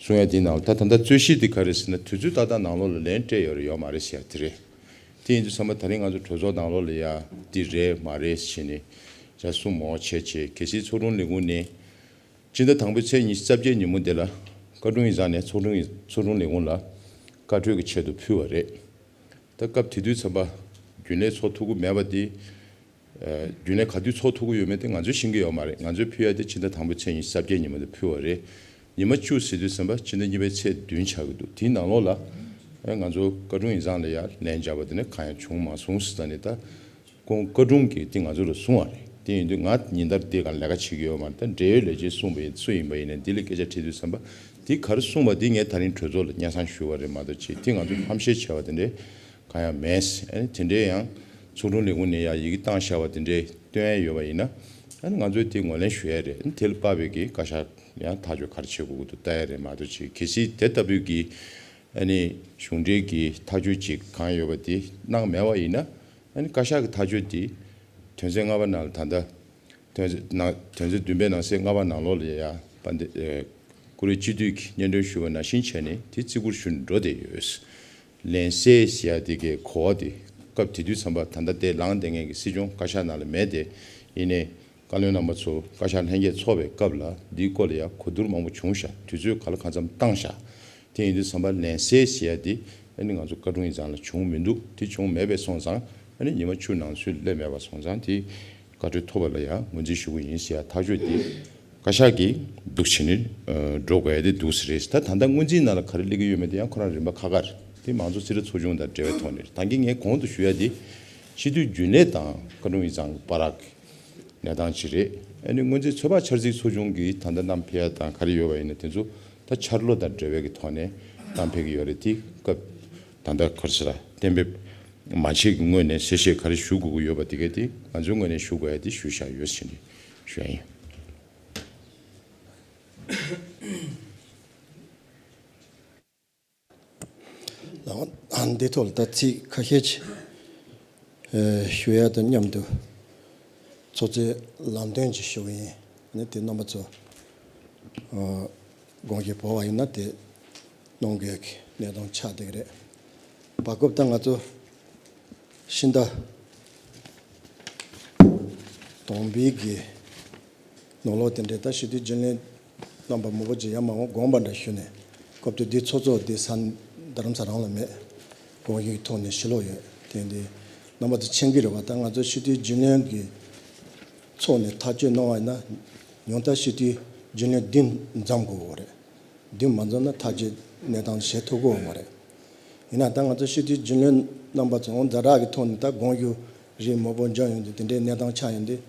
གསུང་ཡ་དེའི་ནང་ལ་ད་ད་ལྟ་རྩོད་གཞི་དེ་ག་རེ་ཟེར་ན་དུས་ཚོད་ཏག་ཏག་ནང་ལོགས་ལ་ལན་སྤྲད་ཡོད་རེད་ཡོད་མ་རེད་ཟེར་ཡ་དེ་རེད། དེ་ཡིན་དུས་ཙམ་པ་ད་རིང་ང་ཚོ་གྲོས་ཚོགས་ནང་ལོགས་ལ་ཡ་འདི་རེད་མ་རེད་ཟེར་ནས་ཇ་གསུང་མོ་བྱས་བྱས་གལ་སྲིད་ཚོགས་དྲུང་ལས་ཁུངས་ནས་སྤྱི་ཟླ་དང་པོའི་ཚེས་ཉི་ཤུ་རྩ་བརྒྱད་ཉིན་མོ་དེ་ལ་བཀའ་དྲུང་ཡིག་ཚང་ནས་ཚོགས་དྲུང་ཚོགས་དྲུང་ལས་ཁུངས་ལ་བཀའ་འཁྲོལ་གྱི་ཆེད་དུ་ཕུལ་བ་རེད། ད་སྐབས་དེ་དུས་ཙམ་པ་རྒྱུན་ལས་ཚོགས་ཐུབ་ཀྱི་མེད་པ་དེ། རྒྱུན་ལས་ག་དུས་ཚོགས་ཐུབ་ཀྱི་ཡོད་མེད་དེ་ང་ཚོས་ཤེས་ཀྱི་ཡོད་མ་རེད། ང་ཚོས་ཕུལ་ཡ་དེ་ཕྱི་ཟླ་དང་པོའི་ཚེས་ཉི་ཤུ་རྩ་བརྒྱད་ཉིན་མོ་དེ་ཕུལ་བ་རེད། ཉི་མ་བཅུ་ཟེར་དུས་ཙམ་པ་ཕྱི་ཟླ་གཉིས་པའི་ཚེས་བདུན་ཆགས་ཀྱི་འདུག་དེའི་ནང་ལོགས་ལ་ཨེ་ང་ཚོ་བཀའ་དྲུང་ཡིག་ཚང་ལ་ཡ་ལན་བརྒྱབ་པ་དེ་ནི་གང་ཡང་བྱུང་མ་སོང་ཟེར་ད་ནི་ད་ཁོང་བཀའ་དྲུང་གིས་དེ་ང་ཚོ་ལ་གསུངས་པ་རེད། དེ་ཡིན་དུས་ང་ཉིན་ལྟར་དེ་གང་ལས་ཀ་བྱེད་ཀྱི་ཡོད་མ་རེད། ད་འབྲེལ་ཡོད་ལས་བྱེད་གསུངས་པ་ཡིན་སུ་ཡིན་པ་ཡིན་ནའི་འདི་ལ་སྐད་ཆ་དྲིས་དུས་ཙམ་པ་དེ་ག་རེ་གསུངས་པ་དེ་ངས་ད་རིང་གྲོས་ཚོགས་ལ་སྙན་སེང་ཞུས་པ་རེད་མ་གཏོགས་ཅིག་དེ་ང་ཚོས་ཧམ་བཤད་བྱས་པ་དེ་འདྲའི་གང་ཡང་མེད། ཨ་ནི་དེ་འདྲའི་ཡང་ཚོགས་དྲུང་ལས་ཁུངས་ནས་ཡང་ཡི་གེ་བཏང་བཞག་པ་དེ་འདྲའི་སྟོན་ཡ་ཡོད་པ་ཡིན་ན་ཨ་ནི་ང་ཚོས་དེ་ངོས་ལེན་ཞུ་ཡ་རེད། ཨ་ནི་དེ་ལ་དཔག་པའི་གི་བཀའ་ཤག་ཡང་ཐག་གཅོད་ག་རེ་བྱེད་དགོས་ཀྱི་འདུག་ལྟ་ཡ་རེད་མ་གཏོགས་ཅིག་གལ་སྲིད་དེ་ལྟ་བུའི་གི་ཨ་ནི་གཞུང་འབྲེལ་གྱི་ཐག་གཅོད་ཅིག་གང་ཡོད་པ་དེ་གནང་མེད་པ་ཡིན་ན་ཨ་ནི་བཀའ་ཤག་གི་ཐག་གཅོད་དེ་དོན་ཚན་ལྔ་པ་ནང་ལ་ད་ལྟ་དོན་ཚན་ནང་དོན་ཚན་བདུན་པའི་ནང་གསེས་ལྔ་པ་ནང་ལོགས་ལ་ཡ་དཔལ་ལྡན་ཨེ་བཀུར་འོས་སྤྱི་འཐུས་ཀྱིས་སྙན་སྒྲོན་ཞུས་པ་ནང་བཞིན་བྱས་ནས་དེ་བརྩི་བཀུར་ཞུ་འགྲོ་བསྡད་ཡོད། ལན་གསལ་ཟེར་ཡ་དེ་གའི་གོ་བ་དེ་སྐབས་དེ་དུས་ཙམ་པ་ད་ལྟ་དེ་ལངས་བསྡད་མཁན་གྱི་སྲིད་སྐྱོང་བཀའ་ཤག་ནང་ལ་མེད་དེ། ཡིན་ནའི་བཀའ་བློན་རྣམ་པ་ཚོ་བཀའ་ཤག་ལྷན་རྒྱས་ཚོགས་པའི་སྐབས་ལ་འདིའི་སྐོར་ལ་ཡང་གོ་བསྡུར་མང་པོ་བྱུང་ཤག་དུས་ཚོད་ག་ལ་གང་འཚམ་བཏང་ཤག་དེ་ཡིན་དུས་ཙམ་པ་ལན་གསལ་ཟེར་ཡ་དེ་ཨ་ནི་ང་ཚོ་བཀའ་དྲུང་ཡིག་ཚང་ལ་བྱུང་མི་འདུག་དེ་བྱུང་མེད་པའི་སོང་ཙང་ཨ་ནི་ཉི་མ་བཅུ་ནང་ཚུད་སླེབས་མེད་པ་སོང་ཙང་དེ་བཀའ་འཁྲོལ་ཐོབ་པ་ལ་ཡང་ངོས་འཛིན་ཞུ་གི་ཡིན་ཟེར་ཡ་ཐག་གཅོད་དེ་བཀའ་ཤག་གིས་འདུག་བྱས་ནས་འགྲོ་དགོས་ཡ་དེ་འདུག་ཟེར་རེད། ད་ད་ལྟ་སྔོན་རྩིས་ནང་ལ་ག་རེ་སླེབས་ཀྱི་ཡོད་མེད་དེ་ཡང་ཁོ་རང་རིམ་པ་ཁག་ཁག་རེད། དེ་མང་གཙོ་རྩིས་ཁྲ་ཚོགས་ཆུང་དང་འབྲེལ་བའི་ཐོག་ནས་ད་གིན་ངས་གོང་དུ་ཞུ་ཡ་དེ་སྤྱི་འཐུས་རྒྱུན་ལས་དང་བཀའ་དྲུང་ཡིག་ཚང་གི་བར་གྱི་གནས་སྟངས་ཅིག་རེད། ཨ་ནི་སྔོན་རྩིས་ཚོད་དཔག་འཆར་རྩིས་ཚོགས་ཆུང་གིས་ད་ལྟ་བསྣམས་ཕེབས་ཡ་དང་ག་རེ་ཡོད་པ་ཡིན་ན་དེ་ཚོ་ད་འཆར་ལོ་དང་འབྲེལ་བའི་གི་ཐོག་ནས་བསྣམས་ཕེབས་ཀྱི་ཡོད་རེད། དེ་སྐབས་ད་ལྟ་ག་རེ་ཟེར་གཏན་འབེབས་མ་བྱས་ཀྱི་སྔོན་ནས་གསལ་བཤད་ག་རེ་ཞུ་དགོས་ཀྱི་ཡོད་པ་དེ་གས་དེ་ང་ཚོའི་ངོས་ནས་ཞུ་དགོས་ཡ་དེ་ཞུས་བཞག་ཡོད་ཟེར་ནས་ཞུ་ཡ་ཡིན། ལགས། འདི་ཐོག་ལ་ད་ཚིག་ཁ་ཤས་ཅིག་ཨེ་ཞུ་ཡ་དང་མཉམ་དུ་ཚོགས་གཙོའི་ལམ་སྟོན་ཅིག་ཞུ་གི་ཡིན། ཨ་ནི་དེ་རྣམ་པ་ཚོ་ཨ་དགོངས་བཞེས་འབོར་བ་ཡིན་ན་དེ་གནང་དགོས་ཀྱི་གནས་སྟངས་ཆགས་བསྡད་ཀྱི་རེད། བར་སྐབས་ད་ང་ཚོ་ཕྱི་ཟླ་དང་པོའི་གི་ནང་ལོགས་དེ་འདྲའི་ད་སྤྱི་འཐུས་རྒྱུན་ལས་རྣམ་པ་མང་པོ་ཅིག་ཡར་མར་འོང་དགོངས་པ་འདྲ་ཞུས་ནས་སྐབས་དེ་དུས་ཚོགས་གཙོ་དེ་ས་རྡ་རམ་ས་རང་ལ་མེད། དགོངས་ཡིག་ཐོག་ནས་ཕྱིར་ལོག་ཡོད། དེ་འདི་རྣམ་པ་ཚོ་མཁྱེན་གྱི་རེད་བ། ད་ང་ཚོ་སྤྱི་འཐུས་རྒྱུན་ལས་ཀྱི་ཚོགས་ནས་ཐག་གཅོད་གནང་བ་ཡིན་ན་ཉུང་མཐའ་སྤྱི་འཐུས་རྒྱུན་ལས་བདུན་འཛོམས་དགོས་ཀྱི་རེད། བདུན་མ་འཛོམས་ན་ཐག་གཅོད་གནས་སྟངས་བྱེད་ཐུབ་ཀྱི་ཡོད་མ་རེད། ཡིན་ན་ད་ང་ཚོ་སྤྱི་འཐུས་རྒྱུན་ལས་རྣམ་པ་ཚོ་འོང་ཛ་དྲག་གི་ཐོག་ནས་ད་དགོངས་ཞུ་རེ་མང་པོ་འབྱོར་ཡོང་དུས་དེ་འདྲའི་གནས་སྟངས་ཆགས་ཡོང་དུས་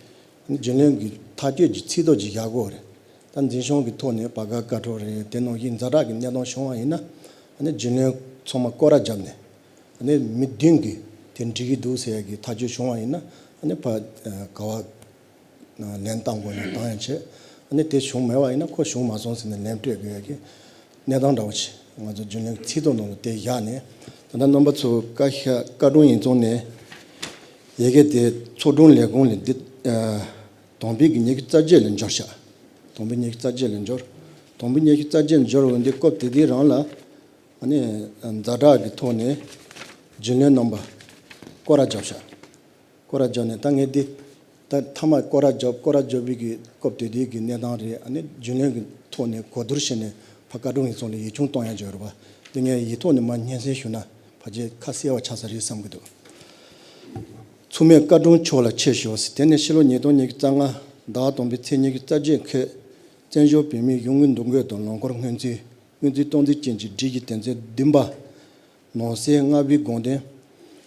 རྒྱུན་ལས་ཀྱི་ཐག་གཅོད་ཀྱི་ཚིག་ཐོ་ཅིག་བཞག་དགོས་རེད། ད་འཛིན་སྐྱོང་གི་ཐོག་ནས་བར་བརྒལ་བཀའ་འཁྲོལ་རེད་དེ་ནང་བཞིན་ཛ་དྲག་གི་གནས་སྟངས་བྱུང་བ་ཡིན་ན་ཨ་ནི་རྒྱུན་ལས་ཚང་མ་སྐོར་ར་བརྒྱབ་ནས་ཨ་ནི་མི་བདུན་གྱིས་དེ་འགྲིག་གི་འདུག་ཟེར་ཡ་གི་ཐག་གཅོད་བྱུང་བ་ཡིན་ན་ཨ་ནི་ཕ་ག་བ། ལན་བཏང་དགོས་ན་བཏང་ཡང་བྱེད། ཨ་ནི་དེ་བྱུང་མེད་པ་ཡིན་ན་ཁོ་བྱུང་མ་སོང་ཟེར་ནས་ལན་སྤྲད་དགོས་ཡ་གི་གནས་སྟངས་འདྲ་བོ་ཞིག་ང་ཚོ་རྒྱུན་ལས་ཚིག་ཐོ་ནང་ལ་དེ་བཞག་ནས་ད་ལྟ་རྣམ་པ་ཚོ་བཀའ་ཤག་བཀའ་དྲུང་ཡིག་ཚང་ནས་ཡ་གི་དེ་ཚོགས་དྲུང་ལས་ཁུངས་ལ་འདི་ཨ་དང་པོའི་གི་ཉི་ཤུ་རྩ་བརྒྱད་ལ་འབྱོར་ཤག་དང་པོའི་ཉི་ཤུ་རྩ་བརྒྱད་ལ་འབྱོར། དང་པོའི་ཉི་ཤུ་རྩ་བརྒྱད་ལ་འབྱོར་བ་འདི་སྐབས་དེ་དུས་རང་ལ་ཨ་ནི་ཛ་དྲག་གི་ཐོག་ནས་རྒྱུན་ལས་རྣམ་པ་སྐོར་ར་བརྒྱབ་ཤག་སྐོར་ར་བརྒྱབ་ནས་ད་ངས་འདི་ད་མཐའ་མ་སྐོར་ར་བརྒྱབ་སྐོར་ར་བརྒྱབ་པའི་གི་སྐབས་དེ་དུས་ཀྱི་གནས་སྟངས་རེད། ཨ་ནི་རྒྱུན་ལས་ཀྱི་ཐོག་ནས་གོ་བསྡུར་བྱས་ནས་ཕ་བཀའ་དྲུང་ཡིག་ཚང་ལ་ཡིག་ཆུང་གཏོང་ཡ་འབྱོར་བ་འདི་ངས་ཡིག་ཐོག་ནས་མར་སྙན་སེང་ཞུ་ན་ཕལ་ཆེར་ཁ་གསལ་བ་ཆགས་ས་རེད་བསམ་གྱི་འདུག་མཚུངས་མེད་བཀའ་དྲུང་མཆོག་ལ་ཆེད་ཞུ་བ་ཟེར། དེ་ནས་ཕྱི་ལོ་ཉིས་སྟོང་ཉི་ཤུ་རྩ་ལྔ་ཟླ་བ་དང་པོའི་ཚེས་ཉི་ཤུ་རྩ་བརྒྱད་ཁོད་བཙན་བྱོལ་བོད་མིའི་གཞུང་གི་འདུ་འགོད་དང་ལམ་སྐོར་སྔོན་རྩིས་སྔོན་རྩིས་སྟངས་འཛིན་ཅན་གྱི་སྒྲིག་གཞི་དོན་ཚན་བདུན་པ། ནང་གསེས་ལྔ་པའི་དགོངས་དོན།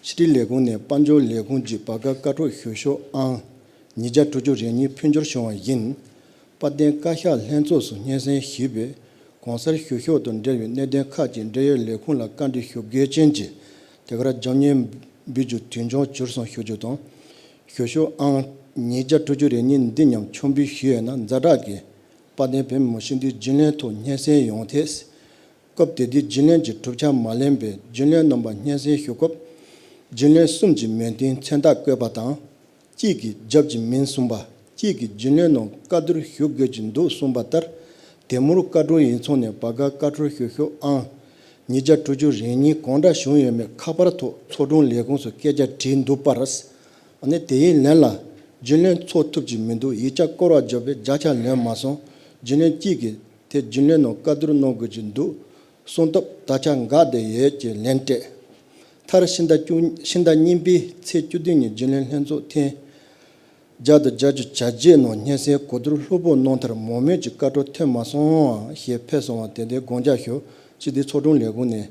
ཕྱི་དྲིལ་ལས་ཁུངས་ནས་དཔལ་འབྱོར་ལས་ཁུངས་ཀྱི་བར་བརྒལ་བཀའ་འཁྲོལ་ཞུ་ཤོག་ཨང་ཉིས་བརྒྱ་དྲུག་ཅུ་རེ་གཉིས་ཕུལ་འབྱོར་བྱུང་བ་ཡིན། དཔལ་ལྡན་བཀའ་ཤག་ལྷན་ཚོགས་སུ་སྙན་སེང་ཞུས་པའི་གོང་གསལ་ཞུ་ཤོག་དང་འབྲེལ་བའི་གནད་དོན་ཁག་ཅིག་འབྲེལ་ཡོད་ལས་ཁུངས་ལ་བཀའ་འདྲི་ཞུ་དགོས་ཅན་གྱི་དེ་གར་རྒྱབ་གཉེར་འབུལ་རྒྱུ་དུས་འགྱངས་གྱུར་སོང་ཞུ་རྒྱུ་དང་། ཞུ་ཞུ་ཨང་ཉིས་བརྒྱ་དྲུག་ཅུ་རེ་གཉིས་འདི་མཉམ་མཆོད་འབུལ་ཞུས་ཡོད་ན། ཛ་དྲག་གིས་དཔལ་ལྡན་བོད་མི་མང་སྤྱི་འཐུས་རྒྱུན་ལས་ཐོག་སྙན་སེང་ཡོང་ཐལ། སྐབས་དེ་དུས་རྒྱུན་ལས་ཀྱི་གྲུབ་ཆ་མ་ལེན་པའི་རྒྱུན་ལས་རྣམ་པ་སྙན་སེང་ཞུ་སྐབས། རྒྱུན་ལས་གསུམ་གྱི་མིང་དོན་མཚན་རྟགས་བཀོད་པ་དང་། གཅིག་གིས་རྒྱབ་ཀྱི་མིང་གསུངས་པ། གཅིག་གིས་རྒྱུན་ལས་ནང་བཀའ་བསྡུར་ཞུ་དགོས་ཀྱི་འདུག་གསུངས་པ་ལྟར། དེ་མུར་བཀའ་དྲུང་ཡིག་ཚང་ནས་བར་བརྒལ་བཀའ་འཁྲོལ་ཞུ་ཞུ་ཨང་ཉིས་བརྒྱ་དྲུག་ཅུ་རེ་གཉིས་གང་འདྲ་བྱུང་ཡོད་མེད་ཁ་པར་ཐོག་ཚོགས་དྲུང་ལས་ཁུངས་སུ་སྐད་ཆ་དྲིས་འདུག་པར། ཨ་ནི་དེའི་ལན་ལ། རྒྱུན་ལས་ཚོགས་ཐུབ་ཀྱི་མི་འདུག་ཡིག་ཆ་བསྐུར་བ་བརྒྱབ་པས་བརྒྱ་ཆ་ལོན་མ་སོང་། རྒྱུན་ལས་གཅིག་གིས་དེ་རྒྱུན་ལས་ནང་བཀའ་བསྡུར་གནང་དགོས་ཀྱི་འདུག་གསུངས་སྟབས། ད་ཆ་འགག་བསྡད་ཡོད་ཅེས་ལན་སྤྲད། མཐར་ཕྱི་ཟླ་བཅུ་ཕྱི་ཟླ་གཉིས་པའི་ཚེས་བཅུ་བདུན་ཉིན་རྒྱུན་ལས་ལྷན་ཚོགས་ཐེངས་བརྒྱ་དང་བརྒྱད་ཅུ་གྱ་བརྒྱད་ནང་སྙན་སེང་གོ་བསྡུར་ལྷུག་པོ་གནང་མཐར། མང་མོས་ཀྱི་བཀའ་འཁྲོལ་ཐོན་མ་སོང་ཞེས་ཕེབས་སོང་བ་དེ་འདྲའི་དགོངས་འཇགས་ཞུ། སྤྱི་བདེ་ཚོགས་དྲུང་ལས་ཁུངས་ནས་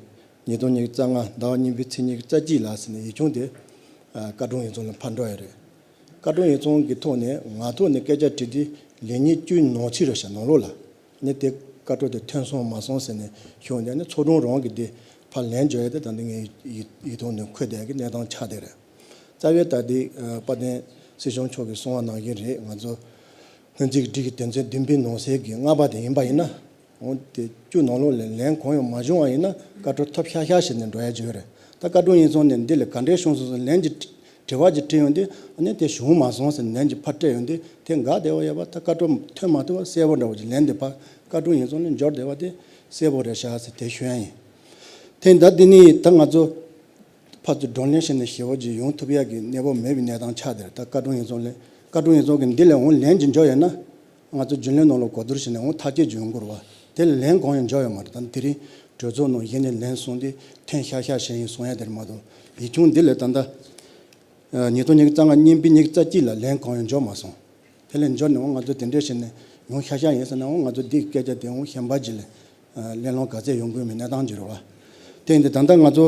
ཉིས་སྟོང་ཉི་ཤུ་རྩ་ལྔ་ཟླ་བ་གཉིས་པའི་ཚེས་ཉི་ཤུ་རྩ་གཅིག་ལ་ཟེར་ནས་ཡིག་ཆུང་དེ་བཀའ་དྲུང་ཡིག་ཚང་ལ་ཕར་འགྲོ་ཡ་རེད། བཀའ་དྲུང་ཡིག་ཚང་གི་ཐོག་ནས་ང་ཐོག་ནས་སྐད་ཆ་དྲིས་དུས་ལས་ཉིན་བཅུའི་ནང་ཚུད་རེད་ཤག་ནང་ལོགས་ལ། ནས་དེ་བཀའ་འཁྲོལ་དེ་ཐོན་སོང་མ་སོང་ཟེར་ནས་ཞུས་ནས། ནས་ཚོགས་དྲུང་རང་གིས་དེ་ཕར་ལན་འབྱོར་ཡ་དེ་ད་ནི་ངའི་ཡིག་ཡིག་ཐོག་ནས་འཁོད་བསྡད་ཀྱི་གནས་སྟངས་ཆགས་བསྡད་རེད། རྩ་བའི་ད་དེ་ཨ་དཔལ་ལྡན་སྲིད་སྐྱོང་མཆོག་གིས་གསུངས་པ་ནང་བཞིན་རེད། ང་ཚོ་སྔོན་རྩིས་ཀྱི་སྒྲིག་གཞི་དོན་ཚན་བདུན་པའི་ནང་གསེས་ཀྱི་ལྔ་པ་དེ་ཡིན་པ་ཡིན་ན། འོ་དེ་བཅུ་ནང་ལོགས་ལ་ལན་གང་ཡང་མ་བྱུང་བ་ཡིན་ན་བཀའ་འཁྲོལ་ཐོབ་ཤག་ཤག་བྱས་ནས་འགྲོ་ཡ་ཅིག་ཡོད་རེད། ད་བཀའ་དྲུང་ཡིག་ཚང་ནས་འདི་ལ་ག་འདྲས་བྱུང་སོང་ཟེར་ལན་གྱི་དྲི་བ་ཅིག་དྲིས་ཡོང་དུས། ཨ་ནི་དེ་བྱུང་མ་སོང་ཟེར་ལན་གྱི་ཕར་སྤྲད་ཡོང་དུས། དེ་འགག་བསྡད་པ་ཡོད་པ། ད་བཀའ་འཁྲོལ་ཐོན་མ་ཐུབ་པ་གསལ་པོ་འདྲ་བོ་ཅིག་ལན་དེ་ཕར་བཀའ་དྲུང་ཡིག་ཚང་ནས་འབྱོར་བསྡད་པ་དེ་གསལ་པོ་རེད་ཤག་ཟེར་དེ་ཞུ་ཡ་ཡིན། དེ་ད་འདི་ནི་ད་ང་ཚོ་ཕར་ཚུར་བགྲོ་གླེང་བྱས་ནས་ཞེ་པོ་ཅིག་ཡོང་ཐུབ་ཡག་གི་གནས་བབ་མེད་པའི་གནས་སྟངས་ཆགས་བསྡད་རེད། ད་བཀའ་དྲུང་ཡིག་ཚང་ལ་བཀའ་དྲུང་ཡིག་ཚང་གིས་འདི་ལ་འོང་ལན་ཅིག་འབྱོར་ཡོད་ན། ང་ཚོ་རྒྱུན་ལས་ནང་ལ་གོ་བསྡུར་བྱས་ནས་འོང་ཐག་གཅོད་ཅིག་ཡོང་དགོས་རེད་བ། དེ་ལ་ལན་གང་ཡང་འབྱོར་ཡོད་མ་རེད། ད་དེ་རིང་གྲོས་ཚོགས་ནང་གཞི་ནས་ལན་གསུངས་ཏེ་ཐོན་ཤག་ཤག་བྱས་ཡིན་གསུང་ཡ་དེ་རེད་མ་གཏོགས། ཡིག་ཆུང་འདི་ལ་ད་ལྟ་ཉིས་སྟོང་ཉི་ཤུ་རྩ་ལྔ་གཉིས་པའི་ཉི་ཤུ་རྩ་གཅིག་ལ་ལན་གང་ཡང་འབྱོར་མ་སོང་། དེ་ལས་འབྱོར་ནས་འོང་ང་ཚོ་དེ་འདྲས་བྱས་ནས་ཡོང་ཤག་ཤག་ཡིན་ཟེར་ན། འོང་ང་ཚོ་འདིའི་སྐད་ཆ་དེ་འོང་གཞན་པ་ཅིག་ལ་གླེང་སློང་ག་ཚད་ཡོང་དགོས་མིན་གནས་སྟངས་ཅིག་རེད་བ། དེ་ཡིན་དུས་ད་ལྟ་ང་ཚོ་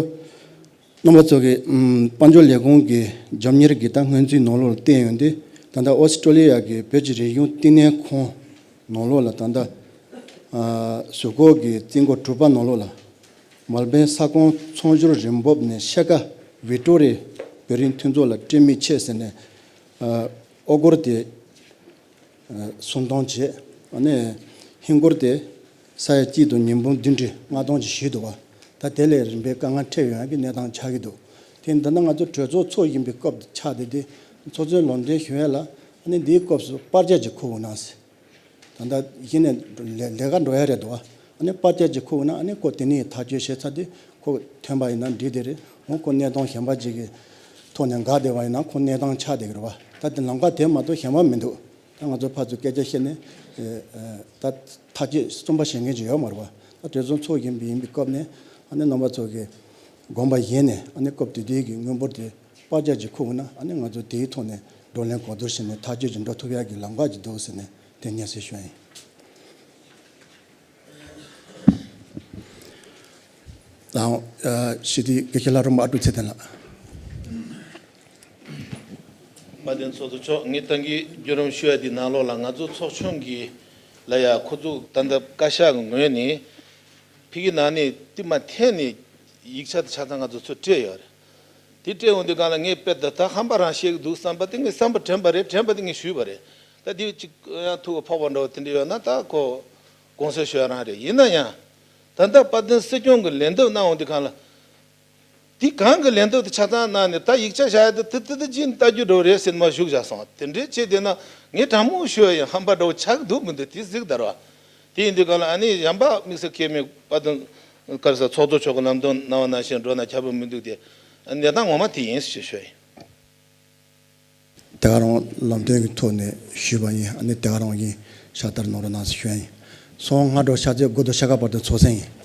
རྣམ་པ་ཚོ་གི་ཨམ་དཔལ་འབྱོར་ལས་ཁུངས་ཀྱི་རྒྱབ་གཉེར་གྱི་ད་སྔོན་རྩིས་ནང་ལོགས་ལ་བལྟས་ཡོང་དུས། ད་ལྟ་ཨོ་སི་ཀྲོ་ལི་ཡ་གི་བོད་ཀྱི་རིག་གཞུང་བསྟི་གནས་ཁང་ནང་ལོགས་ལ་ད་ལྟ་ཨ་གཟུགས་སྐོར་གྱི་རྩིས་འགོ་དྲུག་པ་ནང་ལོགས་ལ། མལ་སྦེན་ས་ཁོངས་ཚོང་སྒྱུར་རིམ་སྤོབས་ནས་ཤ་ཀ་བི་ཀྲོ་རི་བོད་རིགས་མཐུན་ཚོགས་ལ་སྤྲད་མི་ཆེད་ཟེར་ནས་ཨ་ཨོ་སྒོར་དེ་ཨ་སུམ་སྟོང་བྱས། ཨ་ནི་ཧིན་སྒོར་དེ་ས་ཡ་གཅིག་དང་ཉིས་འབུམ་བདུན་ཁྲི་ལྔ་སྟོང་ཅིག་ཞུས་འདུག་བ། ད་དེ་ལས་རིམ་པས་དཀའ་ངལ་འཕྲད་ཡོང་ཡ་གི་གནས་སྟངས་ཆགས་ཀྱི་འདུག་དེ་འདི་ན་ང་ཚོ་གྲོས་ཚོགས་ཚོགས་བཞིན་པའི་སྐབས་དེ་ཆགས་བསྡད་དེ། ཚོགས་གཙོས་ལམ་སྟོན་ཞུ་ཡ་ལ། ཨ་ནི་འདིའི་སྐབས་སུ་པར་རྒྱག་ཅིག་ཁུར་འོང་ན་ཟེར། ད་ལྟ་གཞི་ནས་ལས་ལས་ཀ་འགྲོ་ཡ་རེད་འདུག་བ། ཨ་ནི་པར་རྒྱག་ཅིག་ཁུར་འོང་ན། ཨ་ནི་ཁོ་དེ་ནས་ཐག་གཅོད་བྱས་ཚར་དུས་ཁོ་ཐོན་པ་ཡིན་ན་འགྲིག་དེ་རེད། འོ་ཁོ་གནས་སྟངས་གཞན་པ་ཅིག་གི་ཐོག་ནས་འགག་བསྡད་པ་ཡིན་ན་ཁོ་གནས་སྟངས་ཆགས་བསྡད་ཀྱི་རེད་བ། ད་དེ་ལམ་ཁ་དེ་མ་གཏོགས་གཞན་པ་མི་འདུག་ད་ང་ཚོ་ཕར་ཚུར་སྐད་ཆ་བཤད་ནས་ཨེ་ཨེ་ད་ཐག་གཅོད་གསུམ་པ་བྱེད་མཁན་ཅིག་ཡོད་མ་རེད་བ། ད་གྲོས་ཚོགས་ཚོགས་བཞིན་པའི་ཡིན་པའི་སྐབས་ནས། ཨ་ནི་རྣམ་པ་ཚོ་གི་དགོངས་པ་བཞེས་ནས། ཨ་ནི་སྐབས་དེ་དུས་ཀྱི་དངུལ་འབོར་དེ་པར་རྒྱག་ཅིག་ཁུར་འོང་ན། ཨ་ནི་ང་ཚོ་དེའི་ཐོག་ནས་བགྲོ་གླེང་གོ་བསྡུར་བྱས་ནས་ཐག་གཅོད་ཅིག་འགྲོ་ཐུབ་ཡག་གི་ལམ་ཁ་ཅིག་འདུག་ཟེར་ནས་དེ་སྙན་སེང་ཞུ་ཡ་ཡིན། དང་། ཨ་སྤྱི་འཐུས་དགེ་བཤེས་ལྷ་སྒྲོན་པ་ཨ་ཀྲུག་ཚེ་བརྟན་ལགས། དཔལ་ལྡན་ཚོགས་གཙོ་མཆོག་ངས་ད་གིན་བརྒྱུད་རིམ་ཞུ་ཡ་དེའི་ནང་ལོགས་ལ། ང་ཚོ་ཚོགས་ཆུང་གི་ལ་ཡ་ཁོ་ཚོ་ད་ལྟ་བཀའ་ཤག་གི་ངོས་ནས་ཕ་གི་ནང་ནས་དེ་མ་ཐད་ནས་ཡིག་ཆ་དེ་ཆ་ཚང་ང་ཚོ་ཚུར་སྤྲད་ཡོད་རེད། དེ་སྤྲད་འོང་དུས་སྒང་ལ་ངས་དཔེ་ད་ད་ཧམ་པ་རང་བཤད་ཀྱི་འདུག་བསམ་པ་དེ་ངས་བསམ་པ་དྲན་པ་རེད། དྲན་པ་དེ་ངས་ཞུས་པ་རེད། ད་དེ་ཅིག་ཡང་ཐུགས་ཕོག་པ་འདྲ་བོ་དེ་འདྲ་ཡོད་ན། ད་ཁོ་དགོངས་སེལ་ཞུ་ཡ་རང་རེད། ཡིན་ན་ཡང་ད་ལྟ་དཔལ་ལྡན་སྲིད་སྐྱོང་གི་ལན་འདེབས་གནང་འོང་དུས་སྒང་ལ། དེ་གང་གི་ལན་འདེབས་དེ་ཆ་ཚང་གནང་ནས་ད་ཡིག་ཆ་བཞག་ཡ་དེ་དེ་དེ་དེ་ཅིག་ལྟ་རྒྱུ་འདྲ་བོ་རེད་ཟེར་ནས་མར་བཞུགས་བཞག་སོང་། དེ་འདྲའི་ཆེད་དེ་ན་ངས་དྲང་མོ་ཞུ་ཡ་ཡིན། ཧམ་པ་འདྲ་བོ་ཆགས་ཀྱི་འདུག་མི་འདུག་དེ་གཟིགས་དར་བ། དེ་ཡིན་དུས་སྒང་ལ་ཨ་ནི་གཞན་པ་དམིགས་བསལ་མཁན་མེད་པ་དང་། ག་རེ་ཟེར། ཚོགས་གཙོ་མཆོག་གི་ལམ་སྟོན་གནང་བ་ནང་བཞིན་འགྲོ་ན་ཁྱད་པར་མི་འདུག་སྟེ། གནས་སྟངས་ངོ་མ་དེ་ཡིན་ཞེས་ཞུ་ཡ་ཡིན། དེ་ག་རང་ལམ་སྟོན་གྱི་ཐོག་ནས་ཞུས་པ་ཡིན། ཨ་ནི་དེ་ག་རང་ཡིན་ཤ་སྟག་གནང་རོགས་གནང་ཞེས་ཞུ་ཡ་ཡིན། སང་སྔ་དྲོ་ཕྱག་ཚོད་དགུ་དང་ཕྱེད་ཀ་བར་དུ་ཚོགས་གསོག་ཡིན།